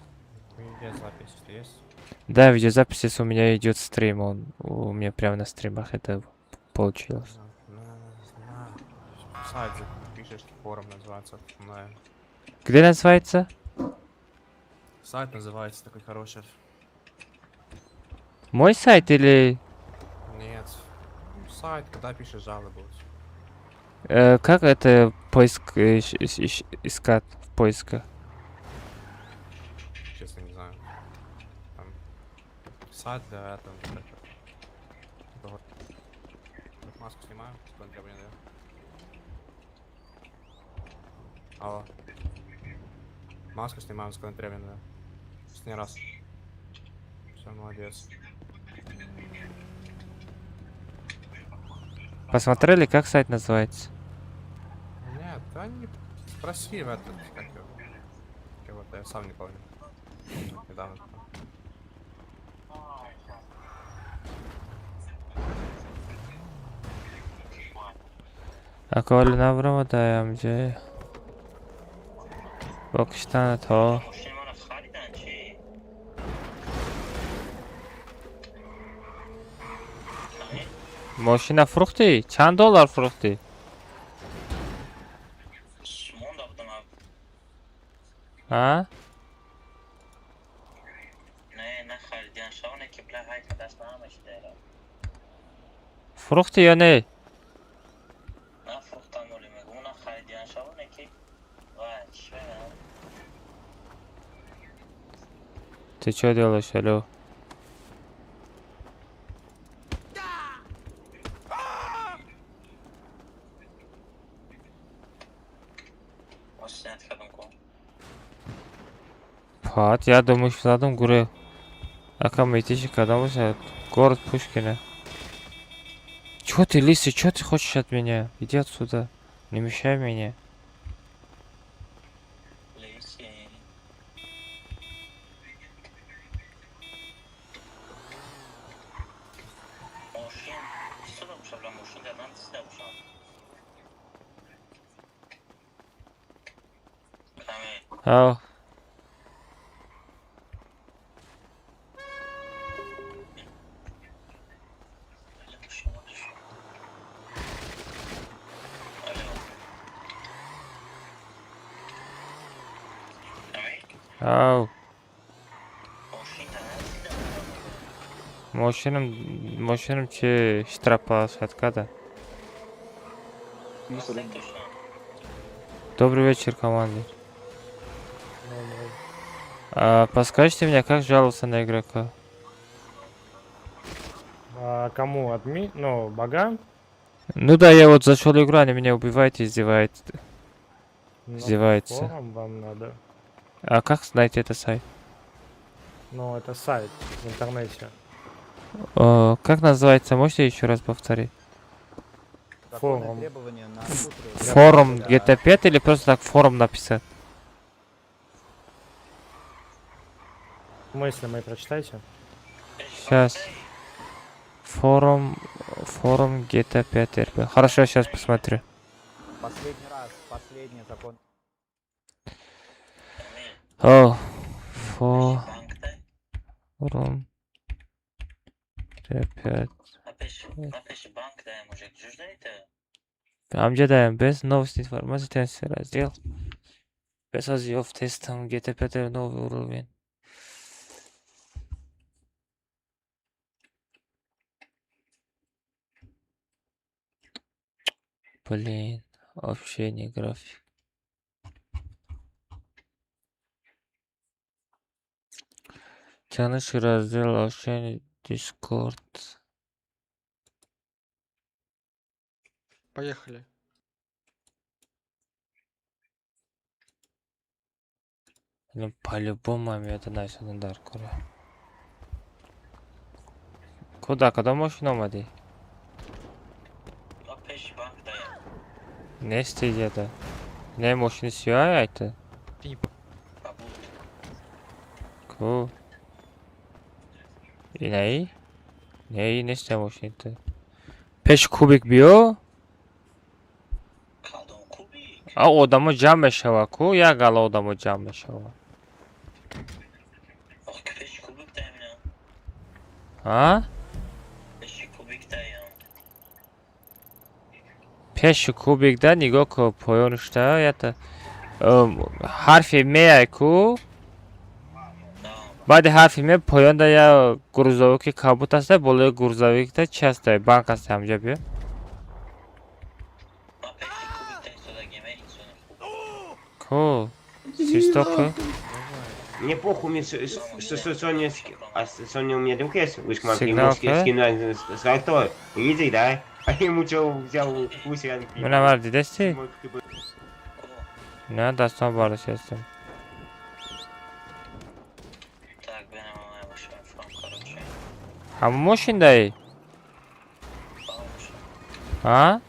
Видеозапись есть? Да, видеозапись есть, у меня идет стрим, он у меня прямо на стримах это получилось. Сайт пишешь, форум называется. Где называется? Сайт называется такой хороший. Мой сайт или... Нет. Сайт, когда пишешь жалобу. Как это поиск искать в поисках? Честно, не знаю. Там сайт для этого. Маску снимаю, требования даю. Алло. Маску снимаем, закон требования даю. Не раз. Все, молодец. Посмотрели, как сайт называется? Нет, да не спроси в этот, как его. Чего-то я сам не помню. Недавно. Аквали набрама даям же. Бокштана то. Мошина фурӯхтӣ? Чанд доллар фурӯхтӣ? А? Фурӯхтӣ ё не? Ты чё делаешь, алло? Пат, я думаю, что задум гуре. Ака метиши кадам бошад? Город Пушкина. Чё ты, лисый, чё ты хочешь от меня? Иди отсюда. Не мешай мне. Ау. Ау. Мошинам чи штрафплощадка, да? Добрый вечер, командир. А, подскажите мне, как жаловаться на игрока? А, кому? Адми? Ну, богам? Ну да, я вот зашел в игру, они меня убивают и издеваются. Ну, Издеваются. форум вам надо. А как найти это сайт? Ну, это сайт в интернете. О, как называется? Можете еще раз повторить? Форум. Форум GTA 5 или просто так форум написать? Мысли мои прочитайте. Сейчас. Форум GTA 5 РП. Хорошо, сейчас посмотрю. Последний раз, последний закон. О, форум GTA 5. Амҷадаем без новости информации тенси раздел. Без азиёв тестам GTA 5 новый уровень. Блин, общение, график. Тянущий раздел общение, Дискорд. Поехали. Ну, по-любому это начал дар кора. Куда, када мошина омадӣ? Нести где-то. Не, мошини сиёҳ это? Ку? Инаи? Не, и нест мошините. Пеш кубик биё? А одамо ҷамъ мешава ку? Як гала одамо ҷамъ мешава. А? Пеши кубик да нигоҳ ку поёнушта ята ҳарфи меай ку баъди ҳарфи ме поёнда я грузовики кабут аста болои грузовикда чи аста банк аста ҳамҷа биё. Ку свисток ку. Мне похуй, мне что Соня, а Соня у меня друг есть, вышка Сигнал, скинула, сказал, кто, видите, да? А ему что, взял гуся. Мына бар дидести? На дастон бардоштастам. Ҳамон мошиндаи? А?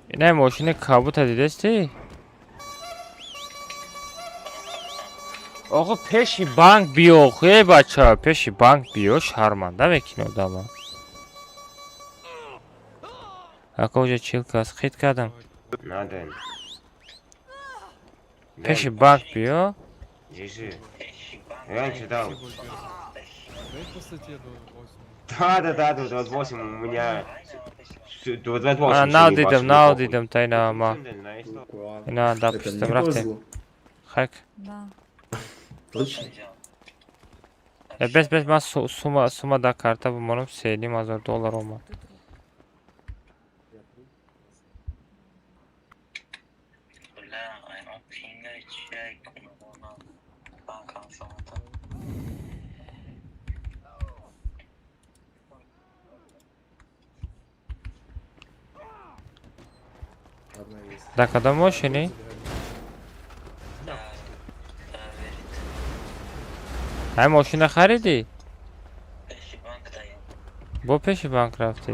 Ина мошини кабута дидести? Оғо пеши банк биё, хуе бача, пеши банк биё, шарманда мекунӣ одама. Ака уже чилка аст, хит кардам. Надо. Пеши банк биё. Держи. Раньше дал. Опять по статье 28. Да, 28, у меня... 28. Ана нав дидам, нав дидам, та ина ма. Ина да пуштам рафтем. Хайк. Да. Точно? Бес бес ман сума сума да карта бимонам 3,5 ҳазор доллар омад. Дар кадом мошинӣ? Ҳай, мошина харидӣ? Бо пеши банк рафтӣ?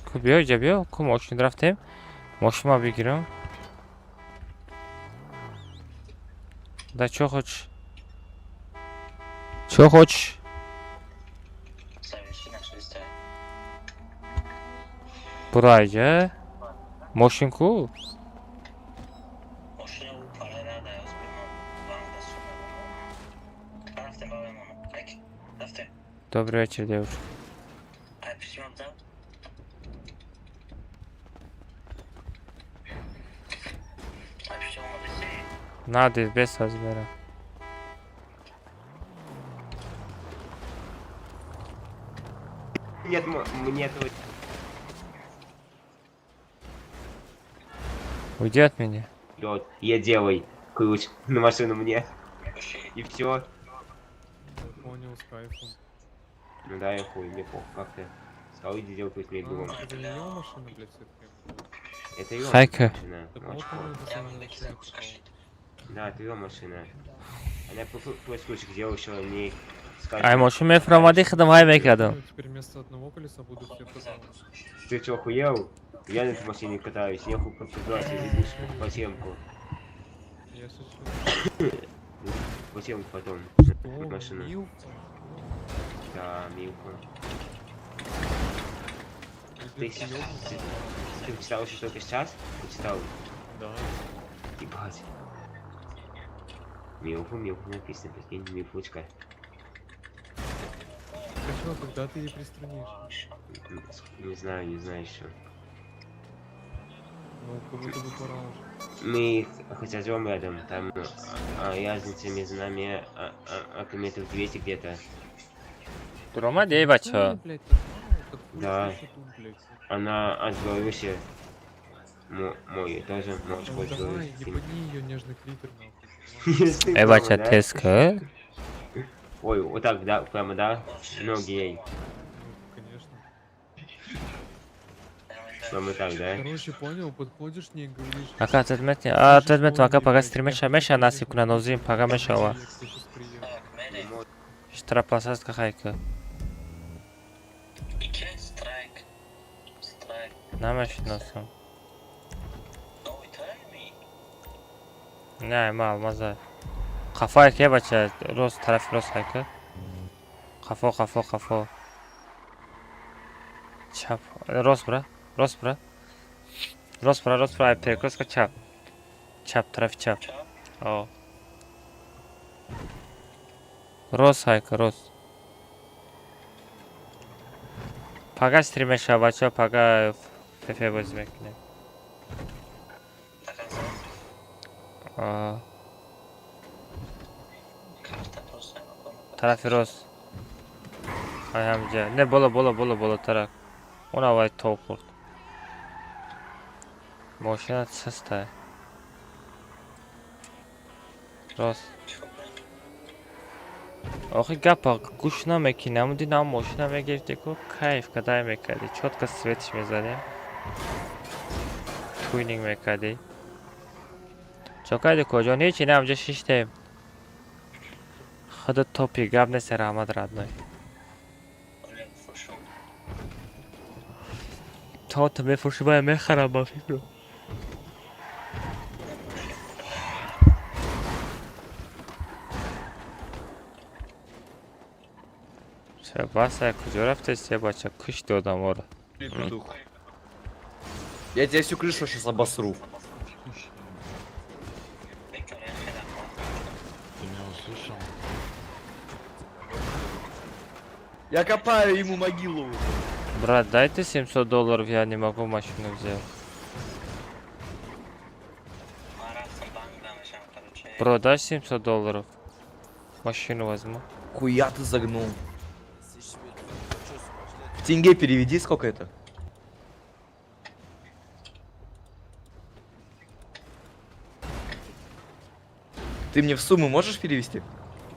Ку биё иҷа, биё, ку мошин рафтем. Мошинма бигирам. Да чё хочешь? Чё хочешь? Бура иҷа. Мошин ку? Добрый вечер, девушка. Надо без размера. Нет, мне этого... Уйди от меня. Вот, я делай ключ на машину мне. И все. Понял, с кайфом. Ну да, я хуй, мне похуй, как ты. Сказал, иди делай ключ мне бегом. Это не его машина, блядь, все-таки. Это ее Хайка. машина. Так Очень вот она, похуй. это самая машина. Да, это ее машина. Она просто ключик делала еще не... Ай, мошин мефромадӣ, худам ҳай мекардам. Ну, теперь вместо одного колеса буду все продавать. Ты чё, охуел? Я на этой машине катаюсь, я хуй подсуждаюсь, я здесь буду по темку. Я шучу. По темку потом. Что? Машину. Милфа? Да, Милфа. Ты, ты читал еще только сейчас? Ты читал? Да. Ебать. Милфу, Милфу написано, прикинь, Милфучка. Чё, когда ты ей приструнишь? Не знаю, не знаю еще. Ну, как будто бы пора уже. Мы хотя живем рядом, там разница между нами километров 200 где-то. Дуромадӣ, эй, бача? Блядь, нормально, так хуй Да. слышит тут, блядь. Она от Беларуси. Мой тоже, может, Ну больше давай, Беларуси. ебани ее нежный клитор, нахуй. Эй, бача, тез ку. Ой, вот так, да, прямо, да? Ноги ей. Ну, конечно. Прямо так, да? Короче, понял, подходишь к ней, говоришь... Ака ответ а ответ метам, ака, пага стрим меша, меша насиб куна нозим, пага мешава. Я сейчас приеду. Штрафплощадка хайка. Намешиносам. Не, ма алмаза. Қафо ке, бача, рост, тарафи рост хайка. Қафо, қафо, қафо. Чап, рост бура, рост бура. Рост бура, рост бура, ай перекрестка чап. Чап, тарафи чап. О. Рост хайка, рост. Пага стрим мешава, бача, пага фефе бозӣ мекунем. А. Тарафи рост. Ай ҳамҷа. Не, боло, боло, боло, болотарак. Он аввай тов хӯрд. Мошина чистай. Рост. Охи гапа гӯш намекунӣ, ҳамун дин ҳам мошина мегирифти ку, кайф кадай мекардӣ, чётко светиш мезадем. Тюнинг мекардӣ. Чо кардӣ, коҷон? Ҳечи не, ҳамҷа шиштем. Худо топи гап нест, раҳмат, родной. То ту мефурӯшӣ, ман мехарам ба фикру. Бас, куҷо рафтест, бача? Кушти одаморо. Я тебе всю крышу сейчас обосру. Ты меня услышал? Я копаю ему могилу. Брат, дай ты 700 долларов, я не могу машину взять. Бро, дай 700 долларов. Машину возьму. Хуя ты загнул. В тенге переведи, сколько это? Ты мне в сумму можешь перевести?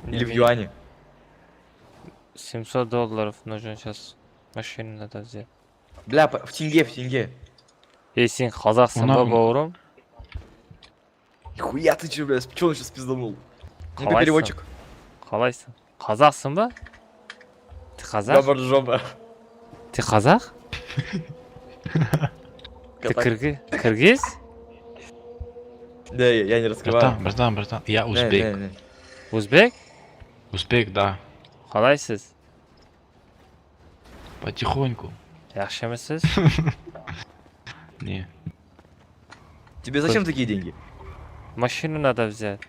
Не, Или в мне юани? 700 долларов нужно сейчас. Машину надо взять. Бля, в тенге, в тенге. Ey, sen qozoqsan ba, бауырым? Хуя ты че, бля, чё он сейчас пизданул? Ну-ка, Қалайсың? Переводчик. Қалайсың? Қазақсың ба? Ты қазақ? Габар жопа. Ты қазақ? Ты Казах. Кыргыз? Да, я не раскрываю. Братан, братан, братан, я Не, узбек. не, не. Узбек? Узбек, да. Қалайсыз? Потихоньку. Yaxshimisiz? Не. Тебе зачем такие деньги? Машину надо взять.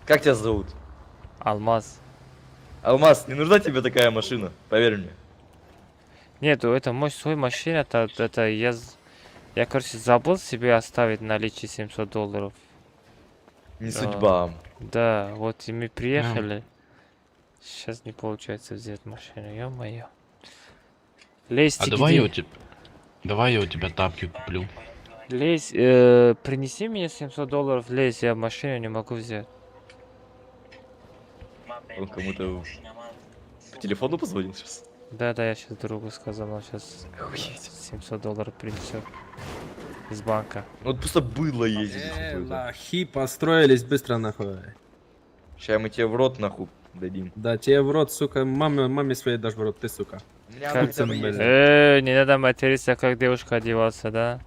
Как тебя зовут? Алмаз. Алмаз, не нужна тебе такая машина, поверь мне. Нет, это мой свой машина, это я, короче, забыл себе оставить наличие 700 долларов. Не Да. судьба. Да, вот и мы приехали. Сейчас не получается взять машину, ё-моё. Лезь, А ты давай я где? у тебя... Давай я у тебя тапки куплю. Лезь, принеси мне 700 долларов, лезь, я машину не могу взять. Он кому-то по телефону позвонил сейчас. Да, я сейчас другу сказал, он сейчас 700 долларов принесет из банка. Ну вот просто быдло ездит здесь какое-то. Лохи построились быстро нахуй. Ща мы тебе в рот нахуй дадим. Да, тебе в рот, сука, маме, маме своей дашь в рот, ты, сука. У меня Как- хотя бы есть. Не надо материться, как девушка одеваться, да?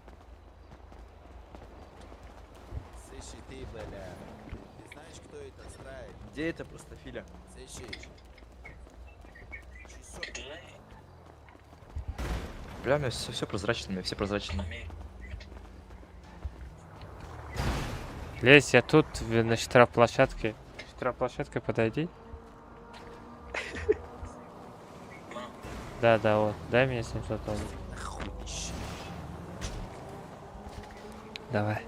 Слыши, ты, бля. Ты знаешь, кто это, Страйк? Где это простофиля? Слышишь? Бля, у меня все, все прозрачно, у меня все прозрачные. Лезь, я тут на штрафплощадке. Штрафплощадка, подойди. Да, вот. Дай мне 700 долларов. Давай.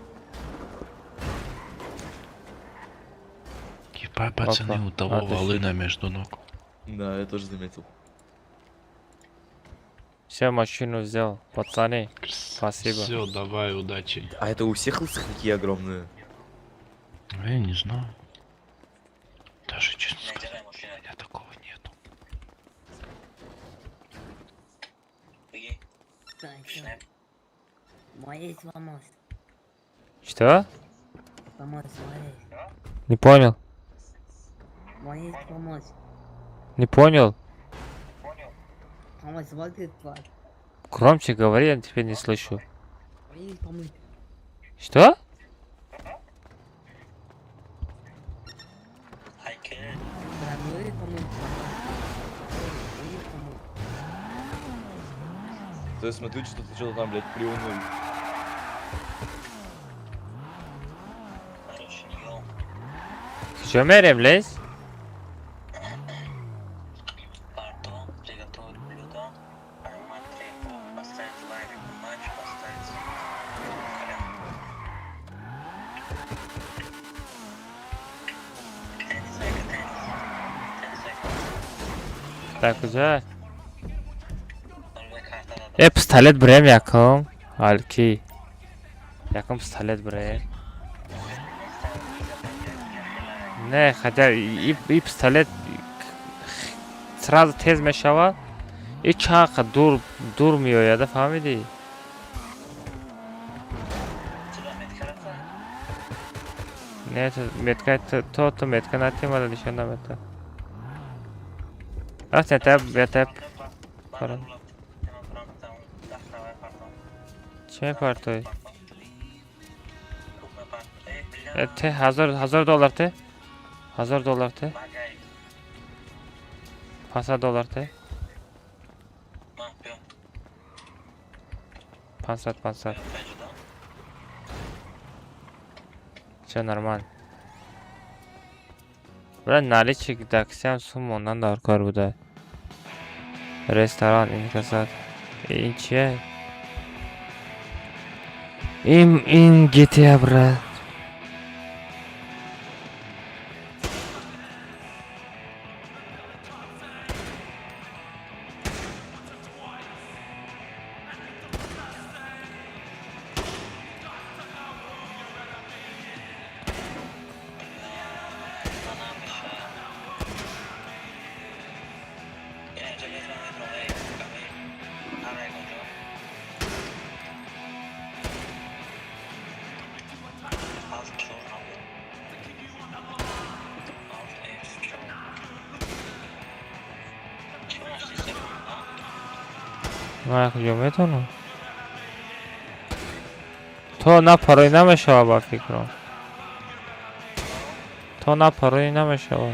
Ебать, пацаны, Опа. у того А, ты волына между ног. Да, я тоже заметил. Все, машину взял. Пацаны, спасибо. Все, давай, удачи. А это у всех лысых такие огромные? Я не знаю. Даже честно сказать, у меня такого нету. Что? Не понял. Не понял. Громче говори, я тебя не слышу. Что? То есть смотрю, что ты что-то там, блядь, приуныл. Чё мерим, лезь? Так, уже. Пистолет брем яком. Алки. Яком пистолет брем. Не, хотя и пистолет сразу тез мешава. И чанқа дур дур меояда, фаҳмидӣ? Не, то метка то метка натимада нишон намета. Рафт я теб. Чӣ мепартоӣ? Те ҳазор ҳазор доллар те? 1000 доллар те? 500 доллар те? 500 500. Все нормально. Бра, наличие таксиам сум мондан дар кор буда. Ресторан инкасат. Ин чие? Ин GTA, брат. Ман куҷо метавонам? То напароӣ намешава, ба фикрам. То напароӣ намешава.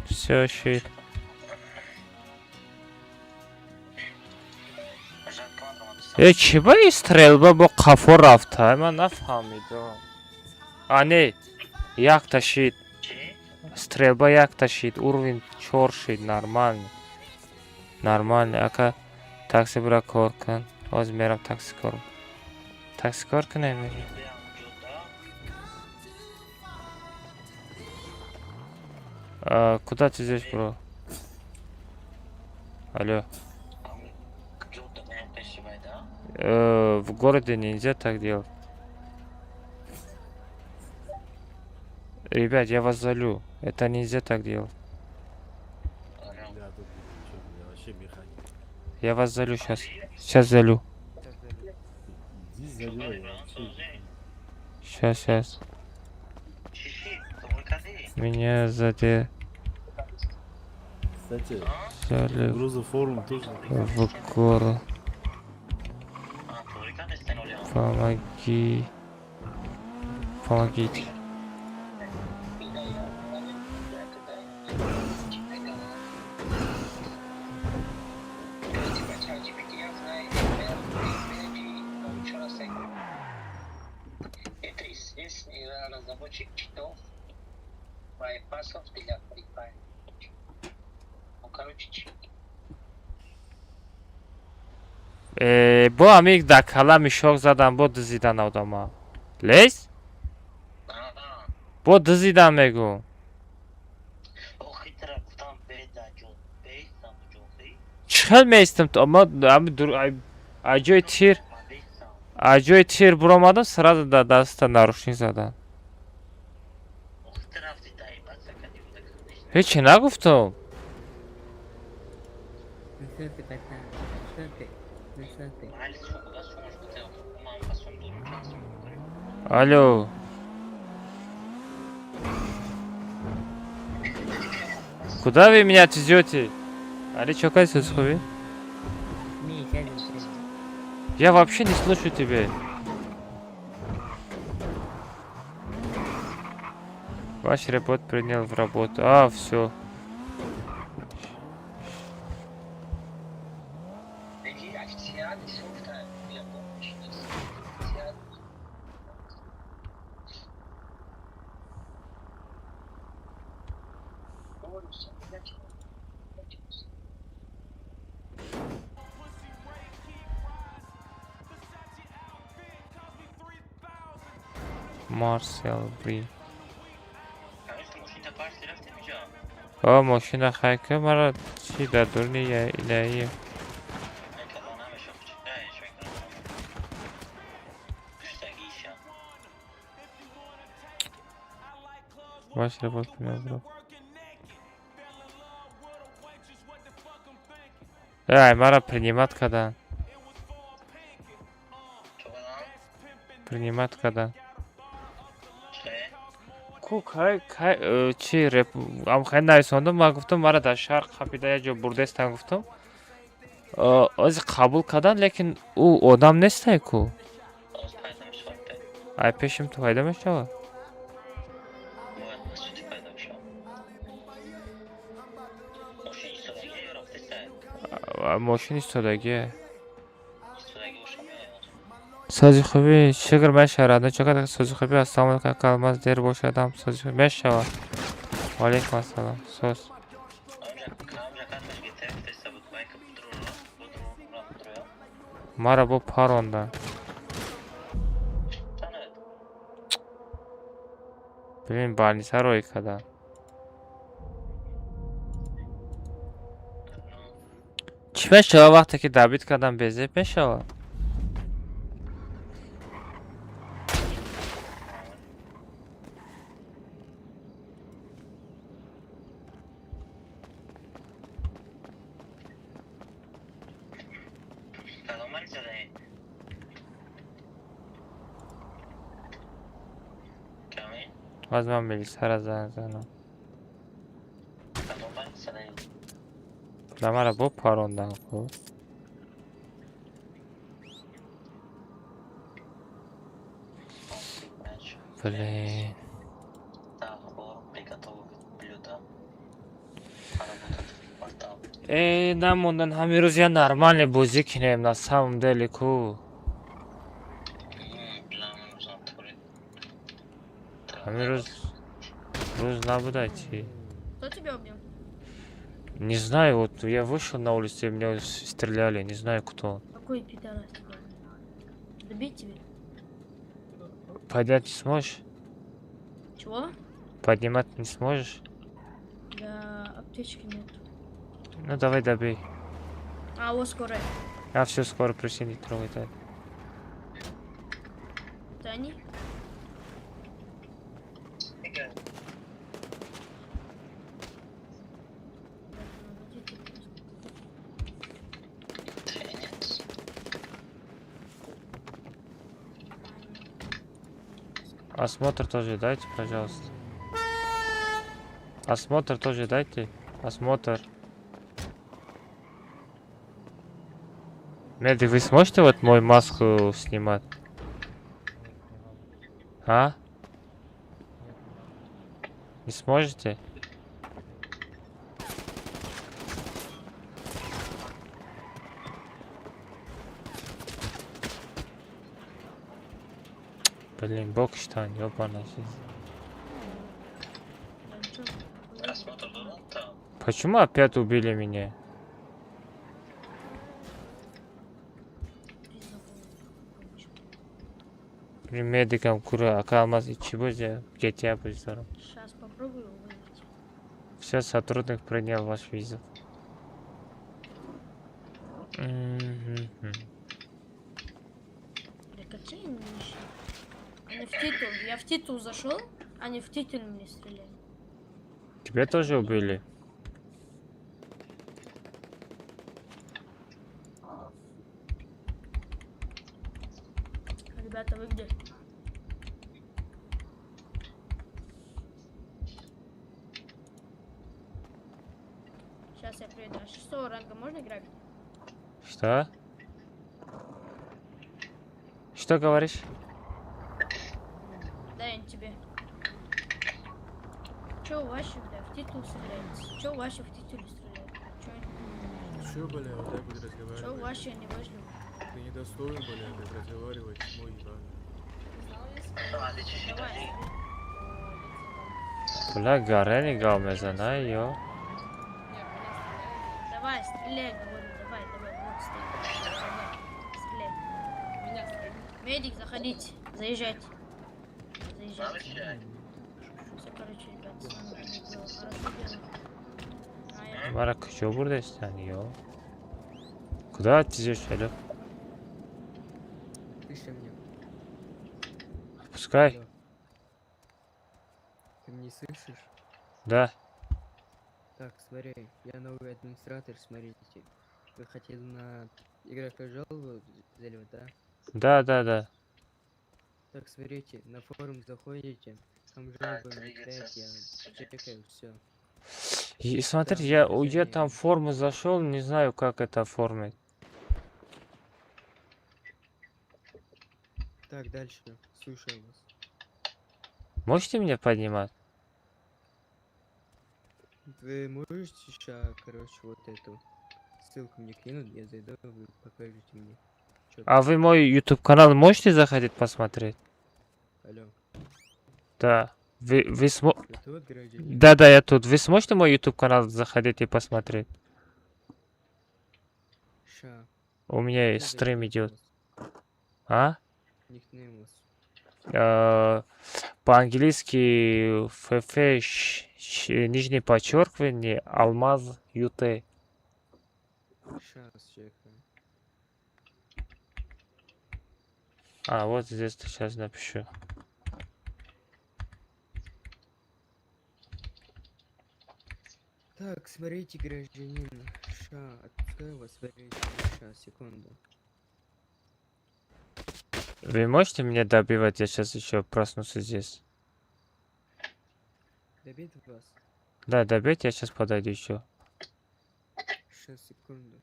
Всё, щит. Э, чӣ ба ин стрельба бо қафо рафта? Ман нафаҳмидам. А, не, якта шид. Стрельба якта шид, уровень чор шид, нормально. Нормально, ака, такси бира кор кун. Ҳозир мерам такси кор. Такси кор кунем мери. Куда ты здесь, бро? Алло. В городе нельзя так делать. Ребят, я вас залю. Это нельзя так делать. Бля, тут чё, бля, вообще механик. Я вас залю сейчас. Сейчас залю. Иди заливай, я вообще механик. Сейчас, сейчас. Меня сзади Кстати, взяли грузофорум тоже. в гору. Помоги. Помогите. Э, бо ами дар кала мишок задан, бо дизидан одама. Лез? Бо дизидан мегӯ. Чӣ хел меистам? Ма ами ай ҷои тир, ай ҷои тир буромадам, сразу дар даста нарушник задан. Ҳечи нагуфтам. Алло. Куда вы меня отвезете? Али, чё, кайся, схуви? Я вообще не слышу тебя. Ваш репорт принял в работу. А, все. Марсел Бри. О, мошина хайка мара чи дар дуруни илаи. Ваш репорт принял в работу. Ай, мара принимать когда? Принимать когда? Ку кай кай чи реп ам хай нависондум, ман гуфтам, мара дар шаҳр қапида як ҷо бурдестан гуфтам. Ози қабул кардан, лекин ӯ одам нестай ку. Ай пешим ту пайдо мешавад? Мошин истодагие. Сози хуби, шукр мешавад. Чокар сози хуби, ассалому алайкум, калмаз дер бошадам. Сози хуби мешавад. Ва алайкум ассалом. Соз. Мара бо паронда. Блин, больница рой када. Чӣ мешава вақте ки дабит кардам безеб мешава? Аз ман милисара занг занам. Да мара бо парондан хуб. Блин. Э, намондан ҳамин рӯз я нормальный бозӣ кинем на самом деле ку. Ҳамин рӯз рӯз набуда чӣ? Кто тебя убил? Не знаю, вот я вышел на улицу, и меня стреляли, не знаю кто. Какой пидорас тебя убил? Добить тебе? Поднять не сможешь? Чего? Поднимать не сможешь? Да, аптечки нет. Ну давай добей. А, вот скорая. А, все, скоро пришли, не трогай так. Это они? Осмотр тоже дайте, пожалуйста. Осмотр тоже дайте. Осмотр. Медик, вы сможете вот мою маску снимать? А? Не сможете? Блин, Бокштайн, ёбаный жизнь. Почему опять убили меня? Блин, медикам кура, ака алмаз и чего же GTA будет. Сейчас попробую вызвать. Все, сотрудник принял ваш вызов. Бля, какие они нищие. Они в титул. Я в титул зашел, они в титул мне стреляли. Тебя тоже убили? Ребята, вы где? Сейчас я приеду. А 6-го ранга можно грабить? Что? Что говоришь? Да, я не тебе. Чё ваши, бля, в титул стреляете? Чё ваши в титуле стреляют? Чё они? Чё, бля, вот так вот разговаривать? Чё ваши не вежливы? Ты недостоин, бля, так разговаривать, мой ебаный. Давай. Бля, Гарени гал мезана, ё. Давай, стреляй, говорю, давай, давай, вот, стой. Давай, стреляй. Медик, заходите, заезжайте. Заезжайте. Все, короче, ребят, с вами было хорошо дело. А я- Мара куҷо бурдестан, ё? Куда отвезешь, алё? Слышишь меня? Отпускай. Ты меня слышишь? Да. Так, смотри, я новый администратор, смотрите. Вы хотели на игрока жалобу заливать, да? Да, да, да. Так, смотрите, на форум заходите, там жалобы накидаете, я чекаю, все. И смотрите, я там в форму зашел, не знаю, как это оформить. Так, дальше, слушаю вас. Можете меня поднимать? Вы можете сейчас, короче, вот эту ссылку мне кинуть, я зайду, вы покажете мне, А вы мой YouTube канал можете заходить посмотреть? Алло. Да. Вы смо... Вы тут, гражданин? Да, да, я тут. Вы сможете мой YouTube канал заходить и посмотреть? Ща. У меня Ну, стрим да, идет. А? Никнейм у вас. По-английски ФФ нижнее подчеркивание Алмаз ЮТ. Щас, чекаю. А, вот здесь сейчас напишу. Так, смотрите, гражданин. Ща, отпускаю вас, смотрите. Ща, секунду. Вы можете меня добивать? Я сейчас еще проснусь здесь. Добить вас? Да, добейте, я сейчас подойду еще. Ща, секунду.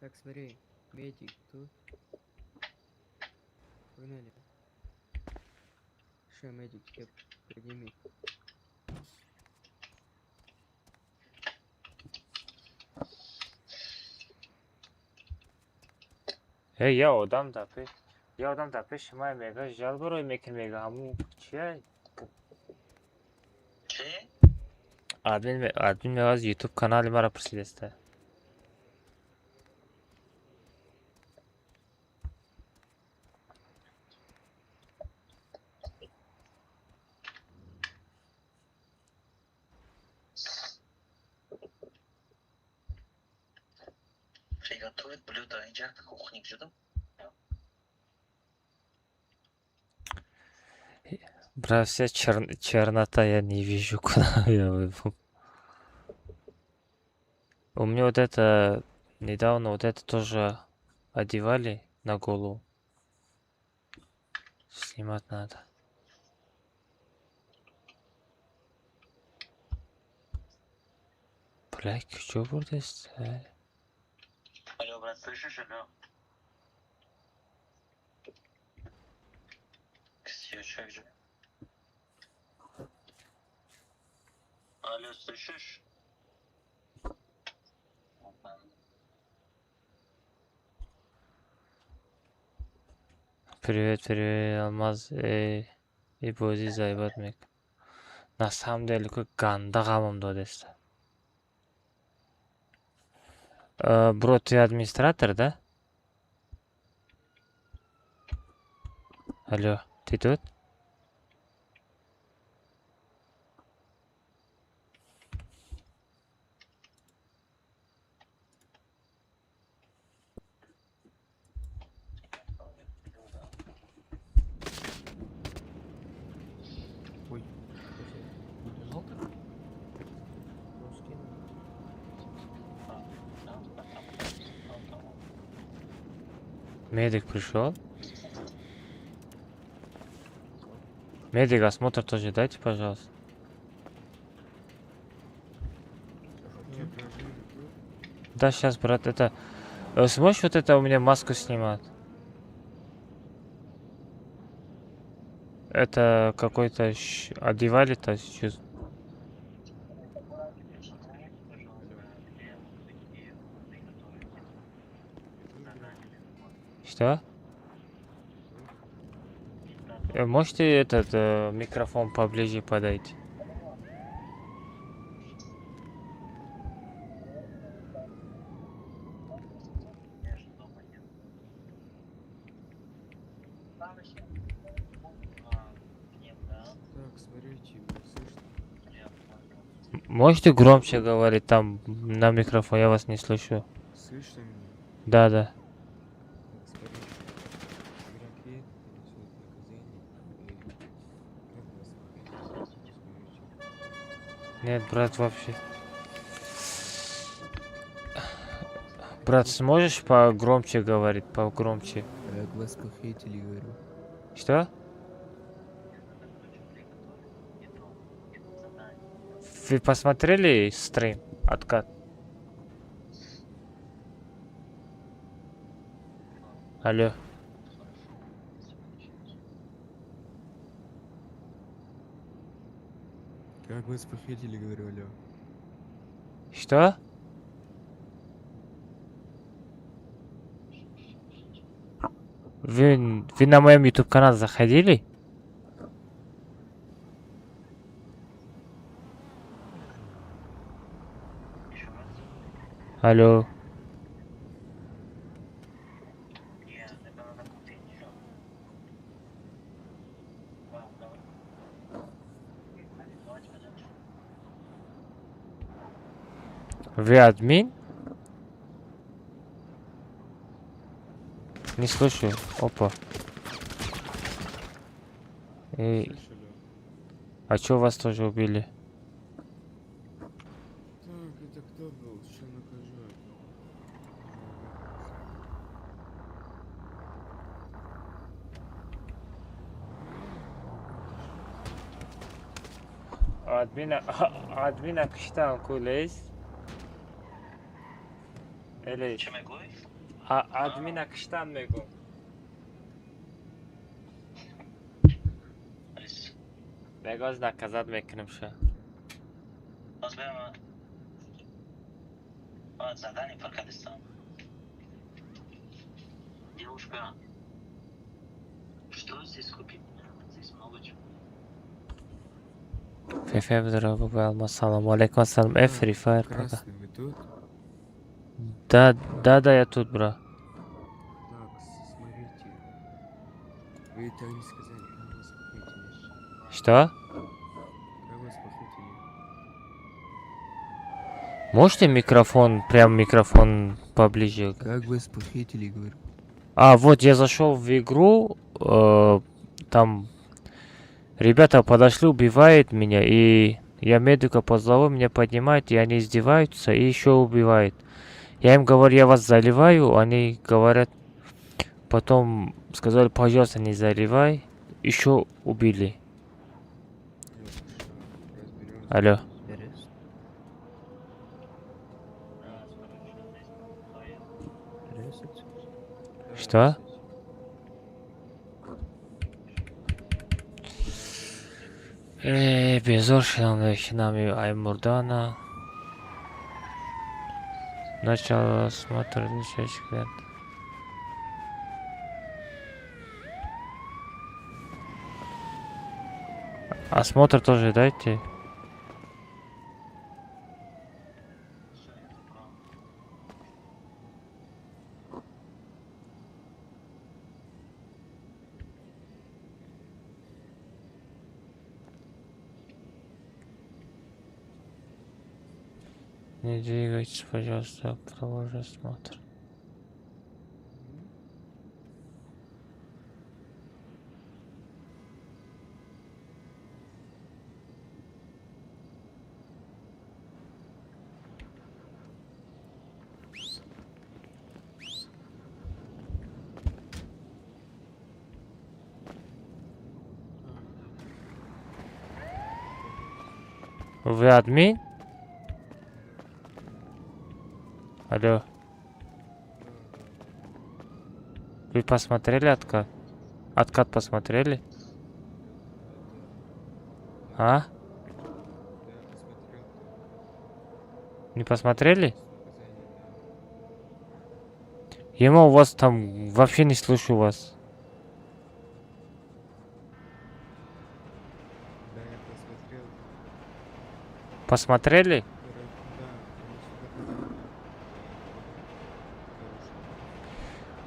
Так, смотри, медик тут. Погнали. Ща, медик, тебя подними. Эй, я одам да пеш. Я одам да пеш май мега жалбарой мекин мега ҳаму чия? Админ ме аз YouTube канали мара пурсидеста. Приготовить блюдо. Инҷа кухня шудам. Бра, вся чернота, я не вижу, куда я выпал. У меня вот это недавно вот это тоже одевали на голову. Снимать надо. Бля, чё будет? Алло, брат, слышишь, алло? Алло, слышишь? Привет, привет, Алмаз. Эй, и бози заебат мек. На самом деле, какой ганда ғамам додеста. Бро, ты администратор, да? Алло, ты тут? Ой, убежал так? Медик пришел. Медик, осмотр тоже дайте, пожалуйста. Да, сейчас, брат, это... Сможешь вот это у меня маску снимать? Это какой-то... Одевали-то сейчас. Что? Можете этот микрофон поближе подойти? Так, смотрите, меня слышно? Можете громче говорить там на микрофон, я вас не слышу. Слышно меня? Да, да. Так, смотрите. Игроки несут наказание. И как вас похитили, скажите. Нет, брат, вообще. Брат, сможешь погромче говорить, погромче? Как вас похитили, говорю. Что? Вы посмотрели стрим? Откат? Алло. Как вас похитили, говорю, алло. Что? Вы на моем YouTube канал заходили? Алло. Вы админ? Не слышу. Опа. Эй. А чё вас тоже убили? Так, это кто был? Сейчас накажу этого. Админа, админа киштан кулес. Элей. Админа киштан мегум. Бегоз наказать мекунем ша. Девушка, что здесь купить? Здесь много чего. ФФ здорово, Алмаз. Салам алейкум, ассалам. Э, Free Fire пока. Красный, вы тут? Да, я тут, бро. Так, смотрите. Вы так не сказали, как вас похитили. Что? Как вас похитили? Можете микрофон, прям микрофон поближе? Как вас похитили, говорю. А, вот я зашел в игру, там ребята подошли, убивают меня, и я медика позову, меня поднимают, и они издеваются, и еще убивают. Я им говорю, я вас заливаю, они говорят, потом сказали, пожалуйста, не заливай, еще убили. Алло. Что? Безор шинами ай мурдана. Начало осмотра лежачих. Осмотр тоже дайте. Не двигайтесь, пожалуйста, провожу осмотр. Вы админ? Алло. Вы посмотрели откат? Откат посмотрели? А? Не посмотрели? Ему у вас там вообще не слышу вас. Да, я посмотрел. Посмотрели?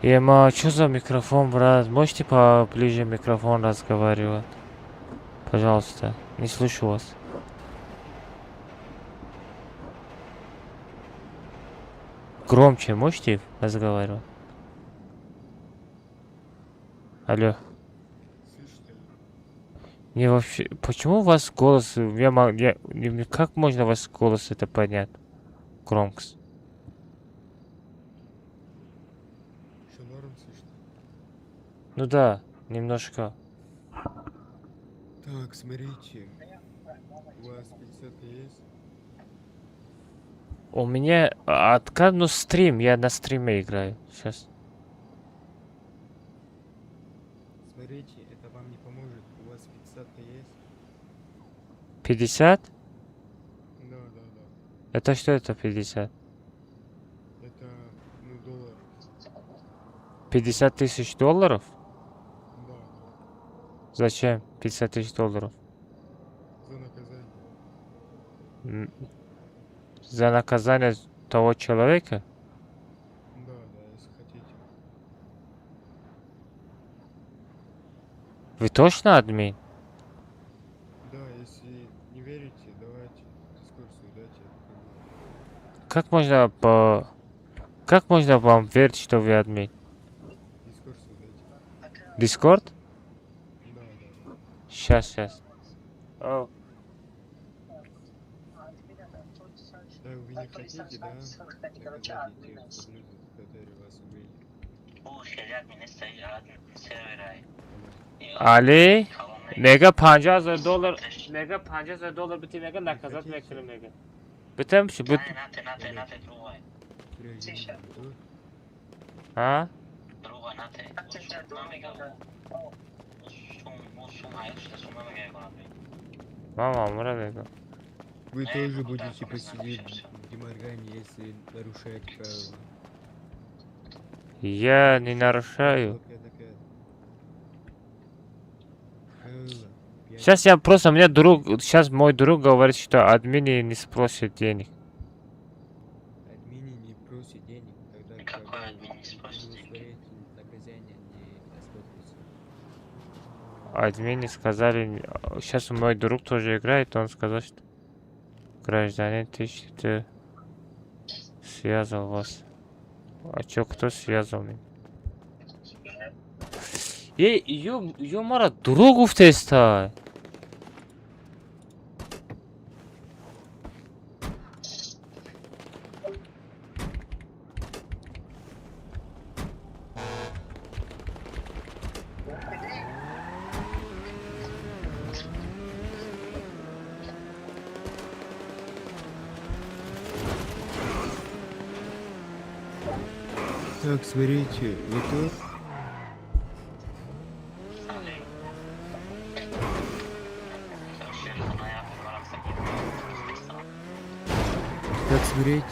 Да. Ема, что за микрофон, брат? Можете поближе микрофон разговаривать? Пожалуйста, не слышу вас. Громче можете разговаривать? Алло. Не вообще, почему у вас голос, я, как можно у вас голос это понять? Громкость. Еще норм слышно? Ну да, немножко. Так, смотрите. У вас 50 есть? У меня откат, ну стрим, я на стриме играю сейчас. Смотрите, это вам не поможет. У вас 50 есть? 50? Да. Это что это 50? Это, ну, долларов. 50 тысяч долларов? Да. Зачем 50 тысяч долларов? За наказание. За наказание того человека? Да, если хотите. Вы точно админ? Да, если не верите, давайте дискурсию дайте, я покажу. Как можно вам верить, что вы админ? Дискурсию дайте. Дискорд? Да. Сейчас, сейчас. О, Так, вы не хотите, да? Наказать этих ублюдков, которые вас убили? Али мега 50 000 доллар, мега 50 000 доллар бити, мега наказать мекунем, мега. Битам ши бит. Серега, вы тут? А? Мама, мура мега. Вы тоже будете посидеть в Демаргане, если нарушаете правила. Я не нарушаю. 5 на 5. Правила. 5 Сейчас я просто, мне друг, сейчас мой друг говорит, что админы не спросят денег. Админы не просят денег, тогда какой админ не спросит денег? Наказание не рассмотрится. Админы сказали, сейчас мой друг тоже играет, он сказал, что гражданин ты связал вас. А чё, кто связал меня? Эй, ё мара дурӯғ гуфтеста. Так, смотрите, вы тут? Так, смотрите.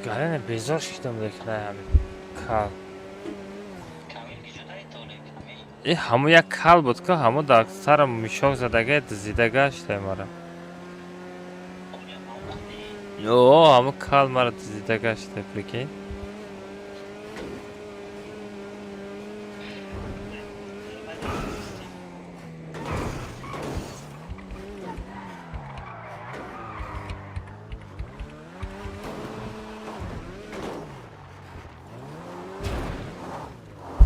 Галина, безор шидам, лекин ҳамин кал. И ҳамун як кал буд, ки ҳамун дар сарам мишок задага дизида гашта мара. О, ҳамун кал мара дизида гашта, прикинь.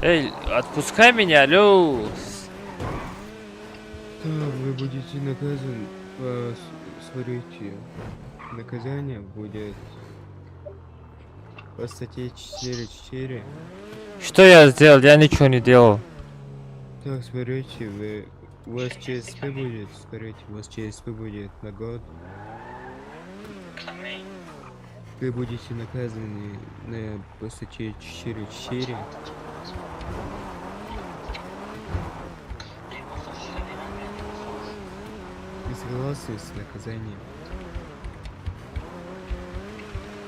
Эй, отпускай меня, алло. Да, вы будете наказан по... Смотрите, наказание будет по статье 4.4. Что я сделал? Я ничего не делал. Так, смотрите, вы... У вас ЧСП будет, смотрите, у вас ЧСП будет на год. Вы будете наказаны по статье 4.4. Вы согласны с наказанием?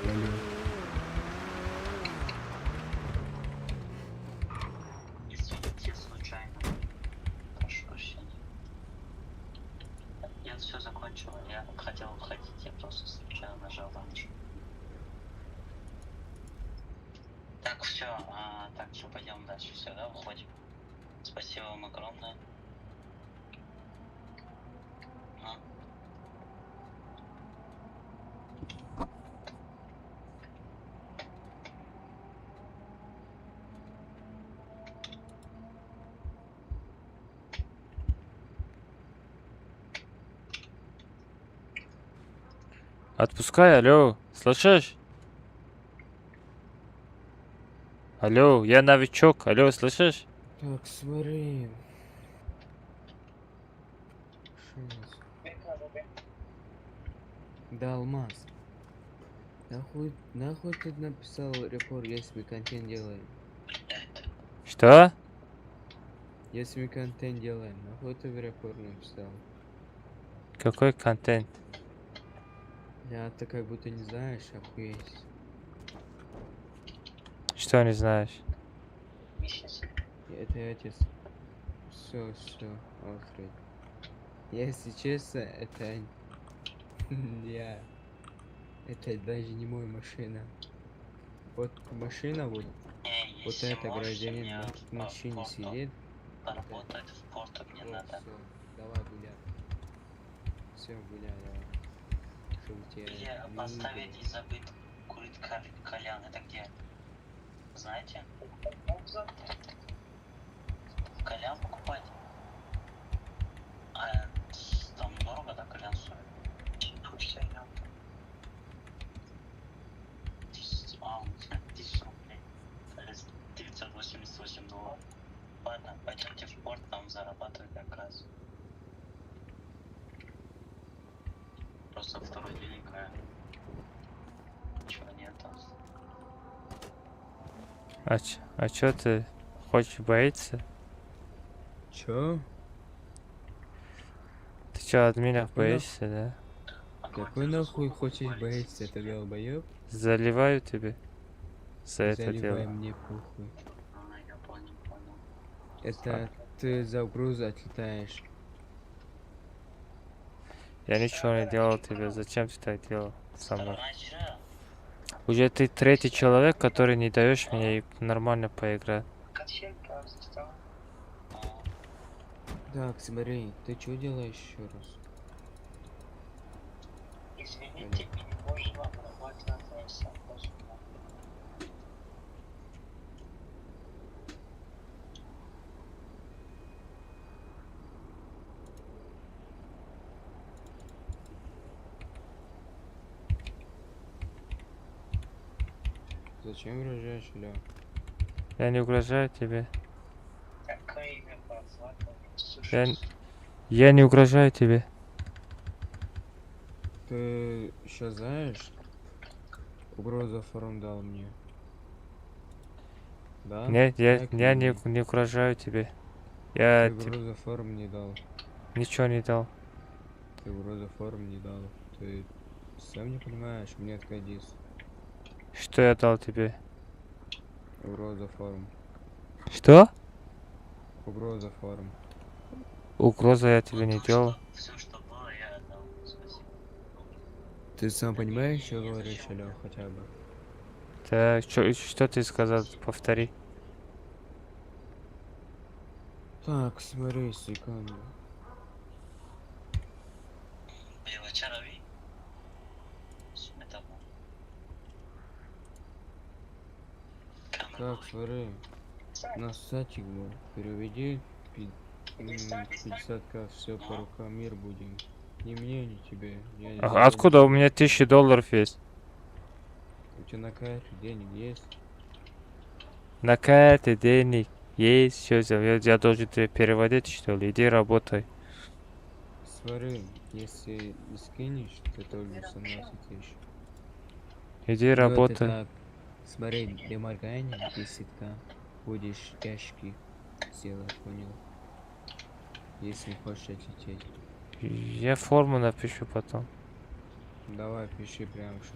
Алло. Извините, случайно. Прошу прощения. Я все закончил, я хотел уходить, я просто случайно нажал раньше. Так, все, так, все, пойдем дальше, все, да, уходим. Спасибо вам огромное. Ну. Отпускай, алло, слышишь? Алло, я новичок, алло, слышишь? Так, смотри. Шо у нас? Да, Алмаз. Нахуй, нахуй ты написал репорт, если мы контент делаем? Что? Если мы контент делаем, нахуй ты в репорт написал? Какой контент? Я ты как будто не знаешь, охуеть. Что не знаешь? Это я тебе... Все, все, Алфред. Если честно, это я. Это даже не мой машина. Вот машина вот. Вот Если это можете, гражданин мне в машине порту сидит. Поработать в порту мне Вот, надо. всё, давай гуляй. Все, гуляй, давай. Чтобы тебя Где не поставить видели. и забыть курить кальян, это где? Знаете? Кальян покупать? А там дорого, да, кальян стоит? А, 1000 рублей. 988 долларов. Ладно, пойдемте в порт, там зарабатывать как раз. Просто второй день играю. Ничего нету. А чё ты хочешь боиться? Чё? Ты чё, админов Какой нах- боишься, да? Какой нахуй хочешь боиться, ты долбоёб? Заливаю тебе за это Заливай, дело. мне похуй. Это ты за угрозу отлетаешь. Я ничего не делал тебе, зачем ты так делал со мной? Уже ты третий человек, который не даешь мне и нормально поиграть. Так, смотри, ты что делаешь еще раз? Извините, мы не можем обрабатывать запрос. Зачем угрожаешь, Ля? Я не угрожаю тебе. Какое имя позвать? Я не угрожаю тебе. Ты сейчас знаешь, угрозу форум дал мне. Да? Нет, я, Так я или не, нет? не угрожаю тебе. Я Ты тебе угрозу форум не дал. ничего не дал. Ты угрозу форум не дал. Ты сам не понимаешь, мне отходись. Что я дал тебе? Угроза форум. Что? Угроза форум. Угроза я тебе не делал. Все, что было, я отдал. Спасибо. Ты сам понимаешь, что говоришь, алло, хотя бы? Так, что ты сказал? Повтори. Так, смотри, секунду. Белочарови? Это Так, смотри. На сайтик был. Переведи 50к, все по рукам, мир будем. Ни мне, ни тебе. Я не А знаю. откуда у меня $1000 есть? У тебя на карте денег есть? На карте денег есть, все, я должен тебе переводить, что ли? Иди работай. Смотри, если не скинешь, ты только 17 тысяч. Иди Ну, это работай. так. Смотри, для моргания 10к будешь ящики сделать, понял? Если хочешь отлететь. Я форму напишу потом. Давай, пиши прямо сейчас.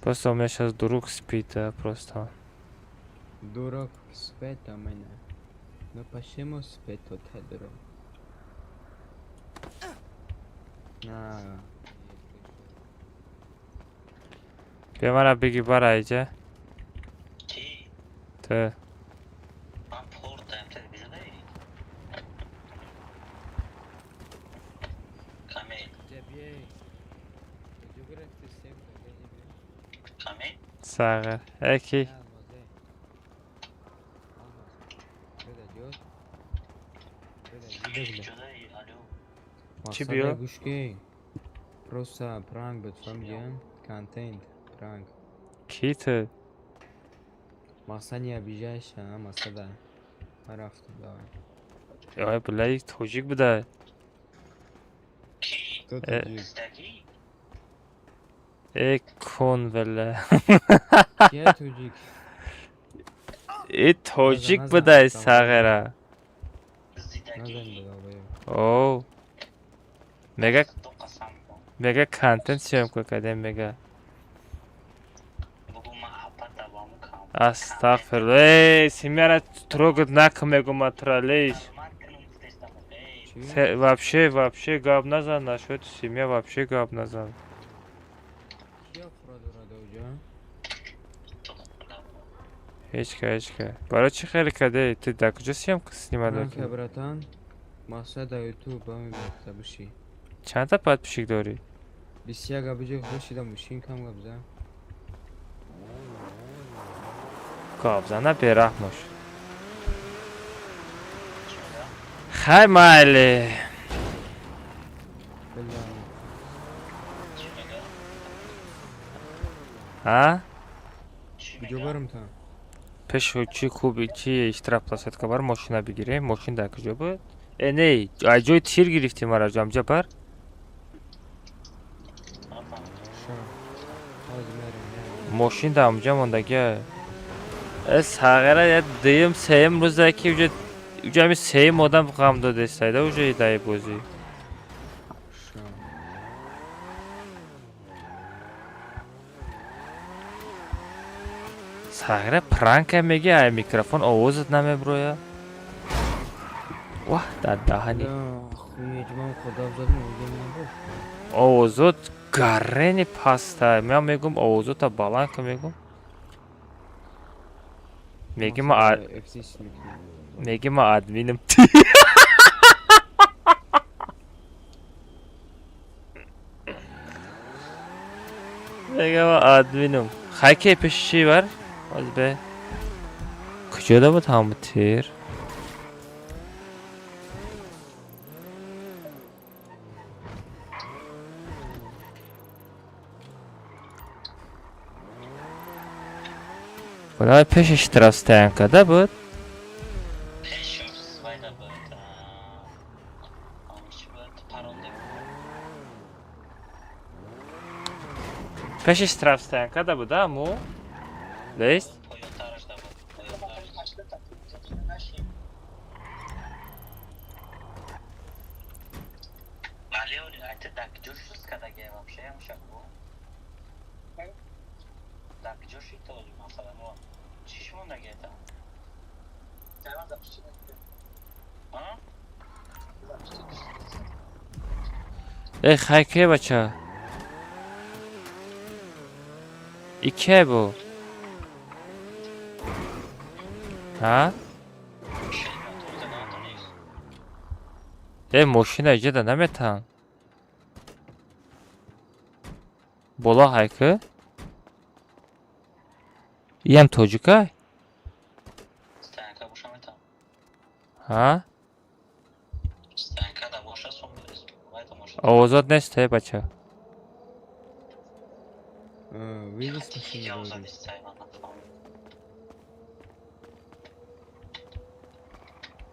Просто у меня сейчас друг спит, да, просто. Дурак спит у меня. Но почему спит тот дурак? На. Бия мара бигӣ бара иҷа. Ту. Сағир. Э ки? Чӣ биё? Гӯшки. Просто пранк буд, фаҳмидӣ? Контент, пранк. Ки ту? Мақсад не обижайся, а, Масада. Ман рафтам, давай. Ой, бля, тоҷик буда. Кто Э. тоҷик? Э, кун, бля. Кия тоҷик? Э, тоҷик Назан, будай, назан. Сағира. Назан буда, Оу. Мега контент съёмка кардем, мега. Астағфирулло. Эй, семьяра трогать накун, мегум ман тура, лейш. Вообще, вообще гап назан, насчёт семья вообще гап назан. Кия хӯра дорад оҷа? Ҳечка, ҳечка. Барои чӣ хеле кардӣ? Ту дар куҷо съёмка снимать Пранк, мекунӣ? Братан. Мақсад дар ютуб ба мебахта биши. Чандта подписчик дорӣ? 21 гап биҷо хушида мошин кам гап зан. Гап зана бераҳм бош. Хай майли. Бля. А? Куҷо барам та? Пеши чӣ куби чи штраф площадка бар мошина бигирем. Мошин дар куҷо буд? Э, не, аз ҷои тир гирифтем мара ҷамҷа бар. Ша. Ҳозир мерем. Мошин дар амҷа мондагия. Э, сағира я дуюм, сеюм рӯза ки уҷа уҷа ҳами сеюм одам ғам додестайда уҷа даи бозӣ. Ша. Сағира пранка меги, ай микрофон овозат намеброя. Ваҳ, дар даҳани. Хуниҷман худо зад муҷа набош. Овозот гаррени паста. Ман мегум овозота баланд кун мегум. Меги ма FC мекунем. Меги ма админам. Мега ма админам. Хай ке пеши чӣ бар? Оз бе. Куҷода буд ҳамун тир? Давай пеши штрафстоянка да буд? Пеши штрафстоянка да буд, а му? Лест? Э, хай ке бача? И ке бу? Ҳа? Э, мошина иҷода наметаҳанд. Боло ҳайкы? Иам тоҷикай? Ҳа? Овозот нест, э, бача. Выйди с машины, говорю.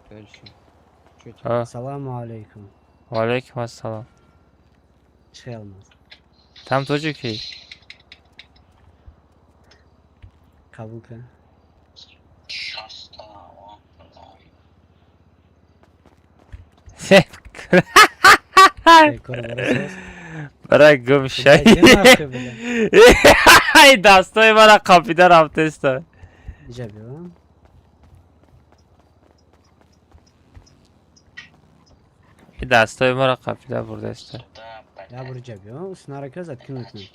Дальше. Чё тебе? А. Саламу алейкум. Ва алейкум ассалом. Чӣ хел маз? Там тоҷикӣ? Қабул кун. Ра гумшай. Иди нахуй, бля. Ай, дастои мара қапида рафтеста. Иҷа биё. И дастои мара қапида бурдаста. Я бор иҷа биё. Уснара ки зад кин мекунам.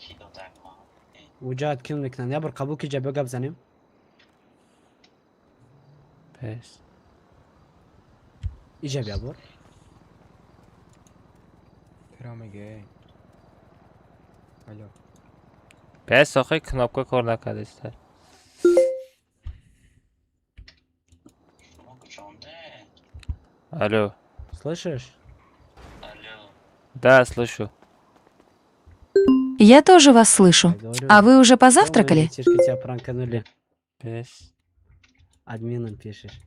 Уҷа кин мекунам. Я бор қабул ки иҷа биё гап занем. Пес. Иҷа биё бор. Трамеге. Алло. Пес, охи кнопка кор накардеста. Алло. Слышишь? Да, слышу. Я тоже вас слышу. Говорю, А вы уже мои позавтракали? детишки тебя пранканули. Пес. Админом пишешь.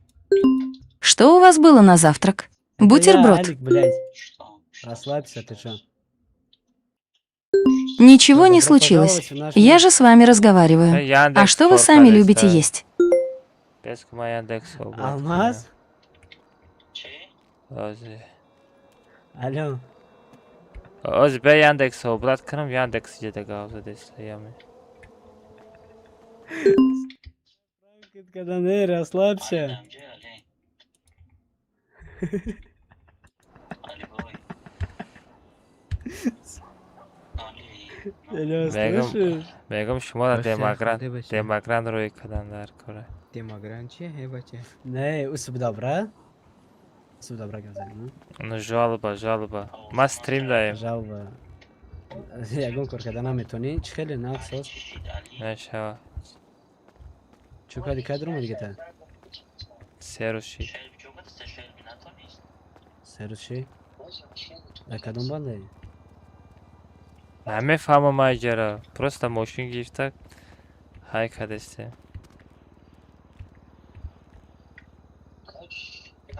Что у вас было на завтрак? Это я, Бутерброд. Алик, блядь. Расслабься, ты чё? Ничего не Добро случилось. пожаловать в наш Я мир. же с вами разговариваю. Яндекс А что вы сами кор любите кардеста. есть? Пес, кума Яндекс обрат. Алмаз? Ози. Алло. Ози, бе Яндекс обрат кунам, Яндекс иҷа гап задеста яме. Когда не, расслабься. Алло, Мегам, слышишь? мегам шуморо Баша, демогран, ханде баша. демогран рӯй кардан дар кора. Демогран че? Э, бача. Не, усуб добра. Усуб добра гап занем. Ну жалоба, жалоба. Ма стрим даем. Жалоба. Ягон кор карда наметонӣ? Чӣ хеле нақс аст? Мешава. Чӯ кади кай дуромадӣ гата? Се рӯз шид. 3 рӯз ши? Дар кадом бандаи? Намефаҳмам айҷара. Просто мошин гирифта ҳай кардесте.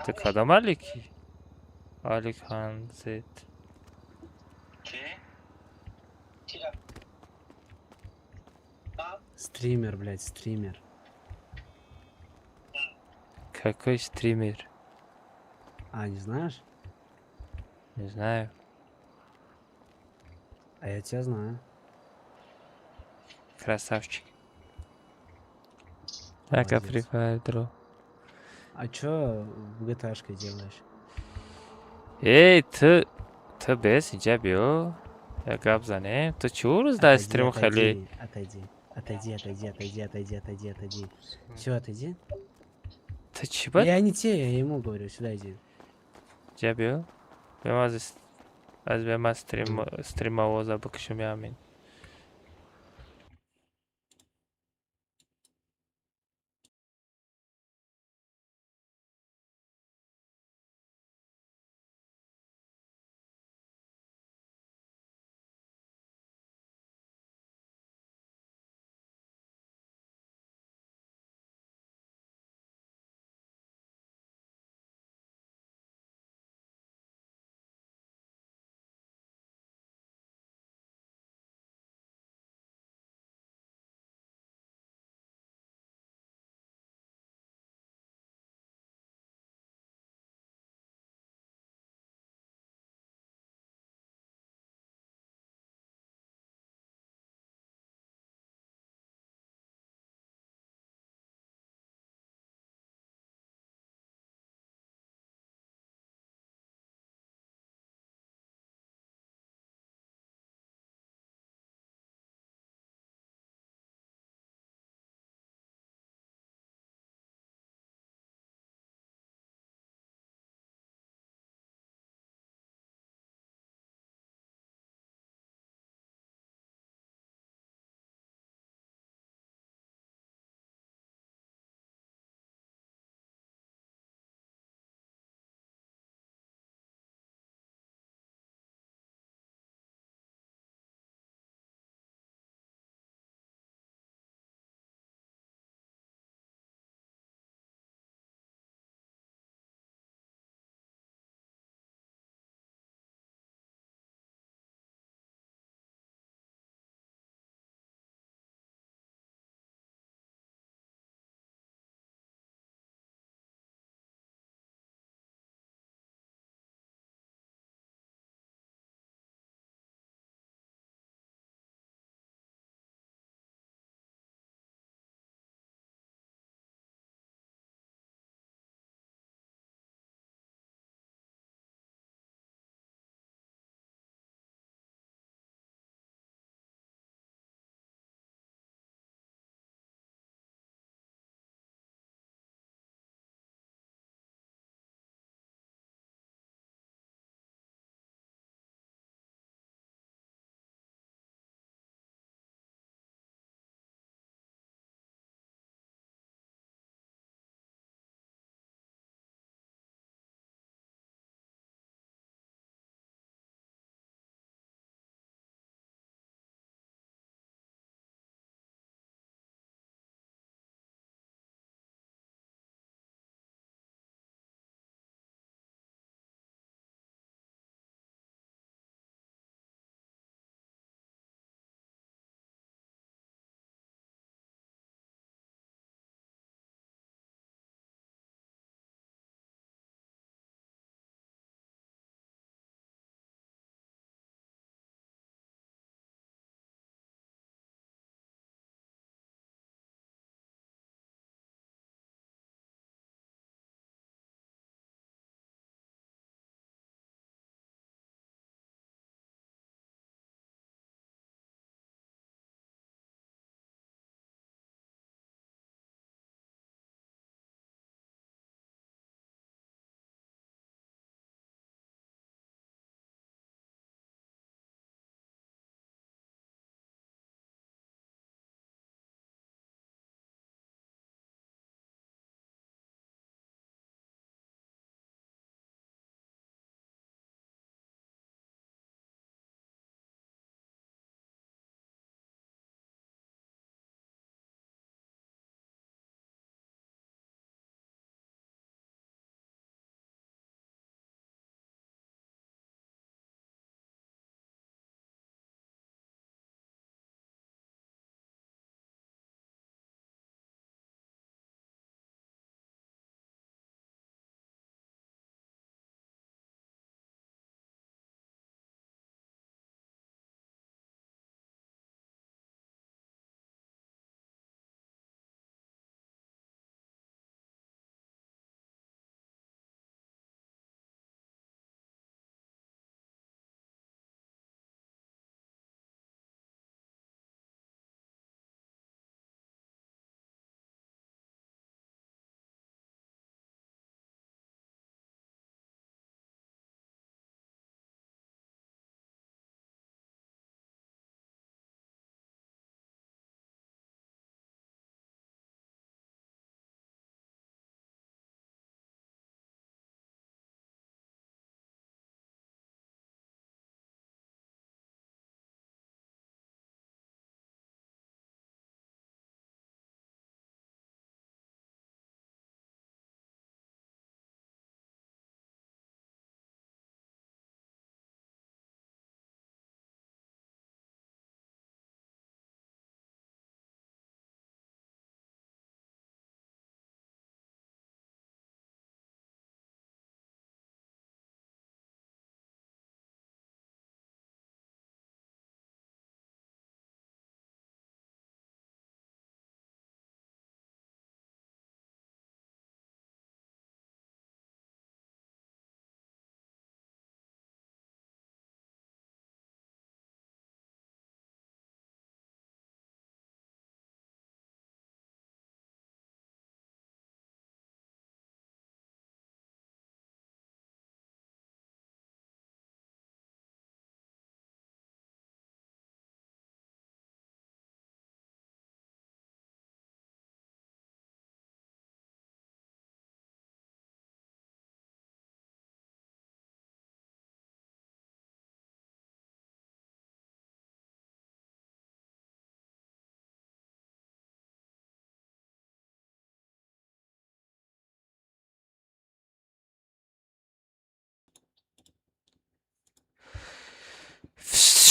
Ту кадом Алики? Алик Ханзет. Стример, блядь, стример. Какой стример? А, не знаешь? Не знаю. А я тебя знаю. Красавчик. Так, а Молодец. Free Fire дро. А чё в GTA-шке делаешь? Эй, ту бес инҷа биё. Як гап занем. Ту чӣ рӯз дар Отойди, стрим хеле? отойди, отойди, отойди, отойди, отойди, отойди, отойди. Все, отойди. Ту чӣ ба? Я не те, я ему говорю, сюда иди. Инҷа биё. Биё аз биё ман стрим овоза бикушам ямин.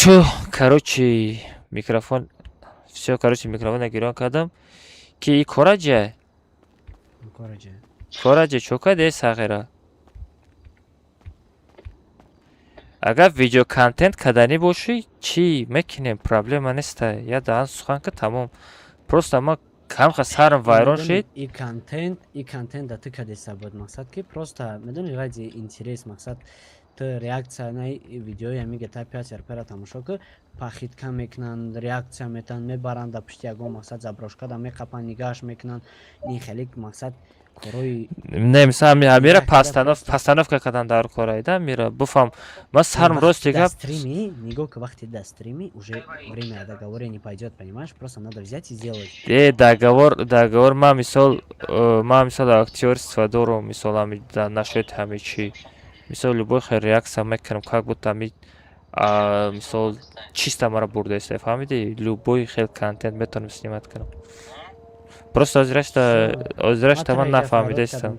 Бачо, короче, микрофон, всё, короче, микрофона гирон кардам. Ки и кораҷа? Кораҷа. Кораҷа, чо каде сағира? Агар видеоконтент каданӣ бошӣ, чӣ мекунем, проблема неста. Я даҳан сухан ка, тамом. Просто ма камха сарам вайрон шид. И контент да ту кадеса буд, мақсад ки просто медони, ради интерес, мақсад ту реакция на видеои ҳами GTA 5 РП-ра тамошо ки, похитка мекунанд, реакция метаҳанд, мебаранд да пушти ягон, мақсад, заброшка да меқапанд, нигаҳаш мекунанд. Ин хеле, мақсад, корои Не, мисал ҳамира Нигоҳ постановка кардан дар кораида мира буфам. Ма сарам рости да гап. Стрими, нигоҳ ки, вақти да стрими уже время договора не пойдет, понимаешь? Просто надо взять и сделать. Э, договор, ма мисол актёрство дорум, мисол ҳами да нашояд ҳами чӣ. Мисол, любой хел реакция мекунам, как будто ҳами мисол чиста мара бурдаиста, фаҳмидӣ? Любой хел контент метавонам снимать кунам. Просто ҳозирашта ман нафаҳмидаистам.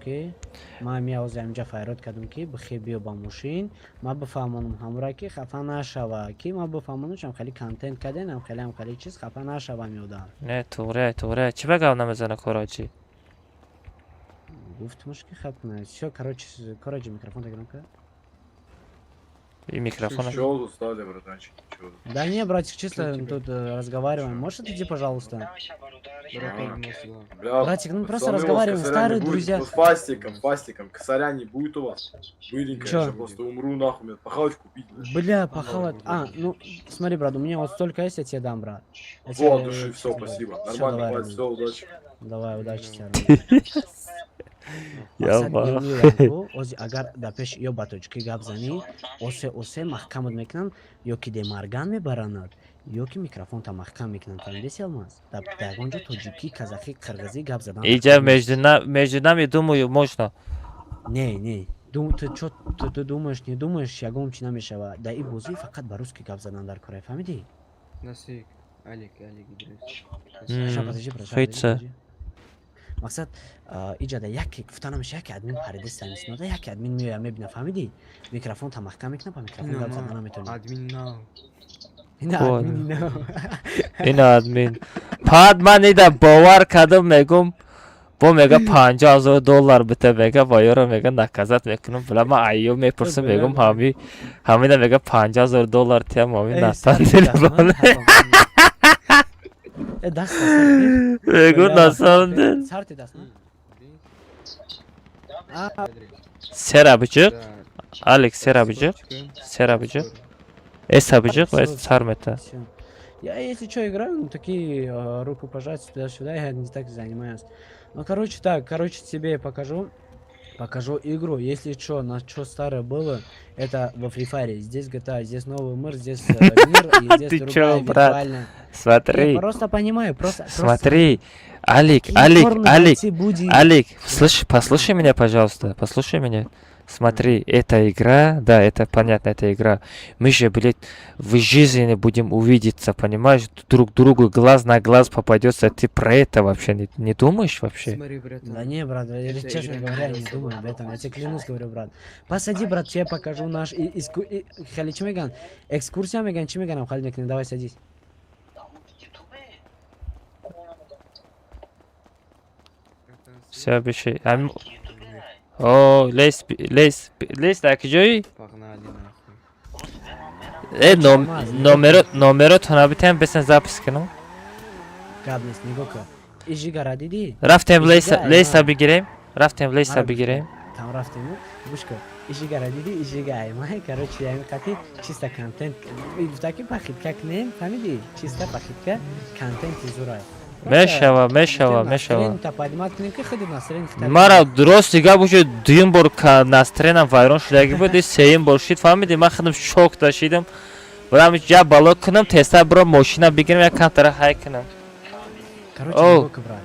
Ман ми ҳозир ҳаминҷа файрод кардам, ки бихе биё ба мошин, ман бифаҳмонам ҳамура, ки хафа нашава, ки ман бифаҳмонам, ҳам хеле контент кардем, ҳам хеле чиз, хафа нашава меодам. Не, туғрия, туғрия, чӣ ба гап намезана кораҷи? Гуфтмуш ки хаб кунад. Всё, короче, короче, микрофон тагирам ка. И микрофон. Чего тут стали, братанчик? Чего тут? Да не, братик, чисто тут разговариваем. Можешь отойти, пожалуйста? Бля, Братик, ну просто пацаны, у вас разговариваем, косаря старые не будет? друзья. Ну, с фастиком, фастиком. Косаря не будет у вас? Быренько, Чё? я щас просто умру нахуй, мне похавать купить. Бля, похавать. А, ну, смотри, брат, у меня вот столько есть, я тебе дам, брат. Я тебе, Во, от души, все, честно спасибо. дам. Всё, Нормально, давай, хватит, Рамиль. все, удачи. Давай, удачи тебе, Рамиль. Я Мақсад ба. ози агар дар пеш ё ба тоҷикӣ гап занӣ, осе осе маҳкамат мекунанд, ё ки демарган мебаранад, ё ки микрофонта маҳкам мекунанд. Фаҳмидеси, Алмаз? Дар ягон ҷо тоҷикӣ, казахӣ, қирғизӣ гап задан Иҷа между нами, думаю, можно. Не, не, ту чо, ту думаешь, не думаешь, ягон чи намешава. Дар ин бозӣ фақат ба русский гап задан дар кора, фаҳмидӣ? Насик, Алик, Алик, Идрис. Ша, подожди, брат, ша, Хитса. подожди. Мақсад, иҷада яке гуфта намеша, яке админ парида миснода, яке админ меоя, мебина, фаҳмидӣ? Микрофон та маҳкам мекунад, ба микрофон гап зада наметавонӣ. Админ нав. Ина Ой. админ нав. Ин админ. Пад ман ида бовар кардам, мегум, бо мега 50 000 доллар бита, мега ва ёро мега наказать мекунам. Била, ман айё мепурсам, мегум, ҳамина мега 50 000 доллар тиям, ҳами Эй, натан сарти телефон. дастман, э, даст даст. Мегу, на самом деле. Сарти дастман. А, Сера биҷиқ, Алекс, сера биҷиқ, сера биҷиқ. Эса биҷиқ ва Всё. сар мета. Всё. Я, если что, играю, ну, такие, руку пожать туда-сюда, я не так занимаюсь. Ну, короче, так, короче, тебе покажу. Покажу игру. Если что, на что старое было, это во Free Fire. Здесь GTA, здесь новый мир, здесь мир, и здесь Ты другая чё, брат? виртуальная. Смотри. Я просто понимаю, просто Смотри, Алик, Какие Алик, порно Алик, бойцы будет? Алик, слышь, послушай меня, пожалуйста, послушай меня. Смотри, эта игра, да, это понятно, это игра. Мы же, блядь, в жизни будем увидеться, понимаешь, друг другу глаз на глаз попадется. Ты про это вообще не думаешь вообще? Смотри, братан. Да не, брат, я, Это честно игра говоря, не не думаю об этом. Я тебе клянусь, говорю, брат. Посади, брат, тебе покажу наш хали чӣ меган? Экскурсия меган, чӣ меганам, хали мекунем. Давай садись. Все, биши. О, лес, лес, лес, дар куҷоӣ? Погнали нахуй. Э, номеротона битем, бесен запись кунам. Гап нест, нигоҳ кун. Ижигара дидӣ? Рафтем леса, Ижига, леса ма. бигирем. Рафтем леса Мара бигирем. Там рафтем, гӯш кун. Ижигара дидӣ? Ижига аймай, короче, ами қати чисто контент. Гуфта ки похитка кунем, фаҳмидӣ? Чисто похитка, контенти зурай. Мешава, мешава, мешава. Та поднимать кунем, ки худи настроение хита. Мара рости гап, уже дуюм бор настроение ам вайрон шудаги буд, и сеюм бор шид, фаҳмидӣ? Ман худам шок дашидам. Барам ҷа бало кунам, тезтар биром мошина бигирам, як камтара ҳай кунам. Короче, Оу. нигоҳ кун, брат.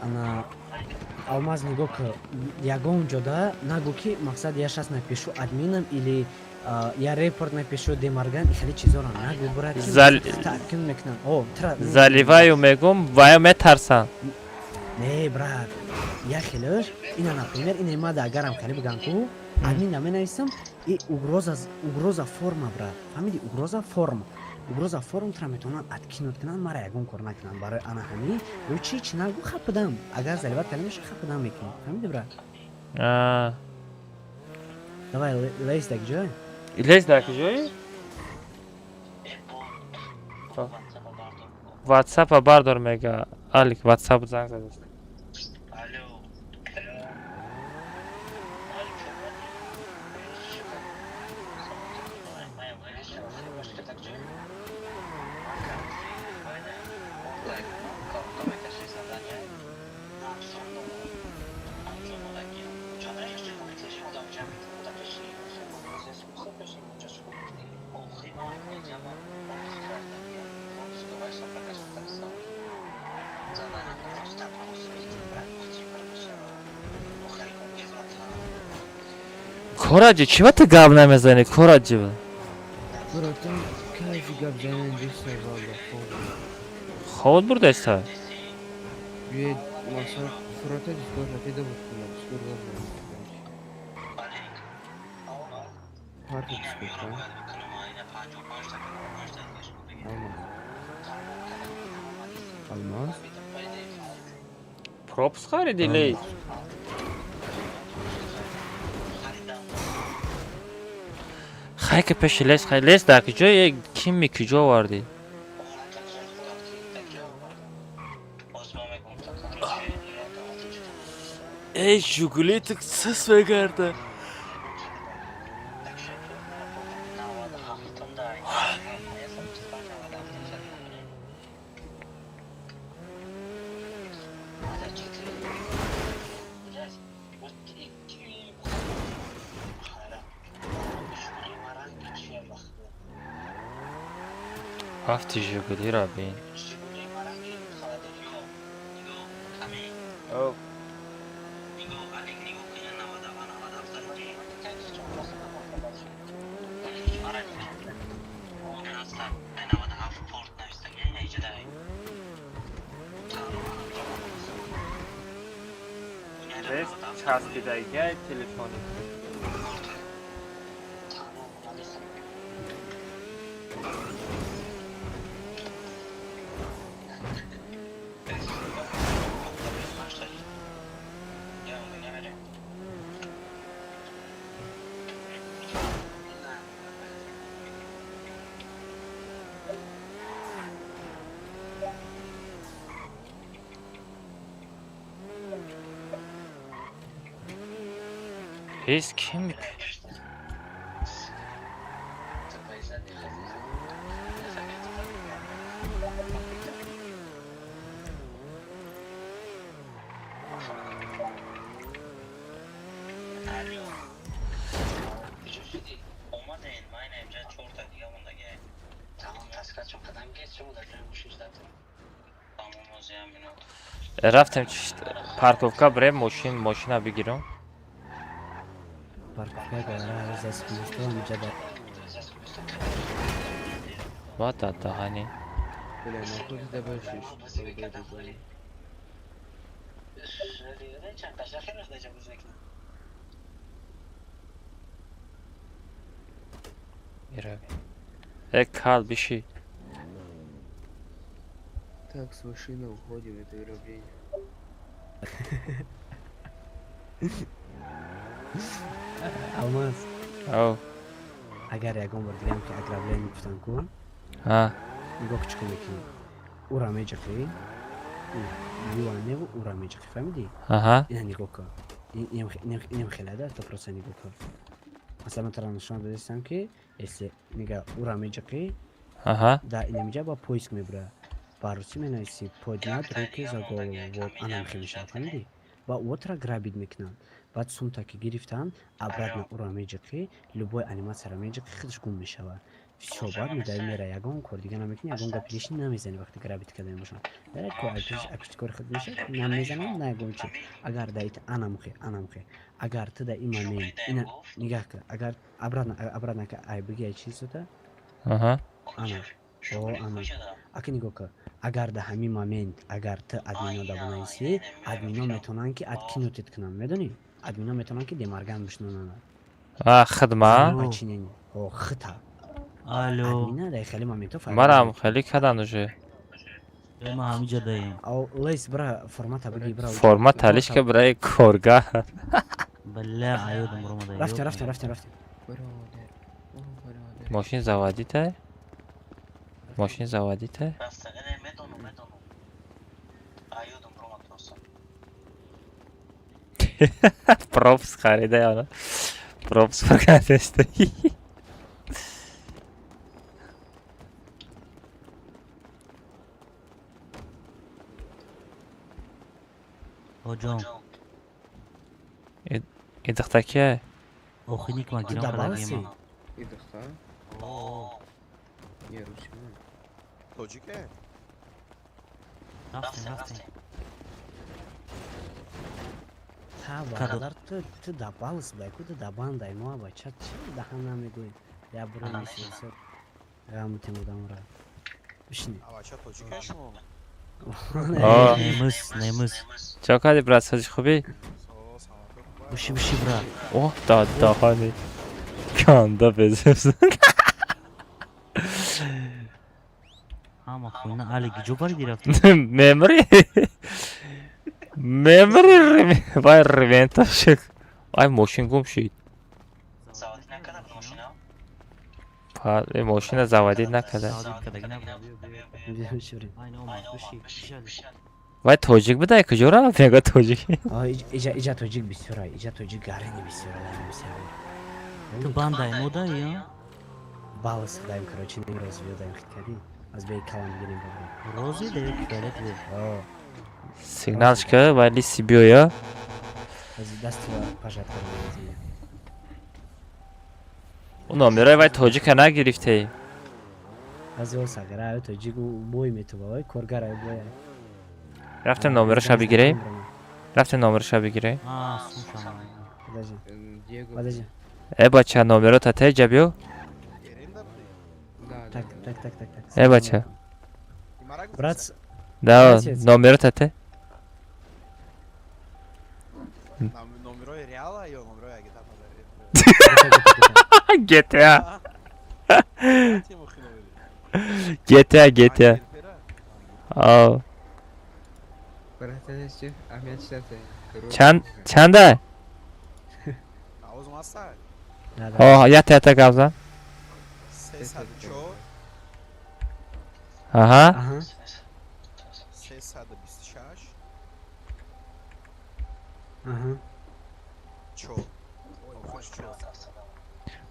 Ана Алмаз, нигоҳ кун. Ягон ҷода нагӯ, ки мақсад я щас напишу админам или я репорт напишу Демарган, хеле чизоро нагӯ, брат. Ки таъкид мекунам. О, тра Заливаю, мегум, вая метарсан. Не, брат. Я хелеш, ина, например, ина мада агарам хеле бигам ку, админ наменависам, И угроза, угроза форма, брат, фаҳмиди? Угроза форма, угроза форм. Тра метавонанд откинуть кунанд, мара ягон кор накунанд. Барои ана ҳамин ё чи чи нагу, хапидам. Агар заливать карда меша, хапидам мекунӣ, фаҳмиди, брат? А. Давай, лейс дар ҷой. Лейс дар куҷои? Ватсапа бардор, мега. Алик ватсап занг задааст. Кораҷи, чӣ ба ту гап намезанӣ, Кораҷи? Братан, кайфи гап задан неста, валла, хоб. Хобот бурдаиста? Биёед, масалан, сурата Дискорд рафида буд, Дискорд надорам, короче. Парти Дискорд, а? Алмаз. Алмаз? Пропуск хариди, Лейс? Хай, ки пеши лес, хай, лес дар куҷо? Кими куҷо овардӣ? Эй, Жигули ту сис мегарда. Ҳафти Жигулиро бин. Часпидагиай телефони. Лес ким? Рафтем парковка, бирем мошин, мошина бигирам. Парковка гара засмусто ҳамҷа. Бата даҳани. Бля, нахуй ты добавишь, что это? Мирави. Э, кал биши. Так, с машины уходим, это ограбление. Алмаз. Ав. Агар ягон бор дигам ки ограбление гуфтан ку, А. нигоҳ, чӣ кор мекунӣ? Ура меҷиқӣ, юаневу ура меҷиқӣ, фаҳмидӣ? Аҳа. Ина нигоҳ кун, инам хелада, то просто нигоҳ кун. Масалан, ман тара нишон додистам, ки если нига ура меҷиқӣ, да инамиҷа ба поиск мебура, ба русӣ менависӣ «поднять руки за голову», вот анам хел мешавад, фаҳмидӣ? Ва отра грабить мекунанд. Баъд сумта ки гирифтанд, обратно ура меҷиқӣ, любой аниматсияро меҷиқӣ, худаш гум мешавад. Всё, баъд медави мера, ягон кор дига намекунӣ, ягон гапи лишний намезанӣ. Вақте грабить карда мебошанд, дарак ко айпишти кори худ мешавад, намезананд на ягон чи. Агар да ит анамхе анамхе, агар ту да ин момент ина нигаҳ кар, агар обратно, обратно ка ай биги, ай чизота. Ана о ана ака нигоҳ кар, агар да ҳамин момент агар ту админо да бинависӣ, админо метавонанд ки откинутит кунанд, медонӣ? Админо метавонанд ки демарган бишнонанд. А, хидма? Подчинение. О, хита. Алло. Админа дар хеле моментҳо фарқ Марам мекунад. хеле кадан уже. Ма ҳамиҷа даем. Ау, Лейс, бра, формата бигир, бра. Форма талишка бираи корга. Бля, аёдам ромада. Рафтем, рафтем, рафтем, рафтем. Мошин заводите? Мошин заводите? Пропуск харида она. Пропуск прокатесте. Оҷон. И духтаке? Охиник ма гирам Ту добавился? кардагима. И духта? Я русиман. Тоҷике? Рафтем, рафтем. Та, бародар, ту добавился, бай, ку ту дабандай мо, бача, чи даҳан намегӯй? Я бро месесор. Ғам тем одамра. Бишни. А бача тоҷике шумо? О. Немис, немис. Чо кардӣ, брат, созиш хубӣ? Буши, буши, брат. О, да, даҳани. Канда безебз. Ҳама хуйна али гиҷо бариди рафти? Мемри. Мемри вай ревента шик. Ай мошин гум шид. Па, мошина заводид накарда. Заводид кардаги набуд. Бишурем. Айна омад, буши, бишали. Вай тоҷик буда, куҷо рафт? Мега тоҷик. О, иҷа иҷа тоҷик бисёра, иҷа тоҷик гарини бисёра, дар бисёра. Ту бандай модаи, а? Балс даем, короче, не розвиё даем хит кардӣ. Аз беи калам бигирем бобо. Рози да ёки фиолетовый? О. Сигналш ка, вай лиси биёя. Аз дасти пажат кардем. У номерои вай тоҷика нагирифтей. Аз ё сагара тоҷик бой метуба, ой коргар ай бой. Рафтем номероша бигирем. Рафтем номероша бигирем. А, слушам. Подожди. Диего. Подожди. Э, бача, номерота теҷа биё. Так, так, так, так, так. Э, бача. Брат, Да, братец. номерота те. Номерои реала ё номерои агитат? GTA. GTA, GTA. Ав. Братан, Ахмед читате. Чанд чанда? Овозум ҳаста? О, ята ята гап зан. 304. Аҳа. 326. Аҳа. Чор. Охирш чор.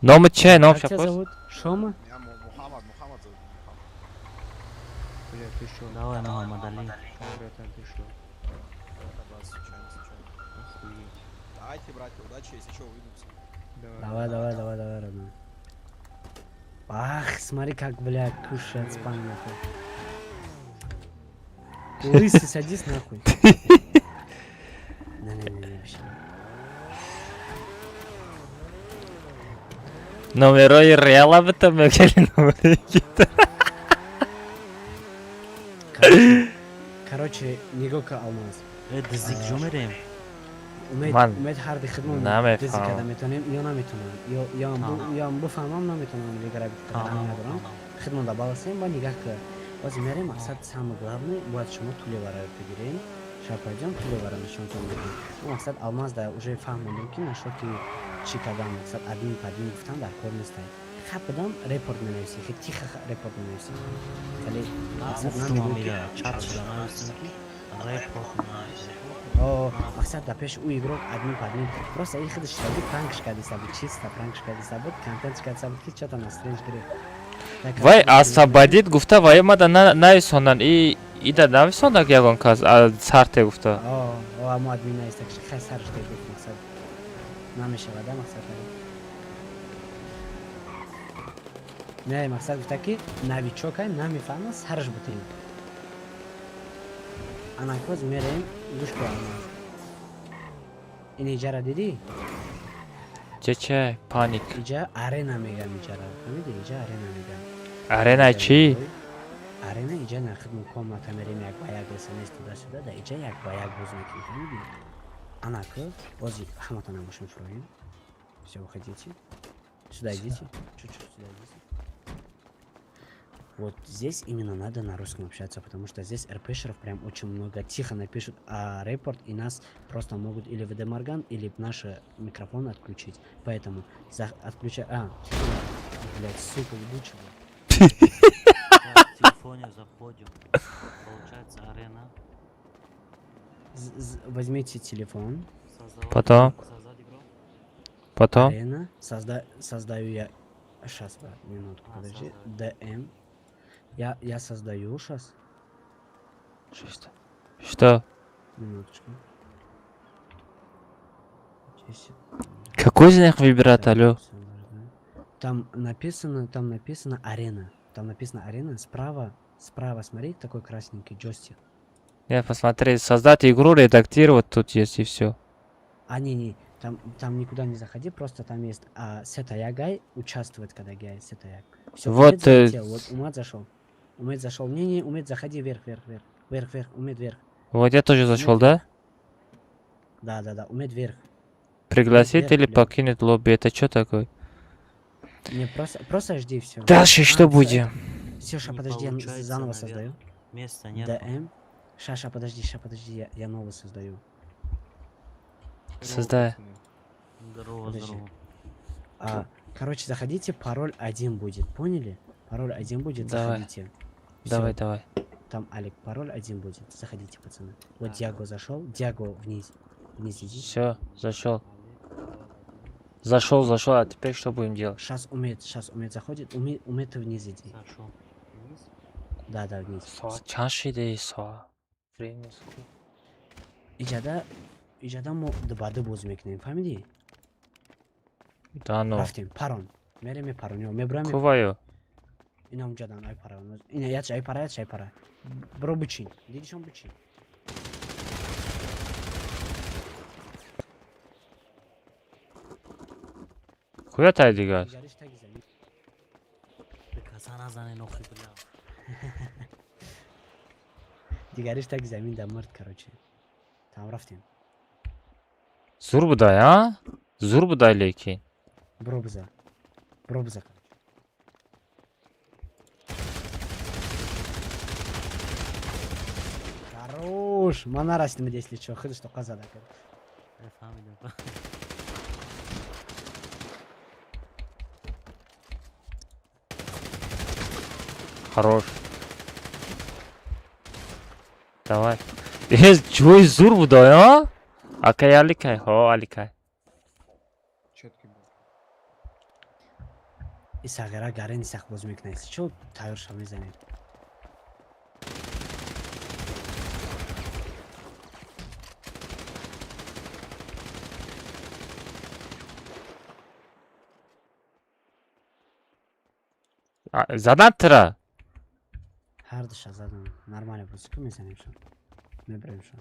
Номи че? Ном Как тебя шапос? зовут? Шома? Меня Мухаммад, Мухаммад зовут. Мухаммад. Бля, ты шо? Давай, Мухаммад Али. Братан, ты шо? Это, брат, случайно, случайно. Охуеть. Давайте, братья, удачи, если что, увидимся. Давай, давай, давай, давай, родной. Ах, смотри, как, бля, кушает спам, нахуй. Лысый, садись, нахуй. Не, не, не, не, вообще. Номерои реала бита мегели номерои GTA. Короче, нигоҳ ка, Алмаз. Э, дизик ҷо мерем? Умед, Ман Умед, ҳарди хидмон намефаҳмам. дизик карда метавонем ё наметавонам. Ё бифаҳмам, наметавонам, дигар Тамом. надорам. Хидмон да баласем ва нигаҳ ка. Боз мерем, мақсад самое главное, бояд шумо тулевара бигирем. Шарпаҷон, тулевара нишонтон медиҳем. Мақсад Алмаз да уже фаҳмондем, ки нашоки чӣ кардан, мақсад админ падмин гуфтан дар кор нестай. Хап будам репорт менависӣ, хе тихо репорт менависӣ. Хеле мақсад Гуфтум намегӯй, ки амира, чат шуда нависем ки репорт нависем. О, мақсад дар пеши ӯ игрок админ падмин просто ин худаш шидаги пранкш кардиса буд, чисто пранкш кардиса буд, контентш кардиса буд, ки чё-то настроение гирифт. Так, Вай освободит гуфта, вай мада нависондан. И ида нависондаг ягон кас, а сарте гуфта. О, о, амо админ наиста, хай сарш те гуфт, мақсад намешавад, а мақсад. Не, мақсад гуфта, ки новичок ай, намефаҳма, сарш бутем. Анакоз мерем, гӯш кун, Алмаз. Ин иҷара дидӣ? Че че? Паник. Иҷа арена мегам иҷара. Фаҳмидӣ? Иҷа арена мегам. Арена чӣ? Арена иҷа на хидмон комната мерем, як ба як СМС туда сюда, да иҷа як ба як боз мекунем, фаҳмидӣ? Анаку, бози ҳаматон бошем фуроем. Все, выходите. Сюда идите. Чуть-чуть сюда идите. Вот здесь именно надо на русском общаться, потому что здесь РПшеров прям очень много. Тихо напишут репорт, и нас просто могут или в Деморган, или наши микрофоны отключить. Поэтому отключай... А, блядь, сука, ебучий. В телефоне заходим. Получается арена. Возьмите телефон. Потом. Потом. Арена. Создаю я... Сейчас, брат, минутку, подожди. ДМ. Я создаю сейчас. Что? Что? Минуточку. 10. Какой из них выбирать, алло? Там написано арена. Там написано арена. Справа, смотри, такой красненький джойстик. Я посмотри, создать игру, редактировать тут есть и все. А, не, там никуда не заходи, просто там есть сетаягай, участвовать, когда гай, сетаяг. Все, вот, залетел, вот Умат зашел. Умет зашел. Не, Умет, заходи вверх, вверх, вверх. Вверх, вверх, Умет вверх. Вот я тоже зашел, да? Да, Умет вверх. Пригласить вверх, или вверх. Покинуть лобби, это что такое? Не, просто жди все. Дальше что будем? Все, ша, подожди, я заново создаю. Места нет. ДМ. Ша, подожди, я новый создаю. Создай. Здорово, здорово. Короче, заходите, пароль один будет, поняли? Пароль один будет, давай. Заходите. Давай, всё. Давай. Там Алик, пароль один будет. Заходите, пацаны. Вот Диаго зашел. Диаго вниз. Вниз иди. Все, зашел. Зашел, а теперь что будем делать? Сейчас Умет заходит. Умет вниз иди. Зашел. Вниз? Да, вниз. Чаши со. Время сколько? Иҷада мо дубаду боз мекунем, фаҳмидӣ? Да ну. Рафтем, парон. Мерем мепарон, ё мебурам. Куваю. Ина унҷадан ай парон. Ина яча ай пара, яча ай пара. Бро бучин. Дидишон бучин. Куя тай дигар? Каса назане нохи бля. Дигариш таги замин да мурд, короче. Там рафтем. Зур будай, а? Зур будай лекин. Бро биза, короче. Хорош! Ма нарасидим, если чё, худиш тоқа зада кард. Фаҳмидам. Хорош. Давай. Э, ҷои зур будай, а? Акай Аликай, ҳо, Аликай. И сағира гарени сахт боз мекунад. Чо тайёр шав мезанем? Задан тира? Ҳар душа задан. Нормально боз ку мезанем шон. Мебарем шон.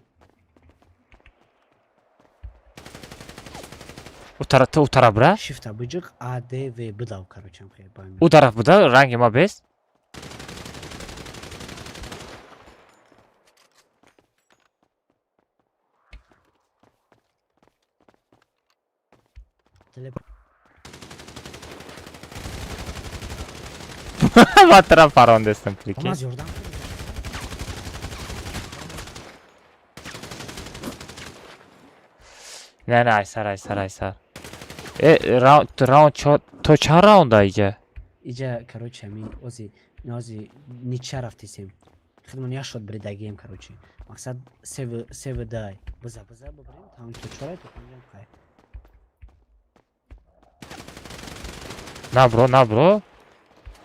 У тараф бра? Шифта биҷиқ А Д В бидав, короче, ам хел. У тараф буда, ранги ма бест? Ба тараф парондестам, прикинь. Алмаз ёрдам. Не, айсар, айсар. Э, раунд чо, то чанд раунда иҷа? Иҷа, короче, ами ози, ози нича рафтисем. Хидмон як шот бридагием, короче. Мақсад сев дай. Биза, бибарем, там то чорай, то панҷам хай.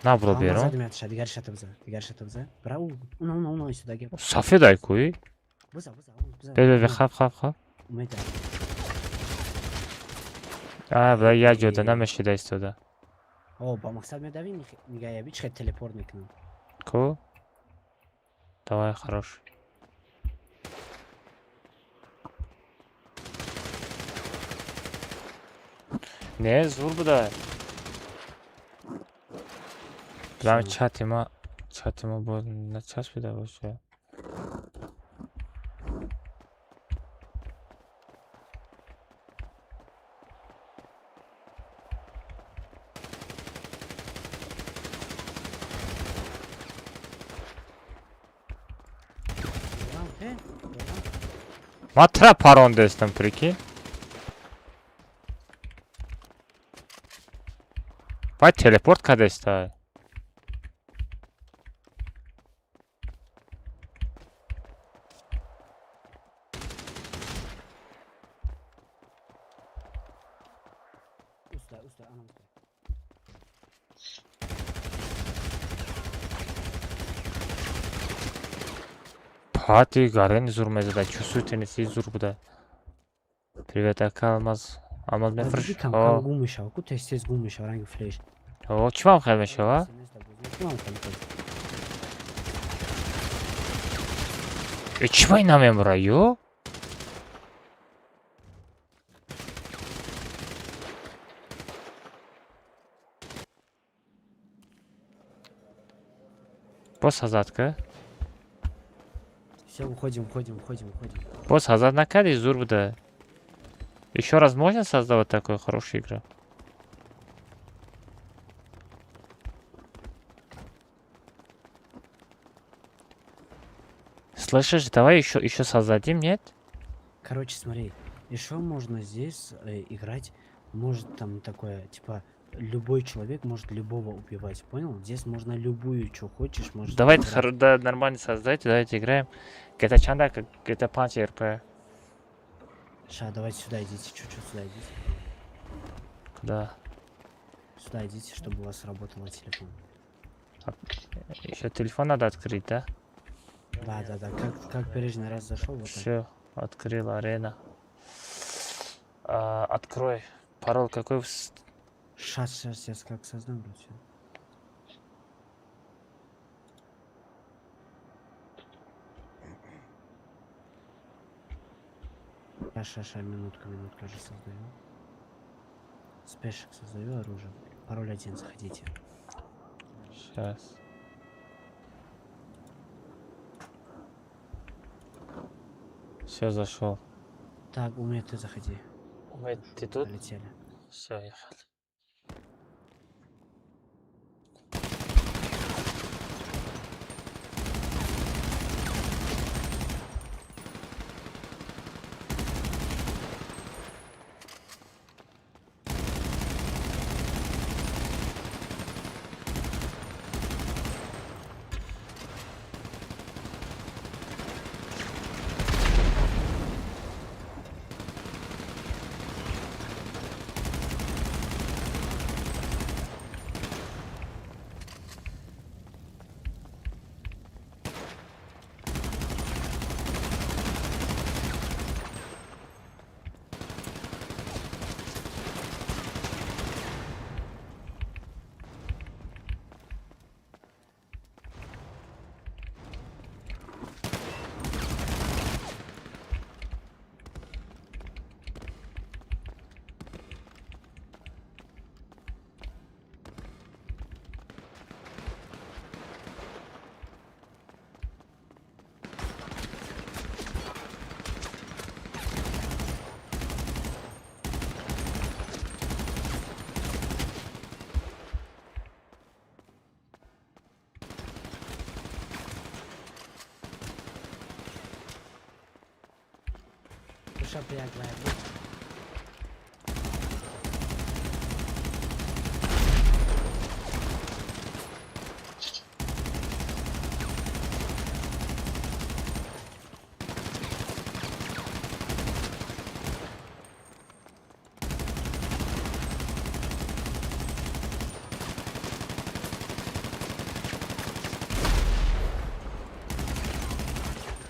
На бро берун. Задим ятша, дигар шата биза, биза. Бра, уна, истодаги. Сафед ай куи? Биза, биза. Бе, хап. Умеда. А, бра, як ҷода намешида истода. О, ба мақсад медавӣ, нигаҳ чӣ хел телепорт мекунам. Ку? Давай, хорош. Не, зур буда. Прям чати ма боз начаспида боша. Ман тра парондестам, прикинь. Вай телепорт кардеста. Уста, уста, ана уста. Пати гардани зур мезада, чусу тенниси зур буда. Привет, ака Алмаз. Алмаз мефурӯш? Кам кам гум мешава, ку тез тез гум мешава, ранги флеш. О, чӣ вам хел мешава? Э, чӣ вай намемура, ё? Боз ҳазат ка? Все, уходим, уходим, уходим, уходим. Боз ҳазат накарди, зур буда. Еще раз можно создавать такую хорошую игру? Слышишь, давай еще создадим, нет? Короче, смотри, еще можно здесь играть, может там такое, типа, любой человек может любого убивать, понял? Здесь можно любую, что хочешь, может. Давайте, да, нормально создайте, давайте играем. GTA чанда, GTA 5 РП. Ша, давайте сюда идите, чуть-чуть сюда идите. Куда? Сюда идите, чтобы у вас работал телефон. Еще телефон надо открыть, да? Да. Как прежний раз зашел, вот так. Все, открыл арена. А, открой. Пароль какой? Сейчас, как создам, брат, всё. Ща, минутку, уже создаю. Спешек создаю оружие. Пароль 1, заходите. Сейчас. Все, зашел. Так, Умед, ты заходи. Умед, ты тут? Полетели. Все, ехали.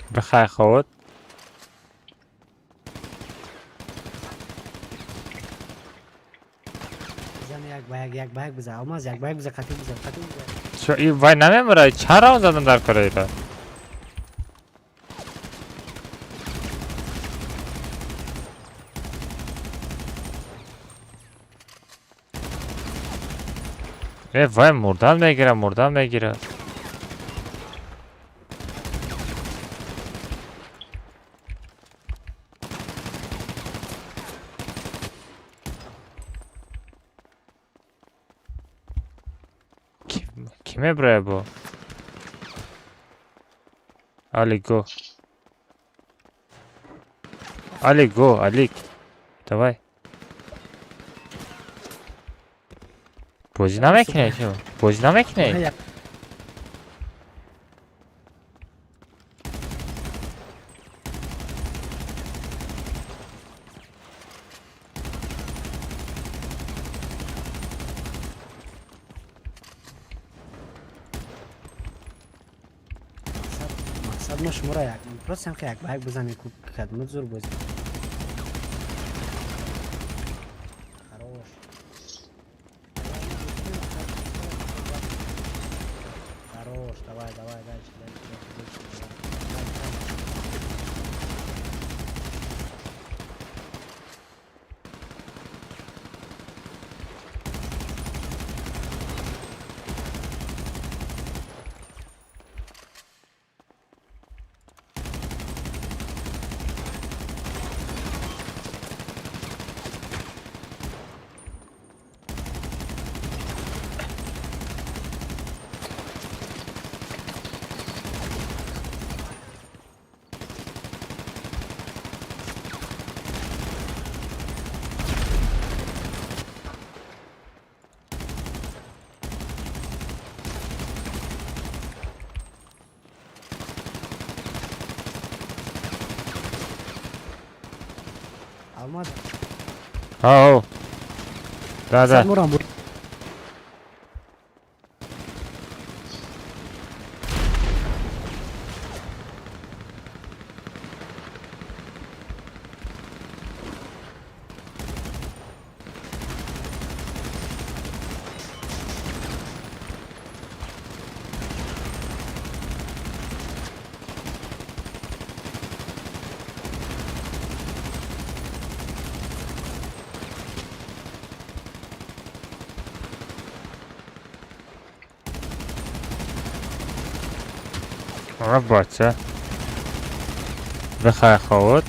Бихай ход. Як ба як биза, Алмаз, як ба як биза, қатӣ биза, қатӣ биза. Чо, и вай намемура, чанд раунд задам дар кораира? Э, вай мурдан мегира, мурдан мегира. Ки меброя бо? Али го. Алик, го, Алик. Давай. Бозӣ намекунӣ чо? Бозӣ намекунӣ? Мақсад мо шуморо як просто ҳам як ба як бизанем, ку кадмуд зур бозӣ. Хорош. Хорош, давай, давай, дальше, дальше, дальше, дальше, давай, дальше. Алмаз. Ау. Да, да. Мурам. Бача. Бихай ховот.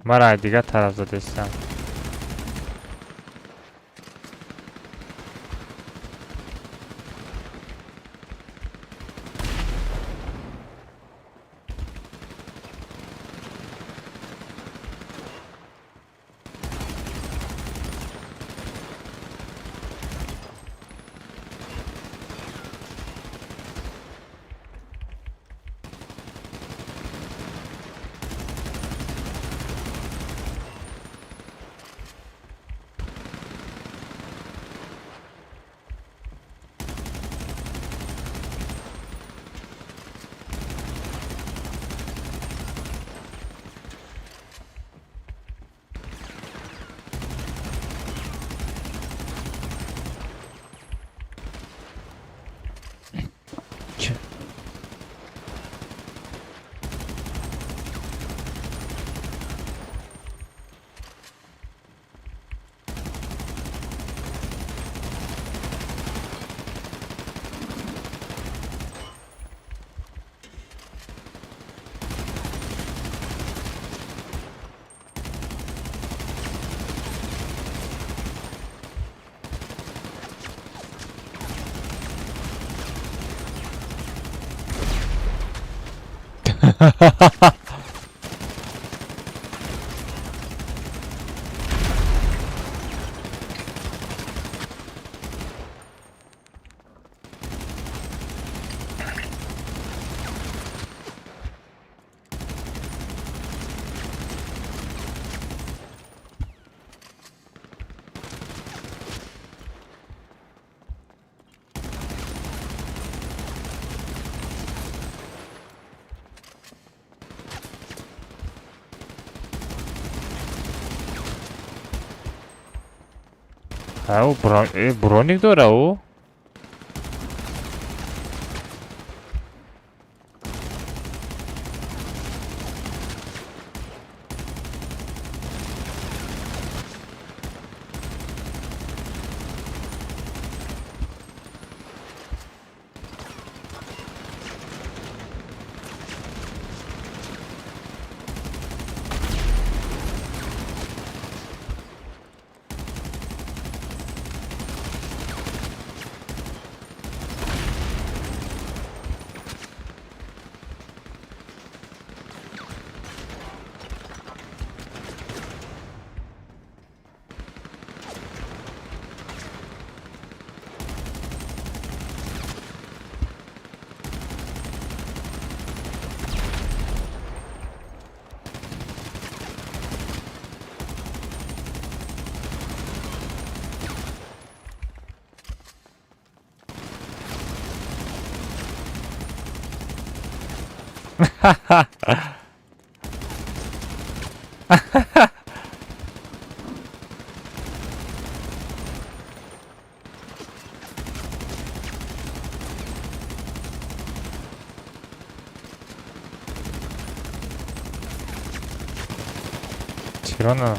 Мара дигар тараф задестам. Ӯ броник дора ӯ? Чиро на?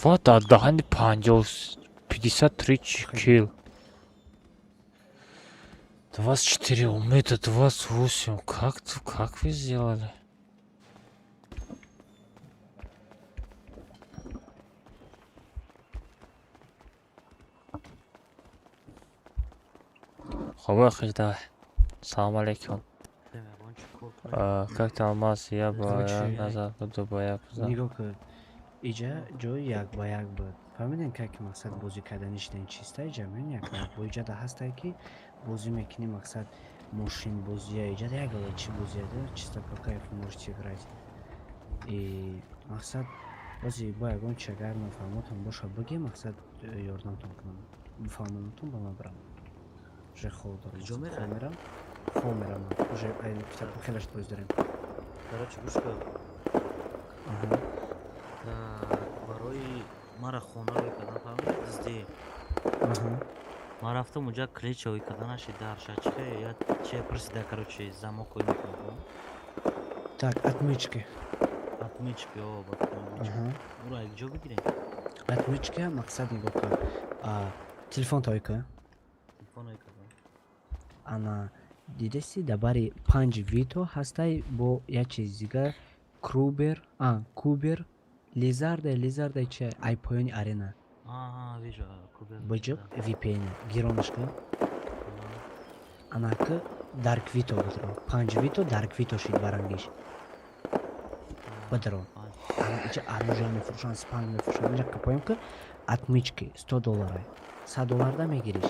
Вот даҳани панҷоҳ 53 кил. 24 умета, 28. Как вы сделали? Хоб, охир, давай. Салом алейкум. Как ты, Алмаз? Я бы Короче, назад буду боя. Нигоҳ кун, иҷа ҷои як ба як буд, фаҳмидем, как мақсад бозӣ кардани шидан чиста. Иҷа меён як ба як бо иҷада ҳастае, ки бозӣ мекунӣ, мақсад мошин бозия, иҷада як ала чӣ бозия да, чисто по кайфу можете играть. И мақсад бози бо ягон чи агар нафаҳмотон боша, бигӣ, мақсад ёрдамтон кунам, бифаҳмонатон ба ман бирам, уже хоб дорам. Куҷо Хоб меравӣ? мерам, хоб мерам ман. Уже ай китоб хелаш боз дорем. Короче, гӯш кун. Так, барои мара хона рӯй кардан, фаҳмидӣ, дуздӣ. Ман рафтам унҷа, ключ рӯй кардан нашид, дарша чихе я че пурсида, короче, замок ой мекунам. Так, отмычки. Отмычки, о, ба отмычки. Уро як ҷо бигирем. Отмычка, мақсад нигоҳ кун. Телефон той кун. Телефон ой кардам. Ана дидасти, дар бари панҷ вито ҳастай, бо як чиз дигар, крубер, а кубер, лизарда, лизарда чи ай поёни арена. Аҳа, вижу, кубер. Баҷо VPN гиронаш кун. Анака дарк вито бидро. Панҷ вито дарк вито шид барангиш. Бидро. Ана иҷа оружие мефурӯшанд, спанг мефурӯшанд. Иҷа капоем ки отмычки 100 доллара. 100 долларда мегириш.